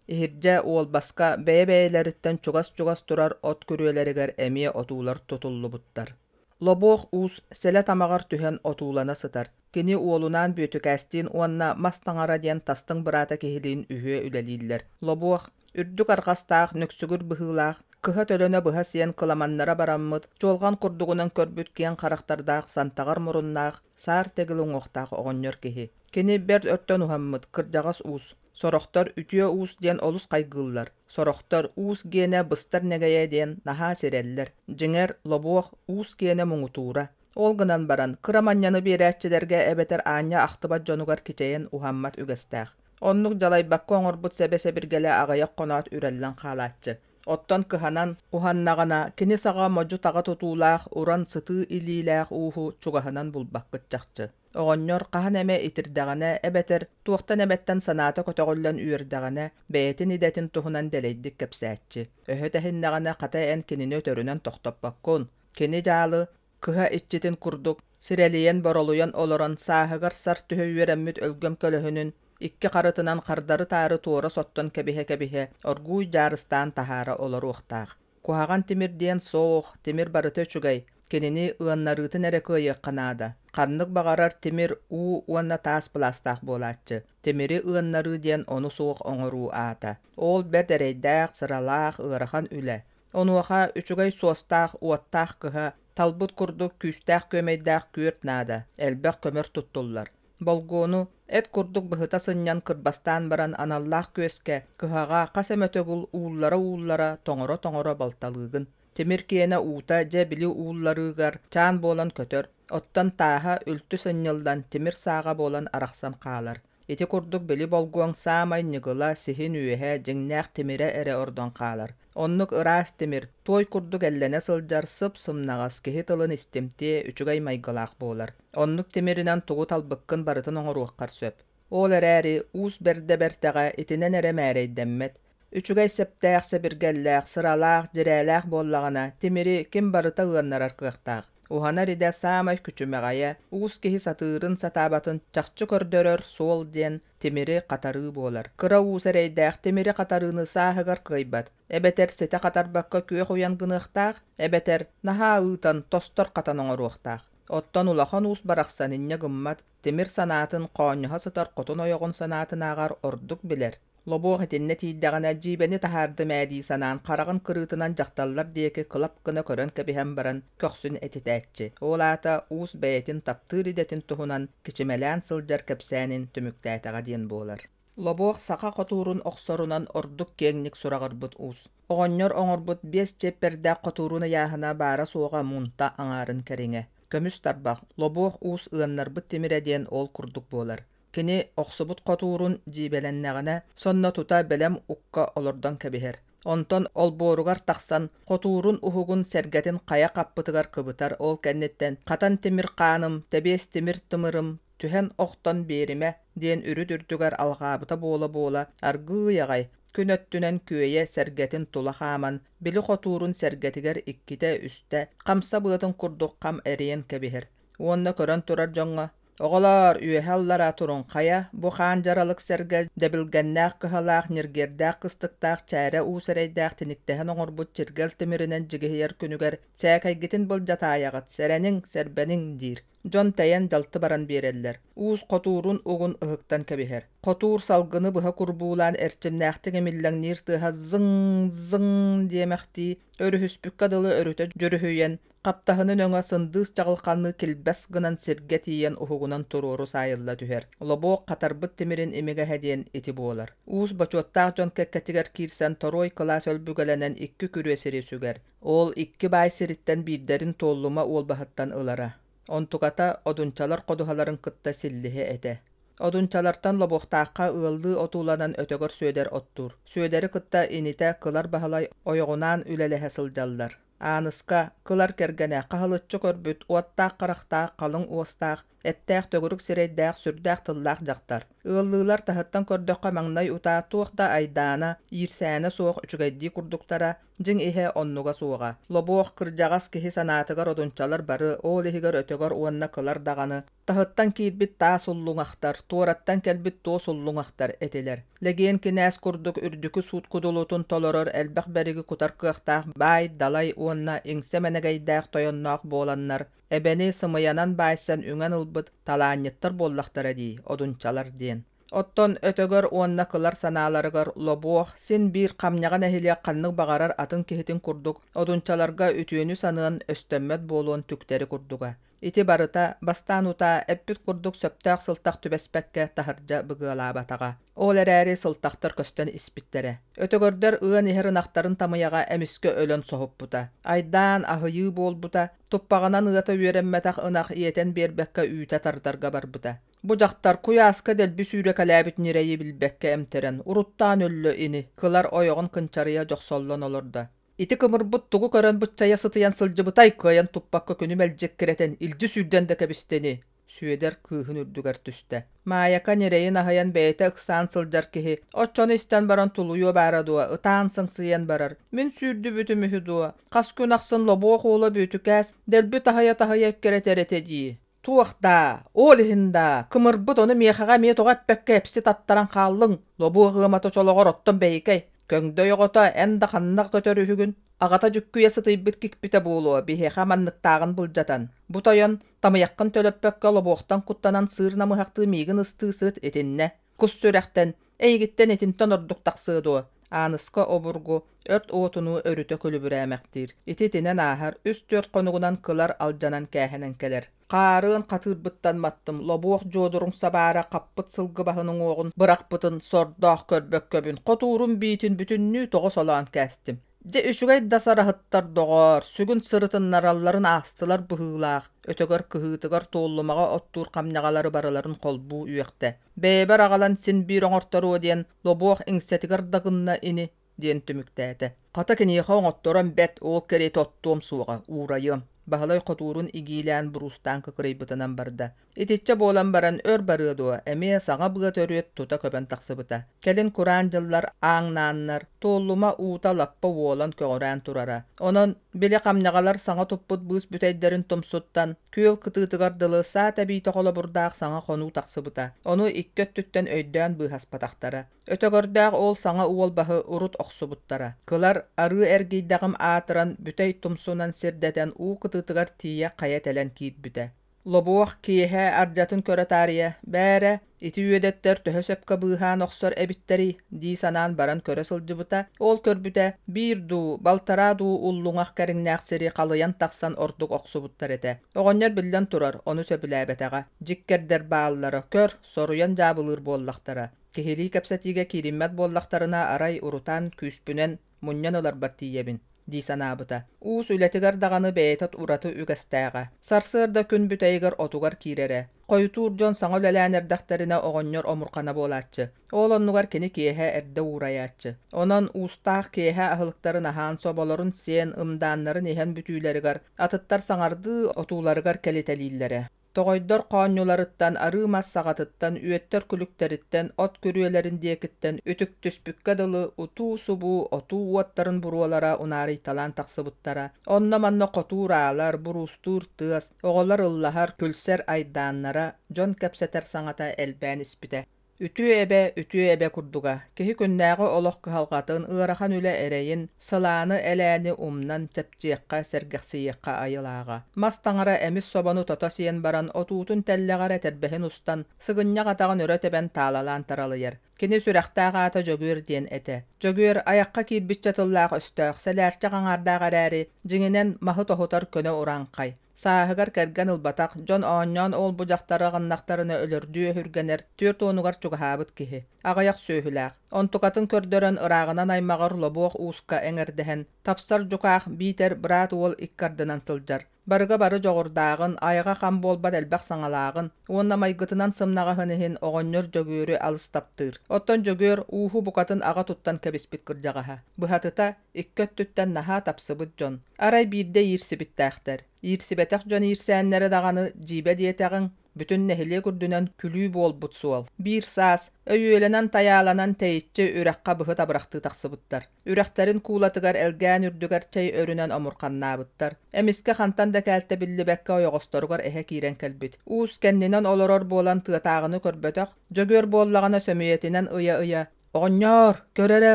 Иһирдьэ Уолбаска бэйэ-бэйэлэриттэн чугас-чугас турар от күрүөлэригэр эмиэ отуулар тутуллубуттар. Лобуох Уус сэлэ тамаҕар түһэн отуулана сытар. Кини уолунаан Бүөтүкээстиин уонна Мас Таҥара диэн тастыҥ быраата киһилиин үһүө үлэлииллэр. Лобуох, үрдүк арҕастаах, нүксүгүр быһыылаах, кыһа төлөнө быһа сиэн кыламаннара бараммыт, чуолҕан курдугунан көрбүт киэҥ харахтардаах, сантаҕар муруннаах, саар тэгил уҥуохтаах оҕонньор киһи. Кини бэрт өртөн уһаммыт, кырдьаҕас уус. Сорохтор үтүө уус диэн олус хайгыыллар, сорохтор уус гиэнэ быстар нэгэйэ диэн наһаа сирэллэр. Дьиҥэр, лобуох уус гиэнэ муҥутуура. Ол гынан баран, кыра манньаны биэрээччилэргэ эбэтэр аанньа ахтыбат дьонугар кичэйэн уһаммат үгэстээх. Оннук дьалайбакка оҥорбут сэбэ-сэбиргэлэ аҕыйах хоноот үрэллэн хаалааччы. Оттон кыһанан уһаннаҕына, кини саҕа модьу-таҕа тутуулаах, уран сытыы илиилээх ууһу чугаһынан булбаккыт чахчы. Оҕонньор хаһан эмэ итирдэҕинэ эбэтэр туохтан эмэттэн санаата көтөҕүллэн үөрдэҕинэ, бэйэтин идэтин туһунан дэлэйдик кэпсээччи. Өһө тэһиннэҕинэ хата эн кинини өтөрүнэн тохтоппоккун. Кини дьаалы, кыһа иччитин курдук, сирэлийэн-боролуйан олорон сааһыгар сар түһэ үөрэммит өлгөм көлөһүнүн икки харытынан хардары-таары туора соттон кэбиһэ-кэбиһэ оргууй дьаарыстаан таһаара олоруохтаах. Куһаҕан тимир диэн суох, тимир барыта үчүгэй, кинини ыаннарыытын эрэ кыайыахха наада. Ханнык баҕарар тимир уу уонна таас былаастаах буолааччы. Тимири ыаннарыы диэн ону суох оҥоруу аата. Ол бэрт эрэйдээх, сыралаах, ыарахан үлэ. Онуоха үчүгэй суостаах, уоттаах кыһа, талбыт курдук күүстээх күөмэйдээх күөрт наада, элбэх көмөр туттуллар. Болгуону эт курдук быһыта сынньан кырбастаан баран аналлаах күөскэ, кыһаҕа хас эмэ төгүл ууллара-ууллара, тоҥоро-тоҥоро балталыыгын. Тимир киэнэ уута дьэ били уулларыыгар чаан буолан көтөр, оттон тааһа үлтү сынньыллан тимир сааҕа буолан арахсан хаалар. Ити курдук били болгуоҥ саамай ньыгыла, сиһин үөһэ, дьиҥнээх тимирэ эрэ ордон хаалар. Оннук ыраас тимир, туой курдук эллэнэ сылдьар сып-сымнаҕас, киһи тылын истимтиэ, үчүгэй майгылаах буолар. Оннук тимиринэн тугу талбыккын барытын оҥоруоххар сөп. Ол эрээри уус бэрдэ бэртэҕэ итинэн эрэ мээрэйдэммэт. Үчүгэй сэптээх, сэбиргэллээх, сыралаах, дьирээлээх буоллаҕына, тимири ким барыта ыаннарар кыахтаах. Уһанар идэ саамай күчүмэҕэйэ, уус киһи сатыырын-сатаабатын чахчы көрдөрөр суол диэн тимири хатарыы буолар. Кыра уус эрэйдээх тимири хатарыыны сааһыгар кыайбат, эбэтэр ситэ хатарбакка күөх уйан гыныахтаах, эбэтэр наһаа ыытан тостор хатан оҥоруохтаах. Оттон улахан уус барахсан инньэ гыммат, тимир санаатын хоонньоһо сытар хотун ойоҕун санаатынааҕар ордук билэр. Лобуох итиннэ тиийдэҕинэ дьиибэни таһаардым ээ дии санаан хараҕын кырыытынан дьахталлар диэки кылап гына көрөн кэбиһэн баран көхсүн этитээччи. Ол аата уус бэйэтин таптыыр идэтин туһунан кичимэлээн сылдьар кэпсээнин түмүктээтэҕэ диэн буолар. Лобуох саха хотуурун охсорунан ордук киэҥник сураҕырбыт уус. Оҕонньор оҥорбут биэс чиэппэрдээх хотуурун ыйааһына баара-суоҕа муунта аҥаарын кэриҥэ. Көмүс тарбах, лобуох уус ыаннарбыт тимирэ диэн ол курдук буолар. Кини охсубут хотуурун дьиибэлэннэҕинэ, сонно тута бэлэм укка олордон кэбиһэр. Онтон олбуоругар тахсан, хотуурун уһугун сэргэтин хайа хаппытыгар кыбытар, ол кэнниттэн «Хатан тимир хааным, тэбиэс тимир тымырым, түһэн охтон биэримэ» диэн үрүт үрдүгэр алҕаабыта буола-буола аргыый аҕай, күн өттүнэн күөйэ сэргэтин тула хааман, били хотуурун сэргэтигэр иккитэ-үстэ хамса быатын курдук хам эрийэн кэбиһэр уонна көрөн турар дьоҥҥо «Оҕолоор, үөһэ-аллара туруҥ, хайа, бу хаан дьаралык сэргэ дэбилгэннээх кыһалаах, ньиргиэрдээх кыстыктаах чээрэ уус эрэйдээх тиниктэһэн оҥорбут чиргэл тимиринэн дьигиһийэр күнүгэр сээкэйгитин былдьатаайаҕыт, сэрэниҥ, сэрбэниҥ» диир. Дьон тэйэн дьалты баран биэрэллэр. Уус хотуурун угун ыһыктан кэбиһэр. Хотуур салгыны быһа курбуулаан эрчимнээхтик имиллэҥниир тыаһа зыҥ-зыҥ диэмэхтии, өрүһүспүккэ дылы өрүтэ дьүрүһүйэн, хаптаһынын өҥө сындыыс чаҕылханныы килбэс гынан сиргэ тиийэн уһугунан туруору саайылла түһэр. Лобуок хатарбыт тимирин имигэһэ диэн ити буолар. Уус бочуоттаах дьон кэккэтигэр киирсэн торуой кылаас өлбүгэлэнэн икки күрүө сири сүгэр. Ол икки баай сириттэн биирдэрин Туоллума уолбаһыттан ылара. Онтуката Одунчалар ходуһаларын кытта силлиһэ этэ. Одунчалартан Лобуохтаахха ыаллыы отууланан Өтөгөр Сүөдэр оттуур. Сүөдэри кытта инитэ Кылар Баһылай ойоҕунаан үлэлэһэ сылдьаллар. Ааныска, Кылар кэргэнэ, хаһылыччы көрбүт, уоттаах харахтаах, халыҥ уостаах, эттээх төгүрүк сирэйдээх, сүрдээх тыллаах дьахтар. Ыаллыылар таһыттан көрдөххө маҥнай утаа туох да айдаана, иирсээнэ суох үчүгэйдии курдуктара, дьиҥ иһэ оннуга суоҕа. Лобуох кырдьаҕас киһи санаатыгар одунчалар бары, ол иһигэр өтөгөр уонна кылар даҕаны, таһыттан киирбит таас уллуҥахтар, туораттан кэлбит туос уллуҥахтар этилэр. Лэгиэн кинээс курдук үрдүкү суут кудулутун толорор элбэх бэриги кутар кыахтаах баай, далай уонна иҥсэ мэнэгэйдээх тойонноох буоланнар, эбэни сымыйанан баайсан үҥэн ылбыт талаанньыттар буоллахтара дии, одунчалар диэн. Оттон өтөгөр уонна кылар санааларыгар лобуох, син биир хамньаҕа нэһилиэк ханнык баҕарар атын киһитин курдук одунчаларга үтүөнү саныан, өстөммөт буолуон түктэри курдуга. Ити барыта бастаан утаа эппит курдук сөптөөх сылтах түбэспэккэ таһырдьа быгыалаабатаҕа. Ол эрээри сылтахтар көстөн испиттэрэ. Өтөгөрдөр ыан иһэр ынахтарын тамыйаҕа эмискэ өлөн соһуппута. Айдаан, аһыйыы буолбута, туппаҕынан ыата үөрэммэтэх ынах иэтэн биэрбэккэ үүтэ тардарга барбыта. Бу дьахтар куйааска дэлби сүүрэкэлээбит ньирэйи билбэккэ эмтэрэн, уруттаан өллө ини, кылар ойоҕун кынчарыйа дьохсоллон олордо. Ити кымырбыт тугу көрөн быччайа сытыйан сылдьыбытай кыайан туппакка күнү мэлдьэккирэтэн илдьи сүүрдэн да кэбистэ ини Сүөдэр кыыһын үрдүгэр түстэ. Маайака ньирэйин аһыйан бэйэтэ ыксаан сылдьар киһи, оччону истэн баран тулуйуо баара дуо, ытаан сыҥсыйан барар. Мин сүүрдүбүтүм үһү дуо, хас күн ахсын лобуох уола Бүөтүкээс дэлби таһыйа-таһыйа эккирэтэр этэ дии. Туох даа, ол иһин даа, кымырбыт ону миэхэҕэ эмиэ тоҕо эппэккэ эпси таттаран хааллыҥ, лобуох ыамата чолоҕор оттон бэйикэй, көҥдөй оҕото эн да ханна көтөр үһүгүн, аҕата дьүккүйэ сытыйбыт кикпитэ буолуо, биһиэхэ манныктааҕын былдьатан. Бу тойон, тамыйаххын төлөппөккө лобуохтан куттанан сыыр намыһахтыы миигин ыстыы сыт итиннэ. Кус сүрэхтэн, эйигиттэн итинтэн ордук тахсыа дуо? Ааныска обургу өрт уотунуу өрүтэ күлүбүрээмэхтиир. Ити итинэн ааһар, үс-түөрт хонугунан кылар алдьанан кээһэнэн кэлэр. Хаарыан хатыырбыттан маттым, лобуох дьуодуруҥ сабаара хаппыт сылгы баһын уҥуоҕун бырахпытын сордоох көрбөккөбүн, хотуурум биитин бүтүннүү тоҕо солоон кээстим. Дьэ үчүгэй да сараһыттар доҕоор, сүгүн сырытыннаралларын аастылар быһыылаах, өтөгөр кыһыытыгар туоллумаҕа оттуур хамньаҕалары барыларын холбуу үөхтэ. Бэйэбэр аҕалан син биир оҥорторуо диэн лобуох иҥсэтигэр да гынна ини диэн түмүктээтэ. Хата киниэхэ оҥотторон бэрт ол кэриэтэ оттуом суоҕа, уурайыам. Баһылай хотуурун игиилээн буруустаан кыкырыйбытынан барда. Итиччэ буолан баран өр барыа дуо, эмиэ саҥа быа төрүөт тута көбөн тахсыбыта. Кэлин кураан дьыллар ааҥнааннар, туоллума уута лаппа уолан көҕүрээн турара. Онон били хамньаҕалар саҥа туппут быыс бүтэйдэрин тумсуттан күөл кытыытыгар дылы саа тэбиитэ холобурдаах саҥа хонуу тахсыбыта. Ону икки өттүттэн өйдөөн быыһаспатахтара. Өтөгөрдөөх ол саҥа уолбаһы урут охсубуттара. Кылар арыы эргийдэҕим аатыран бүтэй тумсунан сирдэтэн уу кытыытыгар тиийэ хайа тэлэн киирбитэ. Лобуох киэһэ ардьатын көрө таарыйа, «Бээрэ, ити үөдэттэр төһө сөпкө быыһаан охсор эбиттэрий?» дии санаан баран көрө сылдьыбыта. Ол көрбүтэ, биир дуу, балтараа дуу уллуҥах кэриҥнээх сири халыйан тахсан ордук охсубуттар этэ. Оҕонньор биллэн турар, ону сөбүлээбэтэҕэ. Дьиккэрдэр бааллара, көр, соруйан дьаабылыыр буоллахтара. Киһилии кэпсэтиигэ киириммэт буоллахтарына, арай урутаан күүспүнэн мунньан ыларбар тиийэбин дии санаабыта. Уус үлэтигэр даҕаны бэйэтэ ураты үгэстээҕэ. Сарсыарда күн бүтэйигэр отугар киирэрэ. Хойутуур дьон саҥа үлэлээн эрдэхтэринэ оҕонньор омурхана буолааччы. Ол оннугар кини киэһэ эрдэ уурайааччы. Онон уустаах киэһэ аһылыктарын аһаан, соболорун сиэн, ымдааннарын иһэн бүтүүлэригэр атыттар саҥардыы отууларыгар кэлитэлииллэрэ. Тоҕойдор хоонньуларыттан, арыы мас саҕатыттан, үөттэр күлүктэриттэн, от күрүөлэрин диэкиттэн үтүктүспүккэ дылы утуу-субуу отуу уоттарын буруолара унаарыйталаан тахсыбыттара. Онно-манна хотуур аалар, буруустуур тыас, оҕолор ыллаһар, күлсэр айдааннара, дьон кэпсэтэр саҥата элбээн испитэ. Үтүө эбэ үтүө эбэ курдуга, киһи күннээҕи олох кыһалҕатын, ыарахан үлэ эрэйин, сылааны-элээни умнан чэпчиэххэ, сэргэхсийиэххэ айылааҕа. Мас таҥара эмис собону тото сиэн баран, отуутун тэллэҕэр этэрбэһин устан, сыгынньах атаҕын өрө тэбэн таалалаан таралыйар. Кини сүрэхтээх аата Дьөгүөр диэн этэ. Дьөгүөр айахха киирбиччэ тыллаах өстөөх, сэлээрчэх аҥаардаах эрээри, дьиҥинэн, маһы тоһутар көнө урааҥхай. Сааһыгар кэргэн ылбатах, дьон оонньоон ол-бу дьахтары аҕыннахтарына өлөрдүү өһүргэнэр, 40-угар чугаһаабыт киһи. Аҕыйах сүөһүлээх. Онтукатын көрдөрөн ырааҕынан аймаҕар Лобуох ууска эҥэрдэһэн, тапсар дьукаах биитэр быраат уол икки ардынан сылдьар. Барыга бары дьоҕурдааҕын, айаҕа хам буолбат элбэх саҥалааҕын уонна майгытынан сымнаҕаһын иһин оҕонньор Дьөгүөрү алыс таптыыр. Оттон Дьөгүөр ууһу букатын аҕа туттан кэбиспит кырдьаҕаһа. Быһатыта, икки өттүттэн наһаа тапсыбыт дьон. Арай биирдэ иирсибиттээхтэр. Иирсибэтэх дьон иирсээннэрэ даҕаны дьиибэ диэтэҕиҥ, бүтүн нэһилиэк үрдүнэн күлүү буолбут суол. Биир саас, өйүөлэнэн-тайааланан тэйиччи үрэххэ быһыт абырахтыы тахсыбыттар. Үрэхтэрин куулатыгар элгээн үрдүгэр чэй өрүнэн омурханнаабыттар. Эмискэ хантан да кээлтэ биллибэккэ ойоҕосторугар эһэ киирэн кэлбит. Уус кэннинэн олорор буолан тыатааҕыны көрбөтөх, Дьөгүөр буоллаҕына сөмүйэтинэн ыйа-ыйа «Оҕонньоор, көр эрэ,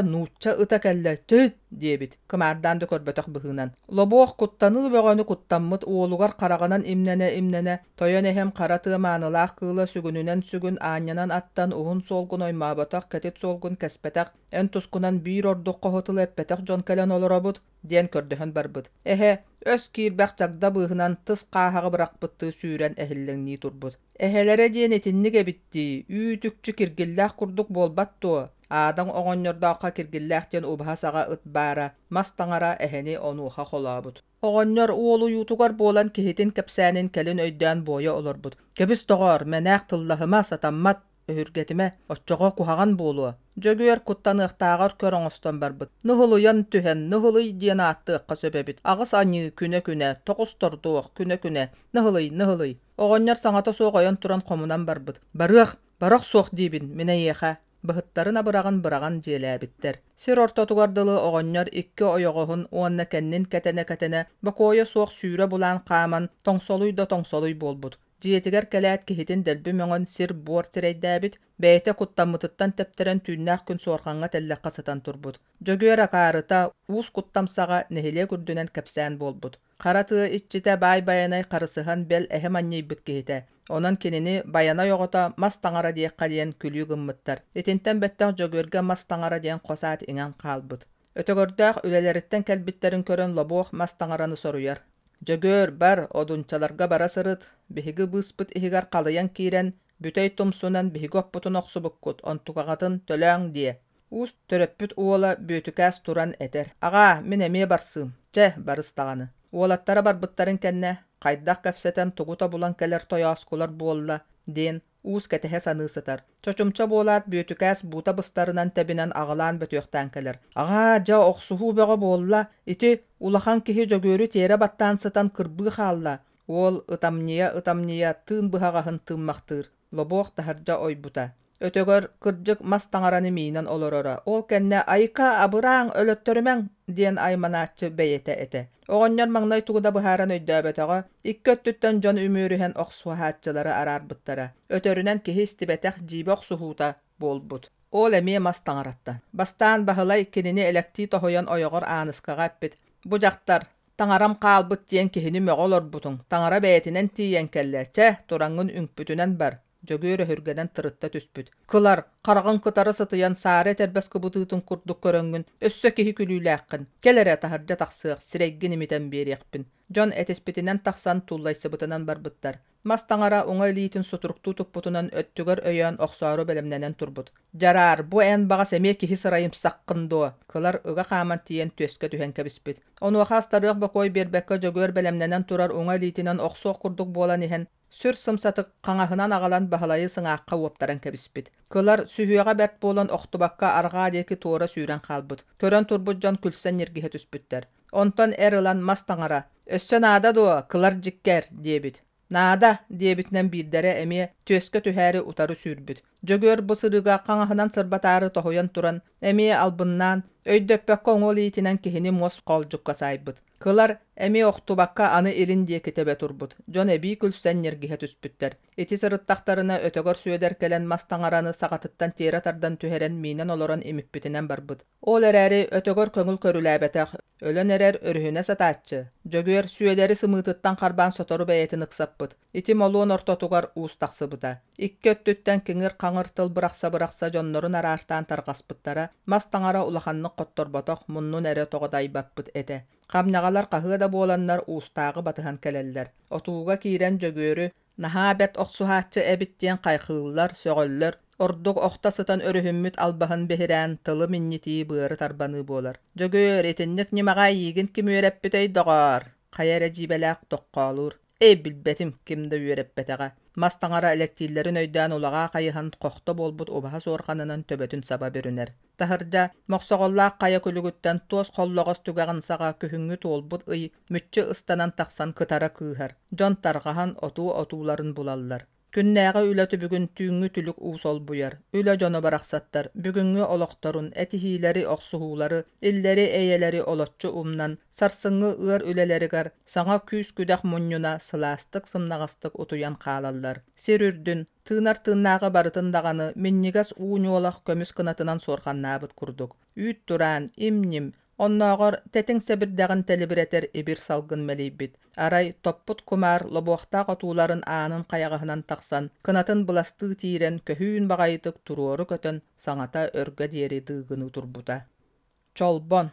нуучча ыта кэллэ, чыыт!» диэбит, кымаардаан да көрбөтөх быһыынан. Лобуох куттаныы бөҕөнү куттаммыт уолугар хараҕынан имнэнэ-имнэнэ, тойон эһэм хара тыа маанылаах кыыла сүгүнүнэн сүгүн аанньанан аттан уһун суолгун оймооботох, кэтит суолгун кэспэтэх, эн тускунан биир ордук хоһу тылы эппэтэх дьон кэлэн олоробут, диэн көрдөһөн барбыт. Эһэ, өс киирбэх чагда быыһынан тыс хааһаҕы бырахпыттыы сүүрэн эһиллэҥнии турбут. Эһэлэрэ диэн итинник эбит дии, үүт-үкчү киргиллээх курдук буолбат дуо? Аадаҥ оҕонньордооххо киргиллээх диэн убаһа саҕа ыт баара, мас таҥара эһэни онуоха холообут. Оҕонньор уолуйуутугар буолан киһитин кэпсээнин кэлин өйдөөн буойа олорбут. Кэбис доҕоор, мэнээх тыллаһыма, сатаммат, өһүргэтимэ, оччоҕо куһаҕан буолуо. Дьөгүөр куттаныахтааҕар көр оҥостон барбыт. Ныһылыйан түһэн, ныһылый диэн ааттыахха сөп эбит. Аҕыс аньыы күнэ-күнэ, тоҕус тордуох күнэ-күнэ, ныһылый, ныһылый. Оҕонньор саҥата суох ойон туран хомунан барбыт. Барыах, барах суох диибин, мин эйиэхэ. Быһыттарын абыраҕын быраҕан дьиэлээбиттэр. Сир ортотугар дылы оҕонньор икки ойоҕоһун уонна кэннин кэтэнэ-кэтэнэ бокуойа суох сүүрэ булаан хааман тоҥсолуй да тоҥсолуй буолбут. Дьиэтигэр кэлээт киһитин дэлби мөҥөн сир-буор сирэйдээбит, бэйэтэ куттаммытыттан тэптэрэн түүннээх күн суорҕаҥҥа тэллэххэ сытан турбут. Дьөгүөр акаарыта, уус куттамсаҕа нэһилиэк үрдүнэн кэпсээн буолбут. Хара тыа иччитэ Баай Байанай харысыһан бэл эһэ манньыйбыт киһитэ. Онон кинини Байанай оҕото мас таҥара диэххэ диэн күлүү гыммыттар. Итинтэн бэттэх Дьөгүөргэ мас таҥара диэн хос аат иҥэн хаалбыт. Өтөгөрдөөх үлэлэриттэн кэлбиттэрин көрөн Лобуох мас таҥараны соруйар. Дьөгүөр, бар, одунчаларга бара сырыт, биһиги быыспыт иһигэр халыйан киирэн, бүтэй тумсунан биһиги оппутун охсубуккут, онтукаҕытын төлөөҥ диэ. Уус төрөппүт уола Бүөтүкээс туран этэр: «Аҕаа, мин эмиэ барсыым, чэ, барыс даҕаны». Уолаттара барбыттарын кэннэ, хайдах кэпсэтэн тугу тобулан кэлэр тойооскулар буолла диэн уус кэтэһэ саныы сытар. Чочумча буолаат Бүөтүкээс буута быстарынан тэбинэн аҕылаан бөтүөхтээн кэлэр. «Аҕаа, дьэ охсуһуу бөҕө буолла, ити улахан киһи Дьөгүөрү тиэрэ баттаан сытан кырбыы хаалла. Уол ытамньыйа-ытамньыйа тыын быһаҕаһын тыыммахтыыр, лобуох таһырдьа ойбута. Өтөгөр, кырдьык, мас таҥараны миинэн олороро. Ол кэннэ «Айка, абырааҥ, өлөттөрүмэҥ!» диэн айманааччы бэйэтэ этэ. Оҕонньор маҥнай тугу да быһааран өйдөөбөтөҕө, икки өттүттэн дьон үмүөрүһэн охсуһааччылары араарбыттара. Өтөрүнэн киһи истибэтэх дьиибэ охсуһуута буолбут. Ол эмиэ мас таҥараттан. Бастаан Баһылай кинини элэктии тоһуйан ойоҕор Ааныскаҕа эппит: «Бу дьахтар, таҥарам хаалбыт диэн киһини мөҕө олорбутуҥ, таҥара бэйэтинэн тиийэн кэллэ, чэ, тураҥҥын үҥпүтүнэн бар». Дьөгүөр өһүргэнэн тырытта түспүт. «Кылар, хараҕыҥ кытары сытыйан саары этэрбэс кыбытыытын курдук көрөҥҥүн, өссө киһи күлүүлээххин. Кэл эрэ, таһырдьа тахсыах, сирэйгин имитэн биэриэхпин». Дьон этиспитинэн тахсан туллайсыбытынан барбыттар. Мас таҥара уҥа илиитин сутуруктуу туппутунан өттүгэр өйөөн охсоору бэлэмнэнэн турбут. «Дьараар, бу эн баҕас эмиэ киһи сырайымсаххын дуо?» Кылар ыга хааман тиийэн түөскэ түһэн кэбиспит. Онуоха астарыах бокуой биэрбэккэ Дьөгүөр бэлэмнэнэн турар уҥа илиитинэн охсуох курдук буолан иһэн, сүр сымсатык хаҥаһынан аҕалан Баһылайы сыҥаахха уоптаран кэбиспит. Кылар сүһүөҕэ бэрт буолан охтубакка арҕаа диэки туора сүүрэн хаалбыт. Көрөн турбут дьон күлсэн ньиргиһэ түспүттэр. Онтон эр ылан мас таҥара «Өссө наада дуо, кылар дьиккэр?» диэбит. «Наада!» диэбитинэн биирдэрэ эмиэ түөскэ түһээри утары сүүрбүт. Дьөгүөр бу сырыыга хаҥаһынан сырбатаары тоһуйан туран, эмиэ албыннаан, өйдөппөккө уҥа илиитинэн киһини муос хоолдьукка саайбыт. Кылар эмиэ охтубакка аны илин диэки тэбэ турбут. Дьон эбии күлсэн ньиргиһэ түспүттэр. Ити сырыттахтарына Өтөгөр Сүөдэр кэлэн мас таҥараны саҕатыттан тиэрэ тардан түһэрэн миинэн олорон имиппитинэн барбыт. Ол эрээри Өтөгөр көҥүл көрүлээбэтэх, өлөн эрэр өрүһүнэ сатааччы, Дьөгүөр Сүөдэри сымыытыттан харбаан сотору бэйэтин ыксаппыт. Ити молуон ортотугар уус тахсыбыта. Икки өттүттэн киҥир-хаҥыр тыл бырахса-бырахса дьоннорун араартаан тарҕаспыттара, мас таҥара улаханнык хотторботох, муннун эрэ тоҕо дайбаппыт этэ. Хамньаҕалар хаһыа да буоланнар уустааҕы батыһан кэлэллэр. Отууга киирэн Дьөгүөрү Наһаа бэрт охсуһааччы эбит диэн хайҕыыллар, сөҕөллөр, ордук охто сытан өрүһүммүт албаһын биһирээн тылы минньитии быары тарбаныы буолар. Дьөгүөр, итинник ньымаҕа эйиигин ким үөрэппитэй, доҕоор? Хайа эрэ дьиибэлээх тоххоолуур. Эй, билбэтим, ким да үөрэппэтэҕэ. Мас таҥара элэктииллэрин өйдөөн улаҕаа хайыһан хохто буолбут убаһа суорҕанынан төбөтүн саба бүрүнэр. Таһырдьа, мохсоҕоллоох хайа күлүгүттэн туос холлоҕос түгэҕин саҕа күһүҥҥү туолбут ый мүччү ыстанан тахсан кытара кыыһар, дьон тарҕаһан отуу отууларын булаллар. Күннээҕи үлэ түбүгүн түүҥҥү түлүк уу солбуйар, үлэ дьоно барахсаттар бүгүҥҥү олохторун, этиһиилэри, охсуһуулары, иллэри-эйэлэри олоччу умнан, сарсыҥҥы ыар үлэлэригэр саҥа күүс-күдэх мунньуна сылаастык-сымнаҕастык утуйан хаалаллар. Сир үрдүн, Тыынар тыыннааҕы барытын даҕаны минньигэс уу ньуолах көмүс кынатынан суорҕаннаабыт курдук, үүт тураан, им-ньим, оннооҕор тэтиҥ сэбирдэҕин тэлибирэтэр ибир салгын мэлийбит, арай топпут кумаар лобуохтаах отууларын аанын хайаҕаһынан тахсан, кынатын быластыы тиирэн көһүүн баҕайытык туруору көтөн саҥата өргө диэри дыыгыныы турбута. Чолбон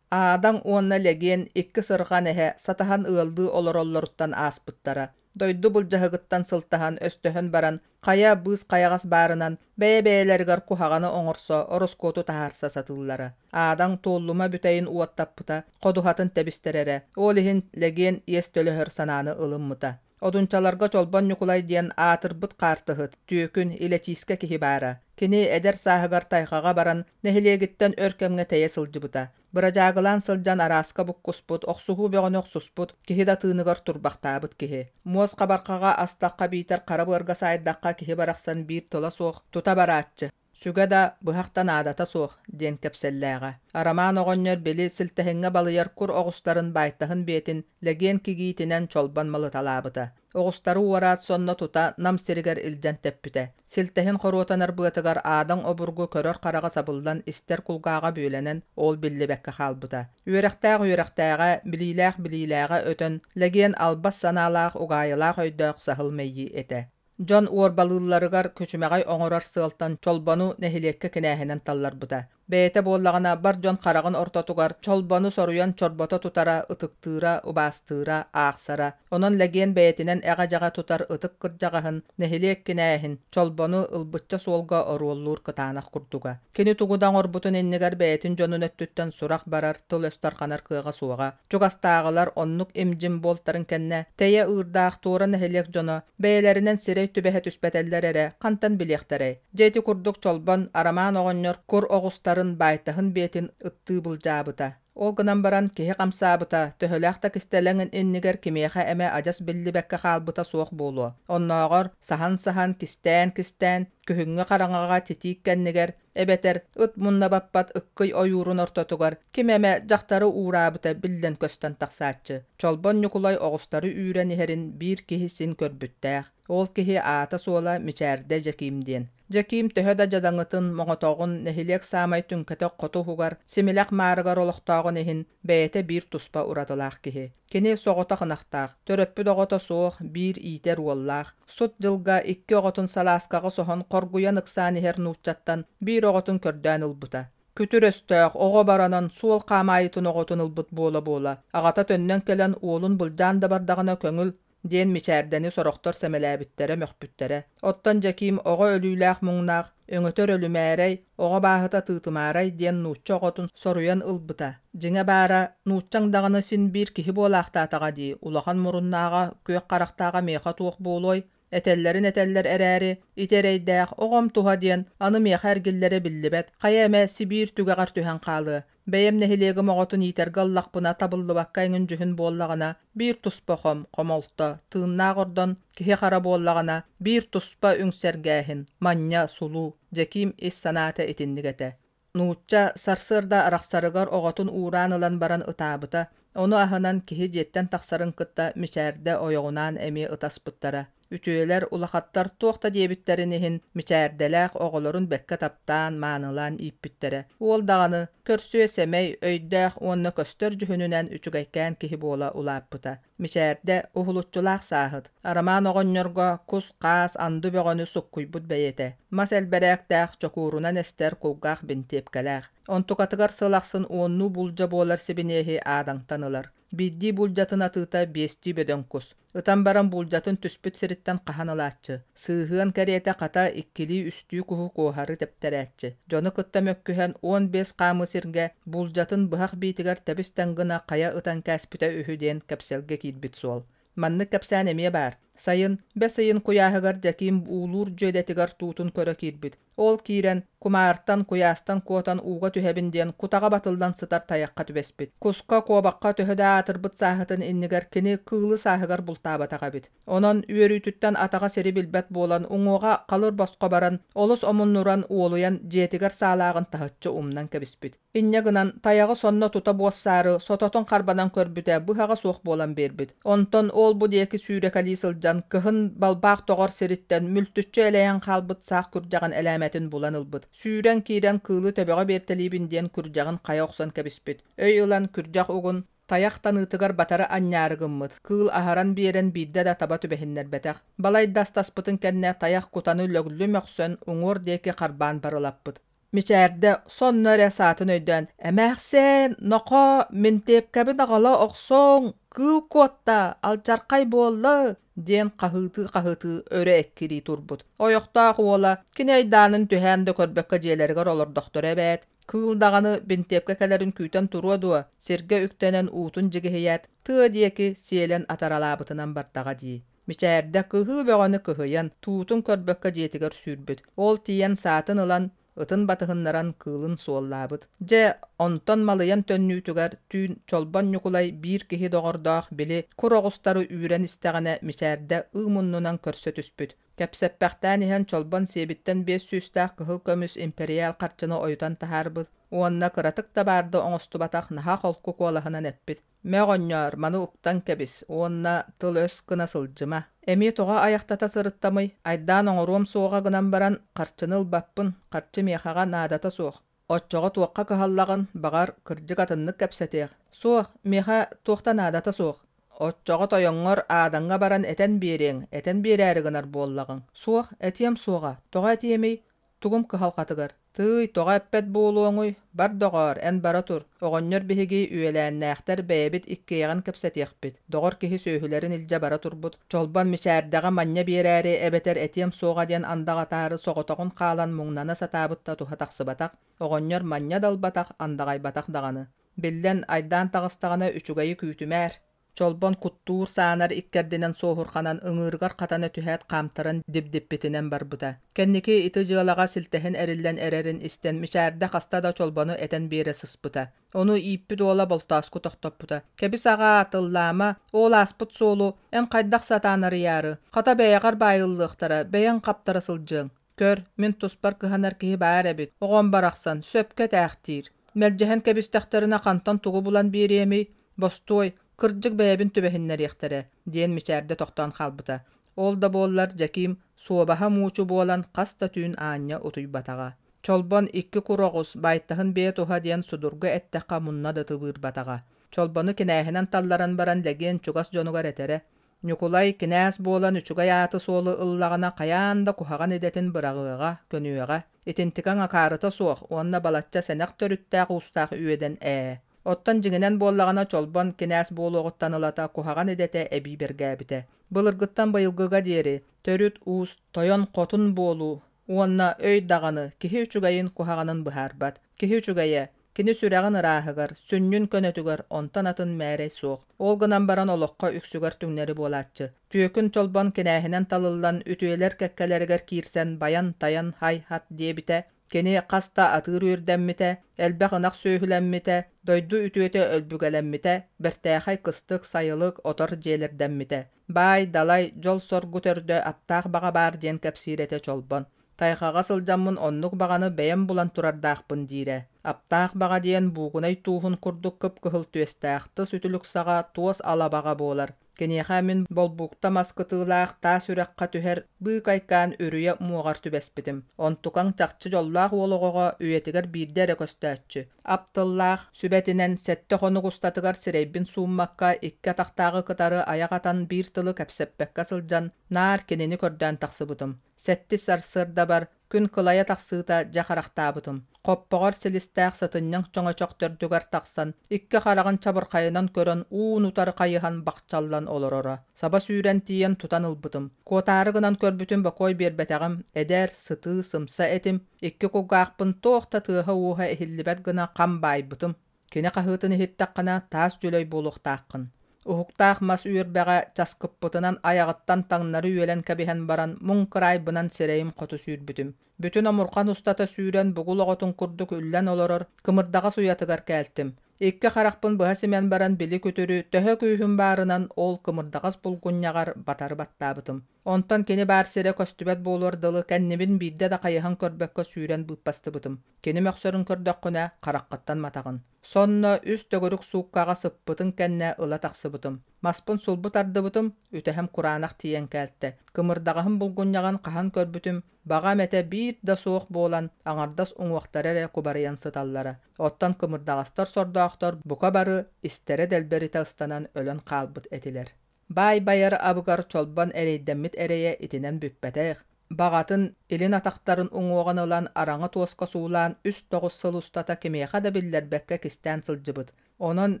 Аадаҥ уонна Лэгиэн икки сырҕан эһэ сатаһан ыаллыы олороллоруттан ааспыттара. Дойду былдьаһыгыттан сылтаһан, өстөһөн баран, хайа быыс-хайаҕас баарынан бэйэ-бэйэлэригэр куһаҕаны оҥорсо, ороскуоту таһаарса сатыыллара. Аадаҥ Туоллума бүтэйин уоттаппыта, ходуһатын тэбистэрэрэ, ол иһин Лэгиэн иэс төлөһөр санааны ылыммыта. Одунчаларга Чолбон Ньукулай диэн аатырбыт хаартыһыт, түөкүн, илэчиискэ киһи баара. Кини эдэр сааһыгар тайҕаҕа баран, нэһилиэгиттэн өр кэмҥэ тэйэ сылдьыбыта. Бырадьаагылаан сылдьан арааска буккуспут, охсуһуу бөҕөнү охсуспут, киһи да тыыныгар турбахтаабыт киһи. Муос хабархаҕа астахха биитэр хара быарга саайдахха киһи барахсан биир тыла суох тута барааччы. Сүгэ да, быһах да наадата суох, диэн кэпсэллээҕэ. Арамаан оҕонньор били силтэһиҥҥэ балыйар кур оҕустарын баайтаһын биэтин Лэгиэн кигиитинэн чолбон малыталаабыта. Оҕустары уораат сонно тута Нам сиригэр илдьэн тэппитэ. Силтэһин хоруотанар быатыгар аадаҥ обургу көрөр хараҕа сабыллан, истэр кулгааҕа бүөлэнэн, ол биллибэккэ хаалбыта. Үөрэхтээх үөрэхтээҕэ, билиилээх билиилээҕэ өтөн, Лэгиэн албас санаалаах, угаайылаах өйдөөх саһыл мэйии этэ. Дьон уорбалыылларыгар күчүмэҕэй оҥорор сыалтан Чолбону нэһилиэккэ кинээһинэн талларбыта. Бэйэтэ буоллаҕына бар дьон хараҕын ортотугар Чолбону соруйан чорбото тутара, ытыктыыра, убаастыыра, аахсара. Онон Лэгиэн бэйэтинэн эҕэ-дьэҕэ тутар ытык кырдьаҕаһын, нэһилиэк кинээһин, Чолбону ылбычча суолга оруоллуур кытаанах курдуга. Кини тугу да оҥорбутун иннигэр бэйэтин дьонун өттүттэн сурах барар, тыл-өс тарҕанар кыаҕа суоҕа. Чугастааҕылар оннук им-дьим буолтарын кэннэ, тэйэ ыырдаах туора нэһилиэк дьоно бэйэлэринэн сирэй түбэһэ түспэтэллэр эрэ хантан билиэхтэрэй? Дьэ ити курдук Чолбон Арамаан оҕонньор кур оҕустарын баайтаһын биэтин ыттыы былдьаабыта. Ол гынан баран киһи хамсаабыта, төһөлөөх да кистэлэҥ иннигэр кимиэхэ эмэ адьас биллибэккэ хаалбыта суох буолуо. Оннооҕор саһан-саһан, кистээн-кистээн, күһүҥҥү хараҥаҕа титиик кэннигэр эбэтэр ыт мунна баппат ыккый ойуурун ортотугар ким эмэ дьахтары уураабыта биллэн-көстөн тахсааччы. Чолбон Ньукулай оҕустары үүрэн иһэрин биир киһи син көрбүттээх. Ол киһи аата-суола Мичээрдэ Дьэкиим диэн. Дьэкиим төһө да дьадаҥытын, моҕотоҕун, нэһилиэк саамай түҥкэтэх хоту уһугар, симилэх маарыгар олохтооҕун иһин, бэйэтэ биир туспа уратылаах киһи. Кини соҕотох ынахтаах, төрөппүт оҕото суох, биир иитэр уоллаах. Сут дьылга икки оҕотун салааскаҕа соһон хоргуйан ыксаан иһэр нууччаттан биир оҕотун көрдөөн ылбыта. Күтүр өстөөх, оҕо баранан, суол хаамаайытын оҕотун ылбыт буола-буола, аҕата төннөн кэлэн уолун былдьаан да бардаҕына көҥүл, диэн мичээрдэни сорохтор сэмэлээбиттэрэ, мөхпүттэрэ. Оттон Дьэкиим оҕо өлүүлээх муҥнаах, өҥөтөр өлүмээрэй, оҕо бааһыта тыытымаарай диэн нуучча оҕотун соруйан ылбыта. Дьиҥэ баара, нууччаҥ даҕаны син биир киһи буолаахтаатаҕа дии, улахан муруннааҕа, күөх харахтааҕа миэхэ туох буолуой, Этэллэрин этэллэр эрээри, ити эрэйдээх оҕом туһа диэн аны миэхэ эргиллэрэ биллибэт, хайа эмэ Сибиир түгэҕэр түһэн хаалыа. Бэйэм нэһилиэгим оҕотун иитэргэ ыллахпына табыллыбакка эҥин дьүһүн буоллаҕына, биир туспа хом, хомолто, тыыннаах ордон киһи-хара буоллаҕына, биир туспа үҥсэргээһин, манньа, сулуу. Дьэкиим ис санаата итинник этэ. Нуучча сарсыарда арахсарыгар оҕотун уураан ылан баран ытаабыта, ону аһынан киһи дьиэттэн тахсарын кытта Мичээрдэ ойоҕунаан эмиэ ытаспыттара. Үтүөлэр, улахаттар туох да диэбиттэрин иһин Мичээрдэлээх оҕолорун бэккэ таптаан, маанылаан ииппиттэрэ. Уол даҕаны көрсүө-сэмэй, өйдөөх уонна көстөр дьүһүнүнэн үчүгэйкээн киһи буола улааппыта. Мичээрдэ уһулуччулаах сааһыт, Арамаан оҕонньорго кус-хаас, анды бөҕөнү суккуйбут бэйэтэ, мас элбэрээктээх, чокуурунан эстэр кулгаах бинтиэпкэлээх. Онтукатыгар сыл ахсын уоннуу булдьа буолар сибиниэһи аадаҥтан ылар. Биирдии булдьатын атыыта биэстии бөдөҥ кус. Ытан баран булдьатын түспүт сириттэн хаһан ылааччы. Сыыһыан кэриэтэ хата иккилии-үстүү куһу куоһары тэптэрээччи. Дьону кытта мөккүһэн 15 хаамыы сиргэ булдьатын быһах биитигэр тэбис-тэҥ гына хайа ытан кээспитэ үһү диэн кэпсэлгэ киирбит суол. Маннык кэпсээн эмиэ баар. Сайын, бэс ыйын куйааһыгар Дьэкиим уулуур дьүөдэтигэр туутун көрө киирбит. Ол киирэн, кумаартан, куйаастан куотан ууга түһэбин диэн кутаҕа батыллан сытар тайахха түбэспит. Куска, куобахха төһө да аатырбыт сааһытын иннигэр кини кыылы сааһыгар бултаабатах эбит. Онон үөрүүтүттэн атаҕа сири билбэт буолан уҥуоҕа халыр босхо баран, олус омуннуран уолуйан дьиэтигэр саалааҕын таһыччы умнан кэбиспит. Инньэ гынан, тайаҕы сонно тута буоссаары, сототун харбанан көрбүтэ, быһаҕа суох буолан биэрбит. Онтон ол-бу диэки сүүрэкэлии сылдьан, кыһын балбаах тоҕор сириттэн мүлтүччү элэйэн хаалбыт саах күрдьэҕин элээмэтин булан ылбыт. Сүүрэн киирэн кыылы төбөҕө биэртэлиибин диэн күрдьэҕин хайа охсон кэбиспит. Өй ылан күрдьэх угун тайах таныытыгар батары анньаары гыммыт. Кыыл аһаран биэрэн биирдэ да таба түбэһиннэрбэтэх. Балайда астаспытын кэннэ тайах кутаны лөглү мөхсөн уҥуор диэки харбаан барылаппыт. Мичээрдэ сонно эрэ саатын өйдөөн «Эмээхсиэн, нохоо, минтиэпкэбин аҕала охсуоҥ, кыыл куотта, алдьархай буолла» диэн хаһыытыы-хаһыытыы өрө эккирии турбут. Ойохтоох уола кини айдаанын түһээн да көрбөккө дьиэлэригэр олордохторо эбээт, кыыл даҕаны бинтиэпкэ кэлэрин күүтэн туруо дуо, сиргэ үктэнэн уутун дьигиһийээт, тыа диэки сиэлэн атаралаабытынан бардаҕа дии. Мичээрдэ кыһыы бөҕөнү кыһыйан, туутун көрбөккө дьиэтигэр сүүрбүт. Ол тиийэн саатын ылан, ытын батыһыннаран кыылын суоллаабыт. Дьэ, онтон малыйан төннүүтүгэр түүн Чолбон Ньукулай биир киһи доҕордоох били кур оҕустары үүрэн истэҕинэ Мичээрдэ ыы муннунан көрсө түспүт. Кэпсэппэхтээн иһэн Чолбон сиэбиттэн биэс сүүстээх кыһыл көмүс импэриээл харчыны ойутан таһаарбыт уонна кыратык да баарда оҥостубатах наһаа холку куолаһынан эппит: Мэ оҕонньоор, маны уктан кэбис уонна тыл-өс гына сылдьыма. Эмиэ тоҕо айахтата сырыттамый, айдаан оҥоруом суоҕа гынан баран, харчыны ылбаппын, харчы миэхэҕэ наадата суох. Оччоҕо туохха кыһаллаҕын, баҕар, кырдьык атыннык кэпсэтиэх. Суох, миэхэ туох да наадата суох. Оччоҕо тойоҥҥор Аадаҥҥа баран этэн биэриэҥ, этэн биэрээри гынар буоллаҕыҥ. Суох, этиэм суоҕа, тоҕо этиэмий, Тугум кыһалҕатыгар? Тыый, тоҕо эппэт буолуоҥуй? Бар доҕоор, эн бара тур. Оҕонньор биһиги үөлээннээхтэр бэйэбит иккиэйэҕин кэпсэтиэхпит. Доҕор киһи сүөһүлэрин илдьэ бара турбут. Чолбон мичээрдэҕэ манньа биэрээри эбэтэр этиэм суоҕа диэн андаҕатаары соҕотоҕун хаалан муҥнана сатаабыт да туһа тахсыбатах. Оҕонньор манньа да ылбатах, андаҕайбатах даҕаны. Биллэн, айдаан таҕыстаҕына үчүгэйи күүтүмээр. Чолбон куттуур саанар иккэрдинэн суоһурҕанан ыҥыырыгар хатана түһээт хаамтаран дибдиппитинэн барбыта. Кэнники ити дьыалаҕа силтэһин эриллэн эрэрин истэн Мичээрдэ хаста да Чолбону этэн биэрэ сыспыта. Ону ииппит уола Болтооску тохтоппута. «Кэбис аҕаа, тыллаама, ол ааспыт суолу эн хайдах сатаан арыйаары, хата бэйэҕэр баайыллыахтара, бэйэҥ хаптара сылдьыаҥ. Көр, мин туспар кыһанар киһи баар эбит, оҕом барахсан, сөпкө этээхтиир. Мэлдьэһэн кэбистэхтэринэ хантан тугу булан биэриэмий, бостуой, кырдьык бэйэбин түбэһиннэриэхтэрэ», диэн Мичээрдэ тохтоон хаалбыта. Ол да буоллар Дьэкиим суобаһа муучу буолан хас да түүн аанньа утуйбатаҕа. Чолбон икки кур оҕус, байтаһын биэ туһа диэн судургу эттэххэ мунна да тыбыырбатаҕа. Чолбону кинээһинэн талларан баран Лэгиэн чугас дьонугар этэрэ: «Ньукулай кинээс буолан үчүгэй ааты-суолу ыллаҕына хайаан да куһаҕан идэтин быраҕыаҕа, көнүөҕэ. Итинтикэҥ акаарыта суох уонна балачча сэнэх төрүттээх-уустаах үөдэн ээ. Оттон дьиҥинэн буоллаҕына Чолбон кинээс буолуоҕуттан ылата куһаҕан идэтэ эбии бэргээбитэ. Былыргыттан быйылгыга диэри төрүт уус, тойон хотун буолуу уонна өй даҕаны киһи үчүгэйин куһаҕанын быһаарбат. Киһи үчүгэйэ кини сүрэҕин ырааһыгар, сүнньүн көнөтүгэр онтон атын мээрэй суох. Ол гынан баран олоххо үксүгэр түҥнэри буолааччы. Түөкүн Чолбон кинээһинэн талыллан үтүөлэр кэккэлэригэр киирсэн байан-тайан һай-һат диэбитэ, кини хас да атыыр үөрдэммитэ, элбэх ынах сүөһүлэммитэ, дойду үтүөтэ өлбүгэлэммитэ, бэртээхэй кыстык, сайылык, отор дьиэлэрдэммитэ. Баай, далай, дьол-соргу төрдө аптаах баҕа баар диэн кэпсиир этэ Чолбон. Тайҕаҕа сылдьаммын оннук баҕаны бэйэм булан турардаахпын диирэ. Аптаах баҕа диэн буугунай тууһун курдук кып-кыһыл түөстээх, тыс үтүлүк саҕа туос алабаҕа буолар. Киниэхэ мин болбукта мас кытыылаах таас үрэххэ түһэр быыкайкаан үрүйэ муоҕар түбэспитим. Онтукаҥ чахчы дьоллоох уол оҕоҕо үйэтигэр биирдэ эрэ көстөөччү. Ап тыллаах сүбэтинэн сэттэ хонук устатыгар сирэйбин сууммакка икки атахтааҕы кытары айах атан биир тылы кэпсэппэккэ сылдьан наар кинини көрдөөн тахсыбытым. Сэттис сарсыардабар күн кылайа тахсыыта дьэ харахтаабытым. Хоппоҕор силистээх сытынньаҥ чоҥочох төрдүгэр тахсан, икки хараҕын чабырхайынан көрөн уун-утары хайыһан бахчаллан олороро. Саба сүүрэн тиийэн тутан ылбытым. Куотаары гынан көрбүтүм бокуой биэрбэтэҕим, эдэр, сытыы, сымса этим, икки кулгаахпын туох да тыаһа-ууһа иһиллибэт гына хам баайбытым. Кини хаһыытын иһиттэххинэ, таас дьүлэй буолуохтааххын. Уһуктаах мас үөрбэҕэ часкыппытынан айаҕыттан таҥнары үөлэн кэбиһэн баран, муҥ кыраайбынан сирэйим хоту сүүрбүтүм. Бүтүн омурҕан устата сүүрэн бугул оҕотун курдук үллэн олорор кымырдаҕас уйатыгар кээлтим. Икки харахпын быһа симэн баран били күтүрү төһө күүһүм баарынан ол кымырдаҕас булгунньаҕар батары баттаабытым. Онтон кини баар сирэ көстүбэт буолуор дылы кэннибин биирдэ да хайыһан көрбөккө сүүрэн быыппастыбытым. Кини мөхсөрүн көрдөххүнэ, хараххыттан матаҕын. Сонно үс төгүрүк сууккаҕа сыппытын кэннэ ыла тахсыбытым. Маспын сулбу тардыбытым, үтэһэм кураанах тиийэн кээлтэ. Кымырдаҕаһым булгунньаҕын хаһан көрбүтүм, баҕам этэ биир да суох буолан, аҥардас уҥуохтара эрэ кубарыйан сыталлара. Оттон кымырдаҕастар сордоохтор бука бары истэрэ дэлбэритэ ыстанан өлөн хаалбыт этилэр. Баай байар абыгар Чолбон эрэйдэммит эрэйэ итинэн бүппэтэх, баҕатын илин атахтарын уҥуоҕун ылан араҥа туоска суулаан үс тоҕус сыл устата кимиэхэ да биллэрбэккэ кистээн сылдьыбыт. Онон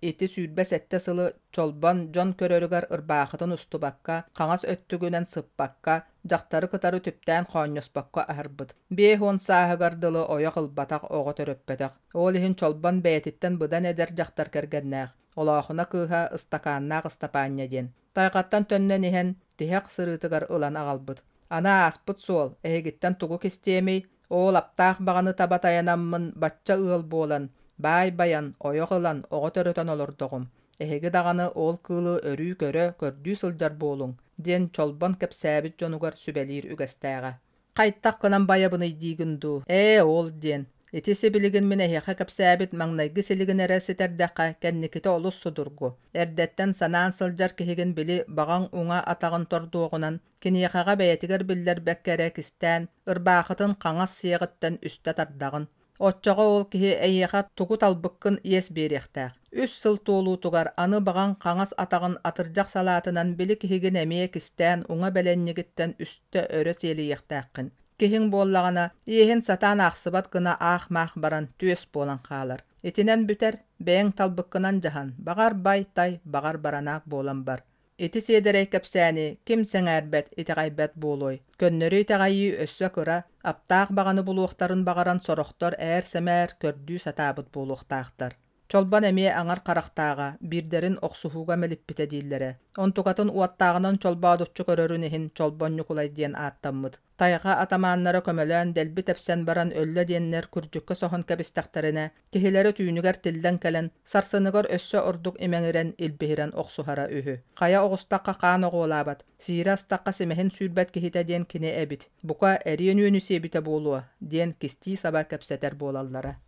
ити 27 сылы Чолбон дьон көрөрүгэр ырбаахытын устубакка, хаҥас өттүгүнэн сыппакка, дьахтары кытары түптээн хоонньоспокко аһарбыт. 50 сааһыгар дылы ойох ылбатах, оҕо төрөппөтөх. Ол иһин Чолбон бэйэтиттэн быдан эдэр дьахтар кэргэннээх. Олоохуна кыыһа Ыстакааннаах Ыстапаанньа диэн. Тайҕаттан төннөн иһэн, тиһэх сырыытыгар ылан аҕалбыт. Аны ааспыт суол, эһигиттэн тугу кистиэмий, оол аптаах баҕаны таба тайанаммын бачча ыал буолан, баай байан, ойох ылан, оҕо төрөтөн олордоҕум. Эһиги даҕаны ол кыылы өрүү көрө, көрдүү сылдьар буолуҥ, диэн Чолбон кэпсээбит дьонугар сүбэлиир үгэстээҕэ. Хайтах гынан байабыный диигин дуу? Ээ, ол диэн. Ити сибилигин мин эһиэхэ кэпсээбит маҥнайгы силигин эрэ ситэрдэххэ, кэнникитэ олус судургу. Эрдэттэн санаан сылдьар киһигин били баҕаҥ уҥа атаҕын тордуоҕунан, киниэхэҕэ бэйэтигэр биллэрбэккэ эрэ кистээн, ырбаахытын хаҥас сиэҕиттэн үстэ тардаҕын. Оччоҕо ол киһи эйиэхэ тугу талбыккын иэс биэриэхтээх. Үс сыл туолуутугар аны баҕаҥ хаҥас атаҕын атырдьах салаатынан били киһигин эмиэ кистээн уҥа бэлэнньигиттэн үстэ өрө сиэлийиэхтээххин. Киһиҥ буоллаҕына, иэһин сатаан аахсыбат гына аах-маах баран түөс буолан хаалар. Итинэн бүтэр, бэйэҥ талбыккынан дьаһан, баҕар бай-тай, баҕар баранаак буолан бар. Ити сиэдэрэй кэпсээни ким сэҥээрбэт, итэҕэйбэт буолуой? Көннөрү итэҕэйии өссө кыра, аптаах баҕаны булуохтарын баҕаран сорохтор ээр-сэмээр көрдүү сатаабыт буолуохтаахтар. Чолбон эмиэ аҥар харахтааҕа, биирдэрин охсуһууга мэлиппитэ дииллэрэ. Онтукатын уоттааҕынан чолбоодуччу көрөрүн иһин Чолбон Ньукулай диэн ааттаммыт. Тайҕа атамааннара көмөлөөн дэлби тэпсэн баран өллө диэннэр күрдьүккэ соһон кэбистэхтэринэ, киһилэрэ түүнүгэр тиллэн кэлэн, сарсыныгар өссө ордук имэҥирэн, илбиһирэн охсуһара үһү. Хайа оҕустахха хаан оҕуолаабат, сиирэ астахха симэһин сүүрбэт киһитэ диэн кини эбит. Бука, эриэн үөнү сиэбитэ буолуо, диэн кистии-саба кэпсэтэр буолаллара.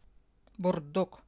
Бурдук.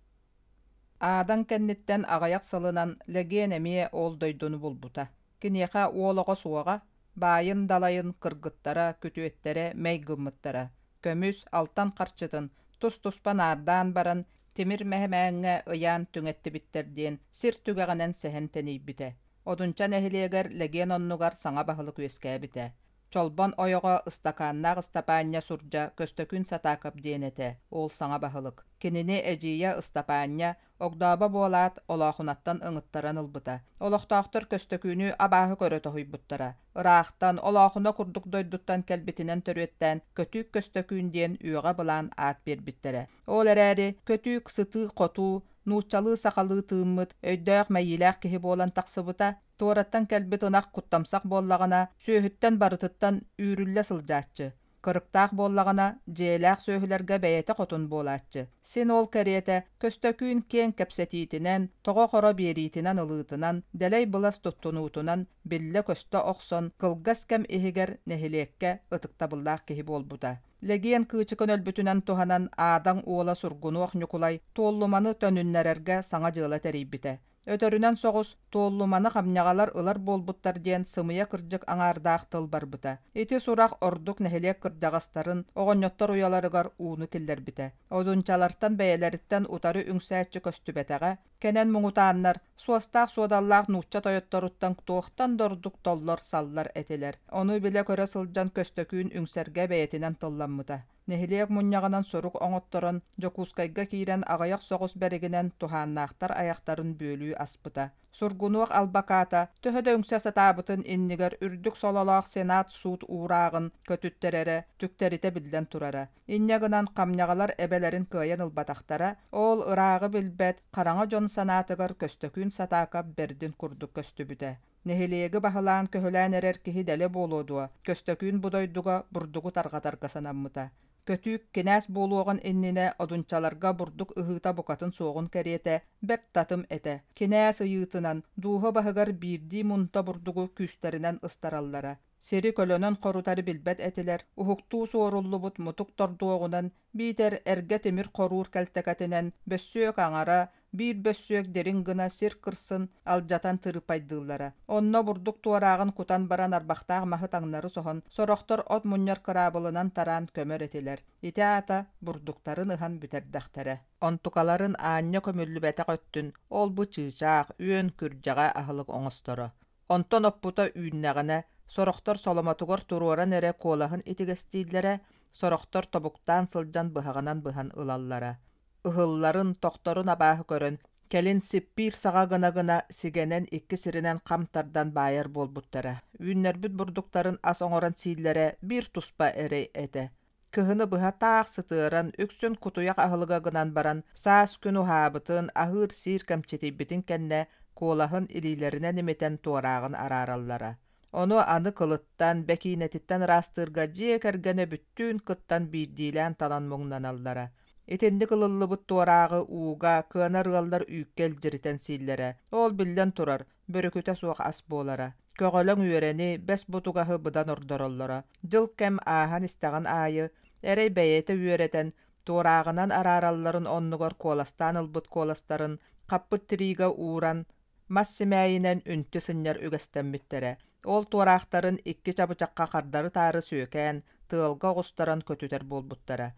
Аадан кэнниттэн аҕыйах сылынан Лэгиэн эмиэ ол дойдуну булбута. Киниэхэ уол оҕо суоҕа, баайын-далайын кыргыттара, күтүөттэрэ мэй гыммыттара. Көмүс, алтан харчытын тус-туспа наардаан баран, тимир мэһэмээҥҥэ ыйаан түҥэттибиттэр диэн сир түгэҕинэн сэһэн тэнийбитэ. Одунча нэһилиэгэр Лэгиэн оннугар саҥа баһылык үөскээбитэ. Чолбон ойоҕо Ыстакааннаах Ыстапаанньа сурдьа Көстөкүүн Сатаакап диэн этэ, ол саҥа баһылык. Кинини эдьиийэ Ыстапаанньа, огдообо буолаат, Олоохунаттан ыҥыттаран ылбыта. Олохтоохтор Көстөкүүнү абааһы көрө тоһуйбуттара. Ыраахтан, Олоохуна курдук дойдуттан кэлбитинэн төрүөттээн Көтүүк Көстөкүүн диэн үөҕэ былаан аат биэрбиттэрэ. Ол эрээри Көтүүк сытыы-хотуу, нууччалыы-сахалыы тыыммыт, өйдөөх-мэйиилээх киһи буолан тахсыбыта, Туораттан кэлбит ынах куттамсах буоллаҕына, сүөһүттэн барытыттан үүрүллэ сылдьааччы. Кырыктаах буоллаҕына, дьиэлээх сүөһүлэргэ бэйэтэ хотун буолааччы. Син ол кэриэтэ, Көстөкүүн киэҥ кэпсэтиитинэн, тоҕо-хоро биэриитинэн ылыытынан, дэлэй-былас туттунуутунан биллэ-көстө охсон, кылгас кэм иһигэр нэһилиэккэ ытыктабыллаах киһи буолбута. Лэгиэн кыычыкын өлбүтүнэн туһанан Аадаҥ уола Сургунуох Ньукулай Туоллуманы төнүннэрэргэ саҥа дьыала тэрийбитэ. Өтөрүнэн соҕус Туоллуманы хамньаҕалар ылар буолбуттар диэн сымыйа-кырдьык аҥаардаах тыл барбыта. Ити сурах ордук нэһилиэк кырдьаҕастарын, оҕонньоттор уйаларыгар ууну киллэрбитэ. Одунчалартан бэйэлэриттэн утары үҥсээччи көстүбэтэҕэ, кэнэн муҥутааннар, суостаах-суодаллаах нуучча тойотторуттан туохтан да ордук толлор-саллар этилэр. Ону билэ-көрө сылдьан Көстөкүүн үҥсэргэ бэйэтинэн тылламмыта. Нэһилиэк мунньаҕынан сурук оҥотторон, Дьокуускайга киирэн аҕыйах соҕус бэригинэн туһааннаахтар айахтарын бүөлүү аспыта. Сургунуох албакаата төһө да үҥсэ сатаабытын иннигэр үрдүк сололоох Сенат суут уурааҕын көтүттэрэрэ, түктэритэ биллэн турара. Инньэ гынан хамньаҕалар эбэлэрин кыайан ылбатахтара, ол ырааҕы билбэт, хараҥа дьон санаатыгар Көстөкүүн Сатаакап бэрдин курдук көстүбүтэ. Нэһилиэги баһылаан-көһүлээн эрэр киһи дэлэ буолуо дуо, Көстөкүүн бу дойдуга бурдугу тарҕатарга санаммыта. Көтүүк кинээс буолуоҕун иннинэ одунчаларга бурдук ыһыыта букатын суоҕун кэриэтэ бэрт татым этэ. Кинээс ыйыытынан дууһа баһыгар биирдии мунта бурдугу күүстэринэн ыстараллара. Сири көлөнөн хорутары билбэт этилэр, уһуктуу суоруллубут мутук тордуоҕунан биитэр эргэ тимир хоруур кэлтэкэтинэн бөссүөк аҥара, биир бөссүөк дириҥ гына сир кырсын алдьатан тырыппайдыыллара. Онно бурдук туорааҕын кутан баран арбахтаах маһы таҥнары соһон, сорохтор от мунньар кыраабылынан тараан көмөр этилэр. Ити аата бурдуктарын ыһан бүтэрдэхтэрэ. Онтукаларын аанньа көмүллүбэтэх өттүн ол-бу чыычаах, үөн-күрдьэҕэ аһылык оҥосторо. Онтон оппута үүннэҕинэ, сорохтор соломотугар туруоран эрэ куолаһын итигэстииллэрэ, сорохтор тобуктаан сылдьан быһаҕынан быһан ылаллара. Ыһылларын, тохторун абааһы көрөн, кэлин сиппиир саҕа гына-гына сигэнэн икки сиринэн хам тардан баайар буолбуттара. Үүннэрбит бурдуктарын ас оҥорон сииллэрэ биир туспа эрэй этэ. Кыһыны быһа таах сытыаран, үксүн кутуйах аһылыга гынан баран, саас күн уһаабытын, аһыыр-сиир кэмчитийбитин кэннэ куолаһын илиилэринэн имитэн туорааҕын араараллара. Ону аны кылыттан, бэкиинэтиттэн ыраастыырга дьиэ кэргэнэ бүттүүн кыттан биирдиилээн талан муҥнаналлара. Итинник ылыллыбыт туорааҕы ууга кыанар ыаллар үүккэ илдьиритэн сииллэрэ. Ол биллэн турар, бөрүкүтэ суох ас буолара. Көҕөлөҥ үөрэни, бэс бутугаһы быдан ордороллоро. Дьыл-кэм ааһан истэҕин аайы, эрэй бэйэтэ үөрэтэн, туорааҕынан арааралларын оннугар куоластаан ылбыт куоластарын хаппыт тириигэ ууран, мас симээйинэн үнтү сынньар үгэстэммиттэрэ. Ол туораахтарын икки чабычахха хардары-таары сүөкээн, тыалга оҕустаран көтүтэр буолбуттара.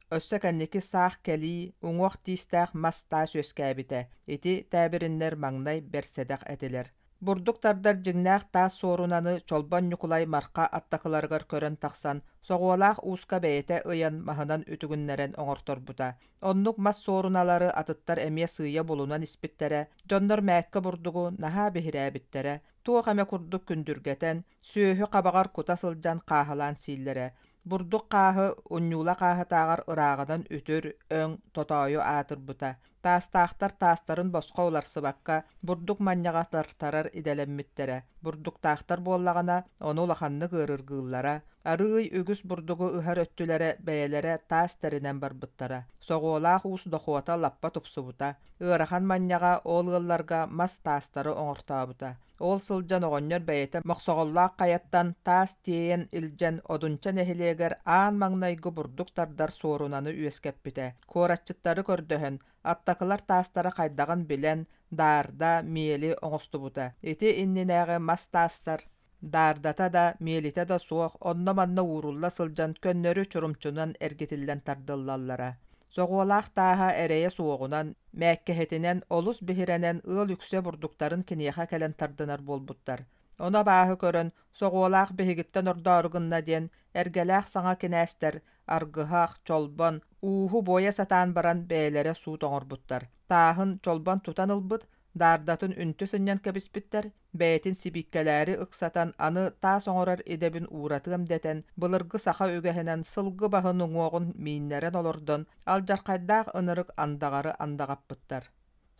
Өссө кэнники саах кэлии, уҥуох тиистээх мас-таас үөскээбитэ. Ити тээбириннэр маҥнай бэрсэдэх этилэр. Бурдук тардар дьиҥнээх таас суорунаны Чолбон Ньукулай Марха аттакыларыгар көрөн тахсан, соҕуолаах ууска бэйэтэ ыйан маһынан үтүгүннэрэн оҥорторбута. Оннук мас суоруналары атыттар эмиэ сыыйа булунан испиттэрэ, дьоннор мээккэ бурдугу наһаа биһирээбиттэрэ, туох эмэ курдук күндүргэтэн, сүөһү хабаҕар кута сылдьан хааһылаан сииллэрэ. Бурдук хааһы унньуула хааһытааҕар ырааҕынан үтүр, өҥ, тотоойу аатырбыта. Таастаахтар таастарын босхо уларсыбакка, бурдук манньаҕа тартарар идэлэммиттэрэ. Бурдуктаахтар буоллаҕына, ону улаханнык ыарыргыыллара. Арыый үгүс бурдугу ыһар өттүлэрэ бэйэлэрэ таас тэринэн барбыттара. Соҕуолаах уус дохуота лаппа тупсубута. Ыарахан манньаҕа ол ыалларга мас таастары оҥортообута. Ол сылдьан оҕонньор бэйэтэ Мохсоҕоллоох хайаттан таас тиэйэн илдьэн Одунча нэһилиэгэр аан маҥнайгы бурдук тардар суорунаны үөскэппитэ. Куоратчыттары көрдөһөн, аттакылар таастара хайдаҕын билэн, даарда, миэли оҥостубута. Ити иннинээҕи мас таастар даардата да, миэлитэ да суох онно-манна уурулла сылдьан көннөрү чурумчунан эргитиллэн тардыллаллара. Соҕуолаах тааһа эрэйэ суоҕунан, мээккэһитинэн олус биһирэнэн ыал үксэ бурдуктарын киниэхэ кэлэн тардынар буолбуттар. Ону абааһы көрөн, соҕуолаах биһигиттэн ордоору гынна диэн, эргэлээх саҥа кинээстэр Аргыһах, Чолбон, ууһу буойа сатаан баран бэйэлэрэ суут оҥорбуттар. Тааһын Чолбон тутан ылбыт, даардатын үнтү сынньан кэбиспиттэр, бэйэтин сибииккэлээри ыксатан аны таас оҥорор идэбин ууратыам дэтэн, былыргы саха үгэһинэн сылгы баһын уҥуоҕун мииннэрэн олордон, алдьархайдаах ынырык андаҕары андаҕаппыттар.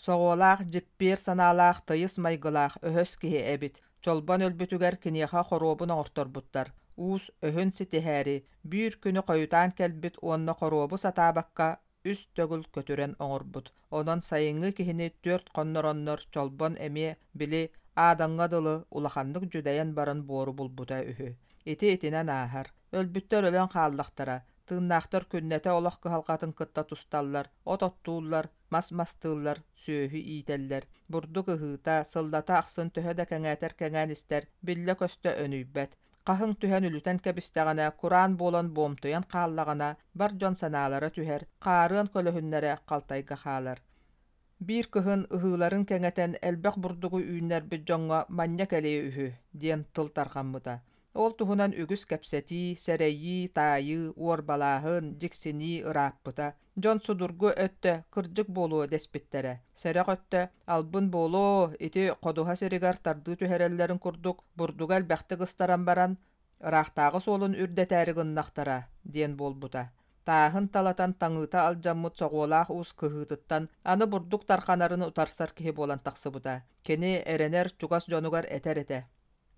Соҕуолаах, дьиппиэр санаалаах тыйыс майгылаах өһөс киһи эбит. Чолбон өлбүтүгэр киниэхэ хоруобун оҥорторбуттар. Уус өһүн ситиһээри, биир күнү хойутаан кэлбит уонна хоруобу сатаабакка үс төгүл көтүрэн оҥорбут. Онон сайыҥҥы киһини түөрт хоннороннор Чолбон эмиэ, били, Аадаҥҥа дылы улаханнык дьүдэйэн баран буору булбута үһү. Ити итинэн ааһар. Өлбүттэр өлөн хааллахтара, тыыннаахтар күннэтэ олох кыһалҕатын кытта тусталлар, от оттууллар, мас мастыыллар, сүөһү иитэллэр. Бурдук ыһыыта, сыллата ахсын төһө да кэҥээтэр кэҥээн истэр, биллэ-көстө өнүйбэт. Хаһыҥ түһэн үлүтэн кэбистэҕинэ, кураан буолан буомтуйан хааллаҕына, бар дьон санаалара түһэр, хаарыан көлөһүннэрэ халтайга хаалар. Биир кыһын ыһыыларын кэҥэтэн элбэх бурдугу үүннэрбит дьоҥҥо манньа кэлиэ үһү диэн тыл тарҕаммыта. Ол туһунан үгүс кэпсэтии, сэрэйии, таайыы, уорбалааһын, дьиксинии ырааппыта. Дьон судургу өттө кырдьык буолуо дэспиттэрэ. Сэрэх өттө албын буолуо, ити ходуһа сиригэр тардыы түһэрэллэрин курдук бурдуга элбэхтик ыстаран баран, ыраахтааҕы суолун үрдэтээри гыннахтара диэн буолбута. Тааһын талатан таҥыыта алдьаммыт соҕуолаах уус кыһыытыттан аны бурдук тарханарын утарсар киһи буолан тахсыбыта. Кини эрэнэр чугас дьонугар этэр этэ: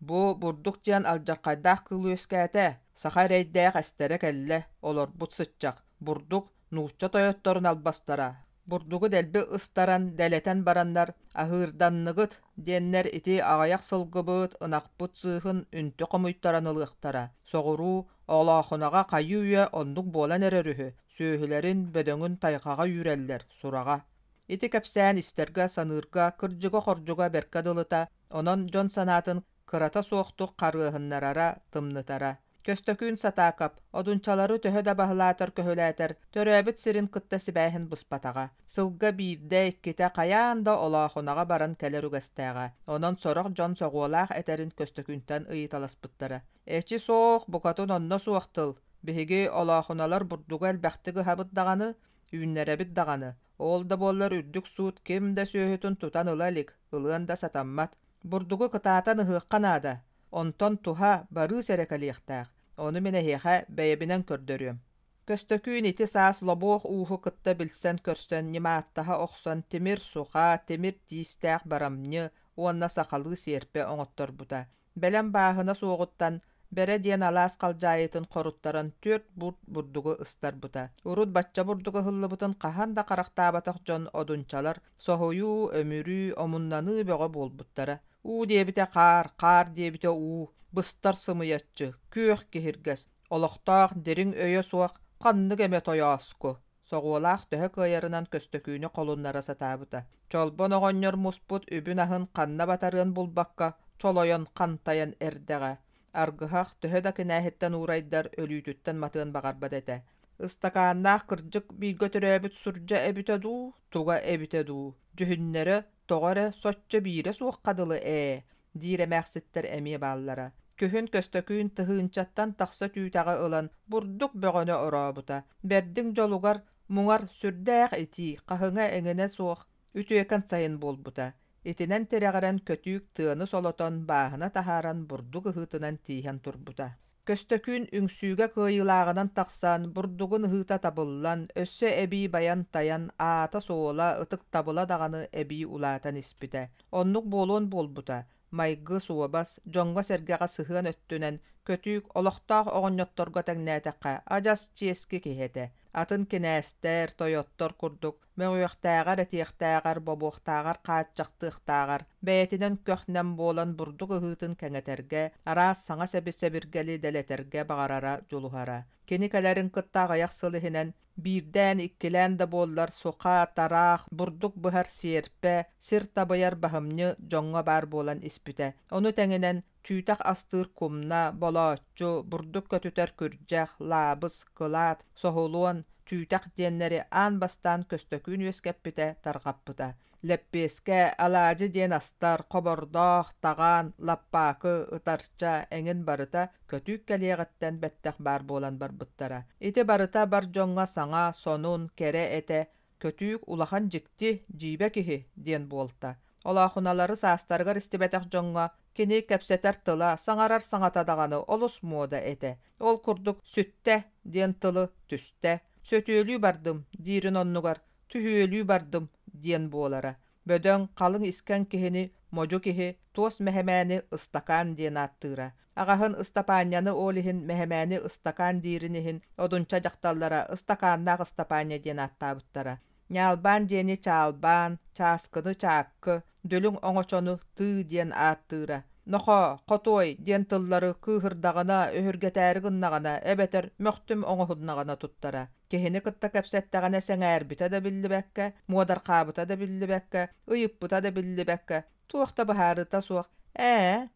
«Бу бурдук диэн алдьархайдаах кыыл үөскээтэ, саха эрэйдээх эстэрэ кэллэ, олорбут сыччах, бурдук нуучча тойотторун албастара, бурдугу дэлби ыстаран, дэлэтэн бараннар аһыырданныгыт диэннэр ити аҕыйах сылгыбыт, ынахпыт сыыһын үнтү хомуйтаран ылыахтара. Соҕуруу Олоохунаҕа хайыы-үйэ оннук буолан эрэр үһү, сүөһүлэрин, бөдөҥүн тайҕаҕа үүрэллэр, сураҕа. Ити кэпсээн истэргэ, саныырга, кырдьыга-хордьуга бэркэ дылыта, онон дьон санаатын кырата суохтук харыаһыннарара, тымнытара. Көстөкүүн Сатаакап, одунчалары төһө да баһылаатар-көһүлээтэр, төрөөбүт сирин кытта сибээһин быспатаҕа. Сылга биирдэ-иккитэ хайаан да Олоохунаҕа баран кэлэр үгэстээҕэ. Онон сорох дьон соҕуолаах этэрин Көстөкүүнтэн ыйыталаспыттара. Эчи суох, букатын онно суох тыл. Биһиги Олоохуналар бурдугу элбэхтик ыһабыт даҕаны, үүннэрэбит даҕаны. Ол да буоллар үрдүк суут ким да сүөһүтүн тутан ыла илик, ылыан да сатаммат. Бурдугу кытаатан ыһыахха наада. Онтон туһа, барыыс эрэ кэлиэхтээх. Ону мин эһиэхэ бэйэбинэн көрдөрүөм. Көстөкүүн ити саас Лобуох ууһу кытта билсэн-көрсөн, ньымааттаһа охсон тимир суха, тимир тиистээх барамньы уонна сахалыы сиэрпэ оҥотторбута. Бэлэм бааһына суоҕуттан Бэрэ диэн алаас халдьаайытын хоруттаран түөрт буут бурдугу ыстарбыта. Урут бачча бурдук ыһыллыбытын хаһан да харахтаабатах дьон одунчалар соһуйуу, өмүрүү, омуннаныы бөҕө буолбуттара. Уу диэбитэ хаар, хаар диэбитэ уу, быстар сымыйаччы, күөх киһиргэс, олохтоох дириҥ өйө суох ханнык эмэ тойооску. Соҕуолаах төһө кыайарынан Көстөкүүнү холуннара сатаабыта. Чолбон оҕонньор муспут үбүн-аһын ханна батарыан булбакка чолойон хантайан эрдэҕэ. Аргыһах төһө да кинээһиттэн уурайдар өлүүтүттэн матыан баҕарбат этэ. Ыстакааннаах кырдьык бииргэ төрөөбүт сурдьа эбитэ дуу, туга эбитэ дуу, дьүһүннэрэ тоҕо эрэ соччо биирэ суохха дылы ээ, диир эмээхситтэр эмиэ бааллара. Күһүн Көстөкүүн тыһыынчаттан тахса түүтэҕи ылан бурдук бөҕөнү орообута. Бэрдиҥ дьолугар, муҥар сүрдээх итии, хаһыҥа эҥинэ суох үтүөкэн сайын буолбута. Итинэн тирэҕирэн көтүүк тыаны солотон, бааһына таһааран бурдук ыһыытынан тииһэн турбута. Көстөкүүн үҥсүүгэ кыайыылааҕынан тахсан, бурдугун ыһыыта табыллан, өссө эбии байан-тайан, аата-суола, ытыктабыла даҕаны эбии улаатан испитэ. Оннук буолуон буолбута, майгы, суобас, дьоҥҥо-сэргэҕэ сыһыан өттүнэн Көтүүк олохтоох оҕонньотторго тэҥнээтэххэ, адьас чиэски киһи этэ. Атын кинээстэр, тойоттор курдук мөҕүөхтээҕэр, этиэхтээҕэр, бобуохтааҕар, хааччахтыахтааҕар, бэйэтинэн көх-нэм буолан бурдук ыһыытын кэҥэтэргэ, араас саҥа сэби-сэбиргэли дэлэтэргэ баҕарара, дьулуһара. Кини кэлэрин кытта аҕыйах сыл иһинэн биирдээн-иккилээн да буоллар суха, тараах, бурдук быһар сиэрпэ, сир табыйар баһымньы дьоҥҥо баар буолан испитэ. Ону тэҥинэн түүтэх астыыр кумна, болооччу, бурдук көтүтэр күрдьэх, лаабыс, кылаат, соһулуон, түүтэх диэннэри аан бастаан Көстөкүүн үөскэппитэ, тарҕаппыта. Лэппиэскэ, алаадьы диэн астар, хобордоох, таҕаан, лаппаакы, ытарча эҥин барыта көтүүк кэлиэҕиттэн бэттэх баар буолан барбыттара. Ити барыта бар дьоҥҥо саҥа, сонун, кэрэ этэ, Көтүүк улахан дьикти, дьиибэ киһи диэн буолта. Олоохуналары саастарыгар истибэтэх дьоҥҥо кини кэпсэтэр тыла, саҥарар саҥата даҕаны олус муода этэ. Ол курдук «сүттэ» диэн тылы «түстэ», «сөтүөлүү бардым» диирин оннугар «түһүөлүү бардым» диэн буолара. Бөдөҥ, халыҥ искэҥ киһини модьу киһи туос мэһэмээни ыстакаан диэн ааттыыра. Аҕаһын Ыстапаанньаны ол иһин мэһэмээни ыстакаан диирин иһин одунча дьахталлара Ыстакааннаах Ыстапаанньа диэн ааттаабыттара. Ньаалбаан диэни чаалбаан, чааскыны чааккы, дүлүҥ оҥочону тыы диэн ааттыыра. Нохоо, хотуой диэн тыллары кыыһырдаҕына, өһүргэтээри гыннаҕына эбэтэр мөхтүм оҥоһуннаҕына туттара. Киһини кытта кэпсэттэҕинэ сэҥээрбитэ да биллибэккэ, муодархаабыта да биллибэккэ, ыйыппыта да биллибэккэ, туох да быһаарыыта суох «ээ,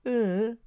ыы»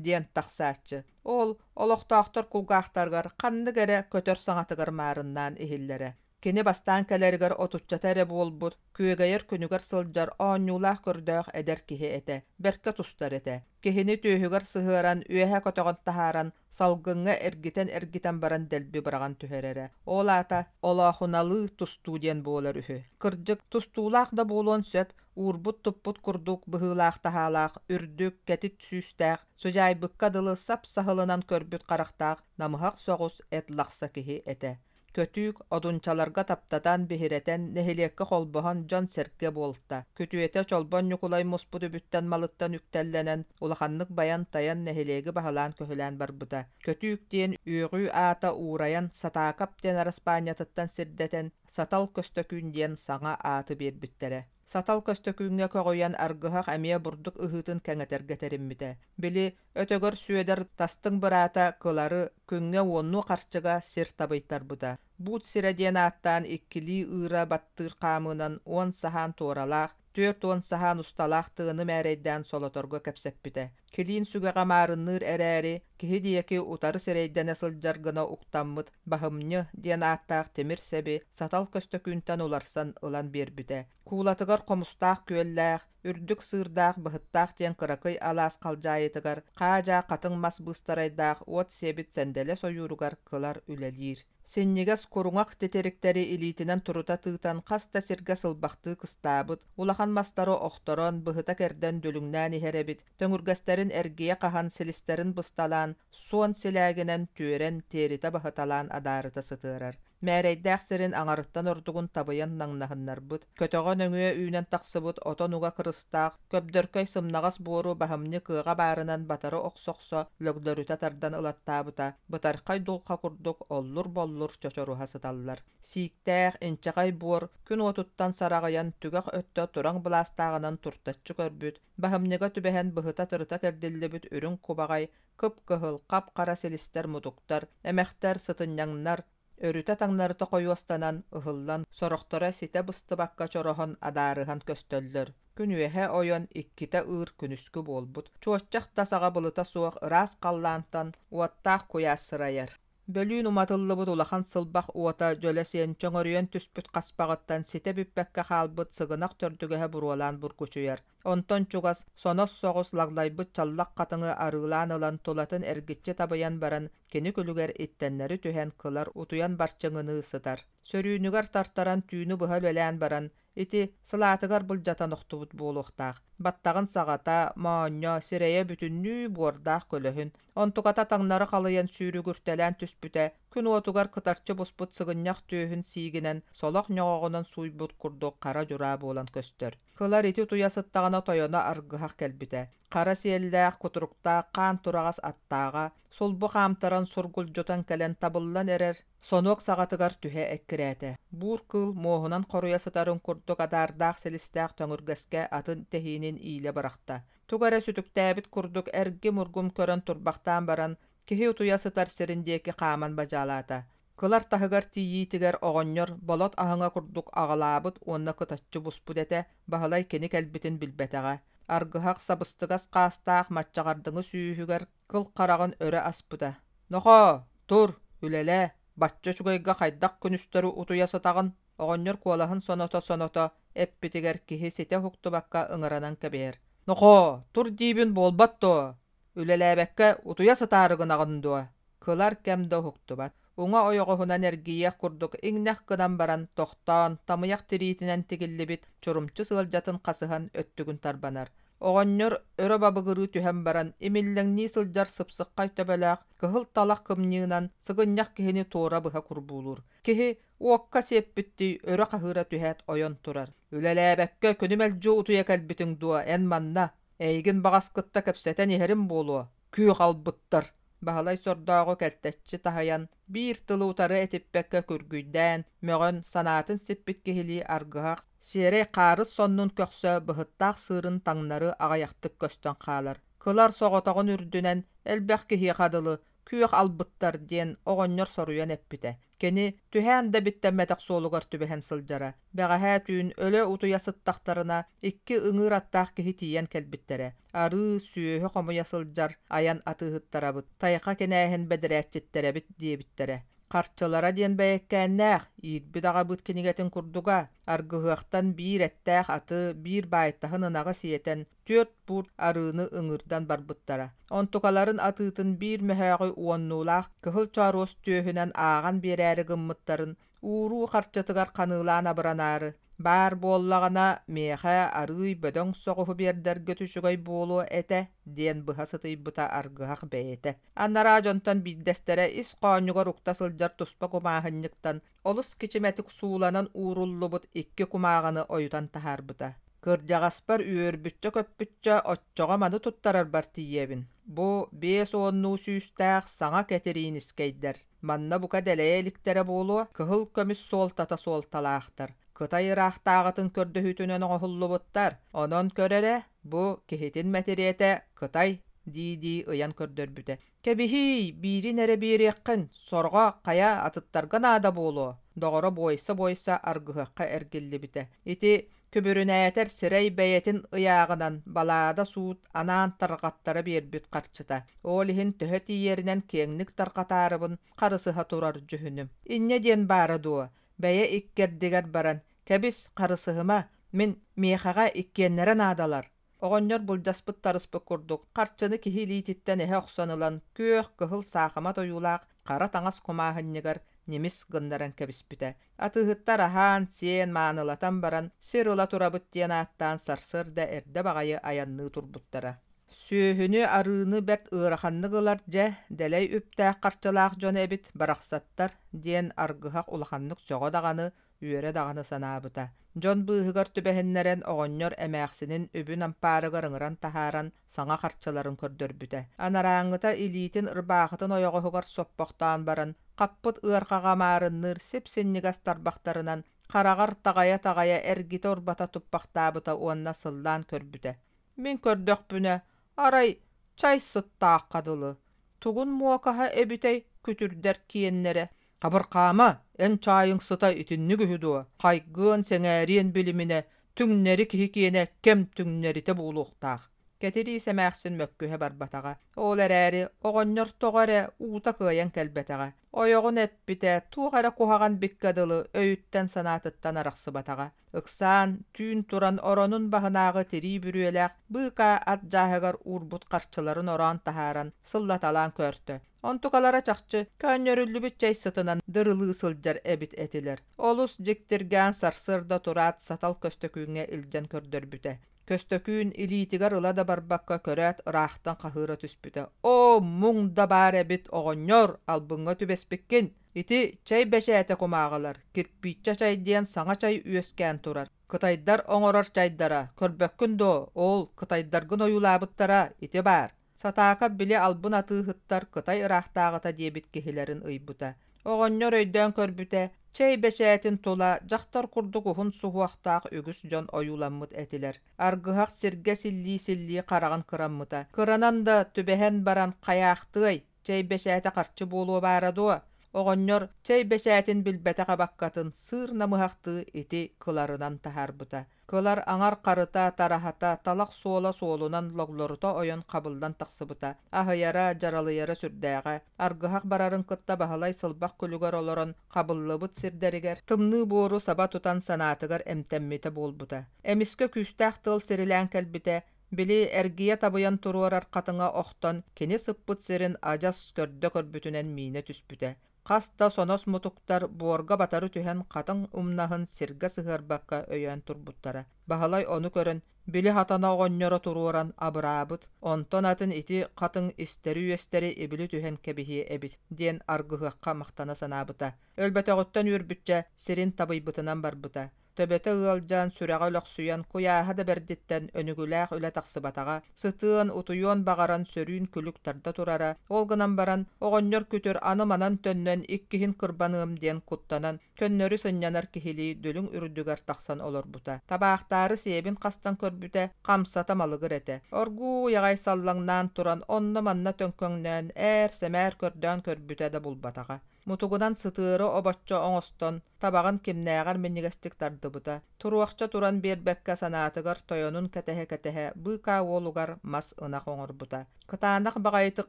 диэн тахсааччы. Ол олохтоохтор кулгаахтарыгар ханнык эрэ көтөр саҥатыгар маарыннаан иһиллэрэ. Кини бастаан кэлэригэр отуччата эрэ буолбут, күөгэйэр күнүгэр сылдьар оонньуулаах-көрдөөх эдэр киһи этэ, бэркэ тустар этэ. Киһини түөһүгэр сыһыаран, үөһэ көтөҕөн таһааран, салгыҥҥа эргитэн-эргитэн баран дэлби быраҕан түһэрэрэ. Ол аата олоохуналыы тустуу диэн буолар үһү. Кырдьык, тустуулаах да буолуон сөп, уурбут-туппут курдук быһыылаах-таһаалаах, үрдүк, кэтит сүүстээх, сыдьаайбыкка дылы сап-саһылынан көрбүт харахтаах намыһах соҕус эт лахса киһи этэ. Көтүүк, одунчаларга таптатан, биһирэтэн, нэһилиэккэ холбоһон дьон-сэргэ буолта. Күтүөтэ Чолбон Ньукулай муспут үбүттэн малыттан үктэллэнэн, улаханнык байан-тайан нэһилиэги баһылаан-көһүлээн барбыта. Көтүүк диэн үөҕүү аата уурайан, Сатаакап диэн араспаанньатыттан сирдэтэн, Сатал Көстөкүүн диэн саҥа ааты биэрбиттэрэ. Сатал Көстөкүүҥҥэ көҕүйэн аргыһах эмиэ бурдук ыһыытын кэҥэтэргэ тэриммитэ. Били, Өтөгөр Сүөдэр тастыҥ быраата Кылары күҥҥэ уоннуу харчыга сир табыйтарбыта. Буут сирэ диэн ааттаан иккилии ыыра баттыыр хаамыынан уон саһаан туоралаах, 40 саһаан усталаах тыаны мээрэйдээн солоторго кэпсэппитэ. Килиин сүгэҕэ маарынныыр эрээри, киһи диэки утары сирэйдэнэ сылдьар гына уктаммыт Баһымньы диэн ааттаах тимир сэби Сатал Көстөкүүнтэн уларсан ылан биэрбитэ. Куулатыгар хомустаах күөллээх, үрдүк сыырдаах Быһыттаах диэн кыракый алаас халдьаайытыгар хаа-дьаа хатыҥ мас быыстарайдаах уот сиэбит сэндэлэ сойууругар кылар үлэлиир. Синньигэс куруҥах титириктэри илиитинэн турута тыытан хас да сиргэ сылбахтыы кыстаабыт, улахан мастары охторон, быһыта кэрдэн дүлүҥнээн иһэр эбит, төҥүргэстэрин эргийэ хаһан силистэрин бысталаан, суон силээгинэн түөрэн, тиэритэ баһыталаан адаарыта сытыарар. Мээрэйдээх сирин аҥарыттан ордугун табыйан наҥнаһыннарбыт, көтөҕө нөҥүө үүнэн тахсыбыт отон уга кырыстаах, көбдөркөй сымнаҕас буору баһымньы кыаҕа баарынан батары охсо-охсо лөгдөрүтэ тардан ылаттаабыта, бытархай дулҕа курдук оллур-боллур чочоруһа сыталлар. Сииктээх, инчэҕэй буор күн уотуттан сараҕыйан түгэх өттө тураҥ былаастааҕынан туртаччы көрбүт, баһымньыга түбэһэн быһыта-тырыта кэрдиллибит үрүҥ кубаҕай, кып-кыһыл, хап-хара силистэр-мутуктар, эмэхтэр, сытынньаҥнар, өрүтэ-таҥнарыта хойуостанан, ыһыллан, сорохторо ситэ быстыбакка чороһон, адаарыһан көстөллөр. Күн үөһэ ойон, иккитэ ыыр күнүскү буолбут, чуоччах да саҕа былыта суох ыраас халлаантан уоттаах куйаас сырайар. Бөлүүн уматыллыбыт улахан сылбах уота дьөлө сиэн чөҥөрүйэн түспүт хаспаҕыттан ситэ бүппэккэ хаалбыт сыгынах төрдүгэһэ буруолаан бургучуйар. Онтон чугас, сонос соҕус лаглайбыт чаллах хатыҥы арыылаан ылан тулатын эргиччи табыйан баран, кини күлүгэр иттэннэри түһэн кылар утуйан барчыҥыныы сытар. Сөрүүнүгэр тартаран түүнү быһа үлэлээн баран, Ити сылаатыгар былдьатан охтубут буолуохтаах. Баттаҕын саҕата, моонньо, сирэйэ бүтүннүү буордаах көлөһүн. Онтуката таҥнары халыйан сүүрүгүртэлээн түспүтэ, күн уотугар кытарчы буспут сыгынньах түөһүн сиигинэн солох ньоҕоҕунан сууйбут курдук хара дьураа буолан көстөр. Кылар ити утуйа сыттаҕына тойоно аргыһах кэлбитэ. Хара сиэллээх, кутуруктаах хаан тураҕас аттааҕа, сулбу хаамтаран сургулдьутан кэлэн табыллан эрэр сонуок саҕатыгар түһэ эккирээтэ. Буур кыыл муоһунан хоруйа сытарын курдук адаардаах силистээх төҥүргэскэ атын тэһиинин иилэ бырахта. Тугу эрэ сүтүктээбит курдук эргим-ургум көрөн турбахтаан баран, киһи утуйа сытар сирин диэки хааман бадьаалаата. Кылар таһыгар тиийиитигэр оҕонньор болот аһыҥа курдук аҕалаабыт уонна кытаччы буспут этэ, Баһылай кини кэлбитин билбэтэҕэ. Аргыһах сабыстыгас хаастаах маччаҕардыҥы сүүһүгэр кыл хараҕын өрө аспыта: «Нохоо, тур, үлэлээ, бачча үчүгэйгэ хайдах күнүстэри утуйа сытаҕын?» Оҕонньор куолаһын соното-соното эппитигэр киһи ситэ уһуктубакка ыҥыранан кэбиһэр: «Нохоо, тур диибин буолбат дуо? Үлэлээбэккэ утуйа сытаары гынаҕын дуо?» Кылар кэм да уһуктубат. Уҥа ойоҕоһунан эргийиэх курдук иҥнэх гынан баран, тохтоон, тамыйах тириитинэн тигиллибит чурумчу сыалдьатын хасыһан өттүгүн тарбанар. Оҕонньор өрө бабыгырыы түһэн баран, имиллэҥнии сылдьар сыпсыххай төбөлөөх кыһыл талах кымньыынан сыгынньах киһини туора быһа курбуулуур. Киһи уокка сиэппиттии өрө хаһыыра түһээт ойон турар. «Үлэлээбэккэ күнү мэлдьи утуйа кэлбитиҥ дуо, эн манна? Эйигин баҕас кытта кэпсэтэн иһэрим буолуо. Күөх албыттар!» Баһылай сордооҕу кэлтэччи таһыйан, биир тылы утары этиппэккэ күргүйдээн, мөҕөн, санаатын сиппит киһилии аргыһах, сиэрэй хаарыс соннун көхсө быһыттаах сыырын таҥнары аҕыйахтык көстөн хаалар. Кылар соҕотоҕун үрдүнэн элбэх киһиэхэ дылы күөх албыттар диэн оҕонньор соруйан эппитэ. Кини түһээн да биттэммэтэх суолугар түбэһэн сылдьара. Бэҕэһээ түүн өлө утуйа сыттахтарына икки ыҥыыр аттаах киһи тиийэн кэлбиттэрэ. Арыы, сүөһү хомуйа сылдьар айан атыыһыттарабыт, тайҕа кинээһин бэдэрээччиттэрэбит диэбиттэрэ. Харчылара диэн бэйэккээннээх, иирбит аҕабыт кинигэтин курдуга, аргыһыахтан биир эттээх аты, биир баайтаһын ынаҕы сиэтэн, түөрт буут арыыны ыҥырдан барбыттара. Онтукаларын атыытын биир мөһөөҕү уоннуулаах кыһыл чооруос түөһүнэн ааҕан биэрээри гыммыттарын ууруу харчытыгар ханыылаан абыранаары, баар буоллаҕына, миэхэ арыый бөдөҥ соҕуһу биэрдэргит үчүгэй буолуо этэ диэн быһа сытыйбыта аргыһах бэйэтэ. Анараа дьонтон биирдэстэрэ ис хоонньугар укта сылдьар туспа кумааһынньыктан олус кичимэтик сууланан ууруллубут икки кумааҕыны ойутан таһаарбыта. Кырдьаҕаспар үөрбүччэ-көппүччэ оччоҕо маны туттарарбар тиийэбин. Бу биэс уоннуу сүүстээх саҥа кэтириинискэйдэр. Манна бука дэлэйэ иликтэрэ буолуо, кыһыл көмүс суолтата суолталаахтар. Кытай ыраахтааҕытын көрдөһүүтүнэн оҥоһуллубуттар. Онон көр эрэ, бу киһитин мэтириэтэ Кытай дии-дии ыйан көрдөрбүтэ. Кэбиһиий, биирин эрэ биэриэххин, сорҕо хайа атыттарга наада буолуо, доҕоро буойса-буойса аргыһыахха эргиллибитэ. Ити күбүрүнээтэр сирэй бэйэтин ыйааҕынан балаада суут анаан тарҕаттара биэрбит харчыта. Ол иһин төһө тиийэринэн киэҥник тарҕатаарыбын харысыһа турар дьүһүнүм. Инньэ диэн баара дуо, бэйэ иккэрдигэр баран, кэбис, харысыһыма, мин миэхэҕэ иккиэннэрэ наадалар. Оҕонньор былдьаспыт-тарыспыт курдук, харчыны киһи илиититтэн эһэ охсон ылан, күөх, кыһыл саахымат ойуулаах хара таҥас кумааһынньыгар ньимис гыннаран кэбиспитэ. Атыыһыттар аһаан-сиэн, маанылатан баран, сир ыла турабыт диэн ааттаан сарсыарда эрдэ баҕайы айанныы турбуттара. Сүөһүнү, арыыны бэрт ыараханнык ылар дьэ, дэлэй үптээх-харчылаах дьон эбит, барахсаттар, диэн аргыһах улаханнык сөҕө даҕаны, үөрэ даҕаны санаабыта. Дьон быыһыгар түбэһиннэрэн оҕонньор эмээхсинин үбүн ампаарыгар ыҥыран таһааран саҥа харчыларын көрдөрбүтэ. Анарааҥҥыта илиитин ырбаахытын ойоҕоһугар соппохтоон баран, хаппыт ыарҕаҕа маарынныыр сип-синньигэс тарбахтарынан хараҕар таҕайа-таҕайа эргитэ-урбата туппахтаабыта уонна сыллаан көрбүтэ. Мин көрдөхпүнэ, арай чай сыттаахха дылы, тугун муокаһа эбитэй күтүрдэр киэннэрэ Хабырхаама, эн чаайыҥ сыта итинник үһү дуо? Хайгыан, сэҥээриэн билиминэ, түҥнэри киһи киэнэ кэм түҥнэритэ буолуохтаах. Кэтириис эмээхсин мөккүһэ барбатаҕа. Ол эрээри оҕонньор тоҕо эрэ уута кыайан кэлбэтэҕэ. Ойоҕун эппитэ туох эрэ куһаҕан биккэ дылы өйүттэн-санаатыттан арахсыбатаҕа. Ыксаан, түүн туран оронун баһынааҕы тирии бүрүөлээх быыкаа ат дьааһыгар уурбут харчыларын ороон таһааран сыллаталаан көөртө. Онтукалара чахчы көөнньөрүллүбүт чэй сытынан дырылыы сылдьар эбит этилэр. Олус дьиктиргээн сарсыарда тураат Сатал Көстөкүүҥҥэ илдьэн көрдөрбүтэ. Көстөкүүн илиитигэр ыла да барбакка көрөөт ыраахтан хаһыыра түспүтэ: «Оо, муҥ да баар эбит, оҕонньор, албыҥҥа түбэспиккин! Ити чэй бэчээтэ кумааҕылар, кирпииччэ чай диэн саҥа чай үөскээн турар. Кытайдар оҥорор чайдара, көрбөккүн дуо, ол кытайдаргын ойуулаабыттара ити баар. Сатаакап били албын атыыһыттар Кытай ыраахтааҕыта диэбит киһилэрин ыйбыта. Оҕонньор өйдөөн көрбүтэ, чэй бэчээтин тула дьахтар курдук уһун суһуохтаах үгүс дьон ойууламмыт этилэр. Аргыһах сиргэ силлии-силлии хараҕын кыраммыта. Кыранан да түбэһэн баран хайаахтыай, чэй бэчээтэ харчы буолуо баара дуо? Оҕонньор чэй бэчээтин билбэтэх абаккатын сыыр намыһахтыы ити кыларынан таһаарбыта. Кылар аҥар харыта, тараһата, талах суола суолунан логлорута ойон хабыллан тахсыбыта. Аһыйара, дьаралыйара сүрдээҕэ. Аргыһах барарын кытта Баһылай сылбах күлүгэр олорон хабыллыбыт сирдэригэр тымныы буору саба тутан санаатыгар эмтэммитэ буолбута. Эмискэ күүстээх тыал сирилээн кэлбитэ, били эргийэ табыйан туруорар хатыҥа охтон кини сыппыт сирин адьас көрдө көрбүтүнэн миинэ түспүтэ. Хас да сонос мутуктар буорга батары түһэн хатыҥ умнаһын сиргэ сыһыарбакка өйөөн турбуттара. Баһылай ону көрөн, били хатана оҕонньоро туруоран абыраабыт, онтон атын ити хатыҥ истэри-үөстэри ибили түһэн кэбиһиэ эбит диэн аргыһыахха махтана санаабыта. Өлбөтөҕүттэн үөрбүччэ сирин табыйбытынан барбыта. Төбөтө ыалдьан, сүрэҕэ өлөхсүйэн, куйааһа да бэрдиттэн өнүгүлээх үлэ тахсыбатаҕа, сытыан, утуйуон баҕаран сөрүүн күлүк тарда турара, ол гынан баран, оҕонньор күтүр аны манан төннөн иккиһин кырбаныам диэн куттанан, көннөрү сынньанар киһилии дүлүҥ үрдүгэр тахсан олорбута. Табаахтаары сиэбин хастан көрбүтэ, хамсата малыгыр этэ. Оргууй аҕай саллаҥнаан туран онно-манна төҥкөҥнөөн, ээр-сэмээр көрдөөн көрбүтэ да булбатаҕа. Мутугунан сытыары обоччо оҥостон, табаҕын кимнээҕэр минньигэстик тардыбыта, туруохча туран биэрбэккэ санаатыгар тойонун кэтэһэ-кэтэһэ быыкаа уолугар мас ынах оҥорбута. Кытаанах баҕайытык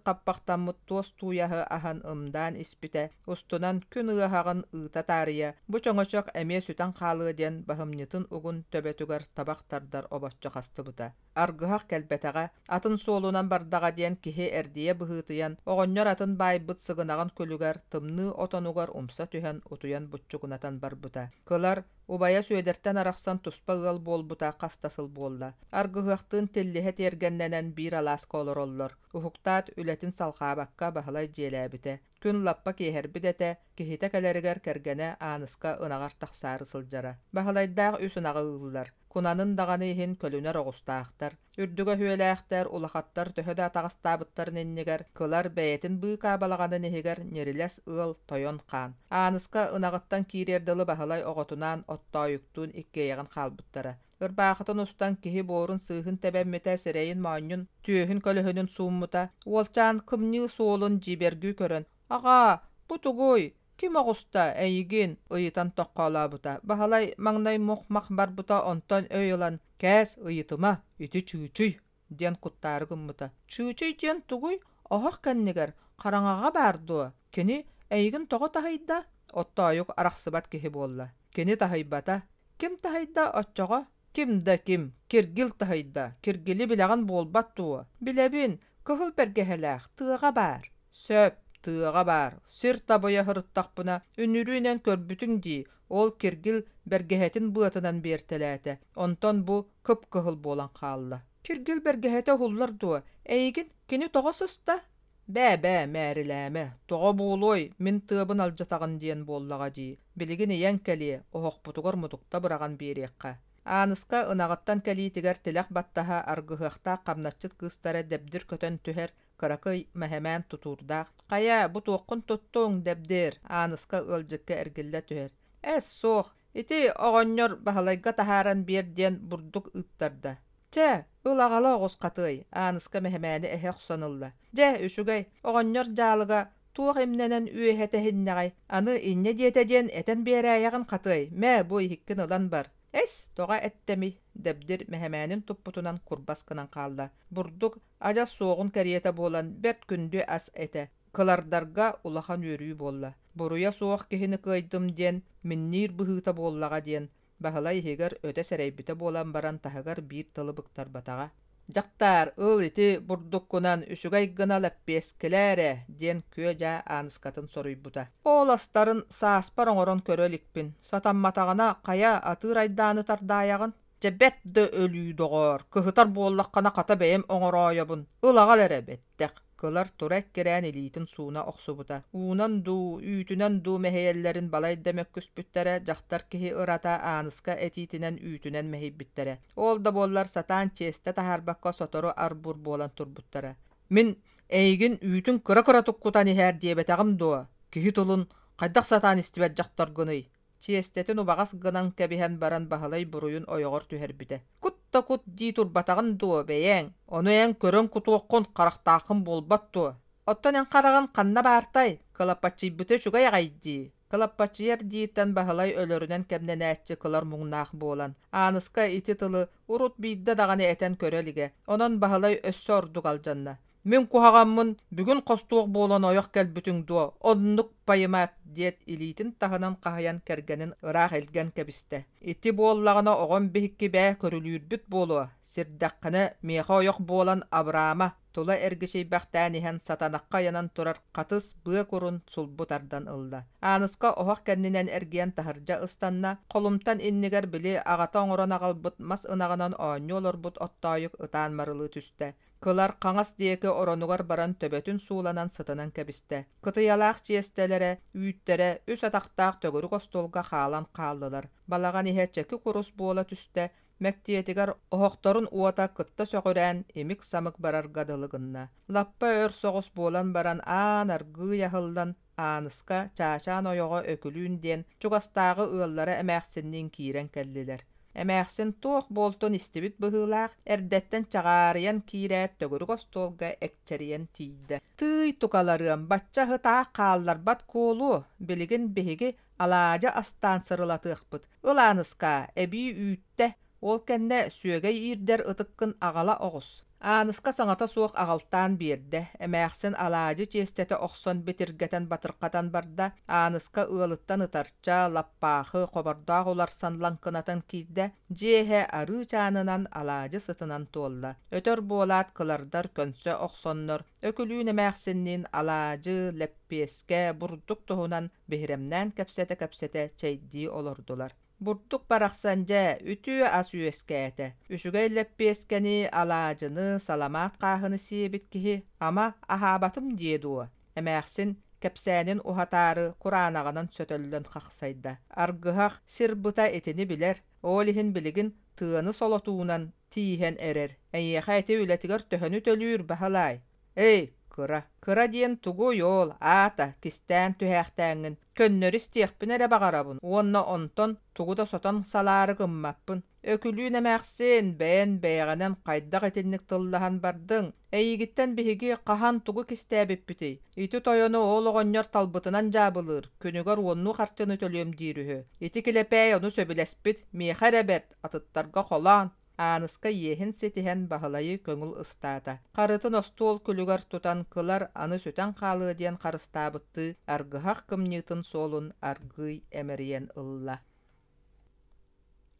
хаппахтаммыт туос тууйаһы аһан ымдаан испитэ, устунан күн ыаһаҕын ыыта таарыйа, бу чөҥөчөх эмиэ сүтэн хаалыа диэн баһымньытын угун төбөтүгэр табах тардар обоччо хастыбыта. Аргыһах кэлбэтэҕэ, атын суолунан бардаҕа диэн киһи эрдийэ быһыытыйан, оҕонньор атын баайбыт сыгынаҕын күлүгэр тымныы отонугар умса түһэн утуйан буччугунатан барбыта. Кылар, убайа Сүөдэртэн арахсан туспа ыал буолбута хас да сыл буолла. Аргыһыахтыын тиллиһэ тиэргэннэнэн биир алааска олороллор. Уһуктаат, үлэтин салҕаабакка Баһылай дьиэлээбитэ. Күн лаппа киэһэрбит этэ, киһитэ кэлэригэр кэргэнэ Ааныска ынаҕар тахсаары сылдьара. Баһылайдаах үс ынаҕы ыыллар. Кунанын даҕаны иһин көлүнэр оҕустаахтар. Үрдүгэ өһүөлээхтэр, улахаттар төһө да атаҕастаабыттарын иннигэр, кылар бэйэтин быыкаа балаҕанын иһигэр ньирилэс ыал тойон хаан. Ааныска ынаҕыттан киириэр дылы Баһылай оҕотунаан Оттоойуктуун иккиэйэҕин хаалбыттара. Ырбаахытын устан киһи буорун-сыыһын тэбэммитэ, сирэйин моонньун, түөһүн көлөһүнүн сууммута. Уолчаан кымньыы суолун дьиибэргии көрөн, «Аҕаа, бу тугуй? Ким оҕуста, эйигин?» ыйытан тоххоолообута. Баһылай маҥнай мух-мах барбыта, онтон өй ылан, «Кээс, ыйытыма, ити чыычый!» диэн куттаары гыммыта. «Чыычый диэн тугуй? Оһох кэннигэр, хараҥаҕа баар дуо? Кини эйигин тоҕо таһыйда?» Оттоойук арахсыбат киһи буолла. Кини таһыйбата. Ким таһыйда оччоҕо? Ким да ким, Киргил таһыйда. Киргили билэҕин буолбат дуо? Билэбин, кыһыл бэргэһэлээх, тыаҕа баар. Сөп, тыаҕа баар. Сир табыйа сырыттахпына, үнүрүүнэн көрбүтүҥ дии, ол Киргил бэргэһэтин быатынан биэртэлээтэ. Онтон бу кып-кыһыл буолан хаалла. Киргил бэргэһэтэ уһуллар дуо? Эйигин кини тоҕо сыста? Бээ-бээ, мээрилээмэ, тоҕо буолуой, мин тыабын алдьатаҕын диэн буоллаҕа дии, билигин ийэҥ кэлиэ, оһохпутугар мутукта быраҕан биэриэххэ. Ааныска ынаҕыттан кэлиитигэр тилэх баттаһа аргыһыахтаах хамначчыт кыыстара Дэбдир көтөн түһэр, кыракый мэһэмээн тутуурдаах. «Хайа, бу туоххун туттуҥ, Дэбдир?» Ааныска ыалдьыкка эргиллэ түһэр. «Эс, суох, ити оҕонньор Баһылайга таһааран биэр диэн бурдук ыыттарда. Чэ, ыл аҕала оҕус хатыай, Ааныска мэһэмээни эһэ охсон ылла. Дьэ, үчүгэй, оҕонньор дьаалыга туох имнэнэн үөһэ тэһиннэҕэй, аны инньэ диэтэ диэн этэн биэрээйэҕин хатыай, мэ, бу иһиккин ылан бар. Эс, тоҕо эттэмий, Дэбдир мэһэмээнин туппутунан курбас гынан хаалла. Бурдук адьас суоҕун кэриэтэ буолан бэрт күндү ас этэ. Кылардарга улахан үөрүү буолла. Буруйа суох киһини кыайдым диэн минниир быһыыта буоллаҕа диэн Баһылай иһигэр өтө сэрэйбитэ буолан баран таһыгар биир тылы быктарбатаҕа. Дьахтаар, ыл ити бурдуккунан үчүгэй гына лэппиэскэлээ эрэ, диэн күө-дьаа Ааныскатын соруйбута. Ол астарын сааспар оҥорон көрө иликпин. Сатамматаҕына, хайа, атыыр айдааны тардаайаҕын? Дьэ бэрт да өлүү, доҕоор, кыһытар буоллаххына хата бэйэм оҥороойобун, ыл аҕал эрэ, бэттэх. Кылар тура эккирээн илиитин сууна охсубута. Уунан дуу, үүтүнэн дуу мэһийэллэрин балайда мөккүспүттэрэ, дьахтар киһи ырата Ааныска этиитинэн үүтүнэн мэһийбиттэрэ. Ол да буоллар сатаан чиэстэ таһаарбакка сотору ар-бур буолан турбуттара. Мин эйигин үүтүн кыра-кыратык кутан иһээр диэбэтэҕим дуо? Киһи тылын хайдах сатаан истибэт дьахтаргыный? Чиэстэтин убаҕас гынан кэбиһэн баран Баһылай буруйун ойоҕор түһэрбитэ. Кут да кут дии турбатаҕын дуо, бэйэҥ? Ону эн көрөн кутуоххун, харахтааххын буолбат дуо? Оттон эн хараҕын ханна баартай? Кылапаччыйбыта үчүгэй аҕай дии. Кылаппаччыйар дииртэн Баһылай өлөрүнэн кэмнэнээччи кылар муҥнаах буолан, Ааныска ити тылы урут биирдэ даҕаны этэн көрө илигэ, онон Баһылай өссө ордук алдьанна. Мин куһаҕаммын бүгүн хостуох буолан ойох кэлбитиҥ дуо, оннук пайымаат диэт илиитин таһынан хаһыйан кэргэнин ыраах илгэн кэбистэ. Ити буоллаҕына оҕом биһикки бээ көрүлүүрбүт буолуо, сирдэххинэ миэхэ ойох буолан абыраама, тула эргичийбэхтээн иһэн сатанахха ыйанан турар хатыс быа курун сулбу тардан ылла. Ааныска оһох кэннинэн эргийэн таһырдьа ыстанна, холумтан иннигэр били аҕата оҥорон аҕалбыт мас ынаҕынан оонньуу олорбут оттоойук ытаан марылыы түстэ. Кылар хаҥас диэки оронугар баран төбөтүн сууланан сытынан кэбистэ. Кытыйалаах чиэстэлэрэ, үүттэрэ үс атахтаах төгүрүк остуолга хаалан хааллылар. Балаҕан иһэ чэки курус буола түстэ, мэктиэтигэр оһохторун уота кытта сөҕүрээн имик-самык барарга дылы гынна. Лаппа өр соҕус буолан баран аан аргыый аһыллан Ааныска, Чаачаан ойоҕо Өкүлүүн диэн чугастааҕы ыаллара эмээхсинниин киирэн кэллилэр. Эмээхсин туох буолтун истибит быһыылаах, эрдэттэн чаҕаарыйан киирээт төгүрүк остуолга экчэрийэн тиийдэ. «Тыый, тукаларыам, бачча аһы таах хаалларбат куолуо, билигин биһиги алаадьы астаан сырылатыахпыт. Ыл Ааныскаа, эбии үүттэ, ол кэннэ сүөгэй иирдэр ытыккын аҕала оҕус. Ааныска саҥата суох аҕалтаан биэрдэ, эмээхсин алаадьы чиэстэтэ охсон битиргэтэн батырхатан барда, Ааныска ыалыттан ытарча, лаппаахы, хобордоох уларсан лаҥкынатан киирдэ, дьиэ иһэ арыы чаанынан алаадьы сытынан туолла. Өтөр буолаат кылардар көнсө охсоннор, Өкүлүүн эмээхсинниин алаадьы, лэппиэскэ, бурдук туһунан биһирэмнээн кэпсэтэ-кэпсэтэ чэйдии олордулар. Бурдук барахсан дьэ, үтүө ас үөскээтэ. Үчүгэй лэппиэскэни, алаадьыны, саламаат хааһыны сиэбит киһи, ама, аһаабатым диэ дуо? Эмээхсин, кэпсээнин уһатаары, кураанаҕынан сөтөллөн хахсайда. Аргыһах, сир быта итини билэр, ол иһин билигин тыаны солотуунан тииһэн эрэр. Эйиэхэ ити үлэтигэр төһөнү төлүүр, Баһылаай? Эй, кыра, кыра диэн тугуй ол, аата, кистээн түһээхтээҥҥин, көннөрү истиэхпин эрэ баҕарабын уонна онтон тугу да сотон салаары гыммаппын. Өкүлүүн эмээхсин, бэйэн бэйэҕинэн хайдах итинник тыллаһан бардыҥ? Эйигиттэн биһиги хаһан тугу кистээбиппитий? Ити тойону ол оҕонньор талбытынан дьаабылыыр, күнүгэр уоннуу харчыны төлүөм диир үһү. Ити килэпээй ону сөбүлэспит, миэхэ эрэ бэрт, атыттарга холоон. Ааныска иэһин ситиһэн Баһылайы көҥүл ыстаата. Харытын остуол күлүгэр тутан кылар аны сүтэн хаалыа диэн харыстаабыттыы аргыһах кымньыытын суолун аргыый эмэрийэн ылла.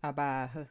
Абааһы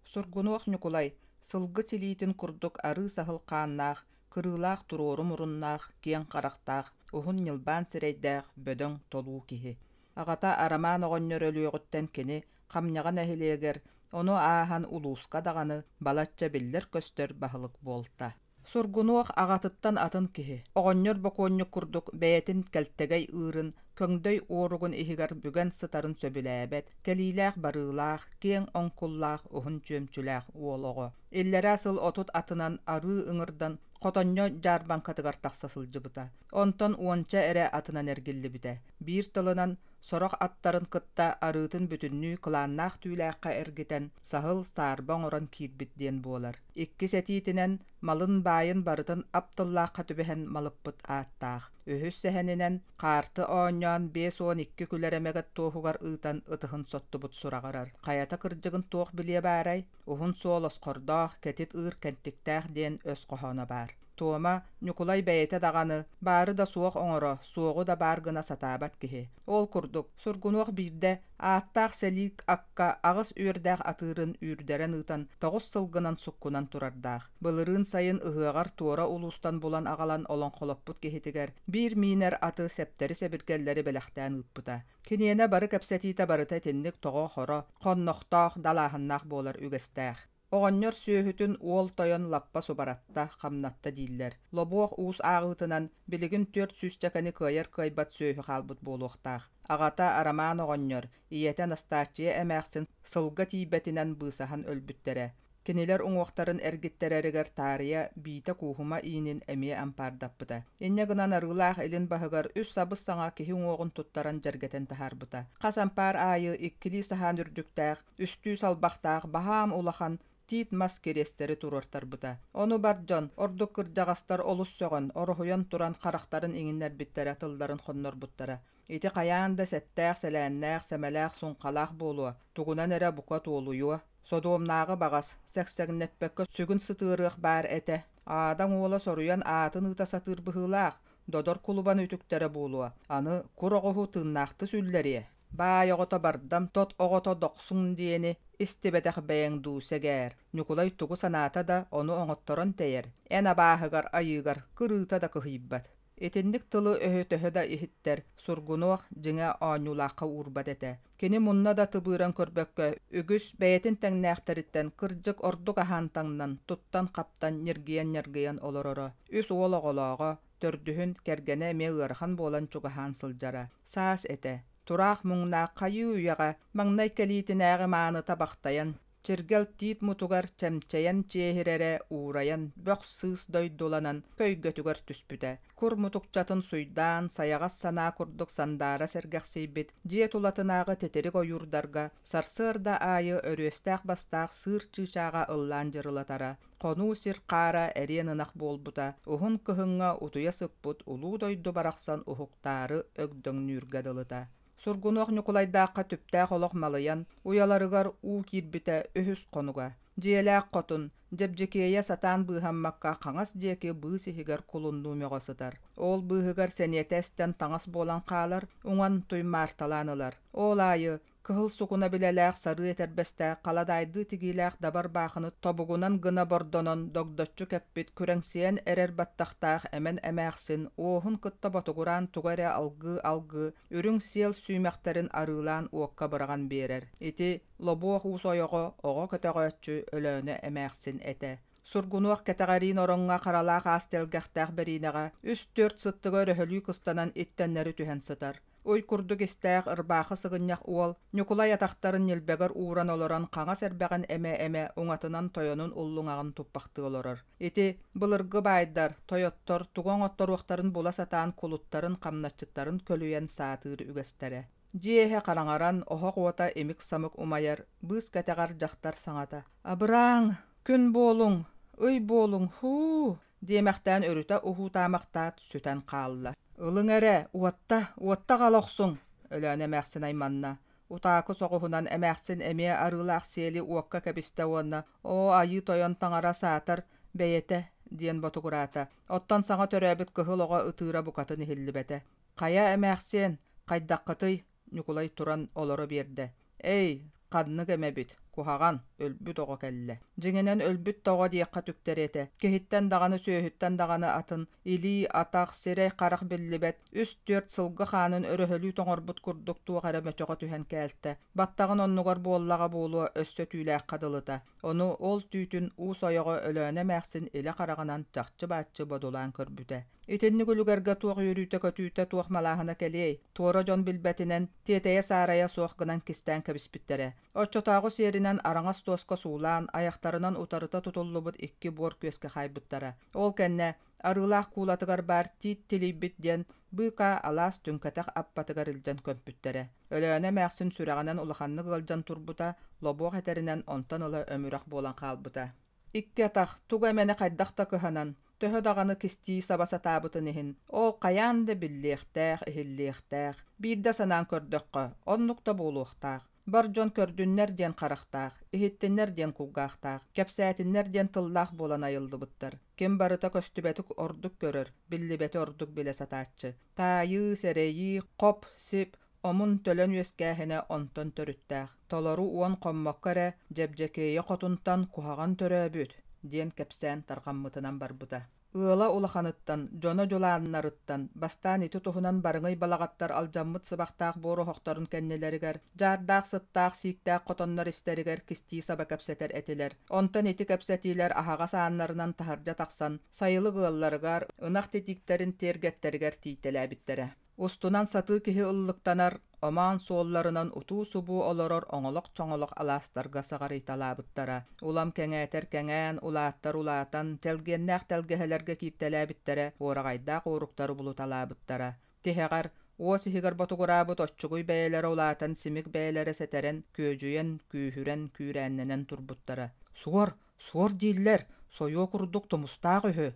Сургунуох Ньукулай сылгы силиитин курдук арыы саһыл хааннаах, кырыылаах туруору муруннаах, киэҥ харахтаах, уһун ньылбаан сирэйдээх, бөдөҥ, толуу киһи. Аҕата Арамаан оҕонньор өлүөҕүттэн кини Хамньаҕа нэһилиэгэр, ону ааһан улууска даҕаны балачча биллэр-көстөр баһылык буолта. Сургунуох аҕатыттан атын киһи, оҕонньор бокуонньук курдук бэйэтин кэлтэгэй ыырын көҥдөй уоругун иһигэр бүгэн сытарын сөбүлээбэт, кэлиилээх-барыылаах, киэҥ оҥкуллаах уһун чүөмчүлээх уол оҕо. Иллэрээ сыл 30 атынан арыы ыҥырдан хотонньо дьаарбаҥкатыгар тахса сылдьыбыта. Онтон уонча эрэ атынан эргиллибитэ. Биир тылынан, сорох аттарын кытта арыытын бүтүннүү кылааннаах түүлээххэ эргитэн, саһыл, саарба оҥорон киирбит диэн буолар. Иккис этиитинэн, малын баайын барытын ап тыллаахха түбэһэн малыппыт ааттаах. Үһүс сэһэнинэн, хаарты оонньоон 52 күлэр эмэгэт туоһугар ыытан ытыһын соттубут сураҕырар. Хайата кырдьыгын туох билиэ баарай? Уһун суол осхордоох, кэтит ыыр кэнтиктээх диэн өс хоһооно баар. Туома, Ньукулай бэйэтэ даҕаны баары да суох оҥоро, суоҕу да баар гына сатаабат киһи. Ол курдук, Сургунуох биирдэ ааттаах сэлиик акка аҕыс үөрдээх атыырын үүрдэрэн ыытан тоҕус сылгынан суккунан турардаах. Былырыын сайын ыһыаҕар туора улуустан булан аҕалан олоҥхолоппут киһитигэр биир миинэр аты сэптэри-сэбиргэллэри бэлэхтээн ыыппыта. Киниэнэ бары кэпсэтиитэ барыта итинник тоҕо-хоро, хоннохтоох, далааһыннаах буолар үгэстээх. Оҕонньор сүөһүтүн уол тойон лаппа субаратта, хамнатта дииллэр. Лобуох уус ааҕыытынан билигин түөрт сүүсчэкэни кыайар-кыайбат сүөһү хаалбыт буолуохтаах. Аҕата Арамаан оҕонньор, ийэтэ Настааччыйа эмээхсин сылга тиийбэтинэн быысаһан өлбүттэрэ. Кинилэр уҥуохтарын эргиттэрэригэр таарыйа биитэ кууһума иинин эмиэ ампаардаппыта. Инньэ гынан Арыылаах илин баһыгар үс сабыс-саҥа киһи уҥуоҕун туттаран дьэргэтэн таһаарбыта. Хас ампаар аайы иккилии саһаан үрдүктээх, үстүү салбахтаах баһаам улахан тиит мас кириэстэри туруортарбыта. Ону бар дьон, ордук кырдьаҕастар олус сөҕөн, ороһуйан туран харахтарын иҥиннэрбиттэрэ, тылларын хоннорбуттара. Ити хайаан да сэттээх-сэлээннээх, сэмэлээх-суҥхалаах буолуо, тугунан эрэ бука туолуйуо. Содуомнааҕы баҕас, сэксэҥнэппэккэ сүгүн сытыарыах баар этэ. Аадаҥ уола соруйан аатын ыыта сатыыр быһыылаах, додор кулубаны үтүктэрэ буолуо, аны кур оҕуһу тыыннаахты сүллэриэ. Баай оҕото бардам, тот оҕото дохсун диэни истибэтэх бэйэҥ дуу, сэгээр. Ньукулай тугу санаата да, ону оҥотторон тэйэр, эн абааһыгар, айыыгар кырыыта да кыһыйбат. Итинник тылы-өһү төһө да иһиттэр, Сургунуох, дьиҥэ, оонньуулаахха уурбат этэ. Кини мунна да тыбыыран көрбөккө, үгүс бэйэтин тэҥнээхтэриттэн кырдьык ордук аһаан-таҥнан, туттан-хаптан ньиргийэн-ньаргыйан олороро. Үс уол оҕолооҕо, төрдүһүн, кэргэнэ эмиэ ыарахан буолан чугаһаан сылдьара. Саас этэ. Тураах муҥнаах хайыы үйэҕэ маҥнай кэлиитинээҕи мааныта бахтайан, Чиргэл тиит мутугар чэмчэйэн чиэһирэрэ уурайан, бөх-сыыс дойдуланан көйгөтүгэр түспүтэ. Кур мутукчатын суйдаан, сайаҕас санаа курдук сандаара сэргэхсийбит дьиэ тулатынааҕы титирик ойуурдарга сарсыарда аайы өрүөстээх бастаах сыыр чыычааҕа ыллаан дьырылатара. Хонуу сир хаара эриэн ынах буолбута, уһун кыһыҥҥа утуйа сыппыт улуу дойду барахсан уһуктаары өгдөҥнүүргэ дылыта. Сургунуох Ньукулайдаахха түптээх олох малыйан, уйаларыгар уу киирбитэ үһүс хонуга. Дьиэлээх хотун, Дьэбдьикиэйэ сатаан быыһаммакка хаҥас диэки быыс иһигэр кулуннуу мөҕө сытар. Ол быыһыгар сэниэтэ эстэн таҥас буолан хаалар, уҥан туймаарталаан ылар. Ол аайы Кыһыл сукуна билэлээх сарыы этэрбэстээх халадаайдыы тигиилээх дабар баахыны тобугунан гына бордонон догдоччу кэппит күрэҥсийэн эрэр баттахтаах эмэн эмээхсин уоһун кытта ботугураан тугу эрэ алгыы-алгыы үрүҥ сиэл сүүмэхтэрин арыылаан уокка быраҕан биэрэр. Ити Лобуох уус ойоҕо оҕо көтөҕөөччү Өлөөнө эмээхсин этэ. Сургунуох кэтэҕэриин ороҥҥо харалаах аас тэлгэхтээх бэриинэҕэ үс-түөрт сыттыга өрөһөлүү кыстанан иттэннэри түһэн сытар. Уй курдук истээх ырбаахы сыгынньах уол Ньукулай атахтарын ньилбэгэр ууран олорон хаҥас эрбэҕин эмэ-эмэ уҥатынан тойонун уллуҥаҕын туппахтыы олорор. Ити былыргы баайдар, тойоттор тугу оҥотторуохтарын була сатаан кулуттарын, хамначчыттарын көлүйэн саатыыр үгэстэрэ. Дьиэ иһэ хараҥаран, оһох уота имик-самык умайар, быыс кэтэҕэр дьахтар саҥата: «Абырааҥ! Күн буолуҥ! Ый буолуҥ! Һуу!» диэмэхтээн өрүтэ уһуутаамахтаат сүтэн хаалла. «Ылыҥ эрэ, уотта, уотта аҕала охсуҥ!» Өлөөнө эмээхсин айманна. Утаакы соҕуһунан эмээхсин эмиэ арыылаах сиэли уокка кэбистэ уонна «Оо, айыы тойон таҥара саатар, бэйэтэ» диэн ботугураата. Оттон саҥа төрөөбүт кыһыл оҕо ытыыра букатын иһиллибэтэ. «Хайа, эмээхсиэн, хайдаххытый?» Ньукулай туран олоро биэрдэ. «Эй, ханнык эмэбит, куһаҕан, өлбүт оҕо кэллэ. Дьиҥинэн өлбүт да оҕо диэххэ түктэри этэ. Киһиттэн даҕаны, сүөһүттэн даҕаны атын, илии, атах, сирэй-харах биллибэт, үс-түөрт сылгы хаанын өрөһөлүү тоҥорбут курдук туох эрэ мөчөҕө түһэн кээлтэ. Баттаҕын оннугар буоллаҕа буолуо өссө түүлээххэ дылыта. Ону ол түүтүн уус ойоҕо Өлөөнө эмээхсин илэ хараҕынан чахчы-бааччы бодулаан көрбүтэ. Итинник үлүгэргэ туох үөрүүтэ-көтүүтэ, туох малааһына кэлиэй, туора дьон билбэтинэн, тиэтэйэ-саарайа суох гынан кистээн кэбиспиттэрэ. Оччотооҕу сиэринэн араҥас туоска суулаан, айахтарынан утарыта тутуллубут икки буор күөскэ хаайбыттара. Ол кэннэ Арыылаах куулатыгар баар тиит тилийбит диэн быыкаа алаас түҥкэтэх аппатыгар илдьэн көмпүттэрэ. Өлөөнө эмээхсин сүрэҕинэн улаханнык ыалдьан турбута, лобуох этэринэн онтон ыла өмүрэх буолан хаалбыта. Икки атах тугу эмэни хайдах да кыһанан, төһө даҕаны кистии саба сатаабытын иһин, ол хайаан да биллиэхтээх, иһиллиэхтээх. Биирдэ санаан көрдөххө, оннук да буолуохтаах. Бар дьон көрдүннэр диэн харахтаах, иһиттиннэр диэн кулгаахтаах, кэпсээтиннэр диэн тыллаах буолан айыллыбыттар. Ким барыта көстүбэти ордук көрөр, биллибэти ордук билэ сатааччы. Таайыы, сэрэйии, хоп-сип, омун-төлөн үөскээһинэ онтон төрүттээх. Толору уон хоммокко эрэ Дьэбдьэкиэйэ хотунтан куһаҕан төрөөбүт диэн кэпсээн тарҕаммытынан барбыта. Ыала улаханыттан, дьоно дьулааннарыттан, бастаан ити туһунан барыҥый балаҕаттар алдьаммыт сыбахтаах буор оһохторун кэннилэригэр, дьаардаах сыттаах сииктээх хотоннор истэригэр кистии саба кэпсэтэр этилэр. Онтон ити кэпсэтиилэр аһаҕас ааннарынан таһырдьа тахсан, сайылык ыалларыгар, ынах титииктэрин тиэргэттэригэр тиийтэлээбиттэрэ. Устунан сатыы киһи ыллыктанар, омоон суолларынан утуу-субуу олорор оҥолох-чоҥолох алаастарга саҕарыйталаабыттара. Улам кэҥээтэр кэҥээн, улааттар улаатан, чэлгиэннээх тэлгэһэлэргэ кииртэлээбиттэрэ, уораҕайдаах ууруктары булуталаабыттара. Тиһэҕэр, уос иһигэр ботугураабыт оччугуй бэйэлэрэ улаатан симик бэйэлэрэ сэтэрэн, күөдьүйэн, күүһүрэн, күүрээннэнэн турбуттара. Суор, суор дииллэр, сойуо курдук тумустаах үһү.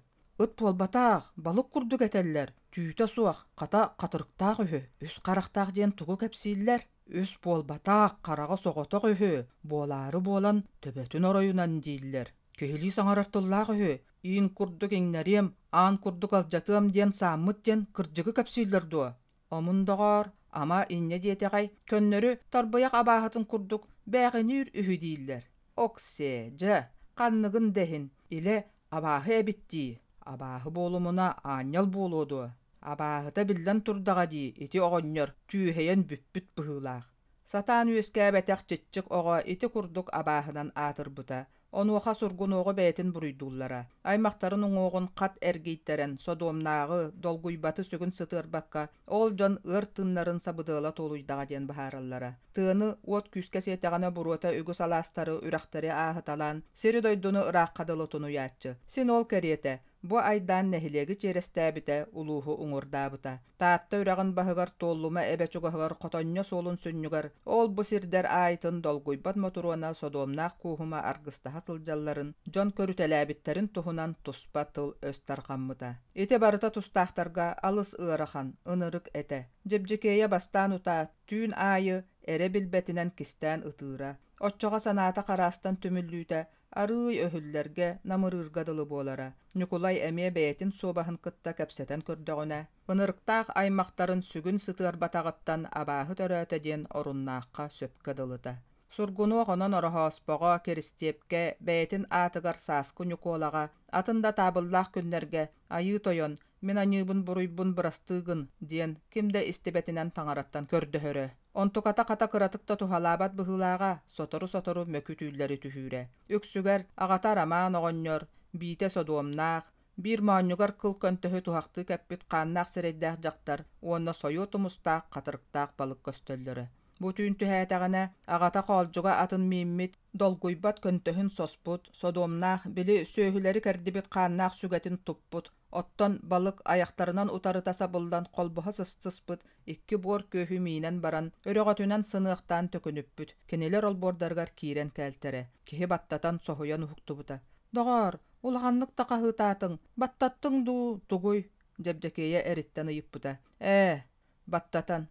Ыт буолбатах, балык курдук этэллэр, түүтэ суох, хата хатырыктаах үһү, үс харахтаах диэн тугу кэпсииллэр? Үс буолбатах, хараҕа соҕотох үһү, буолаары буолан төбөтүн оройунан дииллэр. Киһилии саҥарар тыллаах үһү, иин курдук иҥнэриэм, аан курдук алдьатыам диэн сааммыт диэн кырдьыгы кэпсииллэр дуо? Омун доҕоор, ама инньэ диэтэҕэй, көннөрү тарбыйах абааһытын курдук бээҕиниир үһү дииллэр. Оксээ, дьэ, ханныгын да иһин, илэ абааһы эбит дии, абааһы буолумуна аанньал буолуо дуо? Абааһыта биллэн турдаҕа дии ити оҕонньор түөһэйэн бүппүт быһыылаах. Сатаан үөскээбэтэх чиччик оҕо ити курдук абааһынан аатырбыта. Онуоха Сургунуоҕу бэйэтин буруйдууллара. Аймахтарын уҥуоҕун хат эргийтэрэн, содуомнааҕы, долгуйбаты сүгүн сытыарбакка, ол дьон ыар тыыннарын сабыдыала туолуйдаҕа диэн быһаараллара. Тыаны уот күүскэ сиэтэҕинэ буруота үгүс алаастары, үрэхтэри ааһыталаан, сири-дойдуну ыраахха дылы тунуйааччы. Син ол кэриэтэ, Бу айдаан нэһилиэги чиэрэстээбитэ, улууһу уҥуордаабыта. Таатта үрэҕин баһыгар Туоллума эбэ чугаһыгар Хотонньо суолун сүнньүгэр ол-бу сирдэр аайытын долгуйбат Мотуруона содуомнаах Кууһума аргыстаһа сылдьалларын, дьон көрүтэлээбиттэрин туһунан туспа тыл-өс тарҕаммыта. Ити барыта тустаахтарга алыс ыарахан, ынырык этэ. Дьэбдьикиэйэ бастаан утаа түүн аайы эрэ билбэтинэн кистээн ытыыра. Оччоҕо санаата хараастан түмүллүүтэ арыый өһүллэргэ, намырыырга дылы буолара. Ньукулай эмиэ бэйэтин суобаһын кытта кэпсэтэн көрдөҕүнэ, ынырыктаах аймахтарын сүгүн сытыарбатаҕыттан абааһы төрөөтө диэн оруннаахха сөпкө дылыта. Сургунуох онон Ороһооспоҕо, Киристиэпкэ, бэйэтин аатыгар Сааскы Ньукуолаҕа, атын да таабыллаах күннэргэ «Айыы Тойон, мин аньыыбын-буруйбун бырастыы гын» диэн ким да истибэтинэн таҥараттан көрдөһөрө. Онтуката хата кыратык да туһалаабат быһыылааҕа, сотору-сотору мөкү түүллэри түһүүрэ. Үксүгэр аҕата Арамаан оҕонньор, биитэ содуомнаах, биир моонньугар кыл көнтөһү туһахтыы кэппит хааннаах сирэйдээх дьахтар уонна сойуо тумустаах хатырыктаах балык көстөллөрө. Бу түүн түһээтэҕинэ, аҕата хоолдьуга атын мииммит, долгуйбат көнтөһүн соспут, содуомнаах, били сүөһүлэри кэрдибит хааннаах сүгэтин туппут, оттон балык айахтарынан утарыта сабыллан холбоһо сыстыспыт икки буор күөһү миинэн баран, өрөҕөтүнэн сыныахтаан төкүнүппүт, кинилэр олбуордарыгар киирэн кээлтэрэ. Киһи баттатан соһуйан уһуктубута. «Доҕоор, улаханнык да хаһыытаатыҥ, баттаттыҥ дуу, тугуй?» Дьэбдьэкиэйэ эриттэн ыйыппыта. «Ээ, баттатан.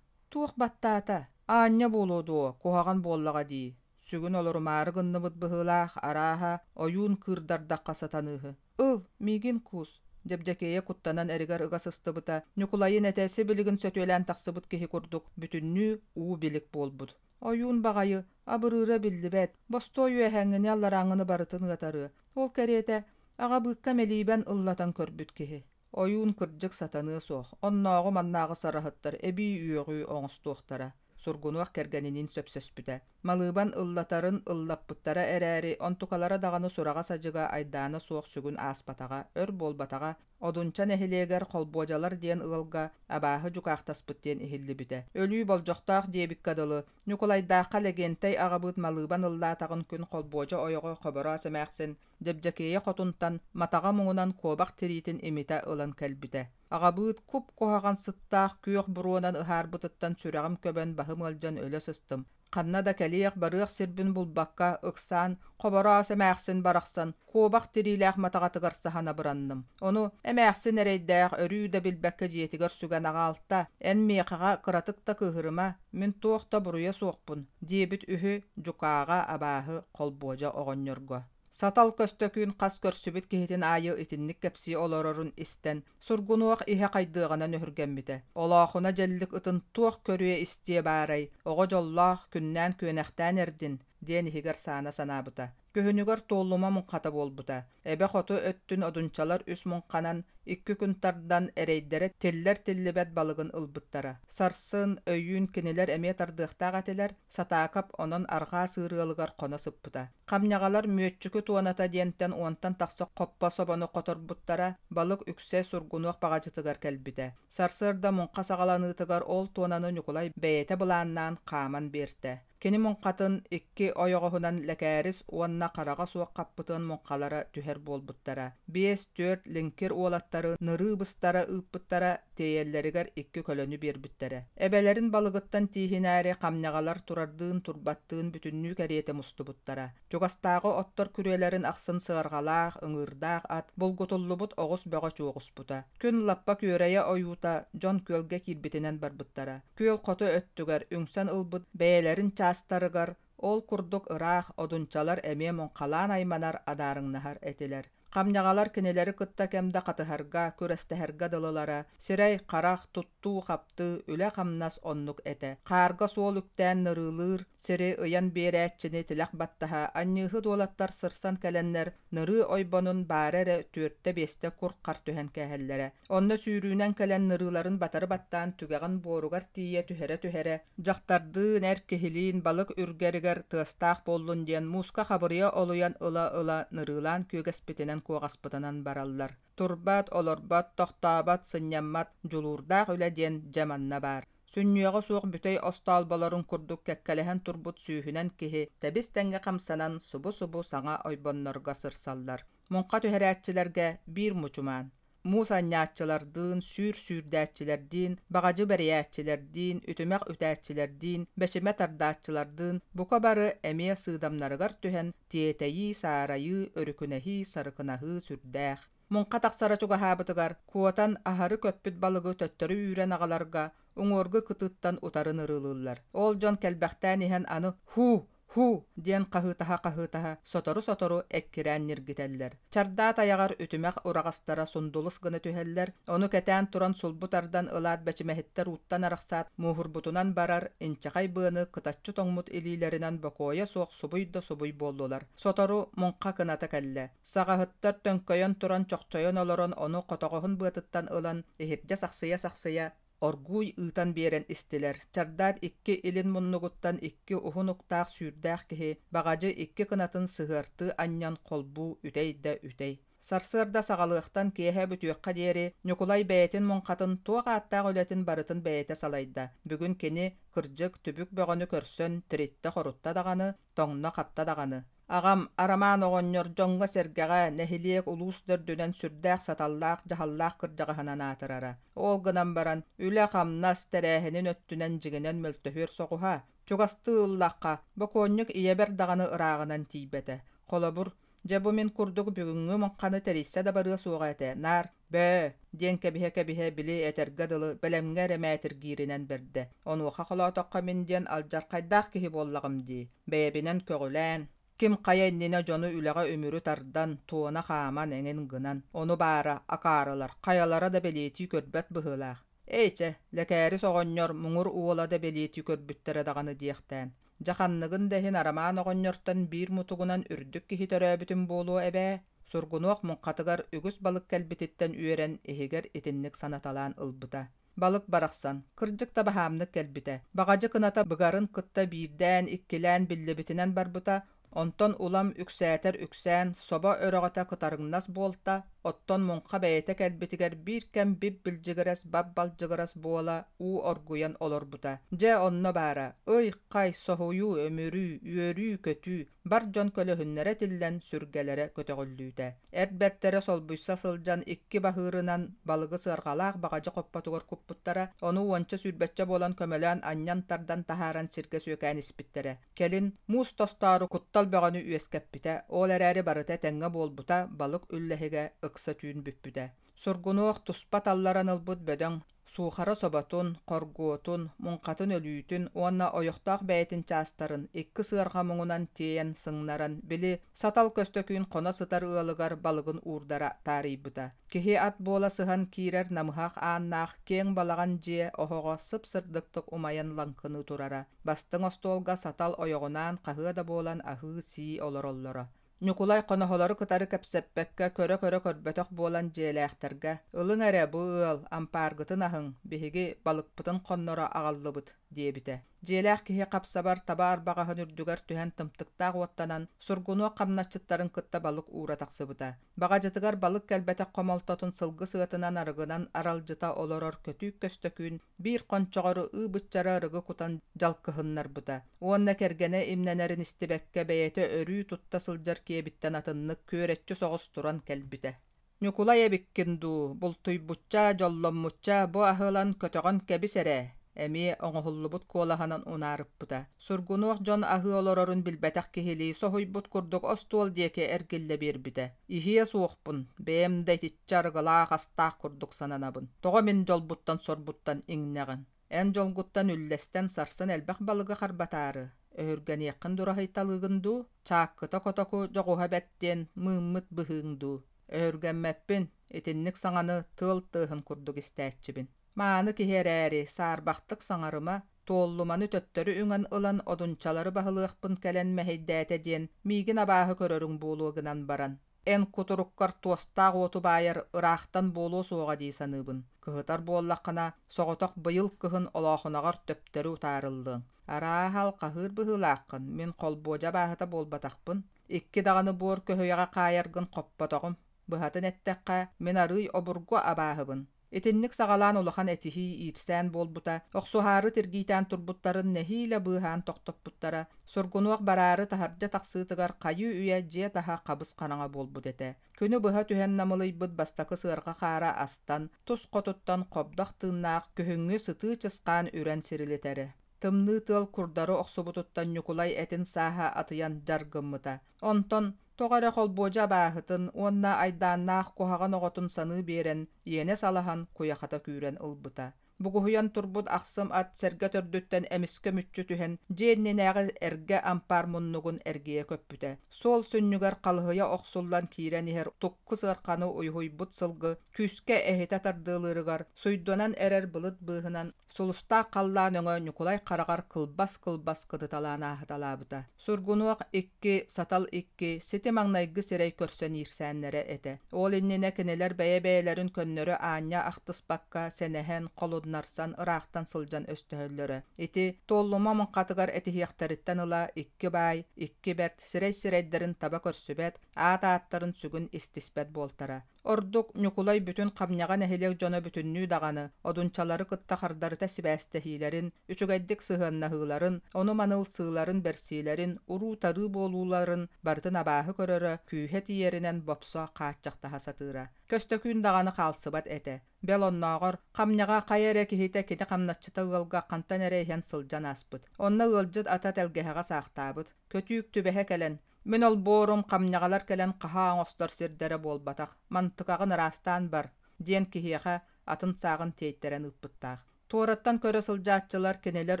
Туох баттаата? Аанньа буолуо дуо, куһаҕан буоллаҕа дии. Сүгүн олорумаары гынныбыт быһыылаах, арааһа, ойуун кыырдардахха сатаныыһы. Ыл, миигин куус. Дьэбдьэкиэйэ куттанан эригэр ыга сыстыбыта, Ньукулайын этэ сибилигин сөтүөлээн тахсыбыт киһи курдук, бүтүннүү уу билик буолбут. Ойуун баҕайы, абырыыра биллибэт, бостуой үөһээҥҥини-алларааҥҥыны барытын ыатарыа. Ол кэриэтэ, аҕабыыкка мэлиибэн ыллатан көрбүт киһи. Ойуун кырдьык сатаныа суох, оннооҕу-маннааҕы сараһыттар эбии үөҕүү оҥостуохтара. Сургунуох кэргэниниин сөпсөспүтэ. Малыыбан ыллатарын ыллаппыттара эрээри, онтукалара даҕаны сураҕа-садьыга айдаана суох сүгүн ааспатаҕа, өр буолбатаҕа, Одунча нэһилиэгэр Холбуодьалар диэн ыалга абааһы дьукаахтаспыт диэн иһиллибитэ. Өлүү болдьохтоох диэбиккэ дылы, Ньукулайдаахха Лэгиэнтэй аҕабыыт Малыыбан ыллаатаҕын күн Холбуодьа ойоҕо Хобороос эмээхсин Дьэбдьэкиэйэ хотунтан матаҕа муҥунан куобах тириитин имитэ ылан кэлбитэ. Аҕабыыт куп-куһаҕан сыттаах күөх буруонан ыһаарбытыттан сүрэҕим көбөн баһым ыалдьан өлө сыстым. Ханна да кэлиэх-барыах сирбин булбакка, ыксаан, Хобороос эмээхсин барахсан куобах тириилээх матаҕатыгар саһан абыранным. Ону эмээхсин эрэйдээх өрүү да билбэккэ дьиэтигэр сүгэн аҕаалта, эн миэхэҕэ кыратык да кыыһырыма, мин туох да буруйа суохпун, диэбит үһү дьукааҕа абааһы Холбуодьа оҕонньорго. Сатал Көстөкүүн хас көрсүбүт киһитин аайы итинник кэпсии олорорун истэн, Сургунуох иһэ хайдыаҕынан өһүргэммитэ. Олоохуна дьэллик ытын туох көрүө-истиэ баарай, оҕо дьоллоох, күннээн-күөнэхтээн эрдин, диэн иһигэр саана санаабыта. Күһүнүгэр Туоллума муҥхата буолбута. Эбэ хоту өттүн одунчалар үс муҥханан, икки күн тардан, эрэйдэрэ тиллэр-тиллибэт балыгын ылбыттара. Сарсын, өйүүн кинилэр эмиэ тардыахтаах этилэр, Сатаакап онон арҕаа сыыр ыалыгар хоно сыппыта. Хамньаҕалар Мүөччүкү туоната диэнтэн уонтан тахса хоппо собону хоторбуттара, балык үксэ Сургунуох баҕадьытыгар кэлбитэ. Сарсыарда муҥха саҕаланыытыгар ол туонаны Ньукулай бэйэтэ былааннаан хааман биэртэ. Кини муҥхатын икки ойоҕоһунан Лэкээрис уонна хараҕа суох хаппытыан муҥхалара түһэр буолбуттара. Биэс-түөрт лиҥкир уолаттары нырыы быстара ыыппыттара, тиэйэллэригэр икки көлөнү биэрбиттэрэ. Эбэлэрин балыгыттан тииһинээри хамньаҕалар турардыын-турбаттыын бүтүннүү кэриэтэ мустубуттара. Чугастааҕы оттор күрүөлэрин ахсын сыарҕалаах, ыҥыырдаах ат, булгутуллубут оҕус бөҕө чуоҕуспута. Күн лаппа күөрэйэ ойуута дьон күөлгэ киирбитинэн барбыттара. Күөл хоту өттүгэр үҥсэн ылбыт бэйэлэрин чаастарыгар ол курдук ыраах одунчалар эмиэ муҥхалаан айманар адаарыҥнаһар этилэр. Хамньаҕалар кинилэри кытта кэм да хатыһарга, күрэстэһэргэ дылылара, сирэй-харах, туттуу-хаптыы, үлэ-хамнас оннук этэ. Хаарга суол үктээн нырыылыыр сири ыйан биэрээччини тилэх баттаһа анньыыһыт уолаттар сырсан кэлэннэр нырыы ойбонун баара эрэ түөртэ-биэстэ кур-хар түһэн кээһэллэрэ. Онно сүүрүүнэн кэлэн нырыыларын батары баттаан түгэҕин буоругар тиийэ түһэрэ-түһэрэ, дьахтардыын, эр киһилиин балык үргэригэр тыастаах буоллун диэн мууска хабырыйа олуйан ыла-ыла нырыылаан күөгэспитинэн-куоҕаспытынан бараллар. Турбат, олорбот, тохтообот, сынньаммат, дьулуурдаах үлэ диэн дьэ манна баар. Сүнньүөҕэ суох бүтэй остоолболорун курдук кэккэлэһэн турбут сүүһүнэн киһи тэбис-тэҥҥэ хамсанан субу-субу саҥа ойбоннорго сырсаллар. Муҥха түһэрээччилэргэ биир мучумаан. Муус анньааччылардыын, сүүр сүүрдээччилэрдиин, баҕадьы бэрийээччилэрдиин, үтүмэх үтээччилэрдиин, бэчимэ тардааччылардыын бука бары эмиэ сыыдамнарыгар түһэн тиэтэйии, саарайыы, өрүкүнэһии, сарыкынаһыы сүрдээх. Муҥха тахсара чугаһаабытыгар куотан аһары көппүт балыгы төттөрү үүрэн аҕаларга уҥуоргу кытыыттан утары нырыылыыллар. Ол дьон кэлбэхтээн иһэн аны «Һуу! Һуу!» диэн хаһыытаһа-хаһыытаһа сотору-сотору эккирээн ньиргитэллэр. Чардаат айаҕар үтүмэх ураҕастара сундулус гына түһэллэр, ону кэтээн туран сулбу тардан ылаат бэчимэһиттэр ууттан арахсаат мууһурбутунан барар инчэҕэй быаны кытаччы тоҥмут илиилэринэн бокуойа суох субуй да субуй буоллулар. Сотору муҥха кыната кэллэ. Саҕаһыттар төҥкөйөн туран чохчойон олорон ону хотоҕоһун быатыттан ылан иһирдьэ сахсыйа-сахсыйа оргууй ыытан биэрэн истилэр. Чардаат икки илин муннугуттан икки уһун уктаах сүүрдээх киһи баҕадьы икки кынатын сыһыартыы анньан холбуу үтэй да үтэй. Сарсыарда саҕалыахтан киэһэ бүтүөххэ диэри Ньукулай бэйэтин муҥхатын туох ааттаах үлэтин барытын бэйэтэ салайда. Бүгүн кини, кырдьык, түбүк бөҕөнү көрсөн тириттэ-хорутта даҕаны, тоҥно-хатта даҕаны. Аҕам Арамаан оҕонньор дьоҥҥо-сэргэҕэ, нэһилиэк, улуус да үрдүнэн сүрдээх саталлаах, дьаһаллаах кырдьаҕаһынан аатырара. Ол гынан баран, үлэ-хамнас тэрээһинин өттүнэн дьиҥинэн мөлтөһүөр соҕуһа. Чугастыы ыллахха, бокуонньук ийэбэр даҕаны ырааҕынан тиийбэтэ. Холобур, дьэ бу мин курдук бүгүҥҥү муҥханы тэрийсэ да барыа суоҕа этэ, наар «Бөө!» диэн кэбиһэ-кэбиһэ били этэргэ дылы бэлэмҥэ эрэ мээтиргииринэн бэрдэ. Онуоха холоотоххо мин диэн алдьархайдаах киһи буоллаҕым дии. Бэйэбинэн көҕүлээн, ким хайа иннинэ дьону үлэҕэ үмүрү тардан, туона хааман эҥин гынан, ону баара, акаарылар, хайалара да бэлиэтии көрбөт быһыылаах. Эй чэ, Лэкээрис оҕонньор муҥур уола да бэлиэтии көрбүттэрэ даҕаны диэхтээн. Дьэ ханныгын да иһин Арамаан оҕонньортон биир мутугунан үрдүк киһи төрөөбүтүм буолуо эбээ, Сургунуох муҥхатыгар үгүс балык кэлбититтэн үөрэн иһигэр итинник санаталаан ылбыта. Балык барахсан, кырдьык да баһаамнык кэлбитэ. Баҕадьы кыната быгарын кытта биирдээн-иккилээн биллибитинэн барбыта, онтон улам үксээтэр үксээн, собо өрөҕөтө кытарыҥнас буолта, Оттон муҥха бэйэтэ кэлбитигэр биир кэм бип-билдьигирэс, бап-балдьыгырас буола уу оргуйан олорбута. Дьэ, онно баара, ый-хай, соһуйуу, өмүрүү, үөрүү-көтүү, бар дьон көлөһүннэрэ тиллэн, сүргэлэрэ көтөҕүллүүтэ. Эр бэртэрэ солбуйса сылдьан икки баһыырынан балыгы сыарҕалаах баҕадьы хоппотугар куппуттара, ону уонча-сүүрбэччэ буолан көмөлөөн анньан тардан таһааран сиргэ сүөкээн испиттэрэ. Кэлин муус тостоору куттал бөҕөнү үөскэппитэ, ол эрээри барыта этэҥҥэ буолбута, балык үллэһигэ ыкса түүн бүппүтэ. Сургунуох туспа талларан ылбыт бөдөҥ суухара соботун, хоргуотун, муҥхатын өлүүтүн уонна ойохтоох бэйэтин чаастарын икки сыарҕа муҥунан тиэйэн сыҥнаран, били, Сатал Көстөкүүн хоно сытар ыалыгар балыгын уурдара таарыйбыта. Киһи ат буола сыһан киирэр намыһах ааннаах киэҥ балаҕан дьиэ оһоҕо сып-сырдыктык умайан лаҥкыныы турара. Бастыҥ остуолга Сатал ойоҕунаан хаһыа да буолан аһыы-сии олороллоро. Ньукулай хоноһолору кытары кэпсэппэккэ көрө-көрө көрбөтөх буолан дьиэлээхтэргэ «Ылыҥ эрэ бу ыал, ампааргытын аһыҥ, биһиги балыкпытын хонноро аҕаллыбыт» диэбитэ. Дьиэлээх киһи хапсабар таба арбаҕаһын үрдүгэр түһэн тымтыктаах уоттанан, сургунуох хамначчыттарын кытта балык уура тахсыбыта. Баҕадьытыгар балык кэлбэтэх хомолтотун сылгы сыатынан арыгынан аралдьыта олорор Көтүүк Көстөкүүн биир хончоҕору ыы-быччара арыгы кутан дьалкыһыннарбыта уонна кэргэнэ имнэнэрин истибэккэ бэйэтэ өрүү тутта сылдьар киэбиттэн атыннык күөрэччи соҕус туран кэлбитэ. Ньукулай эбиккин дуу, бултуйбучча, дьолломмучча бу аһы ылан көтөҕөн кэбис эрэ, эмиэ оҥоһуллубут куолаһынан унаарыппыта. Сургунуох дьон аһыы олорорун билбэтэх киһилии соһуйбут курдук остуол диэки эргиллэ биэрбитэ. Иһиэ суохпун, бэйэм да итиччэ арыгылаах астаах курдук сананабын. Тоҕо мин дьолбуттан-сорбуттан иҥнэҕин? Эн дьолгуттан үллэстэн сарсын элбэх балыгы харбатаары, өһүргэниэххин дураһыйталыыгын дуу, чааккыта котоку дьоҕуһа бэрт диэн мыыммыт быһыыҥ дуу? Өһүргэммэппин, итинник саҥаны тыал тыаһын курдук истээччибин. Мааны киһи эрээри, саарбахтык саҥарыма, Туоллуманы төттөрү үҥэн ылан одунчалары баһылыахпын кэлэн мэһэйдээтэ диэн миигин абааһы көрөрүҥ буолуо гынан баран, эн кутуруккар туостаах уоту баайар ыраахтан буолуо суоҕа дии саныыбын. Кыһытар буоллаххына, соҕотох быйыл кыһын олоохунаҕар төптөрү утаарыллыаҥ. Арааһа алҕаһыыр быһыылааххын, мин холбуодьа абааһыта буолбатахпын. Икки даҕаны буор көһүйэҕэ хаайаргын хоппотоҕум. Быһатын эттэххэ, мин арыый обургу абааһыбын. Итинник саҕалаан улахан этиһии, иирсээн буолбута, охсуһаары тиргиитээн турбуттарын нэһиилэ быыһаан тохтоппуттара, Сургунуох бараары таһырдьа тахсыытыгар хайыы-үйэ дьиэ таһа хабыс-хараҥа буолбут этэ. Күнү быһа түһэн намылыйбыт бастакы сыарҕа хаара астан, тус хотуттан хобдох тыыннаах күһүҥҥү сытыы чысхаан үрэн сирилитэрэ. Тымныы тыал курдары охсубутуттан Ньукулай этин сааһа атыйан дьар гыммыта. Онтон тоҕо эрэ холбуодьа абааһытын уонна айдааннаах куһаҕан оҕотун саныы биэрэн, иэнэ салаһан, куйахата күүрэн ылбыта. Бугуһуйан турбут ахсым ат сэргэ төрдүттэн эмискэ мүччү түһэн, дьиэ иннинээҕи эргэ ампаар муннугун эргийэ көппүтэ. Суол сүнньүгэр халыһыйа охсуллан киирэн иһэр тукку сыарханы уйуһуйбут сылгы күүскэ эһитэ тардыалыырыгар суйданан эрэр былыт быыһынан Сулустаах халлаан өҥө Ньукулай хараҕар кылбас-кылбас кытыталаан ааһыталаабыта. Сургунуох икки, Сатал икки, сити маҥнайгы сирэй көрсөн иирсээннэрэ этэ. Ол иннинэ кинилэр бэйэ-бэйэлэрин көннөрү аанньа ахтыспакка, сэнэһэн, холуннарсан, ыраахтан сылдьан өстөһөллөрө. Ити Туоллума муҥхатыгар этиһиэхтэриттэн ыла икки баай, икки бэрт сирэй-сирэйдэрин таба көрсүбэт, аат-ааттарын сүгүн истиспэт буолтара. Ордук Ньукулай бүтүн Хамньаҕа нэһилиэк дьоно бүтүннүү даҕаны Одунчалары кытта хардарыта сибээстэһиилэрин, үчүгэйдик сыһыаннаһыыларын, ону-маны ылсыыларын, бэрсиилэрин, уруу-тарыы буолууларын барытын абааһы көрөрө, күүһэ тиийэринэн бопсо, хааччахтаһа сатыыра. Көстөкүүн даҕаны хаалсыбат этэ. Бэл оннооҕор, Хамньаҕа хайа эрэ киһитэ кини хамначчыта ыалга хантан эрэ иһэн сылдьан ааспыт. Онно ыалдьыт ата тэлгэһэҕэ саахтаабыт. Көтүүк түбэһэ кэлэн, Мин олбуорум хамньаҕалар кэлэн хаһаа оҥостор сирдэрэ буолбатах, мантыкаҕын ыраастаан бар, диэн киһиэхэ атын сааҕын тиэйтэрэн ыыппыттаах. Туораттан көрө сылдьааччылар кинилэр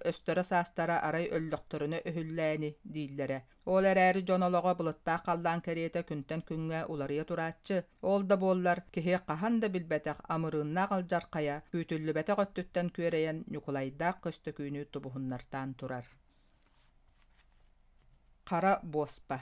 өстөрө-саастара арай өллөхтөрүнэ өһүллээни дииллэрэ. Ол эрээри дьон олоҕо былыттаах халлаан кэриэтэ күнтэн күҥҥэ уларыйа турааччы. Ол да буоллар, киһи хаһан да билбэтэх амырыыннаах алдьархайа күүтүллүбэтэх өттүттэн күөрэйэн Ньукулайдаах Көстөкүүнү тубуһуннартаан турар. Хара буоспа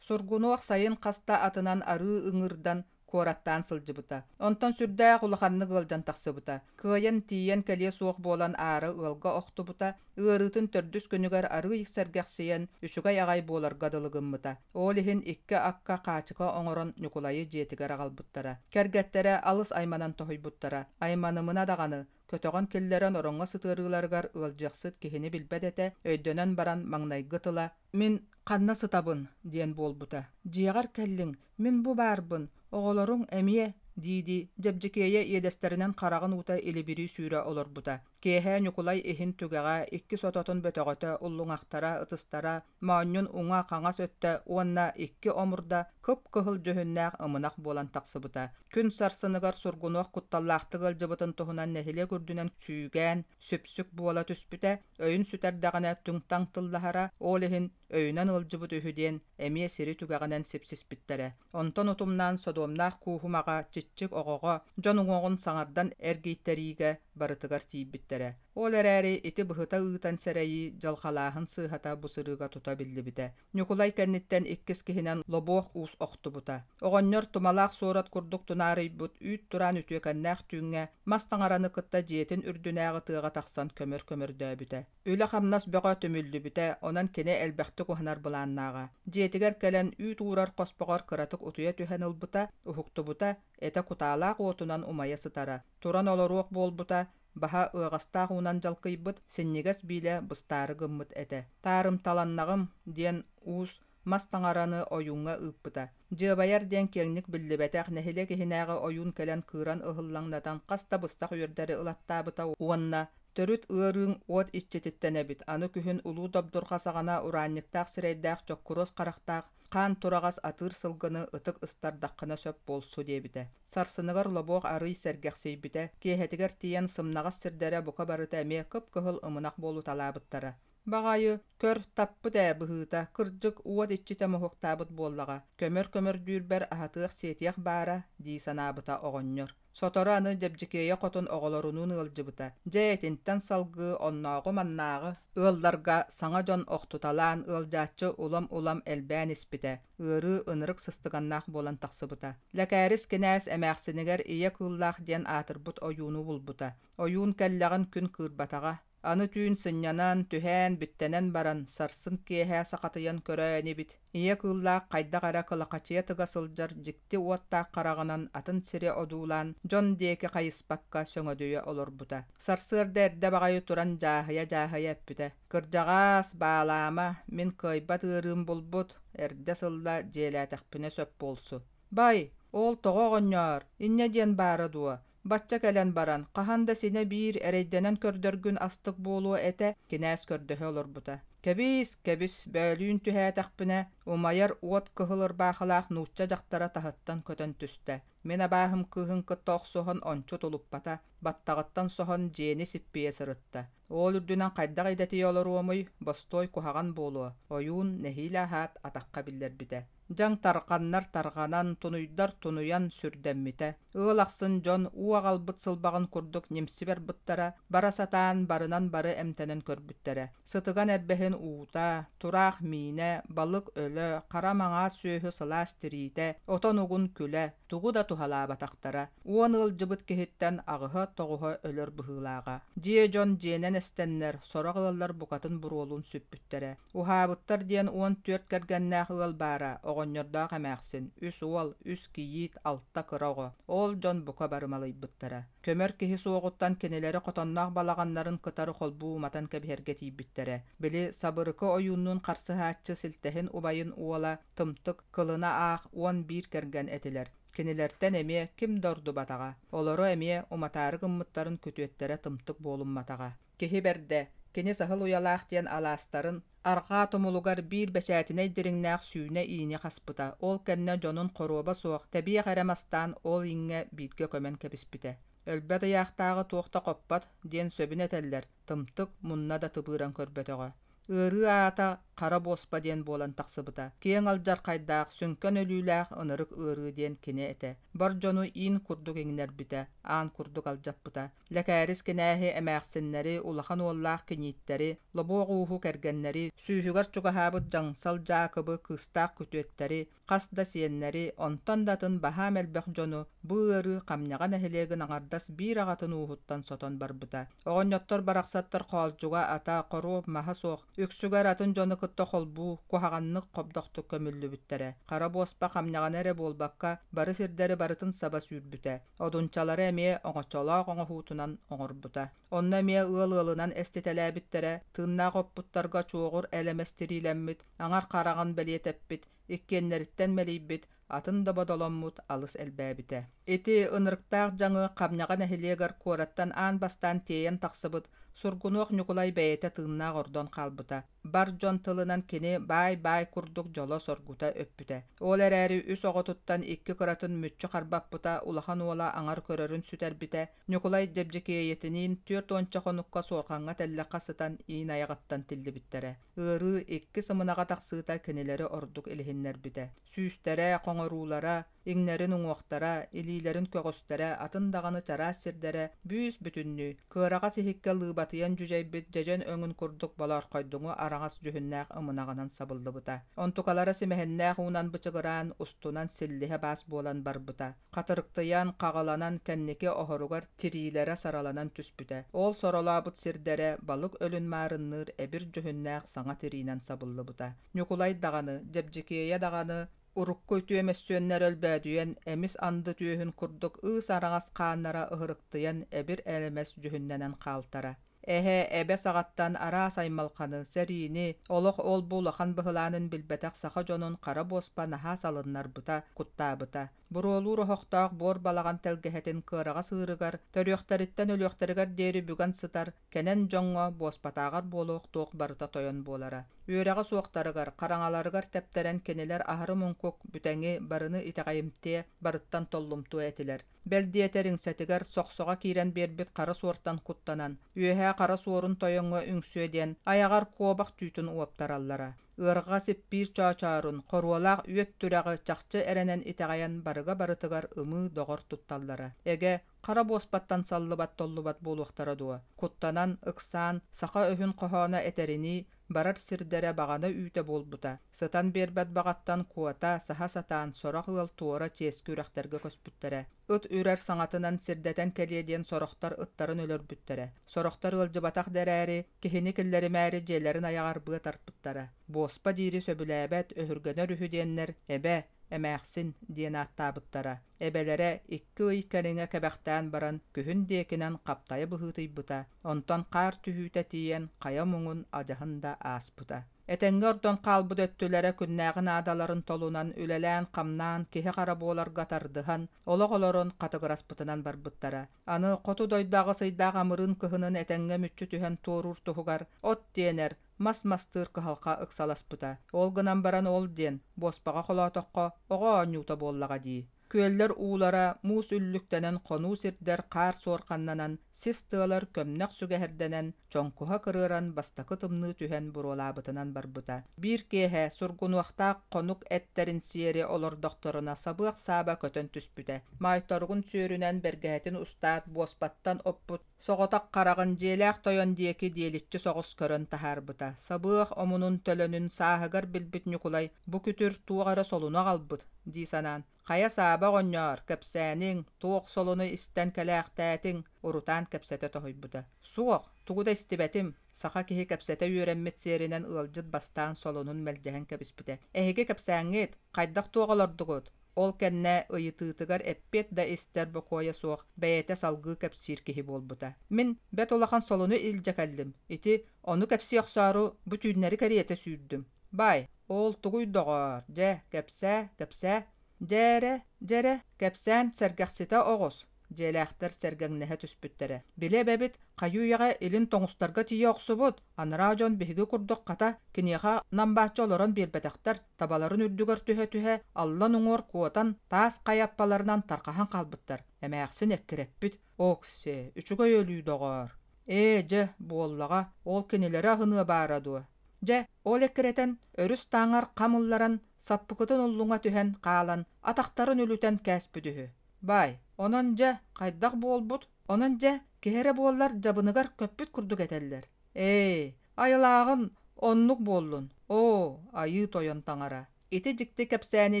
Сургунуох сайын хаста атынан арыы ыҥырдан, Куораттаан сылдьыбыта. Онтон сүрдээх улаханнык ыалдьан тахсыбыта. Кыайан тиийэн кэлиэ суох буолан аара ыалга охтубута. Ыарыытын төрдүс күнүгэр арыый сэргэхсийэн, үчүгэй аҕай буоларга дылы гыммыта. Ол иһин икки акка хаачыка оҥорон Ньукулайы дьиэтигэр аҕалбыттара. Кэргэттэрэ алыс айманан тоһуйбуттара. Айманымына даҕаны, көтөҕөн киллэрэн ороҥҥо сытыарыыларыгар ыалдьыахсыт киһини билбэт этэ, өйдөнөн баран маҥнайгы тыла «Мин ханна сытабын?» диэн буолбута. «Дьиэҕэр кэллиҥ, мин бу баарбын, оҕолоруҥ эмиэ» дии-дии Дьэбдьикиэйэ иэдэстэринэн хараҕын уута илибирии сүүрэ олорбута. Киэһэ Ньукулай иһин түгэҕэ, икки сототун бөтөҕөтө, уллуҥахтара, ытыстара, моонньун уҥа-хаҥас өттө уонна икки омурда кып-кыһыл дьүһүннээх ымынах буолан тахсыбыта. Күн сарсыныгар сургунуох кутталлаахтык ыалдьыбытын туһунан нэһилиэк үрдүнэн сүүгээн, сүпсүк буола түспүтэ, өйүн сүтэрдэҕинэ түҥ-таҥ тыллаһара, ол иһин өйүнэн ыалдьыбыт үһү диэн эмиэ сири түгэҕинэн сипсиспиттэрэ. Онтон утумнаан содуомнаах кууһумаҕа, чиччик оҕоҕо, дьон уҥуоҕун саҥардан эргийтэриигэ барытыгар тиийбиттэрэ. Ол эрээри ити быһыта ыытан сэрэйии, дьылҕалааһын сыыһата бу сырыыга тута биллибитэ. Ньукулай кэнниттэн иккис киһинэн Лобуох уус охтубута. Оҕонньор тумалаах суорат курдук тунаарыйбыт үүт тураан үтүөкэннээх түүҥҥэ мас таҥараны кытта дьиэтин үрдүнээҕи тыаҕа тахсан көмөр көмөрдөөбүтэ. Үлэ-хамнас бөҕө түмүллүбүтэ, онон кини элбэхтик уһанар былааннааҕа. Дьиэтигэр кэлэн үүт уурар хоспоҕор кыратык утуйа түһэн ылбыта, уһуктубута, этэ кутаалаах уотунан умайа сытара. Туран олоруох буолбута, баһа ыаҕастаах уунан дьалкыйбыт, синньигэс биилэ быстаары гыммыт этэ. «Таарымталаннаҕым» диэн уус мас таҥараны ойууҥҥа ыыппыта. Дьыабайар диэн киэҥник биллибэтэх нэһилиэк иһинээҕи ойуун кэлэн кыыран ыһыллаҥнатан хас да быстах үөрдэри ылаттаабыта уонна төрүт ыарыыҥ уот иччититтэн эбит, аны күһүн улуу добдурҕа саҕана ураанньыктаах сирэйдээх чоккуруос харахтаах хаан тураҕас атыыр сылгыны ытык ыстардаххына сөп буолсу диэбитэ. Сарсыныгар лобуох арыый сэргэхсийбитэ, киэһэтигэр тиийэн сымнаҕас сирдэрэ бука барыта эмиэ кып-кыһыл ымынах буолуталаабыттара. Баҕайы, көр, таппыт ээ быһыыта, кырдьык, уот иччитэ моһуоктаабыт буоллаҕа, көмөр көмөрдүүрбэр аһатыах-сиэтиэх баара, дии санаабыта оҕонньор. Сотору аны Дьэбдьикиэйэ хотун оҕолорунуун ыалдьыбыта. Дьэ, итинтэн салгыы оннооҕу-маннааҕы ыалларга саҥа дьон охтуталаан ыалдьааччы улам-улам элбээн испитэ, ыарыы ынырык сыстыганнаах буолан тахсыбыта. Лэкээрис кинээс эмээхсинигэр ийэ кыыллаах диэн аатырбыт ойууну булбута. Ойуун кэллэҕин күн кыырбатаҕа, Аны түүн сынньанан, түһээн, бүттэнэн баран, сарсын киэһэ сахатыйан көрөө инибит. Ийэ кыыллаах хайдах эрэ кылахачыйа тыга сылдьар дьикти уоттаах хараҕынан атын сири одуулаан, дьон диэки хайыспакка сөҥөдүйэ олорбута. Сарсыарда эрдэ баҕайы туран дьааһыйа-дьааһыйа эппитэ: «Кырдьаҕаас, баалаама, мин кыайбат ыарыым булбут, эрдэ сылла дьиэлээтэхпинэ сөп буолсу». «Бай, ол тоҕо оҕонньоор, инньэ диэн баара дуо? Бачча кэлэн баран, хаһан да синэ биир эрэйдэнэн көрдөргүн астык буолуо этэ, кинээс көрдөһө олорбута. Кэбиис, кэбис, бөөлүүн түһээтэхпинэ, умайар уот кыһыл ырбаахылаах нуучча дьахтара таһыттан көтөн түстэ. Мин абааһым кыыһын кытта охсуһан ончу тулуппата, баттаҕыттан соһон дьиэни сиппийэ сырытта. Ол үрдүнэн хайдах идэтийэ олоруомуй, бостуой куһаҕан буолуо, ойуун нэһиилэ аһаат атахха биллэрбитэ. Дьаҥ тарҕаннар тарҕанан, тунуйдар тунуйан сүрдэммитэ. Ыал ахсын дьон уу аҕалбыт сылбаҕын курдук ньимси барбыттара, бара сатаан барынан бары эмтэнэн көрбүттэрэ. Сытыган эрбэһин уута, тураах миинэ, балык өлө, хара маҥаас сүөһү сылаас тириитэ, отон угун күлэ, тугу да туһалаабатахтара. Уон ыалдьыбыт киһиттэн аҕыһа-тоҕуһа өлөр быһыылааҕа. Дьиэ дьон дьиэнэн эстэннэр, сорох ыаллар букатын буруолуун сүппүттэрэ. Уһаабыттар диэн 14 кэргэннээх ыал баара, оҕонньордоох эмээхсин, үс уол, үс кийиит, алта кыра оҕо. Ол дьон бука бары малыйбыттара. Көмөр киһи суоҕуттан кинилэри хотонноох балаҕаннарын кытары холбуу уматан кэбиһэргэ тиийбиттэрэ. Били Сабырыкы ойууннуун харсыһааччы Силтэһин убайын уола Тымтык, Кылына аах 11 кэргэн этилэр. Кинилэртэн эмиэ ким да ордубатаҕа. Олору эмиэ уматаары гыммыттарын күтүөттэрэ тымтык буолумматаҕа. Киһи бэрдэ, кини саһыл уйалаах диэн алаастарын арҕаа тумулугар биир бэчээтинэй дириҥнээх сүүнэ иини хаспыта, ол кэннэ дьонун хоруоба суох, тэбиэх эрэ мастаан ол ииҥҥэ бииргэ көмөн кэбиспитэ. Өлбөт ыйаахтааҕы туох да хоппот диэн сөбүн этэллэр, тымтык мунна да тыбыыран көрбөтөҕө. Ыарыы аата Хара буоспа диэн буолан тахсыбыта. Киэҥ алдьархайдаах, сүҥкэн өлүүлээх ынырык ыарыы диэн кини этэ. Бар дьону иин курдук иҥнэрбитэ, аан курдук алдьаппыта. Лэкээрис кинээһи эмээхсиннэри, улахан уоллаах кинииттэри, лобуох ууһу кэргэннэри, сүүһүгэр чугаһаабыт Дьаҥсал Дьаакыбы кыыстаах күтүөттэри, хас да сиэннэри, онтон да атын баһаам элбэх дьону бу ыарыы Хамньаҕа нэһилиэгин аҥардас биир аҕатын ууһуттан сотон барбыта. Оҕонньоттор барахсаттар хоолдьуга ата, хоруоп маһа суох, үксүгэр атын дьону кытта холбуу, куһаҕаннык хобдохтук көмүллүбүттэрэ. Хара буоспа Хамньаҕаны эрэ буолбакка, бары сирдэри барытын саба сүүрбүтэ. Одунчалары эмиэ оҥочолоох оҥоһуутунан оҥорбута. Онно эмиэ ыал ыалынан эститэлээбиттэрэ, тыыннаах оппуттарга чуоҕур элэмэс тириилэммит, аҥар хараҕын бэлиэтэппит, иккиэннэриттэн мэлийбит, атын да бодоломмут алыс элбээбитэ. Ити ынырыктаах дьаҥы Хамньаҕа нэһилиэгэр куораттан аан бастаан тиэйэн тахсыбыт Сургунуох Ньукулай бэйэтэ тыыннаах ордон хаалбыта. Бар дьон тылынан кини баай-баай курдук дьоло-соргута өппүтэ. Ол эрээри үс оҕотуттан икки кыратын мүччү харбаппыта, улахан уола аҥар көрөрүн сүтэрбитэ, Ньукулай Дьэбдьикиэйэтиниин түөрт уонча хонукка суорҕаҥҥа-тэллэххэ сытан иин айаҕыттан тиллибиттэрэ. Ыарыы икки сымынаҕа тахсыыта кинилэри ордук илиһиннэрбитэ. Сүүстэрэ, хоҥоруулара, иҥнэрин уҥуохтара, илиилэрин көҕүстэрэ, атын даҕаны чараас сирдэрэ бүүс-бүтүннүү, кыараҕас иһиккэ лыыбатыйан дьүдьэйбит дьэдьэн өҥүн курдук болоорхойдуҥу араҥас дьүһүннээх ымынаҕынан сабыллыбыта. Онтукалара симэһиннээх уунан бычыгыраан, устунан силлиһэ баас буолан барбыта. Хатырыктыйан, хаҕыланан кэнники оһоругар тириилэрэ сараланан түспүтэ. Ол соролообут сирдэрэ балык өлүн маарынныыр эбир дьүһүннээх саҥа тириинэн сабыллыбыта. Ньукулай даҕаны, Дьэбдьикиэйэ даҕаны урукку үтүө мөссүөннэр өлбөөдүйэн, эмис анды түөһүн курдук ыыс араҥас хааннара ыһырыктыйан эбир элэмэс дьүһүннэнэн хаалтара. Эһэ, эбэ саҕаттан араас аймалҕаны, сэриини, олох ол-бу улахан быһылаанын билбэтэх саха дьонун хара буоспа наһаа салыннарбыта, куттаабыта. Буруолуур оһохтоох буор балаҕан тэлгэһэтин кыараҕас ыырыгар, төрүөхтэриттэн өлүөхтэригэр диэри бүгэн сытар кэнэн дьоҥҥо буоспатааҕар буолуох туох барыта тойон буолара. Үөрэҕэ суохтарыгар, хараҥаларыгар тэптэрэн кинилэр аһары муҥкук, бүтэҥи, барыны итэҕэйимтиэ, барыттан толлумтуо этилэр. Бэл диэтэр иҥсэтигэр сохсоҕо киирэн биэрбит хара суортан куттанан, үөһээ хара суорун тойоҥҥо үҥсүө диэн, айаҕар куобах түүтүн уоптараллара. Ыарҕа сиппиир чоочоорун, хоруолаах үөт түрэҕи чахчы эрэнэн итэҕэйэн барыга барытыгар ымыы доҕор тутталлара. Эгэ, хара буоспаттан саллыбат-толлубат буолуохтара дуо? Куттанан, ыксаан, саха өһүн хоһооно этэринии, барар сирдэрэ баҕана үүтэ буолбута. Сытан биэрбэт баҕаттан куота, саһа сатаан, сорох ыал туора чиэски үрэхтэргэ көспүттэрэ. Ыт үрэр саҥатынан сирдэтэн кэлиэ диэн сорохтор ыттарын өлөрбүттэрэ. Сорохтор ыалдьыбатах да эрээри, киһини киллэримээри дьиэлэрин айаҕар быа тарпыттара. Буоспа диири сөбүлээбэт, өһүргэнэр үһү диэннэр эбэ, эмээхсин диэн ааттаабыттара. Эбэлэрэ икки ый кэриҥэ кэбэхтээн баран күһүн диэкинэн хаптайа быһыытыйбыта, онтон хаар түһүүтэ тиийэн хайа муҥун адьаһын да ааспыта. Этэҥҥэ ордон хаалбыт өттүлэрэ күннээҕи наадаларын толунан, үлэлээн-хамнаан, киһи-хара буоларга тардыһан, олох олорон хатыгыраспытынан барбыттара. Аны хоту дойду аҕыс ыйдаах амырыын кыһынын этэҥҥэ мүччү түһэн туоруур туһугар от тиэнэр, мас мастыыр кыһалҕа ыксаласпыта. Ол гынан баран ол диэн, буоспаҕа холоотоххо, оҕо оонньуута буоллаҕа дии. Күөллэр уулара муус үллүктэнэн хонуу сирдэр хаар суорҕаннанан, сис тыалар көмнөх сүгэһэрдэнэн, чоҥкуһа кырыаран бастакы тымныы түһэн буруолаабытынан барбыта. Биир киэһэ сургунуохтаах хонук эттэрин сиэри олордохторуна сабыах сааба көтөн түспүтэ. Моойторугун сүөрүнэн бэргэһэтин устаат буоспаттан оппут соҕотох хараҕын дьиэлээх тойон диэки диэличчи соҕус көрөн таһаарбыта. Сабыах омунун-төлөнүн сааһыгар билбит Ньукулай бу күтүр туох эрэ солуну аҕалбыт дии санаан, «Хайа Сааба оҕонньоор, кэпсээниҥ, туох солуну истэн кэлээхтээтиҥ?» урутаан кэпсэтэ тоһуйбута. «Суох, тугу да истибэтим», саха киһи кэпсэтэ үөрэммит сиэринэн ыалдьыт бастаан солунун мэлдьэһэн кэбиспитэ. «Эһиги кэпсээҥҥит, хайдах туох олордугут?» Ол кэннэ ыйытыытыгар эппиэт да истэр бокуойа суох, бэйэтэ салгыы кэпсиир киһи буолбута. «Мин бэрт улахан солуну илдьэ кэллим. Ити ону кэпсии охсоору бу түүннэри кэриэтэ сүүрдүм. Бай, ол тугуй доҕоор, дьэ, кэпсээ, кэпсээ. Дьэ эрэ, дьэ эрэ, кэпсээн сэргэхситэ оҕус, дьиэлээхтэр сэргэҥнэһэ түспүттэрэ. Били эбэбит хайыы-үйэҕэ илин тоҥустарга тиийэ охсубут, анараа дьон биһиги курдук хата киниэхэ нам-бааччы олорон биэрбэтэхтэр, табаларын үрдүгэр түһэ-түһэ аллан уҥуор куотан таас хайа аппаларынан тарҕаһан хаалбыттар. Эмээхсин эккирэппит. Оксе, үчүгэй өлүү доҕоор. Ээ, дьэ, буоллаҕа, ол кинилэри аһыныа баара дуо? Дьэ, ол эккирэтэн, өрүс тааҥар хам ылларан, саппыкытын уллуҥа түһэн хаалан, атахтарын үлүтэн кээспит үһү. Баай, онон дьэ, хайдах буолбут, онон дьэ, киһи эрэ буоллар дьабыныгар көппүт курдук этэллэр. Ээ, айылааҕын оннук буоллун, оо, айыы тойон таҥара. Ити дьикти кэпсээни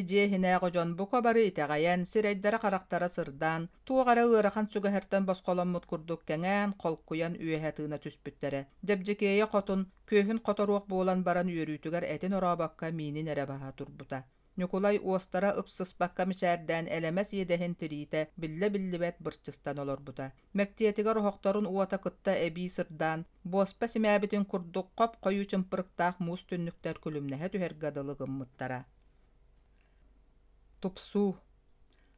дьиэ иһинээҕи дьон бука бары итэҕэйэн, сирэйдэрэ-харахтара сырдаан, туох эрэ ыарахан сүгэһэртэн босхоломмут курдук кэҥээн, холкуйан үөһэ тыына түспүттэрэ. Дьэбдьикиэйэ хотун, күөһүн хоторуох буолан баран үөрүүтүгэр этин орообокко миинин эрэ баһа турбута. Ньукулай уостара ыпсыспакка мичээрдээн элэмэс иэдэһин тириитэ биллэ-биллибэт бырчыстан олорбута. Мэктиэтигэр оһохторун уота кытта эбии сырдаан, буоспа симээбитин курдук хоп-хойуу чымпырыктаах муус түннүктэр күлүмнэһэ түһэргэ дылы гыммыттара. Тупсуу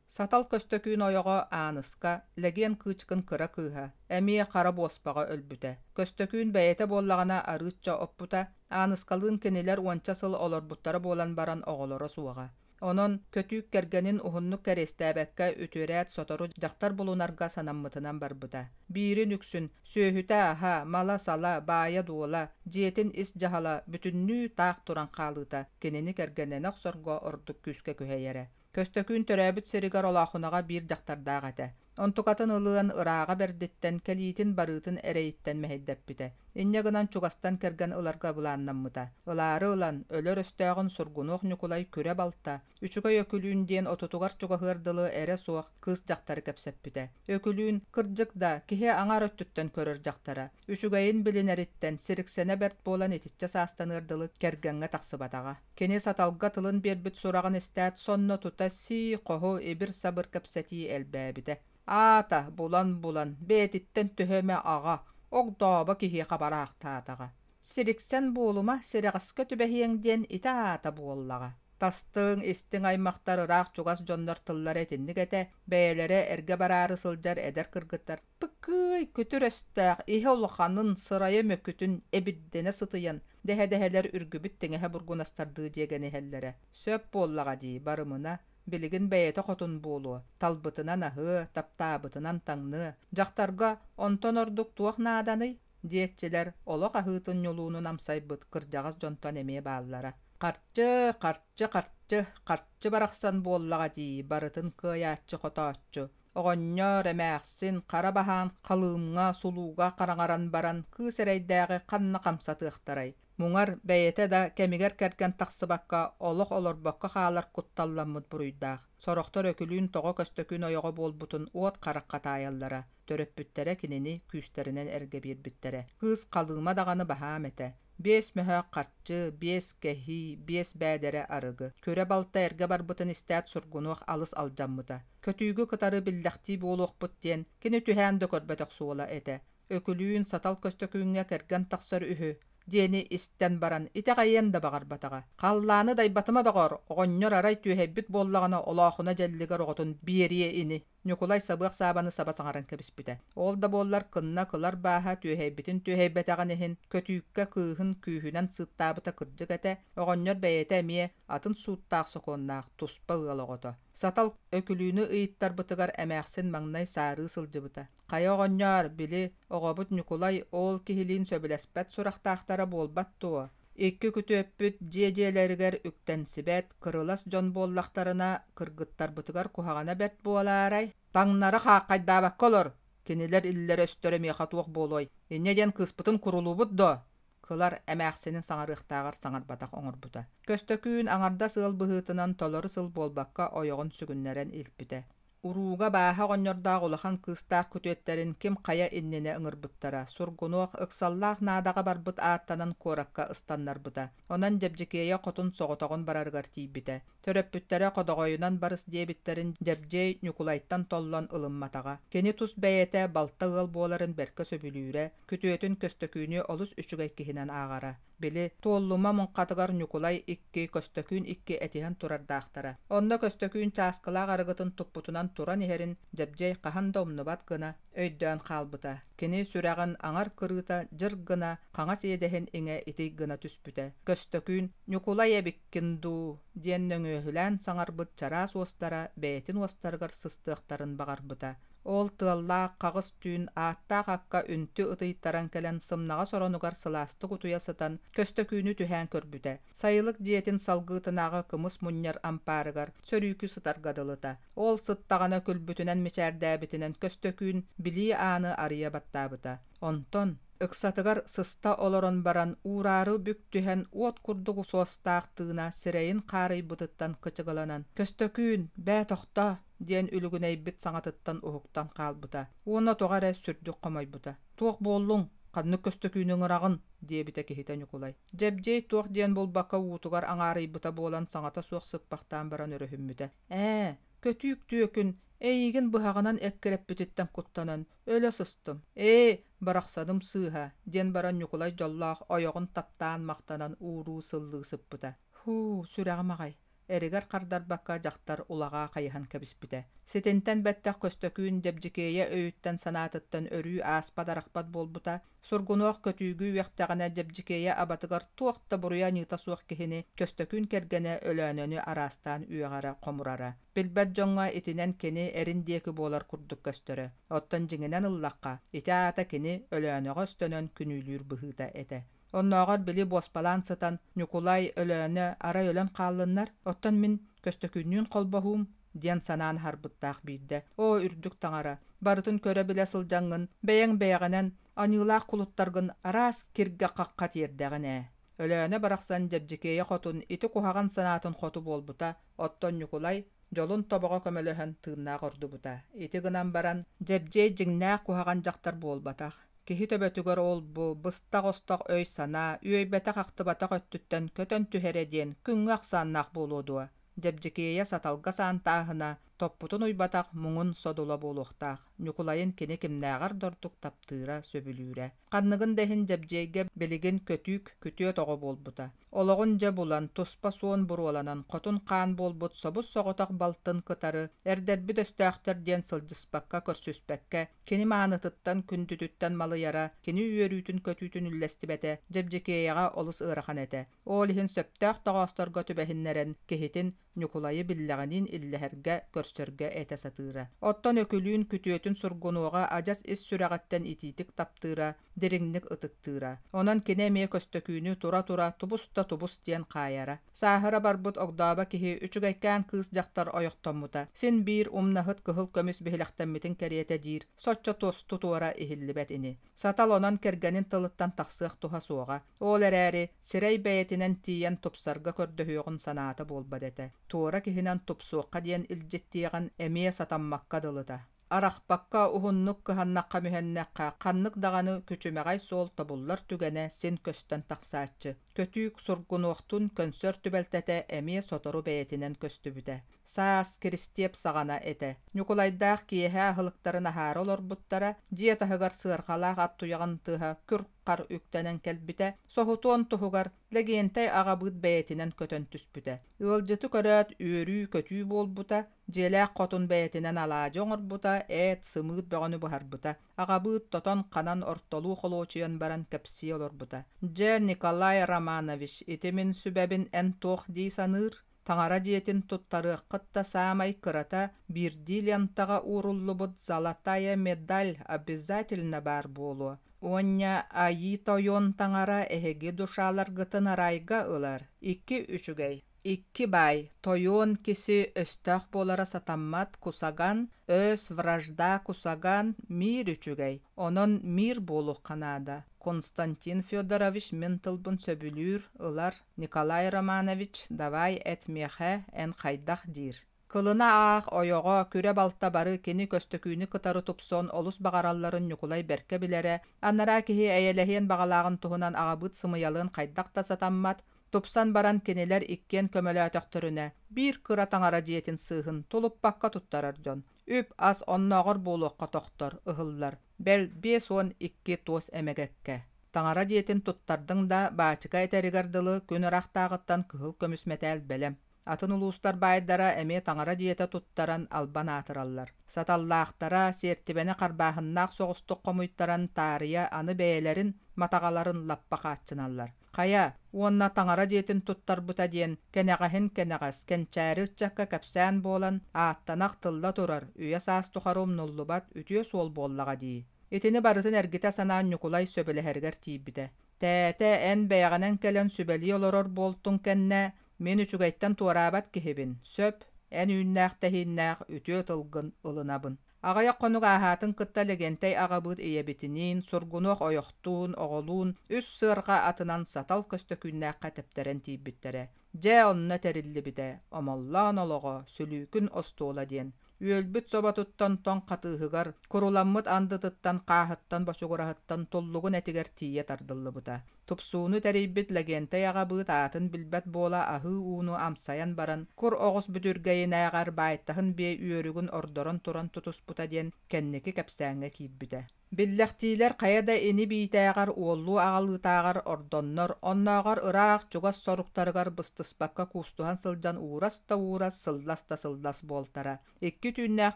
Сатал Көстөкүүн ойоҕо Ааныска, Лэгиэн Кыычкын кыра кыыһа, эмиэ хара буоспаҕа өлбүтэ. Көстөкүүн бэйэтэ буоллаҕына арыычча оппута, Ааныскалыын кинилэр уонча сыл олорбуттара буолан баран оҕолоро суоҕа. Онон Көтүүк кэргэнин уһуннук кэриэстээбэккэ үтүөрээт сотору дьахтар булунарга санаммытынан барбыта. Биирин үксүн сүөһүтэ-аһа, мала-сала, баайа-дуола, дьиэтин ис дьаһала бүтүннүү таах туран хаалыыта кинини кэргэннэнэ охсорго ордук күүскэ күһэйэрэ. Көстөкүүн төрөөбүт сиригэр Олоохунаҕа биир дьахтардаах этэ. Онтукатын ылыан ырааҕа бэрдиттэн, кэлиитин-барыытын эрэйиттэн мэһэйдэппитэ. Инньэ гынан чугастан кэргэн ыларга былааннаммыта. Ылаары ылан, өлөр өстөөҕүн Сургунуох Ньукулай күрэ балта, Үчүгэй Өкүлүүн диэн отутугар чугаһыар дылы эрэ суох кыыс дьахтары кэпсэппитэ. Өкүлүүн, кырдьык да, киһи аҥаар өттүттэн көрөр дьахтара. Үчүгэйин билинэриттэн, сириксэнэ бэрт буолан итиччэ саастаныар дылы кэргэҥҥэ тахсыбатаҕа. Кини саталга тылын биэрбит сураҕын истээт, сонно тута сии-хоһу, ибир-сабыр кэпсэтии элбээбитэ. Аата, булан-булан, бэйэтиттэн төһө эмэ аҕа, огдообо киһиэхэ бараахтаатаҕа. Сириксэн буолума, сирэҕэскэ түбэһиэҥ диэн ити аата буоллаҕа. Тастыҥ, истиҥ аймахтар ыраах-чугас дьоннор тыллара итинник этэ, бэйэлэрэ эргэ бараары сылдьар эдэр кыргыттар Пыккыый, күтүр өстөөх, иһэ улаханын, сырайа мөкүтүн, эбирдэнэ сытыйан, дэһэ-дэһэлэр үргүбүт тиҥэһэ бургунастардыы дьиэгэниһэллэрэ. Сөп буоллаҕа дии, барымына, билигин бэйэтэ хотун буолуо, талбытынан аһыа, таптаабытынан таҥныа. Дьахтарга онтон ордук туох нааданый? диэччилэр олох аһыытын-ньулуунун амсайбыт кырдьаҕас дьонтон эмиэ бааллара. Харчы, харчы, харчы, харчы барахсан буоллаҕа дии, барытын кыайааччы-хотооччу. Оҕонньор, эмээхсин, хара баһаан халыымҥа, сулууга хараҥаран баран кыыс эрэйдээҕи ханна хамсатыахтарай? Муҥар, бэйэтэ да кэмигэр кэргэн тахсыбакка, олох олорбокко хаалар кутталламмыт буруйдаах. Сорохтор Өкүлүүн тоҕо Көстөкүүн ойоҕо буолбутун уот харахха таайаллара, төрөппүттэрэ кинини күүстэринэн эргэ биэрбиттэрэ. Кыыс халыыма даҕаны баһаам этэ. Биэс мөһөөх харчы, биэс кэһии, биэс бээдэрэ арыгы. Күрэ балта эргэ барбытын истээт сургунуох алыс алдьаммыта. Көтүүгү кытары биллэхтии буолуохпут диэн, кини түһээн да көрбөтөх суола этэ. Өкүлүүн Сатал Көстөкүүҥҥэ кэргэн тахсар үһү диэни истэн баран, итэҕэйиэн да баҕарбатаҕа. Халлааны дайбатыма доҕоор, оҕонньор арай түөһэйбит буоллаҕына олоохуна дьэллигэр оҕотун биэриэ ини. Ньукулай сабыах саабаны саба саҥаран кэбиспитэ. Ол да буоллар кынна кылар бааһа түөһэйбитин түөһэйбэтэҕин иһин, көтүүккэ кыыһын күүһүнэн сыыттаабыта кырдьык этэ, оҕонньор бэйэтэ эмиэ атын сууттаах-сокуоннаах туспа ыал оҕото. Сатал Өкүлүүнү ыйыттарбытыгар эмээхсин маҥнай саарыы сылдьыбыта. Хайа оҕонньоор, били, оҕобут Ньукулай ол киһилиин сөбүлэспэт сурахтаахтара буолбат дуо? Икки күтүөппүт дьиэ-дьиэлэригэр үктэнсибэт, кырылас дьон буоллахтарына, кыргыттарбытыгар куһаҕана бэрт буолаарай? Таҥнары хааххайдаабакка олор, кинилэр иллэрэ-өстөрө миэхэ туох буолуой? Инньэ диэн кыыспытын курулуубут дуо? Кылар эмээхсинин саҥарыахтааҕар саҥарбатах оҥорбута. Көстөкүүн аҥардас ыал быһыытынан толору сыл буолбакка ойоҕун сүгүннэрэн илпитэ. Урууга бааһа оҕонньордоох улахан кыыстаах күтүөттэрин ким хайа иннинэ ыҥырбыттара, Сургунуох ыксаллаах наадаҕа барбыт ааттанан куоракка ыстаннарбыта. Онон Дьэбдьикиэйэ хотун соҕотоҕун барарыгар тиийбитэ. Төрөппүттэрэ ходоҕойунан барыс диэбиттэрин Дьэбдьиэй Ньукулайтан толлон ылымматаҕа. Кини тус бэйэтэ балта ыал буоларын бэркэ сөбүлүүрэ, күтүөтүн Көстөкүүнү олус үчүгэй киһинэн ааҕара. Били, Туоллума муҥхатыгар Ньукулай икки, Көстөкүүн икки этиһэн турардаахтара. Онно Көстөкүүн чааскылаах арыгытын туппутунан туран иһэрин Дьэбдьиэй хаһан да умнубат гына өйдөөн хаалбыта. Кини сүрэҕин аҥар кырыыта дьыр гына хаҥас иэдэһин иҥэ итий гына түспүтэ. Көстөкүүн «Ньукулай эбиккин дуу?» диэн нөҥүөһүлээн саҥарбыт чараас уостара бэйэтин уостарыгар сыстыахтарын баҕарбыта. Ол тыаллаах хаҕыс түүн ааттаах акка үнтү ытыйтаран кэлэн сымнаҕас оронугар сылаастык утуйа сытан Көстөкүүнү түһээн көрбүтэ. Сайылык дьиэтин салгыытынааҕы кымыс мунньар ампаарыгар сөрүүкү сытарга дылыта. Ол сыттаҕына күлбүтүнэн мичээрдээбитинэн Көстөкүүн билии ааны арыйа баттаабыта. Онтон ыксатыгар сыста олорон баран уураары бүк түһэн уот курдук суостаах тыына сирэйин хаарыйбытыттан кычыгыланан «Көстөкүүн, бээ тохтоо!» диэн үлүгүнэйбит саҥатыттан уһуктан хаалбыта уонна тоҕо эрэ сүрдүк хомойбута. «Туох буоллуҥ? Ханнык Көстөкүүнү ыҥыраҕын?» диэбитэ киһитэ Ньукулай. Дьэбдьиэй туох диэн булбакка уутугар аҥаарыйбыта буолан саҥата суох сыппахтаан баран өрөһүммүтэ. «Ээ, көтүүк түөкүн, эйигин быһаҕынан эккирэппититтэн куттанан, өлө сыстым. Ээ, барахсаным сыыһа, диэн баран Ньукулай дьоллоох ойоҕун таптаан махтанан ууруу-сыллыы сыппыта. Һуу, сүрэҕим аҕай, эригэр хардарбакка дьахтар улаҕаа хайыһан кэбиспитэ. Ситинтэн бэттэх Көстөкүүн Дьэбдьикиэйэ өйүттэн-санаатыттан өрүү ааспат-арахпат буолбута, Сургунуох көтүүгү үөхтэҕинэ Дьэбдьикиэйэ абатыгар туох да буруйа-аньыыта суох киһини Көстөкүүн кэргэнэ Өлөөнөнү араастаан үөҕэрэ-хомурара. Билбэт дьоҥҥо итинэн кини эрин диэки буолар курдук көстөрө. Оттон дьиҥинэн ыллахха, ити аата кини Өлөөнөҕө өстөнөн күнүүлүүр быһыыта этэ. Оннооҕор били буоспалаан сытан Ньукулай, Өлөөнө арай өлөн хааллыннар, оттон мин Көстөкүүннүүн холбоһуум диэн санаан аһарбыттаах биирдэ. Оо, үрдүк таҥара, барытын көрө-билэ сылдьаҥҥын, бэйэҥ бэйэҕинэн аньыылаах кулуттаргын араас киргэ-хахха тиэрдэҕин ээ. Өлөөнө барахсан Дьэбдьикиэйэ хотун ити куһаҕан санаатын хоту буолбута, оттон Ньукулай дьолун тобоҕо көмөлөһөн тыыннаах ордубута. Ити гынан баран, Дьэбдьиэй дьиҥнээх куһаҕан дьахтар буолбатах. Киһи төбөтүгэр ол-бу, быстах-остох өй-санаа, үөйбэтэх-ахтыбатах өттүттэн көтөн түһэрэ диэн күҥҥэ ахсааннаах буолуо дуо? Дьэбдьикиэйэ саталга саантааһына, топпутун уйбатах муҥун содула буолуохтаах. Ньукулайын кини кимнээҕэр да ордук таптыыра, сөбүлүүрэ. Ханныгын да иһин Дьэбдьиэйгэ билигин көтүүк, күтүөт оҕо буолбута. Олоҕун дьэ булан, туспа суон буруоланан, хотун хаан буолбут собус-соҕотох балтын кытары эрдэрбит өстөөхтөр диэн сылдьыспакка, көрсүспэккэ, кини маанытыттан, күндүтүттэн малыйара, кини үөрүүтүн-көтүүтүн үллэстибэтэ Дьэбдьикиэйэҕэ олус ыарахан этэ. Ол иһин сөптөөх тоҕоосторго түбэһиннэрэн, киһитин Ньукулайы биллэҕиниин иллэһэргэ, көрсөргө этэ сатыыра. Оттон Өкүлүүн күтүөтүн Сургунуоҕа адьас ис сүрэҕиттэн итиитик таптыыра, дириҥник ытыктыыра. Онон кини эмиэ Көстөкүүнү тура-тура тубус да тубус диэн хаайара. Сааһыра барбыт огдообо киһи үчүгэйкээн кыыс-дьахтар ойохтоммута. Син биир умнаһыт кыһыл көмүс биһилэхтэммитин кэриэтэ диир, соччо тосту туора иһиллибэт ини. Сатал онон кэргэнин тылыттан тахсыах туһа суоҕа. Ол эрээри, сирэй бэйэтинэн тиийэн тупсарга көрдөһүөҕүн санаата буолбат этэ. Туора киһинэн тупсуохха диэн илдьиттиэҕин эмиэ сатаммакка дылыта. Арахпакка уһуннук кыһаннахха-мүһэннэххэ ханнык даҕаны күчүмэҕэй суол тобуллар түгэнэ син көстөн тахсааччы. Көтүүк сургунуохтун көнсөр түбэлтэтэ эмиэ сотору бэйэтинэн көстүбүтэ. Саас, Киристиэп саҕана этэ. Ньукулайдаах киэһэ аһылыктарын аһаары олорбуттара, дьиэ таһыгар сыарҕалаах ат туйаҕын тыаһа күр-хар үктэнэн кэлбитэ, соһутуон туһугар Лэгиэнтэй аҕабыыт бэйэтинэн көтөн түспүтэ. Ыалдьыты көрөөт, үөрүү-көтүү буолбута, дьиэлээх хотун бэйэтинэн алаадьы оҥорбута, эт, сымыыт бөҕөнү буһарбыта. Аҕабыыт тотон-ханан ортолуу холуочуйан баран кэпсии олорбута. «Дьэ, Николай Романович, ити мин сүбэбин эн туох дии саныыр? Таҥара дьиэтин туттарыаххыт да саамай кырата биирдии лентаҕа ууруллубут золотая медаль обязательно баар буолуо. Уонна Айыы Тойон таҥара эһиги душаларгытын райга ылар. Икки үчүгэй. Икки баай, тойон киси өстөөх буолара сатаммат кусаган, өс, вражда кусаган, мир үчүгэй. Онон мир буолуохха наада. Константин Федорович мин тылбын сөбүлүүр, ылар. Николай Романович, давай эт миэхэ, эн хайдах диир. Кылына аах, ойоҕо, күрэ балта бары кини Көстөкүүнү кытары тупсон олус баҕаралларын Ньукулай бэркэ билэрэ, анараа киһи эйэлэһиэн баҕалааҕын туһунан аҕабыыт сымыйалыан хайдах да сатаммат, тупсан баран кинилэр иккиэн көмөлөөтөхтөрүнэ, биир кыра таҥара дьиэтин сыыһын тулуппакка туттарар дьон. Үп-ас оннооҕор буолуохха тохтор, ыһыллар, бэл 52 туос эмэгэккэ. Таҥара дьиэтин туттардыҥ да, баачыка этэригэр дылы күн ыраахтааҕыттан кыһыл көмүс мэтээл бэлэм. Атын улуустар баайдара эмиэ таҥара дьиэтэ туттаран албан аатыраллар. Саталлаахтара, сиэртибэни харбааһыннаах соҕустук хомуйтаран таарыйа аны бэйэлэрин матаҕаларын лаппа хааччыналлар. Хайа, уонна таҥара дьиэтин туттарбыта диэн, кэнэҕэһин кэнэҕэс, кэнчээри ыччакка кэпсээн буолан, ааттана-ахтылла турар, үйэ-саас тухары умнуллубат үтүө суол буоллаҕа дии. Итини барытын эргитэ санаан Ньукулай сөбүлэһэригэр тиийбитэ. Тээтэ, эн бэйэҕинэн кэлэн сүбэлии олорор буолтуҥ кэннэ, мин үчүгэйтэн туораабат киһибин, сөп, эн үүннээх-тэһииннээх үтүө тылгын ылынабын. Аҕыйах хонук ааһаатын кытта Лэгиэнтэй аҕабыыт ийэбитиниин, Сургунуох ойохтуун, оҕолуун үс сыарҕа атынан Сатал Көстөкүүннээххэ тэптэрэн тиийбиттэрэ. Дьэ, онно тэриллибитэ Омоллоон олоҕо, сүлүүкүн остуола диэн. Үөлбүт соботуттан тоҥ хатыыһыгар, куруламмыт андытыттан хааһыттан бочугураһыттан туллугун этигэр тиийэ тардыллыбыта. Тупсууну тэрийбит Лэгиэнтэй аҕабыыт аатын билбэт буола аһыы ууну амсайан баран, кур оҕус бүдүргэйинээҕэр баайтаһын биэ үөрүгүн ордорон туран тутуспута диэн кэнники кэпсээҥҥэ киирбитэ. Биллэхтиилэр хайа да ини-биитээҕэр уоллуу аҕалыытааҕар ордоннор, оннооҕор ыраах, чугас соруктарыгар быстыспакка куустуһан сылдьан уурас да уурас, сыллас да сыллас буолтара. Икки түүннээх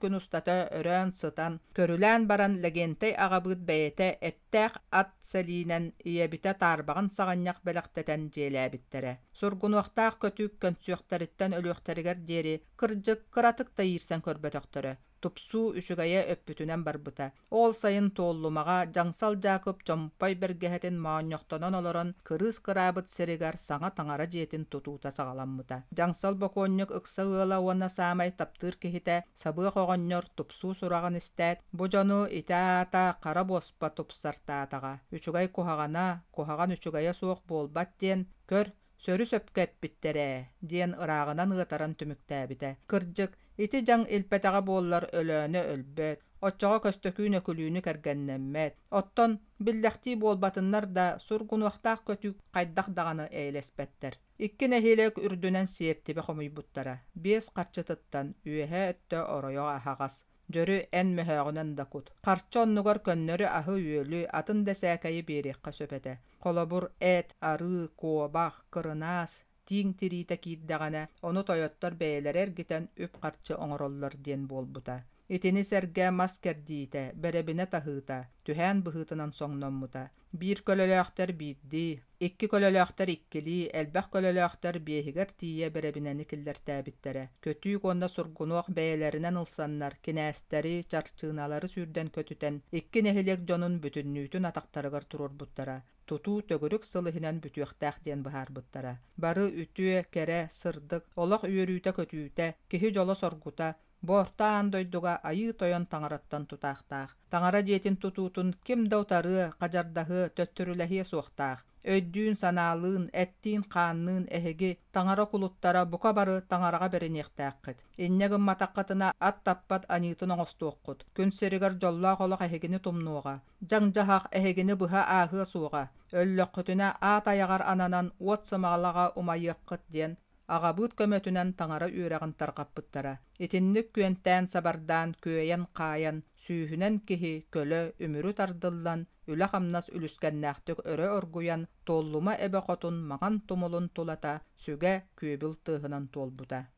күн устата өрөөн сытан, көрүлээн баран Лэгиэнтэй аҕабыыт бэйэтэ эттээх ат сэлиинэн ийэбитэ таарбаҕын саҕынньах бэлэхтэтэн дьиэлээбиттэрэ. Сургунуохтаах көтүүк көнсүөхтэриттэн өлүөхтэригэр диэри, кырдьык, кыратык да иирсэн көрбөтөхтөрө. Тупсуу үчүгэйэ өппүтүнэн барбыта. Ол сайын Туоллумаҕа Дьаҥсал Дьаакып чомпой бэргэһэтин моонньохтонон олорон кырыыс кыраабыт сиригэр саҥа таҥара дьиэтин тутуута саҕаламмыта. Дьаҥсал бокуонньук ыкса ыала уонна саамай таптыыр киһитэ Сабыах оҕонньор тупсуу сураҕын истээт, бу дьону ити аата хара буоспа тупсартаатаҕа, үчүгэй куһаҕана, куһаҕан үчүгэйэ суох буолбат диэн, көр, Сөрү-сөпкө эппиттэр ээ, диэн ырааҕынан ыатаран түмүктээбитэ. Кырдьык, ити дьаҥ илпэтэҕэ буоллар Өлөөнө өлбөт, оччоҕо Көстөкүүн Өкүлүүнү кэргэннэммэт. Оттон, биллэхтии буолбатыннар да, сургунуохтаах көтүүк хайдах даҕаны эйэлэспэттэр. Икки нэһилиэк үрдүнэн сиэртибэ хомуйбуттара. Биэс харчытыттан үөһээ өттө оройо аһаҕас. Дьөрү эн мөһөөҕүнэн да кут. Харчы оннугар көннөрү аһы-үөлү, атын да сээкэйи биэриэххэ сөп этэ. Холобур, эт, арыы, куобах, кырынаас, тииҥ тириитэ киирдэҕинэ, ону тойоттор бэйэлэрэ эргитэн үп-харчы оҥороллор диэн буолбута. Итини сэргэ мас кэрдиитэ, бэрэбинэ таһыыта, түһээн быһыытынан соҥноммута. Биир көлөлөөхтөр биирдии, икки көлөлөөхтөр иккилии, элбэх көлөлөөхтөр биэһигэр тиийэ бэрэбинэни киллэртээбиттэрэ. Көтүүк уонна Сургунуох бэйэлэринэн ылсаннар, кинээстэри, чарчыыналары сүүрдэн көтүтэн, икки нэһилиэк дьонун бүтүннүүтүн атахтарыгар туруорбуттара. Тутуу төгүрүк сыл иһинэн бүтүөхтээх диэн быһаарбыттара. Бары үтүө, кэрэ, сырдык, олох үөрүүтэ-көтүүтэ, киһи дьоло-соргута, Бу орто аан дойдуга Айыы Тойон таҥараттан тутаахтаах. Таҥара дьиэтин тутуутун ким да утарыа, хадьардаһыа, төттөрүлэһиэ суохтаах. Өйдүүн-санаалыын, эттиин-хаанныын эһиги, таҥара кулуттара, бука бары таҥараҕа бэриниэхтээххит. Инньэ гымматаххытына ат таппат аньыытын оҥостуоххут. Күн сиригэр дьоллоох олох эһигини тумнуоҕа. Дьаҥ-дьаһах эһигини быһа ааһыа суоҕа. Өллөххүтүнэ аат айаҕар ананан уот сымалаҕа умайыаххыт диэн Аҕабыыт көмөтүнэн таҥара үөрэҕин тарҕаппыттара. Итинник күөнтээн-сабардаан, күөйэн-хаайан, сүүһүнэн киһи, көлө, үмүрү тардыллан, үлэ-хамнас үлүскэннээхтик өрө оргуйан, Туоллума эбэ хотун маҥан тумулун тулата сүгэ, күөбүл тыаһынан туолбута.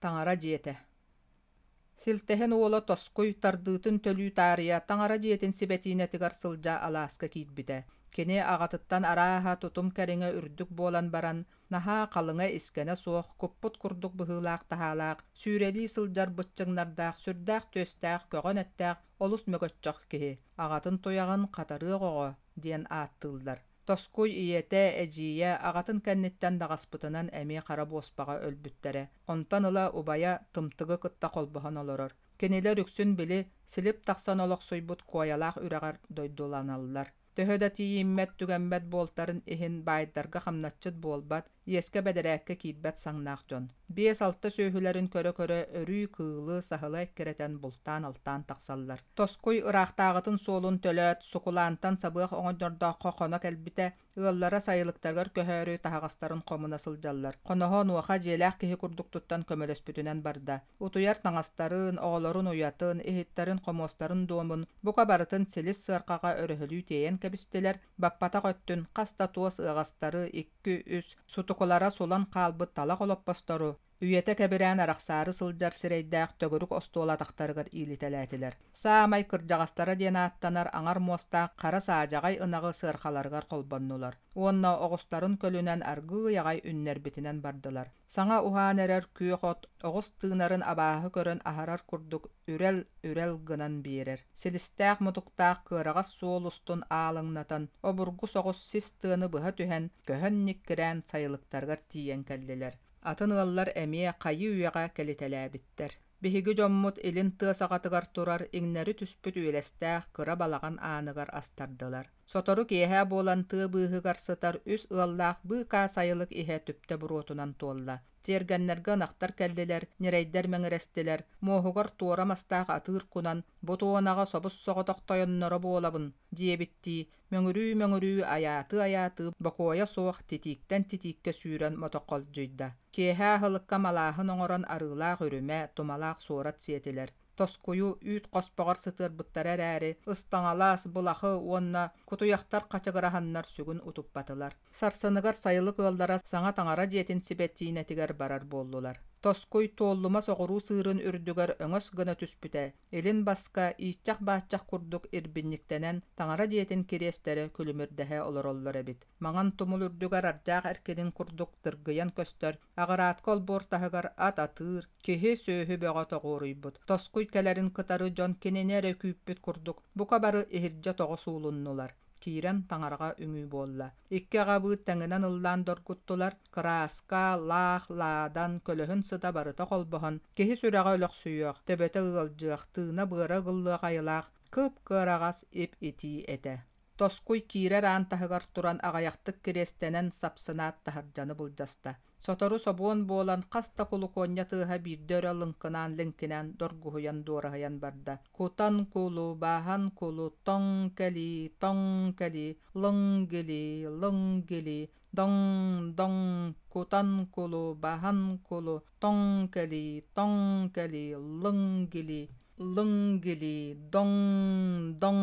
Таҥара дьиэтэ Силтэһин уола Тоскуй тардыытын төлүү таарыйа таҥара дьиэтин сибэтиинэтигэр сылдьа алааска киирбитэ. Кини аҕатыттан арааһа тутум кэриҥэ үрдүк буолан баран, наһаа халыҥа-искэнэ суох, куппут курдук быһыылаах-таһаалаах, сүүрэлии сылдьар быччыҥнардаах, сүрдээх түөстээх, көҕөн эттээх, олус мөгөччөх киһи. Аҕатын туйаҕын хатарыах оҕо диэн ааттыыллар. Тоскуй ийэтэ, эдьиийэ аҕатын кэнниттэн даҕаспытынан эмиэ хара буоспаҕа өлбүттэрэ. Онтон ыла убайа Тымтыгы кытта холбоһон олорор. Кинилэр үксүн били Силип тахсан олохсуйбут Куойалаах үрэҕэр дойдуланаллар. Төһө да тиийиммэт-түгэммэт буолтарын иһин баайдарга хамначчыт буолбат, иэскэ бэдэрээккэ киирбэт саҥнаах дьон. Биэс-алта сүөһүлэрин көрө-көрө өрүү кыылы, саһылы эккирэтэн бултаан-алтаан тахсаллар. Тоскуй ыраахтааҕытын суолун төлөөт, сукулаантан сабыах оҕонньордооххо хоно кэлбитэ, ыаллара сайылыктарыгар көһөөрү таһаҕастарын хомуна сылдьаллар. Хоноһо онуоха дьиэлээх киһи курдук туттан көмөлөспүтүнэн барда. Утуйар таҥастарын, оҕолорун уйатын, иһиттэрин-хомуостарын дуомун бука барытын силис сыарҕаҕа өрөһөлүү тиэйэн кэбистилэр, баппатах өттүн хас да туос ыаҕастары, икки-үс, сутукулара сулан хаалбыт талах олоппостору, Үйэтэ кэбирээн арахсаары сылдьар сирэйдээх төгүрүк остуол атахтарыгар иилитэлээтилэр. Саамай кырдьаҕастара диэн ааттанар аҥар муостаах хара саадьаҕай ынаҕы сыархаларыгар холбоннулар уонна оҕустарын көлүнэн аргыый аҕай үннэрбитинэн бардылар. Саҥа уһаан эрэр күөх от оҕус тыынарын абааһы көрөн аһарар курдук үрэл-үрэл гынан биэрэр. Силистээх-мутуктаах кыараҕас суол устун аалыҥнатан, обургу соҕус сис тыаны быһа түһэн, көһөн ньиккирээн сайылыктарыгар тиийэн кэллилэр. Атын ыаллар эмиэ хайыы-үйэҕэ кэлитэлээбиттэр. Биһиги дьоммут илин тыа саҕатыгар турар иҥнэри түспүт үөлэстээх кыра балаҕан ааныгар астардылар. Сотору киэһэ буолан тыа быыһыгар сытар үс ыаллаах быыкаа сайылык иһэ түптэ буруотунан туолла. Тиэргэннэргэ ынахтар кэллилэр, ньирэйдэр мэҥирэстилэр, муоһугар туора мастаах атыыр кунан «Бу туонаҕа собус-соҕотох тойонноро буолабын» диэбиттии, мөҥүрүү-мөҥүрүү, айаатыы-айаатыы бокуойа суох титииктэн титииккэ сүүрэн мотоххолдьуйда. Киэһэ аһылыкка малааһын оҥорон арыылаах үрүмэ, тумалаах суорат сиэтилэр. Тоскуйу үүт хоспоҕор сытыарбыттара эрээри, ыстаҥалаас, былахы уонна кутуйахтар хачыгыраһаннар сүгүн утуппатылар. Сарсыныгар сайылык ыаллара саҥа таҥара дьиэтин сибэтиинэтигэр барар буоллулар. Тоскуй туоллума соҕуруу сыырын үрдүгэр өҥөс гына түспүтэ, илин баска ииччэх-бааччах курдук ирбинньиктэнэн таҥара дьиэтин кириэстэрэ күлүмүрдэһэ олороллор эбит. Маҥан тумул үрдүгэр ардьаах эркинин курдук дыргыйан көстөр аҕыраатка олбуор таһыгар ат атыыр, киһи-сүөһү бөҕө тоҕуоруйбут. Тоскуй кэлэрин кытары дьон кинини эрэ күүппүт курдук бука бары иһирдьэ тоҕо суулуннулар. Киирэн таҥараҕа үҥүү буолла. Икки аҕабыыт тэҥинэн ыллаан доргуттулар, кырааска, лаах, лаадан, көлөһүн сыта барыта холбоһон, киһи сүрэҕэ өлөхсүйүөх, төбөтө ыалдьыах, тыына-быара ыгыллыах айылаах кып-кыараҕас ип-итии этэ. Тоскуй киирэр аан таһыгар туран аҕыйахтык кириэстэнэн сапсынаат таһырдьаны былдьаста. Сотору собуон буолан хас да кулукуонньа тыаһа биирдэ өрө лыҥкынаан-лиҥкинээн доргуһуйан дуораһыйан барда. Кутан кулу, бааһан кулу, тоҥ кэлии, тоҥ кэлии, лыҥ-гили, лыҥ-гили, доҥ-доҥ, кутан кулу, баһан кулу, тоҥ кэлии, тоҥ кэлии, лыҥ-гили, лыҥ-гили, доҥ-доҥ.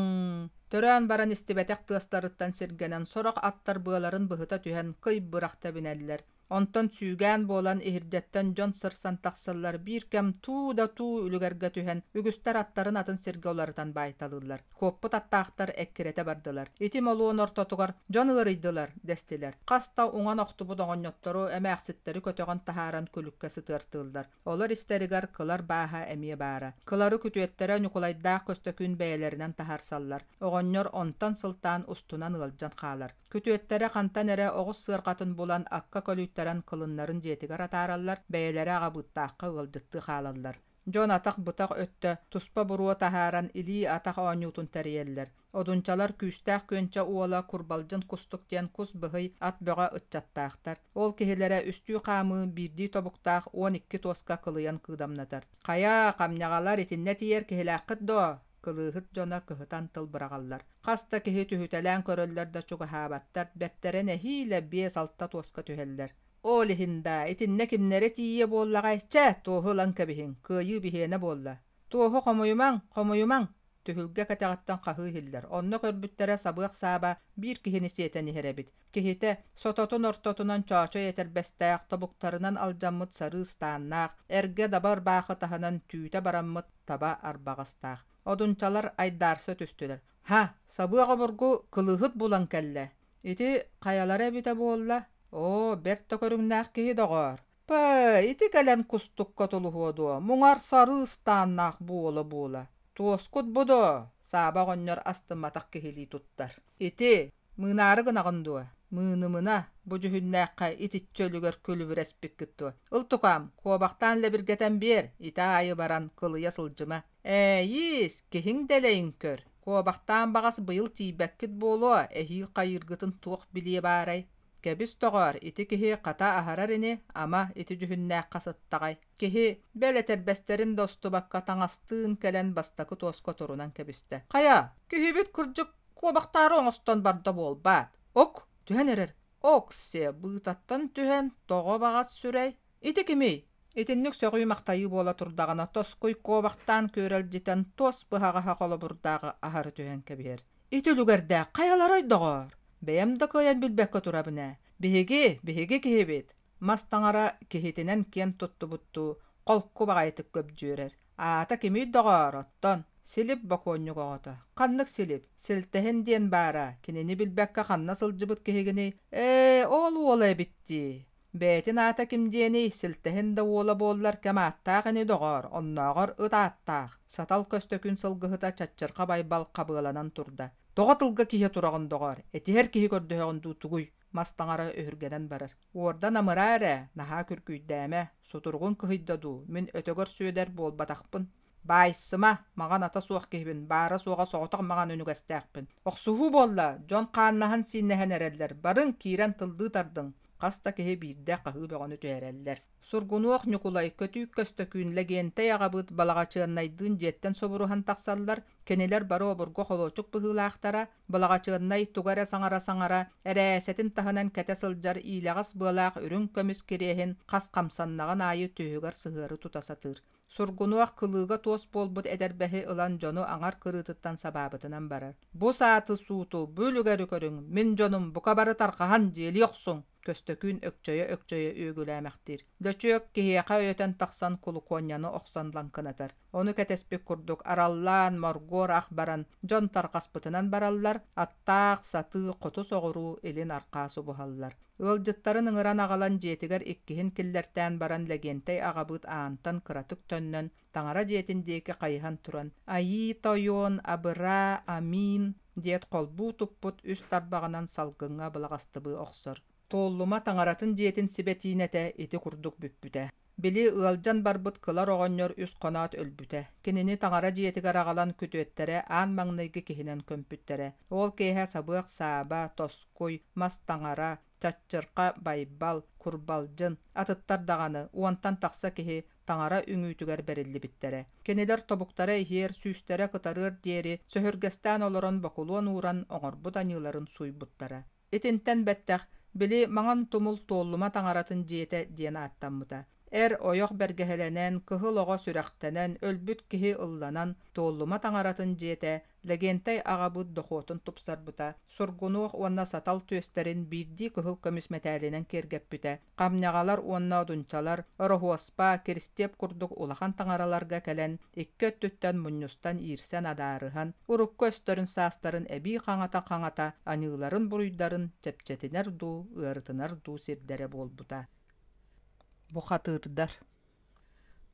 Төрөөн баран истибэтэх тыастарыттан сиргэнэн сорох аттар быаларын быһыта түһэн кый бырах тэбинэллэр. Онтон сүүгээн буолан иһирдьэттэн дьон сырсан тахсаллар биир кэм туу да туу үлүгэргэ түһэн үгүстэр аттарын атын сиргэ уларытан баайталыыллар. Куоппут аттаахтар эккирэтэ бардылар. Ити молуон ортотугар дьон ыарыйдылар дэстилэр. Хас да уҥан охтубут оҕонньоттору, эмээхситтэри көтөҕөн таһааран күлүккэ сытыартыыллар. Олор истэригэр кылар бааһа эмиэ баара. Кылары күтүөттэрэ Ньукулайдаах Көстөкүүн бэйэлэринэн таһаарсаллар. Оҕонньор онтон сылтаан устунан ыалдьан хаалар. Күтүөттэрэ хантан эрэ оҕус сыарҕатын булан акка көлүйтэрэн кылыннарын дьиэтигэр атаараллар, бэйэлэрэ аҕабыыттаахха ыалдьыттыы хаалаллар. Дьон атах-бытах өттө туспа буруо таһааран илии-атах оонньуутун тэрийэллэр. Одунчалар күүстээх күөнчэ уола Курбалдьын Кустук диэн кус быһый ат бөҕө ыччаттаахтар. Ол киһилэрэ үстүү хаамыы биирдии тобуктаах 12 туоска кылыйан кыыдамнатар. «Хайа, хамньаҕалар итиннэ тиийэр киһилээххит дуо?» Кылыыһыт дьоно кыһытан тыл быраҕаллар. Хас да киһи түһүтэлээн көрөллөр да чугаһаабаттар, бэртэрэ нэһиилэ биэс-алта туоска түһэллэр. Ол иһин даа, итиннэ кимнэрэ тиийиэ буоллаҕай, чэ, туоһу ылан кэбиһиҥ, кыайыы биһиэнэ буолла. Туоһу хомуйумаҥ, хомуйумаҥ! Түһүлгэ кэтэҕиттэн хаһыы иһиллэр. Онно көрбүттэрэ сабыах сааба биир киһини сиэтэн иһэр эбит. Киһитэ сототун ортотунан чоочой этэрбэстээх, тобуктарынан алдьаммыт сарыы ыстааннаах, эргэ даба ырбаахы таһынан түүтэ бараммыт таба арбаҕастаах. Одунчалар айдаарса түстүлэр. «Һа, сабыах обургу кылыыһыт булан кэллэ. Ити хайалара эбитэ буолла? Оо, бэрт да көрүҥнээх киһи доҕоор. Пэ, ити кэлэн кустукка тулуһуо дуо, муҥар сарыы ыстааннаах буола-буола. Туоскут бу дуо? Сааба оҕонньор астымматах киһилии туттар. Ити, мыынаары гынаҕын дуо? Мыынымына, бу дьүһүннээххэ итиччэ үлүгэр күлүбүрэспиккит дуо? Ыл тукаам, куобахтаан лэбиргэтэн биэр, ити аайы баран кылыйа сылдьыма. Ээйиис, киһиҥ дэлэйин көр. Куобахтаан баҕас быйыл тиийбэккит буолуо, эһиил хайыыргытын туох билиэ баарай? Кэбис доҕоор, ити киһи хата аһарар ини, ама, ити дьүһүннээххэ сыттаҕай. Киһи, бэл этэрбэстэрин да устубакка таҥастыын кэлэн бастакы туоска турунан кэбистэ. Хайа, киһибит кырдьык куобахтаары оҥостон барда буолбаат? Ок, түһэн эрэр. Оксе, быытаттан түһэн, тоҕо баҕас сүрэй? Ити кимий? Итинник сөҕүү-махтайыы буола турдаҕына, тоскуй куобахтаан күөрэлдьитэн туос быһаҕаһа холобурдааҕы аһары түһэн кэбиһэр. Ити үлүгэрдээх хайаларай доҕоор? Бэйэм да кыайан билбэккэ турабын ээ. Биһиги, биһиги киһибит. Мас таҥара киһитинэн киэн туттубуттуу холку баҕайытык көбдьүөрэр. Аата кимий доҕоор, оттон? Силип бокуонньук оҕото. Ханнык Силип? Силтэһин диэн баара, кинини билбэккэ ханна сылдьыбыт киһигиний? Ээ, ол уола эбит дии. Бэйэтин аата ким диэний, Силтэһин да уола буоллар кэм ааттаах ини доҕоор, оннооҕор ыт ааттаах. Сатал Көстөкүүн сылгыһыта Чаччырха Байбал хабыаланан турда. Тоҕо тылга киһи тураҕын доҕоор, этиһэр киһи көрдөһөҕүн дуу тугуй? Мас таҥара өһүргэнэн барар. Уордан амыраа эрэ, наһаа күргүйдээмэ, сутуругун кыһыйда дуу, мин Өтөгөр Сүөдэр буолбатахпын. Баайсыма, маҕан ата суох киһибин, баара-суоҕа соҕотох маҕан үнүгэстээхпин. Охсуһуу буолла, дьон хааннаһан-сииннэһэн эрэллэр, барыҥ, киирэн тыллыы тардыҥ. Хас да киһи биирдэ хаһыы бөҕөнү түһэрэллэр. Сургунуох Ньукулай, Көтүүк Көстөкүүн, Лэгиэнтэй аҕабыыт Балаҕачыаннайдыын дьиэттэн субуруһан тахсаллар, кинилэр бары обургу холуочук быһыылаахтара, Балаҕачыаннай тугу эрэ саҥара-саҥара, эрээсэтин таһынан кэтэ сылдьар иилэҕэс быалаах үрүҥ көмүс кириэһин хас хамсаннаҕын аайы түөһүгэр сыһыары тута сатыыр. Сургунуох кылыыга туос буолбут этэрбэһи ылан дьону аҥар кырыытыттан сабаабытынан барар. «Бу сааты-сууту, бу үлүгэри көрүҥ, мин дьонум бука бары тарҕаһан дьиэлии охсуҥ!» Көстөкүүн өкчөйө-өкчөйө үөгүлээмэхтиир. Лөчүөк киһиэхэ өйөтөн тахсан кулукуонньаны охсон лаҥкынатар. Ону кэтэспит курдук араллаан, моргуор ах баран, дьон тарҕаспытынан бараллар, аттаах, сатыы, хоту-соҕуруу, илин-арҕаа субуһаллар. Ыалдьыттарын ыҥыран аҕалан дьиэтигэр иккиһин киллэртээн баран Лэгиэнтэй аҕабыыт аантан кыратык төннөн, таҥара дьиэтин диэки хайыһан туран «Айыы тойон, абыраа, амиин» диэт холбуу туппут үс тарбаҕынан салгыҥҥа былаҕастыбыы охсор. Туоллума таҥаратын дьиэтин сибэтиинэтэ ити курдук бүппүтэ. Били ыалдьан барбыт кылар оҕонньор үс хоноот өлбүтэ. Кинини таҥара дьиэтигэр аҕалан күтүөттэрэ аан маҥнайгы киһинэн көмпүттэрэ. Ол киэһэ Сабыах Сааба, Тоскуй, Мас Таҥара, Чаччырха Байбал, Курбалдьын, атыттар даҕаны уонтан тахса киһи таҥара үҥүүтүгэр бэриллибиттэрэ. Кинилэр тобуктара иһиэр, сүүстэрэ кытарыар диэри сөһүргэстээн олорон бокулуон ууран оҥорбут аньыыларын сууйбуттара. Итинтэн бэттэх, били Маҥан Тумул Туоллума таҥаратын дьиэтэ диэн ааттаммыта. Эр ойох бэргэһэлэнэн, кыһыл оҕо сүрэхтэнэн, өлбүт киһи ылланан, Туоллума таҥаратын дьиэтэ Лэгиэнтэй аҕабыт дохуотун тупсарбыта, Сургунуох уонна Сатал түөстэрин биирдии кыһыл көмүс мэтээлинэн киэргэппитэ, Хамньаҕалар уонна Одунчалар, Ороһуоспа, Киристиэп курдук улахан таҥараларга кэлэн, икки өттүттэн мунньустан иирсэн адаарыһан, урукку өстөрүн саастарын эбии хаҥата-хаҥата аньыыларын-буруйдарын чэпчэтинэр дуу, ыарытынар дуу сирдэрэ буолбута. Бухатыырдар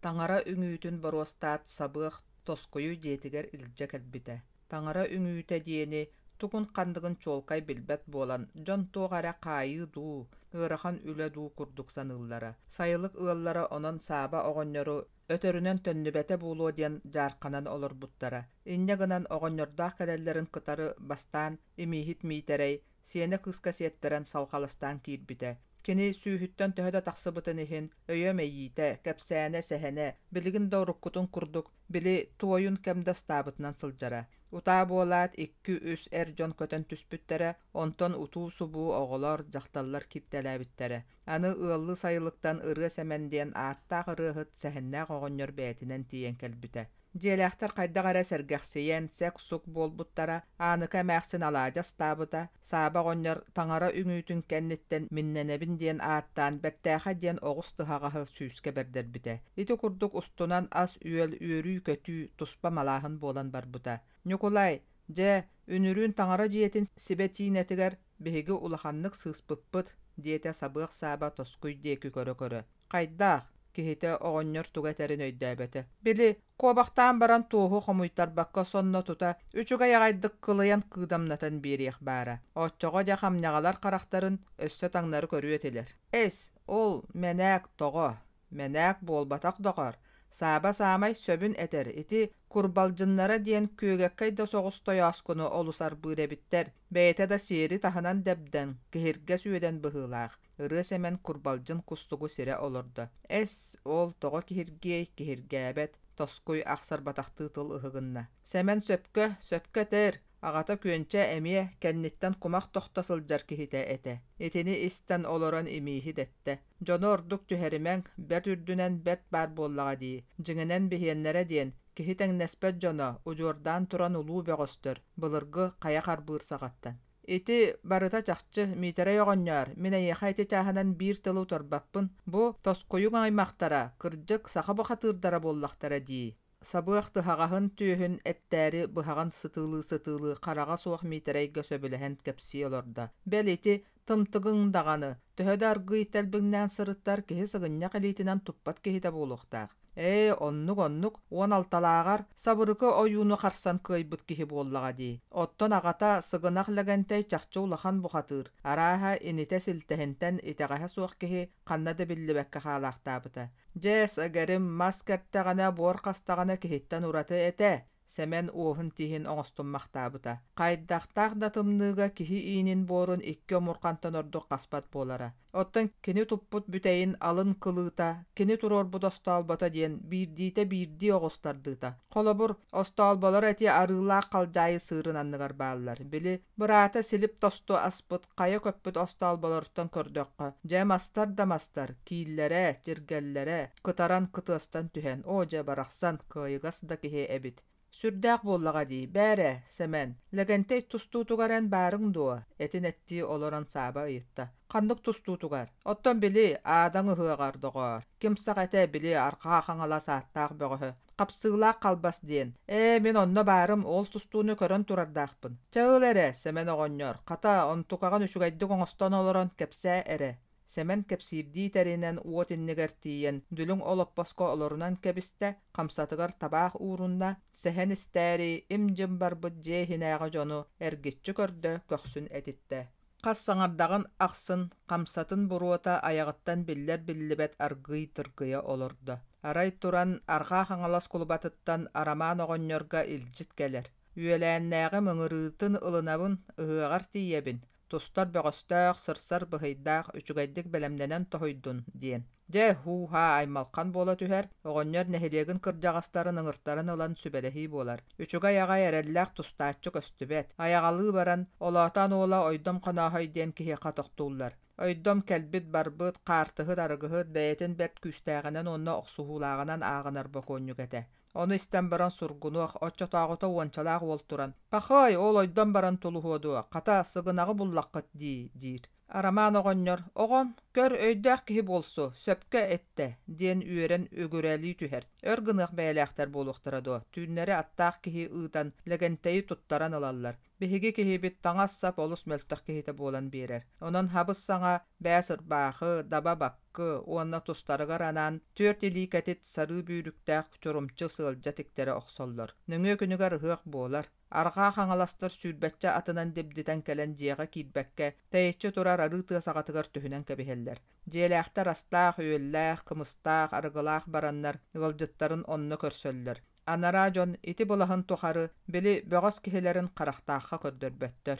Таҥара үҥүүтүн боруостаат сабыах Тоскуйу дьиэтигэр илдьэ кэлбитэ. Таҥара үҥүүтэ диэни тугун-ханныгын чуолкай билбэт буолан, дьон туох эрэ хаайыы дуу, ыарахан үлэ дуу курдук саныыллара. Сайылык ыаллара онон Сааба оҕонньору өтөрүнэн төннүбэтэ буолуо диэн дьаарханан олорбуттара. Инньэ гынан оҕонньордоох кэлэллэрин кытары бастаан Имииһит Миитэрэй сиэнэ кыыска сиэттэрэн салҕаластаан киирбитэ. Кини сүүһүттэн төһө да тахсыбытын иһин, өйө-мэйиитэ, кэпсээнэ-сэһэнэ билигин да уруккутун курдук, били туойун кэм да ыстаабытынан сылдьара. Утаа буолаат икки-үс эр дьон көтөн түспүттэрэ, онтон утуу-субуу оҕолор, дьахталлар кииртэлээбиттэрэ. Аны ыаллыы сайылыктан Ырыа Сэмэн диэн ааттаах ырыаһыт сэһэннээх оҕонньор бэйэтинэн тиийэн кэлбитэ. Дьиэлээхтэр хайдах эрэ сэргэхсийэн, сэк-сук буолбуттара, Ааныка эмээхсин алаадьы астаабыта, Сааба оҕонньор таҥара үҥүүтүн кэнниттэн миннэнэбин диэн ааттаан бэртээхэй диэн оҕус тыһаҕаһы сүүскэ бэрдэрбитэ. Ити курдук устунан ас-үөл, үөрүү-көтүү, туспа малааһын буолан барбыта. Ньукулай, дьэ, үнүрүүн таҥара дьиэтин сибэтиинэтигэр биһиги улаханнык сыыспыппыт, диэтэ Сабыах Сааба Тоскуй диэки көрө-көрө. Хайдах? Киһитэ оҕонньор тугу этэрин өйдөөбөтө. Били, куобахтаан баран туоһу хомуйтарбакка сонно тута үчүгэй аҕайдык кылыйан кыыдамнатан биэриэх баара. Оччоҕо дьэ хамньаҕалар харахтарын өссө таҥнары көрүө этилэр. Эс, ол, мэнээк тоҕо? Мэнээк буолбатах доҕор. Сааба саамай сөбүн этэр, ити курбалдьыннара диэн күөгэккэй да соҕус тойооскуну олус арбыыр эбиттэр. Бэйэтэ да сиэри таһынан дэбдэҥ, киһиргэс үөдэн быһыылаах. Ырыа Сэмэн курбалдьын кустугу сирэ олордо. Эс, ол тоҕо киһиргиэй, киһиргээбэт, Тоскуй ахсарбатахтыы тыл ыһыгынна. Сэмэн сөпкө, сөпкө этэр, аҕата Күөнчэ эмиэ кэнниттэн кумах тохто сылдьар киһитэ этэ. Итини истэн олорон имииһит эттэ. Дьону ордук түһэримэҥ, бэрт үрдүнэн бэрт баар буоллаҕа дии. Дьиҥинэн биһиэннэрэ диэн, киһи тэҥнэспэт дьоно, удьуордаан туран улуу бөҕөстөр, былыргы хайа харбыыр саҕаттан. Ити барыта чахчы, Миитэрэй оҕонньоор, мин эйиэхэ ити чааһынан биир тылы утарбаппын. Бу Тоскуйуҥ аймахтара, кырдьык, саха бухатыырдара буоллахтара дии. Сабыах тыһаҕаһын түөһүн эттээри быһаҕын сытыылыы-сытыылыы хараҕа суох Миитэрэйгэ сөбүлэһэн кэпсии олордо. Бэл ити тымтыгыҥ даҕаны, төһө да аргыый тэлбиҥнээн сырыттар киһи сыгынньах илиитинэн туппат киһитэ буолуохтаах. Ээ, оннук-оннук, 16-лааҕар Сабырыкы ойууну харсан кыайбыт киһи буоллаҕа дии. Оттон аҕата Сыгынах Лэгэнтэй чахчы улахан бухатыыр, арааһа инитэ Силтэһинтэн итэҕэһэ суох киһи ханна да биллибэккэ хаалаахтаабыта. Дьэ, сэгэрим, мас кэртэҕинэ, буор хастаҕына киһиттэн ураты этэ, Сэмэн уоһун-тииһин оҥостуммахтаабыта. Хайдахтаах да тымныыга киһи иинин буорун икки омурҕантан ордук хаспат буолара. Оттон кини туппут бүтэйин алын кылыыта, кини туруорбут остоолбото диэн биирдиитэ биирдии оҕус тардыыта. Холобур, остоолболор эти арыылаах халдьаайы сыырын анныгар бааллар. Били, быраата Силип тосту аспыт, хайа көппүт остоолболоруттан көрдөххө, дьэ мастар да мастар, кииллэрэ, чиргэллэрэ, кытаран кытыастан түһэн, оо дьэ барахсан, кыайыгас да киһи эбит. Сүрдээх буоллаҕа дии, бээрэ, Сэмэн, Лэгэнтэй тустуутугар эн баарыҥ дуо? Этин эттии олорон Сааба ыйытта. Ханнык тустуутугар? Оттон били, аадаҥ ыһыаҕар, доҕоор. Ким сах этэ, били, Арҕаа Хаҥалас ааттаах бөҕөһө. Хапсыылаах халбас диэн. Ээ, мин онно баарым, ол тустууну көрөн турардаахпын. Чэ ыл эрэ, Сэмэн оҕонньор, хата, онтукаҕын үчүгэйдик оҥостон олорон кэпсээ эрэ. Сэмэн кэпсиирдии тэринэн уот иннигэр тиийэн, дүлүҥ олоппоско олорунан кэбистэ, хамсатыгар табаах уурунна, сэһэн истээри, им-дьим барбыт дьиэ иһинээҕи дьону эргиччи көрдө, көхсүн этиттэ. Хас саҥардаҕын ахсын хамсатын буруота айаҕыттан биллэр-биллибэт аргыый тыргыйа олордо. Арай туран Арҕаа Хаҥалас кулубатыттан Арамаан оҕонньорго илдьит кэлэр. Үөлээннээҕим ыҥырыытын ылынабын, ыһыаҕар тиийэбин, тустар бөҕөстөөх, сырсар быһыйдаах, үчүгэйдик бэлэмнэнэн тоһуйдун диэн. Дьэ, һуу-һаа аймалхан буола түһэр, оҕонньор нэһилиэгин кырдьаҕастарын ыҥыртаран ылан сүбэлэһии буолар. Үчүгэй аҕай эрэллээх тустааччы көстүбэт. Айаҕалыы баран, Олоотоон уола Ойдом Хонооһой диэн киһиэхэ тохтууллар. Ойдом кэлбит-барбыт, хаартыһыт-арыгыһыт бэйэтин бэрт күүстээҕинэн уонна охсуһуулааҕынан ааҕынар бокуонньук этэ. Ону истэн баран сургунуох, оччотооҕута уончалаах уол туран, «Пахыай, ол ойдом баран тулуһуо дуо, хата, сыгынаҕы буллаххыт дии» диир. Арамаан оҕонньор, «Оҕом, көр, өйдөөх киһи буолсу, сөпкө эттэ» диэн үөрэн үгүрэлии түһэр. Өр гыныах бэйэлээхтэр буолуохтара дуо, түүннэри аттаах киһи ыытан, Лэгэнтэйи туттаран ылаллар. Биһиги киһибит таҥас-сап олус мөлтөх киһитэ буолан биэрэр. Онон хабыс-саҥа бээс ырбаахы, даба баккы уонна тустарыгар анаан түөрт илии кэтит сарыы бүүрүктээх чурумчу сыалдьа тиктэрэ охсоллор. Нөҥүө күнүгэр ыһыах буолар. Арҕаа хаҥаластар сүүрбэччэ атынан дибдитэн кэлэн дьиэҕэ киирбэккэ, тэйиччи турар арыы тыа саҕатыгар түһүнэн кэбиһэллэр. Дьиэлээхтэр астаах-үөллээх, кымыстаах, арыгылаах бараннар ыалдьыттарын онно көрсөллөр. Анараа дьон ити былаһын тухары били бөҕөс киһилэрин харахтаахха көрдөрбөттөр.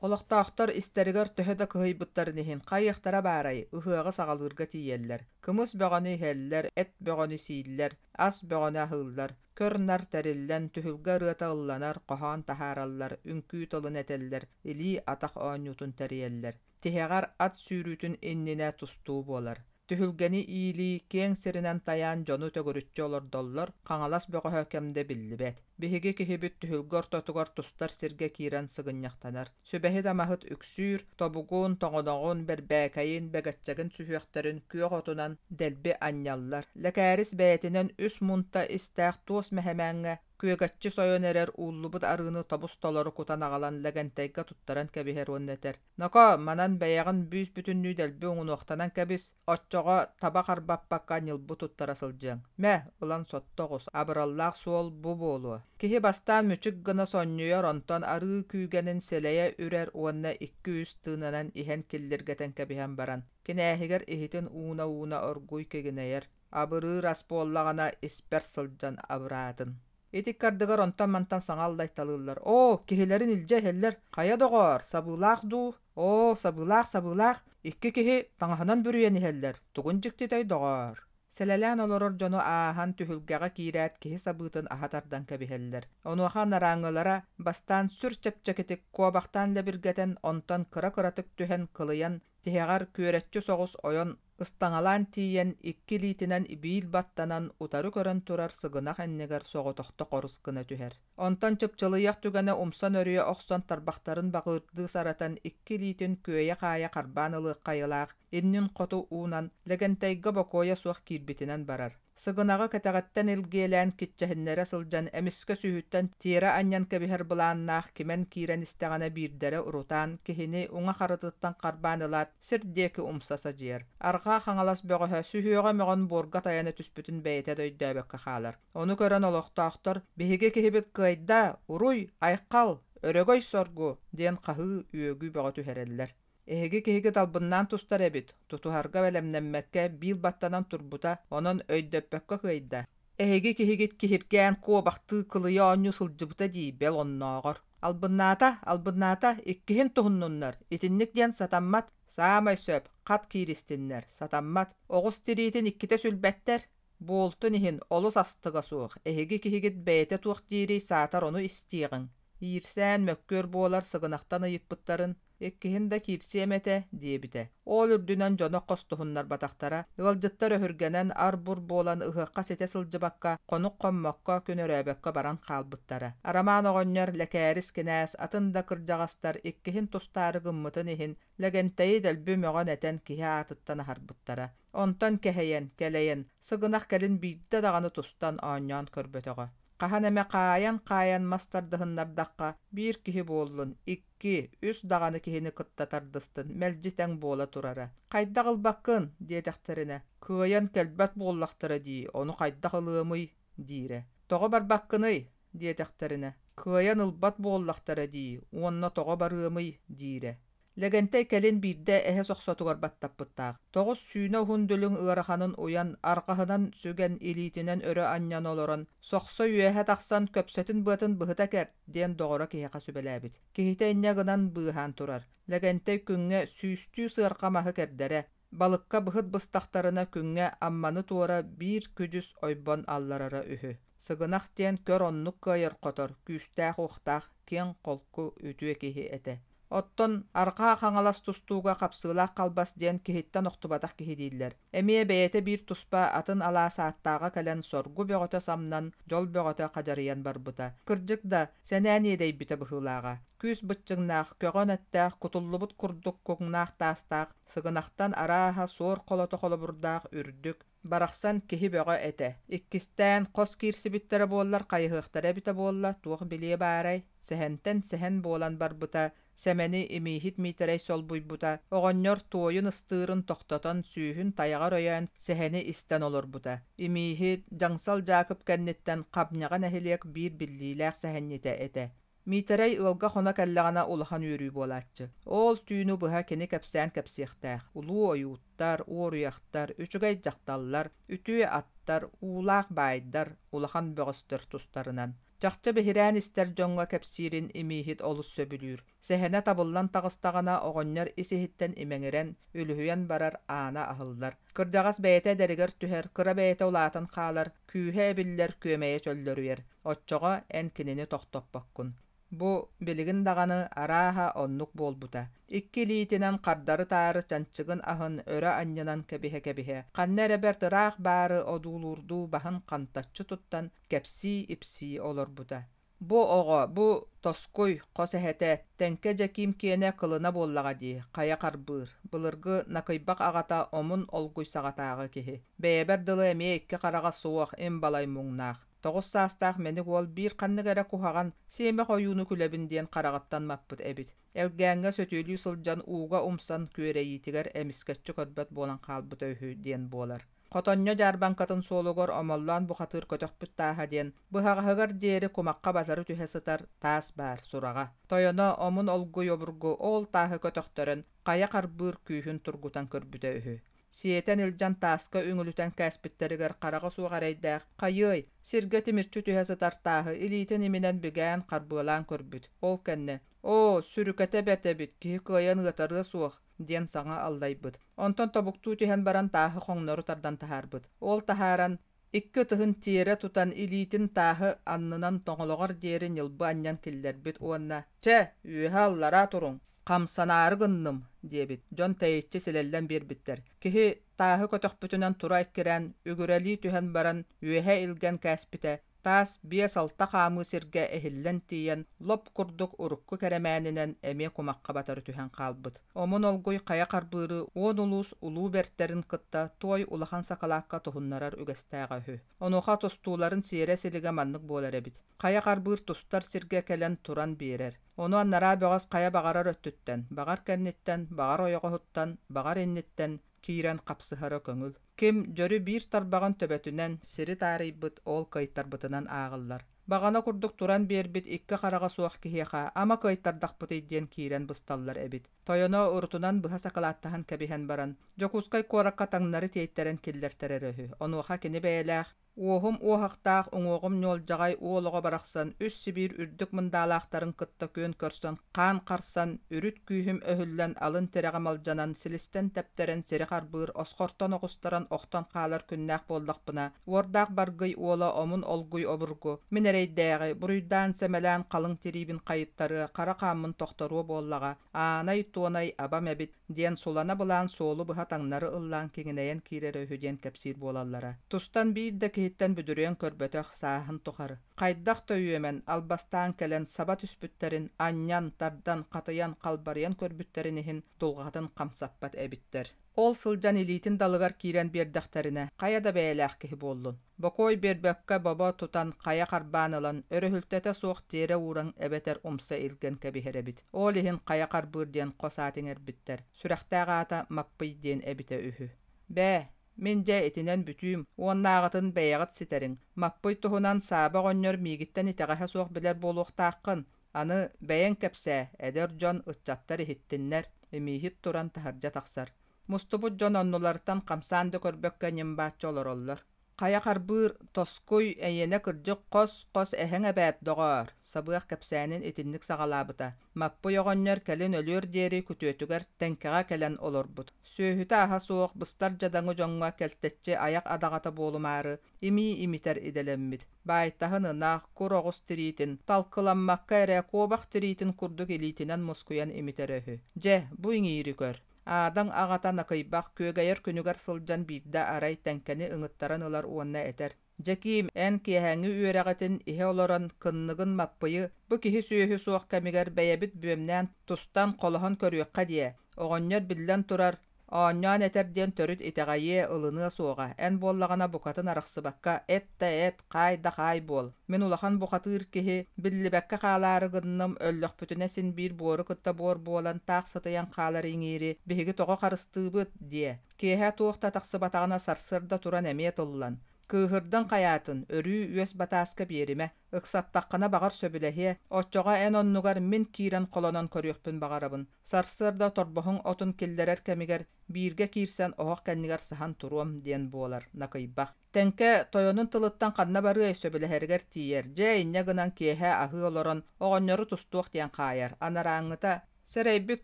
Олохтоохтор истэригэр төһө да кыһыйбыттарын иһин хайыахтара баарай, ыһыаҕы саҕалыырга тиийэллэр. Кымыс бөҕөнү иһэллэр, эт бөҕөнү сииллэр, ас бөҕөнү аһыыллар. Көр-нар тэриллэн, түһүлгэ ырыата ылланар, хоһоон таһаараллар, үҥкүү тылын этэллэр, илии-атах оонньуутун тэрийэллэр. Тиһэҕэр ат сүүрүүтүн иннинэ тустуу буолар. Түһүлгэни иилии, киэҥ сиринэн тайаан дьону төгүрүччү олордоллор, Хаҥалас бөҕөһө кэм да биллибэт. Биһиги киһибит түһүлгэ ортотугар тустар сиргэ киирэн сыгынньахтанар. Сүбэһит-амаһыт үксүүр, тобугун, тоҥоноҕун, бэрбээкэйин, бэгэччэгин сүһүөхтэрин күөх отунан дэлби анньаллар. Лэкээрис бэйэтинэн үс муунта истээх туос мэһэмээҥҥэ Күөгэччи сойон эрэр ууллубут арыыны тобус-толору кутан аҕалан Лэгэнтэйгэ туттаран кэбиһэр уонна этэр: «Ноко, манан бэйэҕин бүүс-бүтүннүү дэлби уҥунуохтанан кэбис, оччоҕо таба харбаппакка ньылбы туттара сылдьыаҥ. Мэ, ылан сотто оҕус, абыраллаах суол бу буолуо». Киһи бастаан мүчүк гына сонньуйар, онтон арыы күүгэнин сэлэйэ үрэр уонна икки-үс тыынынан иһэн киллиргэтэн кэбиһэн баран, кинээһигэр иһитин ууна-ууна оргууй кигинэйэр: Абырыыр ас буоллаҕына испэр сылдьан абыраатын. Ити ыккардыгар онтон-мантан саҥа аллайталыыллар. Оо, киһилэрин илдьэ иһэллэр. Хайа доҕоор, сабыылаах дуу? Оо, сабыылаах, сабыылаах. Икки киһи таҥаһынан бүрүйэн иһэллэр. Тугун дьиктитэй доҕоор? Сэлэлээн олорор дьону ааһан түһүлгэҕэ киирээт киһи сабыытын аһа тардан кэбиһэллэр. Онуоха анарааҥҥылара бастаан сүр чэпчэкитик куобахтаан лэбиргэтэн, онтон кыра-кыратык түһэн кылыйан Тиһэҕэр күөрэччи соҕус ойон ыстаҥалаан тиийэн икки илиитинэн биил баттанан утары көрөн турар сыгынах иннигэр соҕотохто хорус гына түһэр. Онтон чыпчылыйах түгэнэ умсан өрүйэ охсон тарбахтарын баҕыырдыы саратан икки илиитин күөйэ-хаайа харбаан ылыахха айылаах иннин хоту уунан Лэгэнтэйгэ бокуойа суох киирбитинэн барар. Сыгынаҕы кэтэҕиттэн илгиэлээн киччэһиннэрэ сылдьан эмискэ сүүһүттэн тиэрэ анньан кэбиһэр былааннаах кимэн киирэн истэҕинэ биирдэрэ урутаан киһини уҥа харытыттан харбаан ылаат сир диэки умса садьыйар. Арҕаа Хаҥалас бөҕөһө сүһүөҕэ мөҕөн буорга тайана түспүтүн бэйэтэ да өйдөөбөккө хаалар. Ону көрөн олохтоохтор «Биһиги киһибит кыайда! Уруй! Айхал! Өрөгөй соргу!» диэн хаһыы, үөгүү бөҕө түһэрэллэр. Эһиги киһигит албыннаан тустар эбит, тутуһарга бэлэмнэммэккэ биил баттанан турбута, онон өйдөппөккө кыайда. Эһиги киһигит киһиргээн куобахтыы кылыйа оонньуу сылдьыбыта дии, бэл оннооҕор. Албыннаата, албыннаата, иккиһин туһуннуннар, итинник диэн сатаммат, саамай сөп, хат кииристиннэр, сатаммат, оҕус тириитин иккитэ сүлбэттэр, Буолтун иһин олус астыга суох, эһиги киһигит бэйэтэ туох диирий саатар ону истиэҕиҥ. Иирсээн мөккүөр буолар сыгынахтан ыйыппыттарын, иккиһин да киирсиэм этэ диэбитэ. Ол үрдүнэн дьоно хостуһуннарбатахтара, ыалдьыттар өһүргэнэн ар-бур буолан ыһыахха ситэ сылдьыбакка, хонук хоммокко, күн өрөөбөккө баран хаалбыттара. Арамаан оҕонньор, Лэкээрис кинээс, атын да кырдьаҕастар иккиһин тустаары гыммытын иһин Лэгэнтэйи дэлби мөҕөн-этэн киһи аатыттан аһарбыттара. Онтон кэһэйэн, кэлэйэн, сыгынах кэлин биирдэ даҕаны тустан оонньоон көрбөтөҕө. Хаһан эмэ хаайан-хаайан мас тардыһыннардахха, биир киһи буоллун, икки, үс даҕаны киһини кытта тардыстын, мэлдьи тэҥ буола турара. «Хайдах ылбаккын?» диэтэхтэринэ, «Кыайан кэлбэт буоллахтара дии, ону хайдах ылыамый?» диирэ. «Тоҕо барбаккыный?» диэтэхтэринэ, «Кыайан ылбат буоллахтара дии, уонна тоҕо барыамый?» диирэ. Лэгэнтэй кэлин биирдэ эһэ сохсотугар баттаппыттаах. Тоҕус сүүнэ уһун дүлүҥ ыараханын уйан, арҕаһынан сүгэн, илиитинэн өрө анньан олорон, «Сохсо үөһэ тахсан көпсөтүн быатын быһыта кэрт» диэн доҕоро киһиэхэ сүбэлээбит. Киһитэ инньэ гынан быыһаан турар. Лэгэнтэй күҥҥэ сүүстүү сыарҕа маһы кэрдэрэ, балыкка быһыт быстахтарына күҥҥэ Амманы туора биир күдьүс ойбон алларара үһү. Сыгынах диэн көр оннук кыайар-хотор, күүстээх-уохтаах, киэҥ-холку, үтүө киһи этэ. Оттон Арҕаа Хаҥалас тустууга хапсыылаах халбас диэн киһиттэн охтубатах киһи дииллэр. Эмиэ бэйэтэ биир туспа атын алаас ааттааҕа кэлэн соргу бөҕөтө самнан, дьол бөҕөтө хадьарыйан барбыта. Кырдьык да, сэнээн иэдэйбитэ быһыылааҕа. Күүс быччыҥнаах, көҕөн эттээх, кутуллубут курдук куҥнаах таастаах, сыгынахтан арааһа суор холото холобурдаах үрдүк, барахсан киһи бөҕө этэ. Иккистээн хос киирсибиттэрэ буоллар хайыһыахтара эбитэ буолла, туох билиэ баарай, сэһэнтэн сэһэн буолан барбыта, Сэмэни Имииһит Миитэрэй солбуйбута, оҕонньор туойун ыстыырын тохтотон сүүһүн тайаҕар өйөөн сэһэни истэн олорбута. Имииһит, Дьаҥсал Дьаакып кэнниттэн Хабньаҕа нэһилиэк биир биллиилээх сэһэнньитэ этэ. Миитэрэй ыалга хоно кэллэҕинэ улахан үөрүү буолааччы. Ол түүнү быһа кини кэпсээн кэпсиэхтээх. Улуу ойууттар, уоруйахтар, үчүгэй дьахталлар, үтүө аттар, уулаах баайдар, улахан бөҕөстөр тустарынан. Чахчы биһирээн истэр дьоҥҥо кэпсиирин имииһит олус сөбүлүүр. Сэһэнэ табыллан таҕыстаҕына оҕонньор ис-иһиттэн имэҥирэн, үлүһүйэн барар аана аһыллар. Кырдьаҕас бэйэтэ эдэригэр түһэр, кыра бэйэтэ улаатан хаалар, күүһэ эбиллэр, күөмэйэ чөллөрүйэр. Оччоҕо эн кинини тохтоппоккун. Бу билигин даҕаны арааһа оннук буолбута. Икки илиитинэн хардары-таары чанчыгын аһын өрө анньынан кэбиһэ-кэбиһэ, ханна эрэ бэрт ыраах баары одуулуурдуу баһын хантаччы туттан кэпсии-ипсии олорбута. Бу оҕо, бу тоскуй, хос эһэтэ, Тэҥкэ Дьэкиим киэнэ кылына буоллаҕа дии, хайа харбыыр, былыргы Накыйбах аҕата омун олгуй саҕатааҕы киһи. Бэйэбэр дылы эмиэ икки хараҕа суох, им балай муҥнаах. Тоҕус саастаах мэник уол биир ханнык эрэ куһаҕан, сиэмэх ойууну күлэбин диэн хараҕыттан маппыт эбит. Элгээҥҥэ сөтүөлүү сылдьан ууга умсан күөрэйиитигэр эмискэччи көрбөт буолан хаалбыта үһү диэн буолар. Хотонньо дьаарбаҥкатын суолугар Омоллоон бухатыыр көтөхпүт тааһа диэн быһаҕаһыгар диэри кумахха батары түһэ сытар таас баар сураҕа. Тойоно омун олгуй обургу ол тааһы көтөхтөрөн хайа харбыыр күүһүн тургутан көрбүтэ үһү. Сиэтэн илдьэн тааска үҥүлүтэн кээспиттэригэр хараҕа суох эрэйдээх «Хайыай, сиргэ тимирчи түһэ сытар тааһы илиитин иминэн бигээн харбыалаан көрбүт. Ол кэннэ «Оо, сүрүкэтэ бэрт эбит, киһи кыайан ыатарыа суох» диэн саҥа аллайбыт. Онтон тобуктуу түһэн баран тааһы хоҥнору тардан таһаарбыт. Ол таһааран, икки ытыһын тиэрэ тутан илиитин тааһы аннынан тоҥолоҕор диэри ньылбы анньан киллэрбит уонна «Чэ, үөһэ-аллараа туруҥ! Хамсанаары гынным, диэбит. Дьон тэйиччи силэллэн биэрбиттэр. Киһи тааһы көтөхпүтүнэн тура эккирээн, үгүрэлии түһэн баран, үөһэ илгэн кээспитэ, таас биэс-алта хаамыы сиргэ эһиллэн тиийэн, лоп курдук урукку кэрэмээнинэн эмиэ кумахха батары түһэн хаалбыт. Омун олгуй хайа харбыыры уон улуус улуу бэртэрин кытта туой улахан сакалаакка туһуннарар үгэстээҕэ үһү. Онуоха тустууларын сиэрэ-силигэ маннык буолар эбит. Хайа харбыыр тустар сиргэ кэлэн туран биэрэр. Ону анараа бөҕөс хайа баҕарар өттүттэн, баҕар кэнниттэн, баҕар ойоҕоһуттан, баҕар инниттэн киирэн хапсыһара көҥүл. Ким дьөрү биир тарбаҕын төбөтүнэн сири таарыйбыт, ол кыайтарбытынан ааҕыллар. Баҕана курдук туран биэрбит икки хараҕа суох киһиэхэ ама кыайтардахпытый диэн киирэн бысталлар эбит. Тойоно урутунан быһа сакалааттаһан кэбиһэн баран, Дьокуускай куоракка таҥнары тиэйтэрэн киллэртэрэрэ үһү. Онуоха кини бэйэлээх Уоһум уоһахтаах, уҥуоҕум ньуолдьаҕай уол оҕо барахсан үс Сибиир үрдүк мындаалаахтарын кытта күөн көрсөн, хаан харсан, үрүт күүһүм өһүллэн, алын тирэҕим алдьанан, силистэн тэптэрэн сири харбыыр, осхортон оҕустаран охтон хаалар күннээх буоллахпына, уордаах баргый уола омун олгуй обургу, мин эрэйдээҕи, буруйдаан-сэмэлээн халыҥ тириибин хайыттарыа, хара хааммын тохторуо буоллаҕа, аанай-туонай абам эбит, диэн сулана былаан суолу быһа таҥнары ыллаан киҥинэйэн киирэрэ үһү диэн кэпсиир буолаллара. Тустан биир да киһиттэн бүдүрүйэн көрбөтөх сааһын тухары. Хайдах да үөмэн, албастаан кэлэн саба түспүттэрин анньан, тардан, хатыйан, халбарыйан көрбүттэрин иһин дулҕатын хамсаппат эбиттэр. Ол сылдьан илиитин далыгар киирэн биэрдэхтэринэ, хайа да бэйэлээх киһи буоллун. Бокуой биэрбэккэ бобо тутан хайа харбаан ылан, өрүһүлтэтэ суох тиэрэ ууран эбэтэр умса илгэн кэбиһэр эбит. Ол иһин хайа харбыыр диэн хос аат иҥэрбиттэр. Сүрэхтээх аата Маппый диэн эбитэ үһү. Бээ, мин дьэ итинэн бүтүүм, уоннааҕытын бэйэҕит ситэриҥ. Маппый туһунан Сааба оҕонньор миигиттэн итэҕэһэ суох билэр буолуохтааххын. Аны бэйэҥ кэпсээ, эдэр дьон, ыччаттар иһиттиннэр, имииһит туран таһырдьа тахсар. Мустубут дьон оннуларыттан хамсаан да көрбөккө ньым-бааччы олороллор. Хайа харбыыр, тоскуй, эйиэнэ кырдьык хос-хос эһэҥ эбээт, доҕоор, сабыах кэпсээнин итинник саҕалаабыта. Маппый оҕонньор кэлин өлүөр диэри күтүөтүгэр Тэҥкэҕэ кэлэн олорбут. Сүөһүтэ-аһа суох быстар дьадаҥы дьоҥҥо кэлтэччи айах адаҕата буолумаары имии имитэр идэлэммит. Баайтаһын ынах, кур оҕус тириитин, талкыламмакка эрэ куобах тириитин курдук илиитинэн мускуйан имитэрэ үһү. Дьэ, бу иҥиири көр. Аадаҥ аҕата Накыйбах күөгэйэр күнүгэр сылдьан биирдэ арай Тэҥкэни ыҥыттаран ылар уонна этэр: «Дьэкиим, эн киэһээҥҥи үөрэҕитин иһэ олорон кынныгын Маппыйы бу киһи-сүөһү суох кэмигэр бэйэбит бүөмнээн тустан холоһон көрүөххэ диэ. Оҕонньор биллэн турар, Оонньоон этэр диэн төрүт итэҕэйиэ, ылыныа суоҕа, эн буоллаҕына букатын арахсыбакка эт да эт, хаай да хаай буол. Мин улахан бухатыыр киһи, биллибэккэ хаалаары гынным, өллөхпүтүнэ син биир буору кытта буор буолан таах сытыйан хаалар иҥиири биһиги тоҕо харыстыыбыт диэ. Киэһэ туох да тахсыбатаҕына сарсыарда туран эмиэ тыллан. Кыыһырдыҥ хайаатын, өрүү үөс батааска биэримэ. Ыксаттаххына баҕар сөбүлэһиэ, оччоҕо эн оннугар мин киирэн холонон көрүөхпүн баҕарабын. Сарсыарда торбоһуҥ отун киллэрэр кэмигэр бииргэ киирсэн оһох кэннигэр саһан туруом диэн буолар Накыйбах. Тэҥкэ тойонун тылыттан ханна барыай сөбүлэһэригэр тиийэр, дьэ инньэ гынан киэһэ аһыы олорон оҕонньору тустуох диэн хаайар, анарааҥҥыта сэрэйбит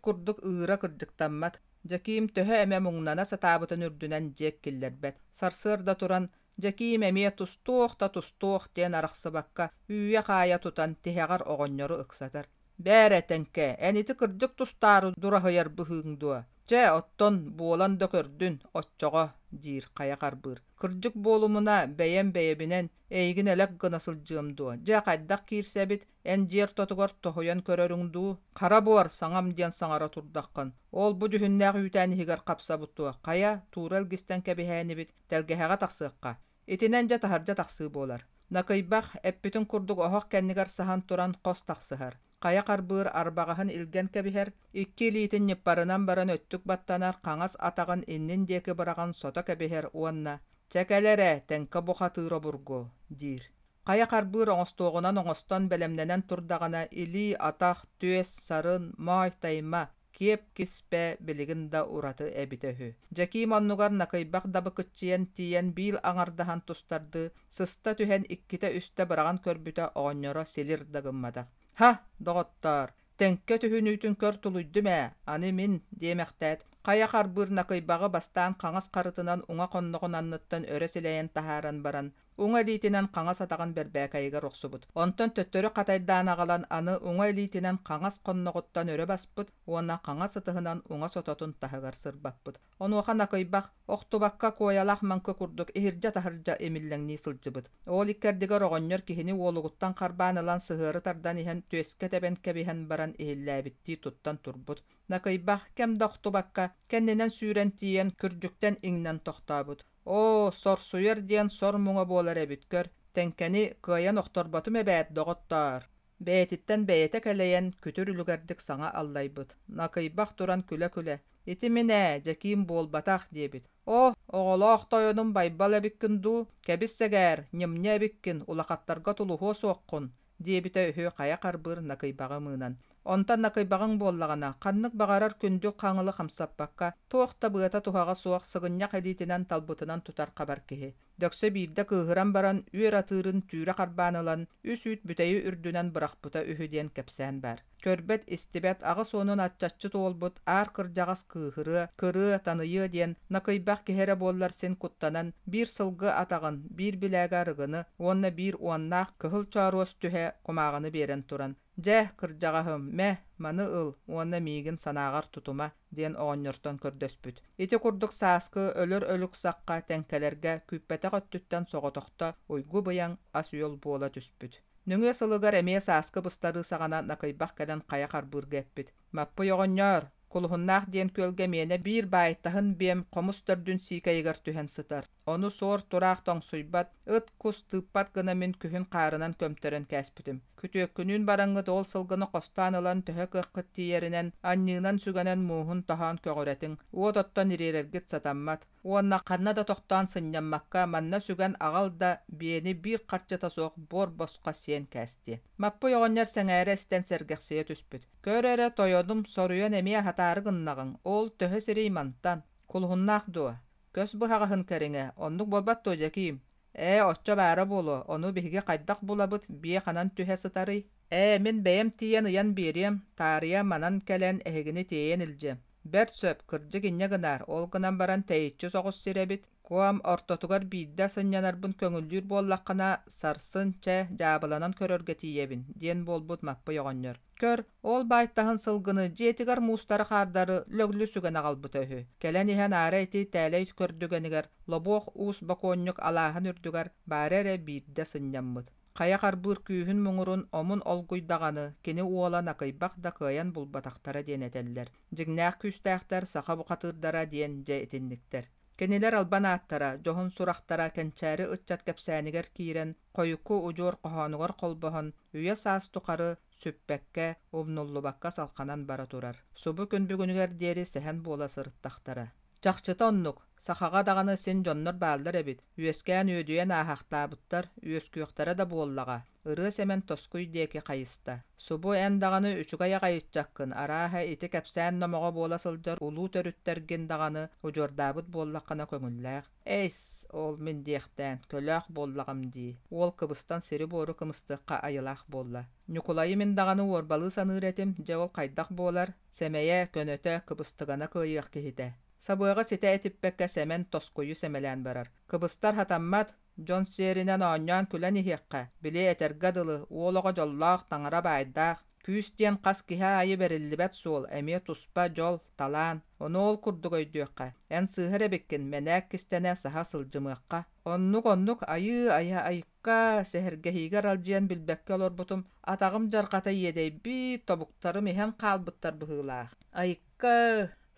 курдук ыыра кырдьыктаммат. Дьэкиим төһө эмэ муҥнана сатаабытын үрдүнэн дьиэк киллэрбэт. Сарсыарда туран Дьэкиим эмиэ тустуох да тустуох диэн арахсыбакка үүйэ-хаайа тутан тиһэҕэр оҕонньору ыксатар. Бээрэ, Тэҥкэ, эн ити кырдьык тустаары дураһыйар быһыыҥ дуо? Чэ, оттон буолан да көрдүн, оччоҕо, диир хайа харбыыр. Кырдьык буолумуна, бэйэм бэйэбинэн эйигин элэк гына сылдьыам дуо? Дьэ, хайдах киирсэбит, эн дьиэ ортотугар тоһуйан көрөрүҥ дуу? Хара буор, саҥам диэн саҥара турдаххын. Ол бу дьүһүннээх үүтээн иһигэр хапсабыт дуо? Хайа, туура илгистэн кэбиһээнибит, тэлгэһэҕэ тахсыахха. Итинэн дьэ таһырдьа тахсыы буолар. Накыйбах, эппитин курдук оһох кэннигэр саһан туран хос тахсыһар. Хайа харбыыр арбаҕаһын илгэн кэбиһэр, икки илиитин ньыппарынан баран өттүк баттанар хаҥас атаҕын иннин диэки быраҕан сото кэбиһэр уонна «Чэ кэл эрэ, Тэҥкэ бухатыыр обургу» диир. Хайа харбыыр оҥостуоҕунан оҥостон бэлэмнэнэн турдаҕына илии, атах, түөс, сарын, моой-тайма, киэп киспэ билигин да ураты эбитэ үһү. Дьэкиим оннугар Накыйбах дабыкыччыйан тиийэн биил аҥардаһан тустардыы, сыста түһэн иккитэ-үстэ быраҕан көрбүтэ оҕонньоро силир да гымматах. «Һа, доҕоттоор, Тэҥкэ түһүнүүтүн көр тулуйдум ээ, аны мин» диэмэхтээт, хайа харбыыр Накыйбаҕы бастаан хаҥас харытынан уҥа хонноҕун анныттан өрө силэйэн таһааран баран, Уҥа илиитинэн хаҥас атаҕын бэрбээкэйигэр охсубут. Онтон төттөрү хатайдаан аҕалан аны уҥа илиитинэн хаҥас хонноҕуттан өрө баспыт уонна хаҥас ытыһынан уҥа сототун таһыгар сырбаппыт. Онуоха Накыйбах охтубакка куойалаах маҥкы курдук иһирдьэ-таһырдьа имиллэҥнии сылдьыбыт. Ол иккэрдигэр оҕонньор киһини уолугуттан харбаан ылан сыһыары тардан иһэн түөскэ тэбэн кэбиһэн баран иһиллээбиттии туттан турбут. Накыйбах кэм да охтубакка кэннинэн сүүрэн тиийэн күрдьүктэн иҥнэн тохтообут. Оо, сорсуйар диэн сор муҥа буолар эбит көр, Тэҥкэни кыайан охторботум эбээт, доҕоттоор! Бэйэтиттэн бэйэтэ кэлэйэн, күтүр үлүгэрдик саҥа аллайбыт. Накыйбах туран күлэ-күлэ, «Ити мин ээ, Дьэкиим буолбатах» диэбит. «Оо, оҕолоох тойонум Байбал эбиккин дуу? Кэбис сэгээр, ньымньа эбиккин, улахаттарга тулуһуо суоххун» диэбитэ үһү хайа харбыыр Накыйбаҕы мыынан. Онтон накыйбаҕыҥ буоллаҕына, ханнык баҕарар күндүл хаҥылы хамсаппакка, туох да быата-туһаҕа суох сыгынньах илиитинэн талбытынан тутар-хабар киһи. Дөксө биирдэ кыыһыран баран, үөр атыырын түүрэ харбаан ылан, үс үүт бүтэйи үрдүнэн бырахпыта үһү диэн кэпсээн баар. Көрбөт-истибэт 80-ун аччаччы туолбут аар кырдьаҕас кыыһырыа, кырыа, таныйыа диэн накыйбах киһи эрэ буоллар син куттанан, биир сылгы атаҕын, биир билээгэ арыгыны уонна биир уоннаах кыһыл чооруос түһэ кумааҕыны биэрэн туран, «Дьэ, кырдьаҕаһым, мэ, маны ыл уонна миигин санааҕар тутума» диэн оҕонньортон көрдөспүт. Ити курдук сааскы өлөр өлүк сахха тэҥкэлэргэ күүппэтэх өттүттэн соҕотохто уйгу-быйаҥ ас-үөл буола түспүт. Нөҥүө сылыгар эмиэ сааскы быстарыы саҕана Накыйбах кэлэн хайа харбыырга эппит: «Маппый оҕонньоор, Кулуһуннаах диэн күөлгэ миэнэ биир баайтаһын биэм хомус төрдүн сиикэйигэр түһэн сытар. Ону суор-тураах тоҥсуйбат, ыт-кус тыыппат гына мин күһүн хаарынан көмтөрөн кээспитим. Күтүөккүнүүн бараҥҥыт ол сылгыны хостоон ылан төһө кыаххыт тиийэринэн анньыынан-сүгэнэн мууһун тоһоон көҕүрэтиҥ, уот оттон ириэрэргит сатаммат. Уонна ханна да тохтоон сынньаммакка манна сүгэн аҕал да биэни биир харчыта суох буор босхо сиэн кээстиэ. Маппый оҕонньор сэҥээрэ истэн сэргэхсийэ түспүт. Көр эрэ, тойонум, соруйан эмиэ аһатаары гыннаҕыҥ, ол төһө сирий мантан? Кулуһуннаах дуо? Көс быһаҕаһын кэриҥэ, оннук буолбат дуо, Дьэкиим? Ээ, оччо баара буолуо, ону биһиги хайдах булабыт, биэ ханан түһэ сытарый? Ээ, мин бэйэм тиийэн ыйан биэриэм, таарыйа манан кэлэн эһигини тиэйэн илдьиэм. Бэрт сөп, кырдьык инньэ гынаар, ол гынан баран тэйиччи соҕус сир эбит, Куом ортотугар биирдэ сынньанарбын көҥүллүүр буоллаххына, сарсын, чэ, дьаабыланан көрөргө тиийэбин, диэн буолбут Маппый оҕонньор. Көр, ол баайтаһын сылгыны дьиэтигэр муустары-хаардары лөглү сүгэн аҕалбыта үһү. Кэлэн иһэн аара ити тээлэй көрдүгэнигэр Лобуох уус бокуонньук алааһын үрдүгэр баара эрэ биирдэ сынньаммыт. Хайа харбыыр күүһүн муҥурун омун олгуйдаҕаны кини уола Накыйбах да кыайан булбатахтара диэн этэллэр. Дьиҥнээх күүстээхтэр саха бухатыырдара диэн дьэ итинниктэр. Кинилэр албан ааттара, дьоһун сурахтара кэнчээри ыччат кэпсээнигэр киирэн, хойукку удьуор хоһоонугар холбоһон, үйэ-саас тухары сүппэккэ, умнуллубакка салҕанан бара турар. Субу күн бүгүнүгэр диэри сэһэн буола сырыттахтара. Чахчыта оннук, сахаҕа даҕаны син дьоннор бааллар эбит, үөскээн үөдүйэн ааһахтаабыттар, үөскүөхтэрэ да буоллаҕа. Ырыа Сэмэн Тоскуй диэки хайыста. Субу эн даҕаны үчүгэй аҕай ыччаккын, арааһа ити кэпсээн номоҕо буола сылдьар улуу төрүттэргин даҕаны удьуордаабыт буоллаххына көҥүллээх. Эйс, ол мин диэхтээн, көлөөх буоллаҕым дии, уол кыбыстан сири-буору кымыстыахха айылаах буолла. Ньукулайы мин даҕаны уорбалыы саныыр этим, дьэ ол хайдах буолар, сэмэйэ, көнөтө, кыбыстыгана кыайыах киһитэ. Сабыаҕа ситэ этиппэккэ Сэмэн Тоскуйу сэмэлээн барар. Кыбыстар хатаммат, Дьон сиэринэн оонньоон күлэн иһиэххэ, били этэргэ дылы, уол оҕо дьоллоох, таҥара баайдаах, күүс диэн хас киһи аайы бэриллибэт суол, эмиэ туспа дьол, талаан. Ону ол курдук өйдүөххэ. Эн сыыһар эбиккин, мэнээк кистэнэ саһа сылдьымыахха. Оннук-оннук айыы-айа айыкка, сэһэргэһиигэ аралдьыйан билбэккэ олорбутум, атаҕым дьарҕата иэдэйбит, тобуктарым иһэн хаалбыттар быһыылаах. Айыкка,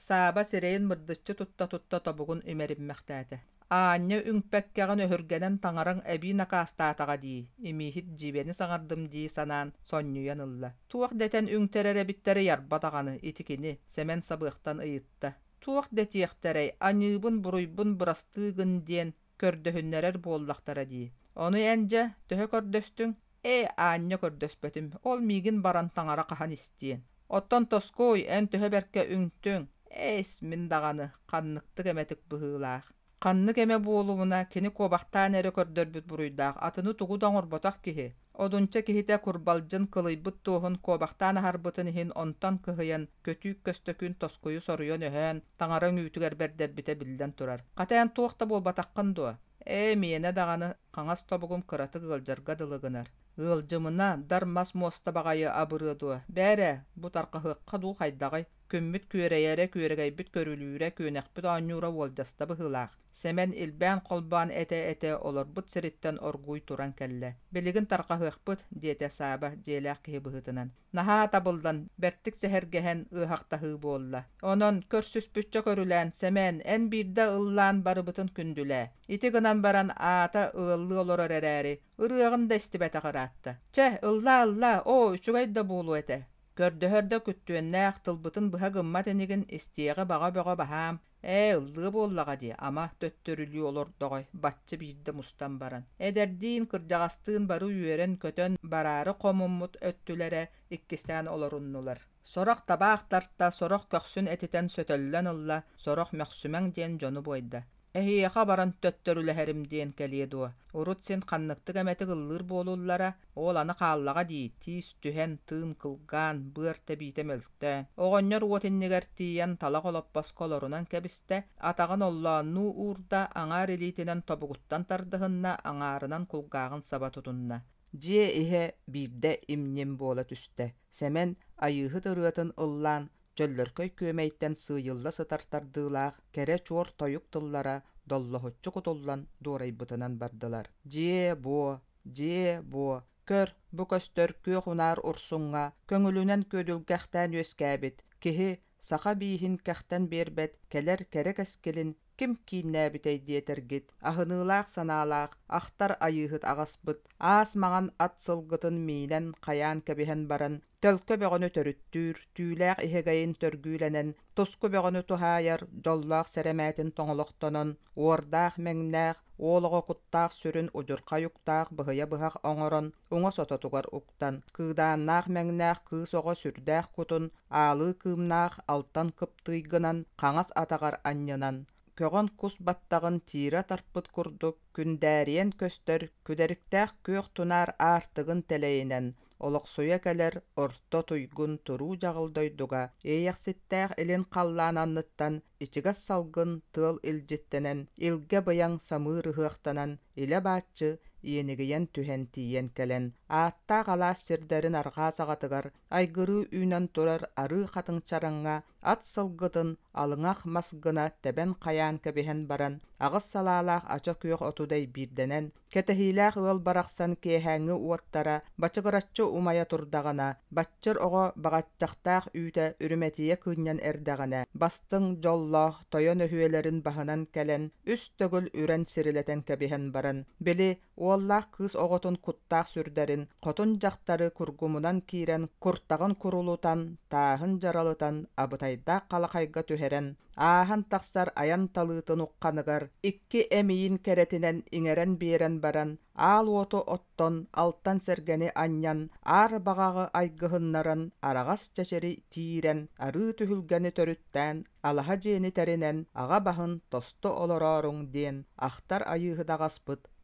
Сааба сирэйин мырдыччы тутта-тутта тобугун имэриммэхтээтэ. Аанньа үҥпэккэҕин өһүргэнэн таҥараҥ эбии накаастаатаҕа дии, имииһит дьиибэни саҥардым дии санаан сонньуйан ылла. Туох дэтэн үҥтэрэр эбиттэрий арба даҕаны ити кини, Сэмэн сабыахтан ыйытта. Туох дэтиэхтэрэй, аньыыбын-буруйбун бырастыы гын диэн көрдөһүннэрэр буоллахтара дии. Ону эн дьэ, төһө көрдөстүҥ? Ээ, аанньа көрдөспөтүм, ол миигин баран таҥара хаһан истиэн. Оттон тоскуй, эн төһө бэркэ үҥтүҥ? Эс, мин даҕаны, ханныктык эмэтик быһыылаах. Ханнык эмэ буолумуна, кини куобахтаан эрэ көрдөрбүт буруйдаах, атыны тугу да оҥорботох киһи. Одунча киһитэ курбалдьын кылыйбыт туоһун куобахтаан аһарбытын иһин онтон кыһыйан, көтүүк көстөкүүн тоскуйу соруйан өһөөн, таҥара үҥүүтүгэр бэрдэрбитэ биллэн турар. Хата эн туох да буолбатаххын дуо? Ээ, миэнэ даҕаны хаҥас тобугум кыратык ыалдьарга дылы гынар. Ыалдьымына, дар мас муоста баҕайы абырыа дуо? Бээрэ, бу тарҕаһыахха дуу хайдаҕый? Күммүт күөрэйэрэ, күөрэгэйбит көрүлүүрэ, күөнэхпит оонньуура уолдьаста быһыылаах. Сэмэн илбээн-холбоон этэ-этэ олорбут сириттэн оргууй туран кэллэ. Билигин тарҕаһыахпыт, диэтэ Сааба дьиэлээх киһи быһыытынан. Наһаа табыллан, бэртик сэһэргэһэн ыаһахтаһыы буолла. Онон, көрсүспүччэ көрүлээн, Сэмэн, эн биирдэ ыллаан барыбытын күндүлээ. Ити гынан баран аата ыаллыы олорор эрээри, ырыаҕын да истибэтэх ыраатта. Чэ, ыллаа-ыллаа, оо, үчүгэй да буолуо этэ. Көрдөһөр да күттүөннээх, тылбытын быһа гыммат инигин истиэҕи баҕа бөҕө баһаам, Ээ, ыллыа буоллаҕа дии, ама, төттөрүлүү олордоҕой, бачча биирдэ мустан баран. Эдэрдиин, кырдьаҕастыын бары үөрэн-көтөн, бараары хомуммут өттүлэрэ иккистээн олоруннулар. Сорох табаах тарта, сорох көхсүн этитэн сөтөллөн ылла, сорох мөхсүмэҥ диэн дьону буойда. Эһиэхэ баран төттөрүлэһэрим диэн кэлиэ дуо, урут син ханныктык эмэтик ыллыыр буолуллара, ол аны хааллаҕа дии, тиис түһэн, тыын кылгаан, быар тэбиитэ мөлтөөн. Оҕонньор уот иннигэр тиийэн талах олоппоско олорунан кэбистэ, атаҕын оллооннуу уурда, аҥаар илиитинэн тобугуттан тардыһынна, аҥаарынан кулгааҕын саба тутунна. Дьиэ иһэ биирдэ им-ньим буола түстэ. Сэмэн Айыыһыт ырыатын ыллаан, чөллөркөй күөмэйтэн сыыйылла сытар тардыылаах кэрэ чуор тойук тыллара доллоһуччу кутуллан дуорайбытынан бардылар. Дьиэ-буо, дьиэ-буо, көр, бу көстөр күөх унаар урсуҥҥа көҥүлүнэн күөдүлгэхтээн үөскээбит киһи саха бииһин кэхтэн биэрбэт кэлэр кэрэ кэскилин ким кииннээбитэй диэтэргит, аһыныылаах санаалаах ахтар айыыһыт аҕаспыт, аас маҥан ат сылгытын миинэн хайаан кэбиһэн баран, төлкө бөҕөнү төрүттүүр, түүлээх иһэгэйин төргүүлэнэн, туску бөҕөнү туһаайар дьоллоох сэрэмээтин тоҥолохтонон, уордаах-мэҥнээх, уол оҕо куттаах сүрүн удьурхай уктаах быһыйа быһах оҥорон, уҥа сототугар уктан, кыыдааннаах мэҥнээх кыыс оҕо сүрдээх кутун аалыы кыымнаах алтан кыптыыйгынан хаҥас атаҕар анньынан, көҕөн кус баттаҕын тиирэ тарпыт курдук күндээрийэн көстөр күдэриктээх күөх тунаар аартыгын тэлэйинэн олохсуйа кэлэр орто туйгун туруу дьаҕыл дойдуга иэйэхситтээх илин халлаан анныттан ичигэс салгын тыал илдьиттэнэн илгэ-быйаҥ самыыр ыһыахтанан илэ-бааччы иэнигийэн түһэн тиийэн кэлэн ааттаах алаас сирдэрин арҕаа саҕатыгар айгырыы үүнэн турар арыы хатыҥ чараҥҥа ат сылгытын алыҥах мас гына тэбэн хайаан кэбиһэн баран аҕыс салаалаах ача күөх оту дэйбиирдэнэн Кэтэһиилээх ыал барахсан киэһээҥҥи уоттара бачыгыраччы умайа турдаҕына, баччыр оҕо баҕаччахтаах үүтэ үрүмэтийэ кыынньан эрдэҕинэ, бастыҥ, дьоллоох тойон өһүөлэрин баһынан кэлэн, үс төгүл үрэн сирилэтэн кэбиһэн баран, били, уоллаах кыыс оҕотун куттаах сүрдэрин, хотун дьахтары кургумунан киирэн куртаҕын курулутан, тааһын дьаралытан, абытайдаах халахайга түһэрэн, ааһан тахсар айан талыытын ухханыгар икки эмиийин кэрэтинэн иҥэрэн биэрэн баран, аал уоту оттон, алтан сэргэни анньан, аар баҕаҕы айгыһыннаран, араҕас чэчири тиирэн, арыы түһүлгэни төрүттээн, алаһа дьиэни тэринэн, аҕа баһын тосту олорооруҥ диэн ахтар айыыһыт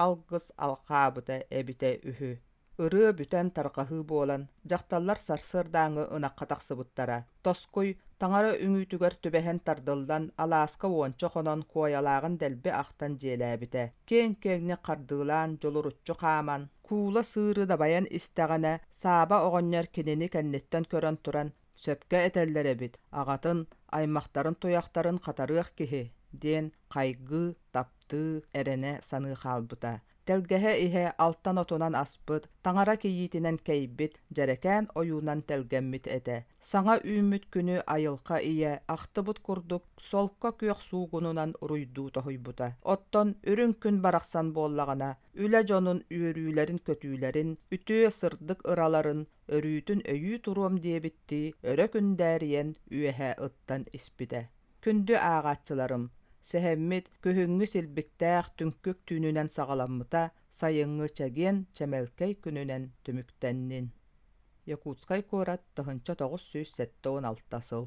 алгыс алхаабыта эбитэ үһү. Ырыа бүтэн тарҕаһыы буолан, дьахталлар сарсыардааҥҥы ынахха тахсыбыттара. Тоскуй, таҥара үҥүүтүгэр түбэһэн тардыллан, алааска уонча хонон куойалааҕын дэлби ахтан дьиэлээбитэ. Киэҥ-киэҥник хардыылаан, дьулуруччу хааман, куула сыыры дабайан истэҕинэ, Сааба оҕонньор кинини кэнниттэн көрөн туран, «Сөпкө этэллэр эбит, аҕатын, аймахтарын туйахтарын хатарыах киһи» диэн хайгыы, таптыы, эрэнэ саныы хаалбыта. Тэлгэһэ иһэ алтан отунан аспыт, таҥара кийиитинэн кэйбит, дьэрэкээн ойуунан тэлгэммит этэ. Саҥа үүммүт күнү айылҕа ийэ ахтыбыт курдук солко күөх суугунунан уруйдуу тоһуйбута. Оттон үрүҥ күн барахсан буоллаҕына, үлэ дьонун үөрүүлэрин-көтүүлэрин, үтүө сырдык ыраларын өрүүтүн өйүү туруом диэбиттии өрө күндээрийэн үөһэ ыттан испитэ. Күндү ааҕааччыларым, сэһэммит күһүҥҥү силбиктээх түҥкүк түүнүнэн саҕаламмыта, сайыҥҥы чэгиэн чэмэлкэй күнүнэн түмүктэннин. Якутскай куорат 1976 сыл.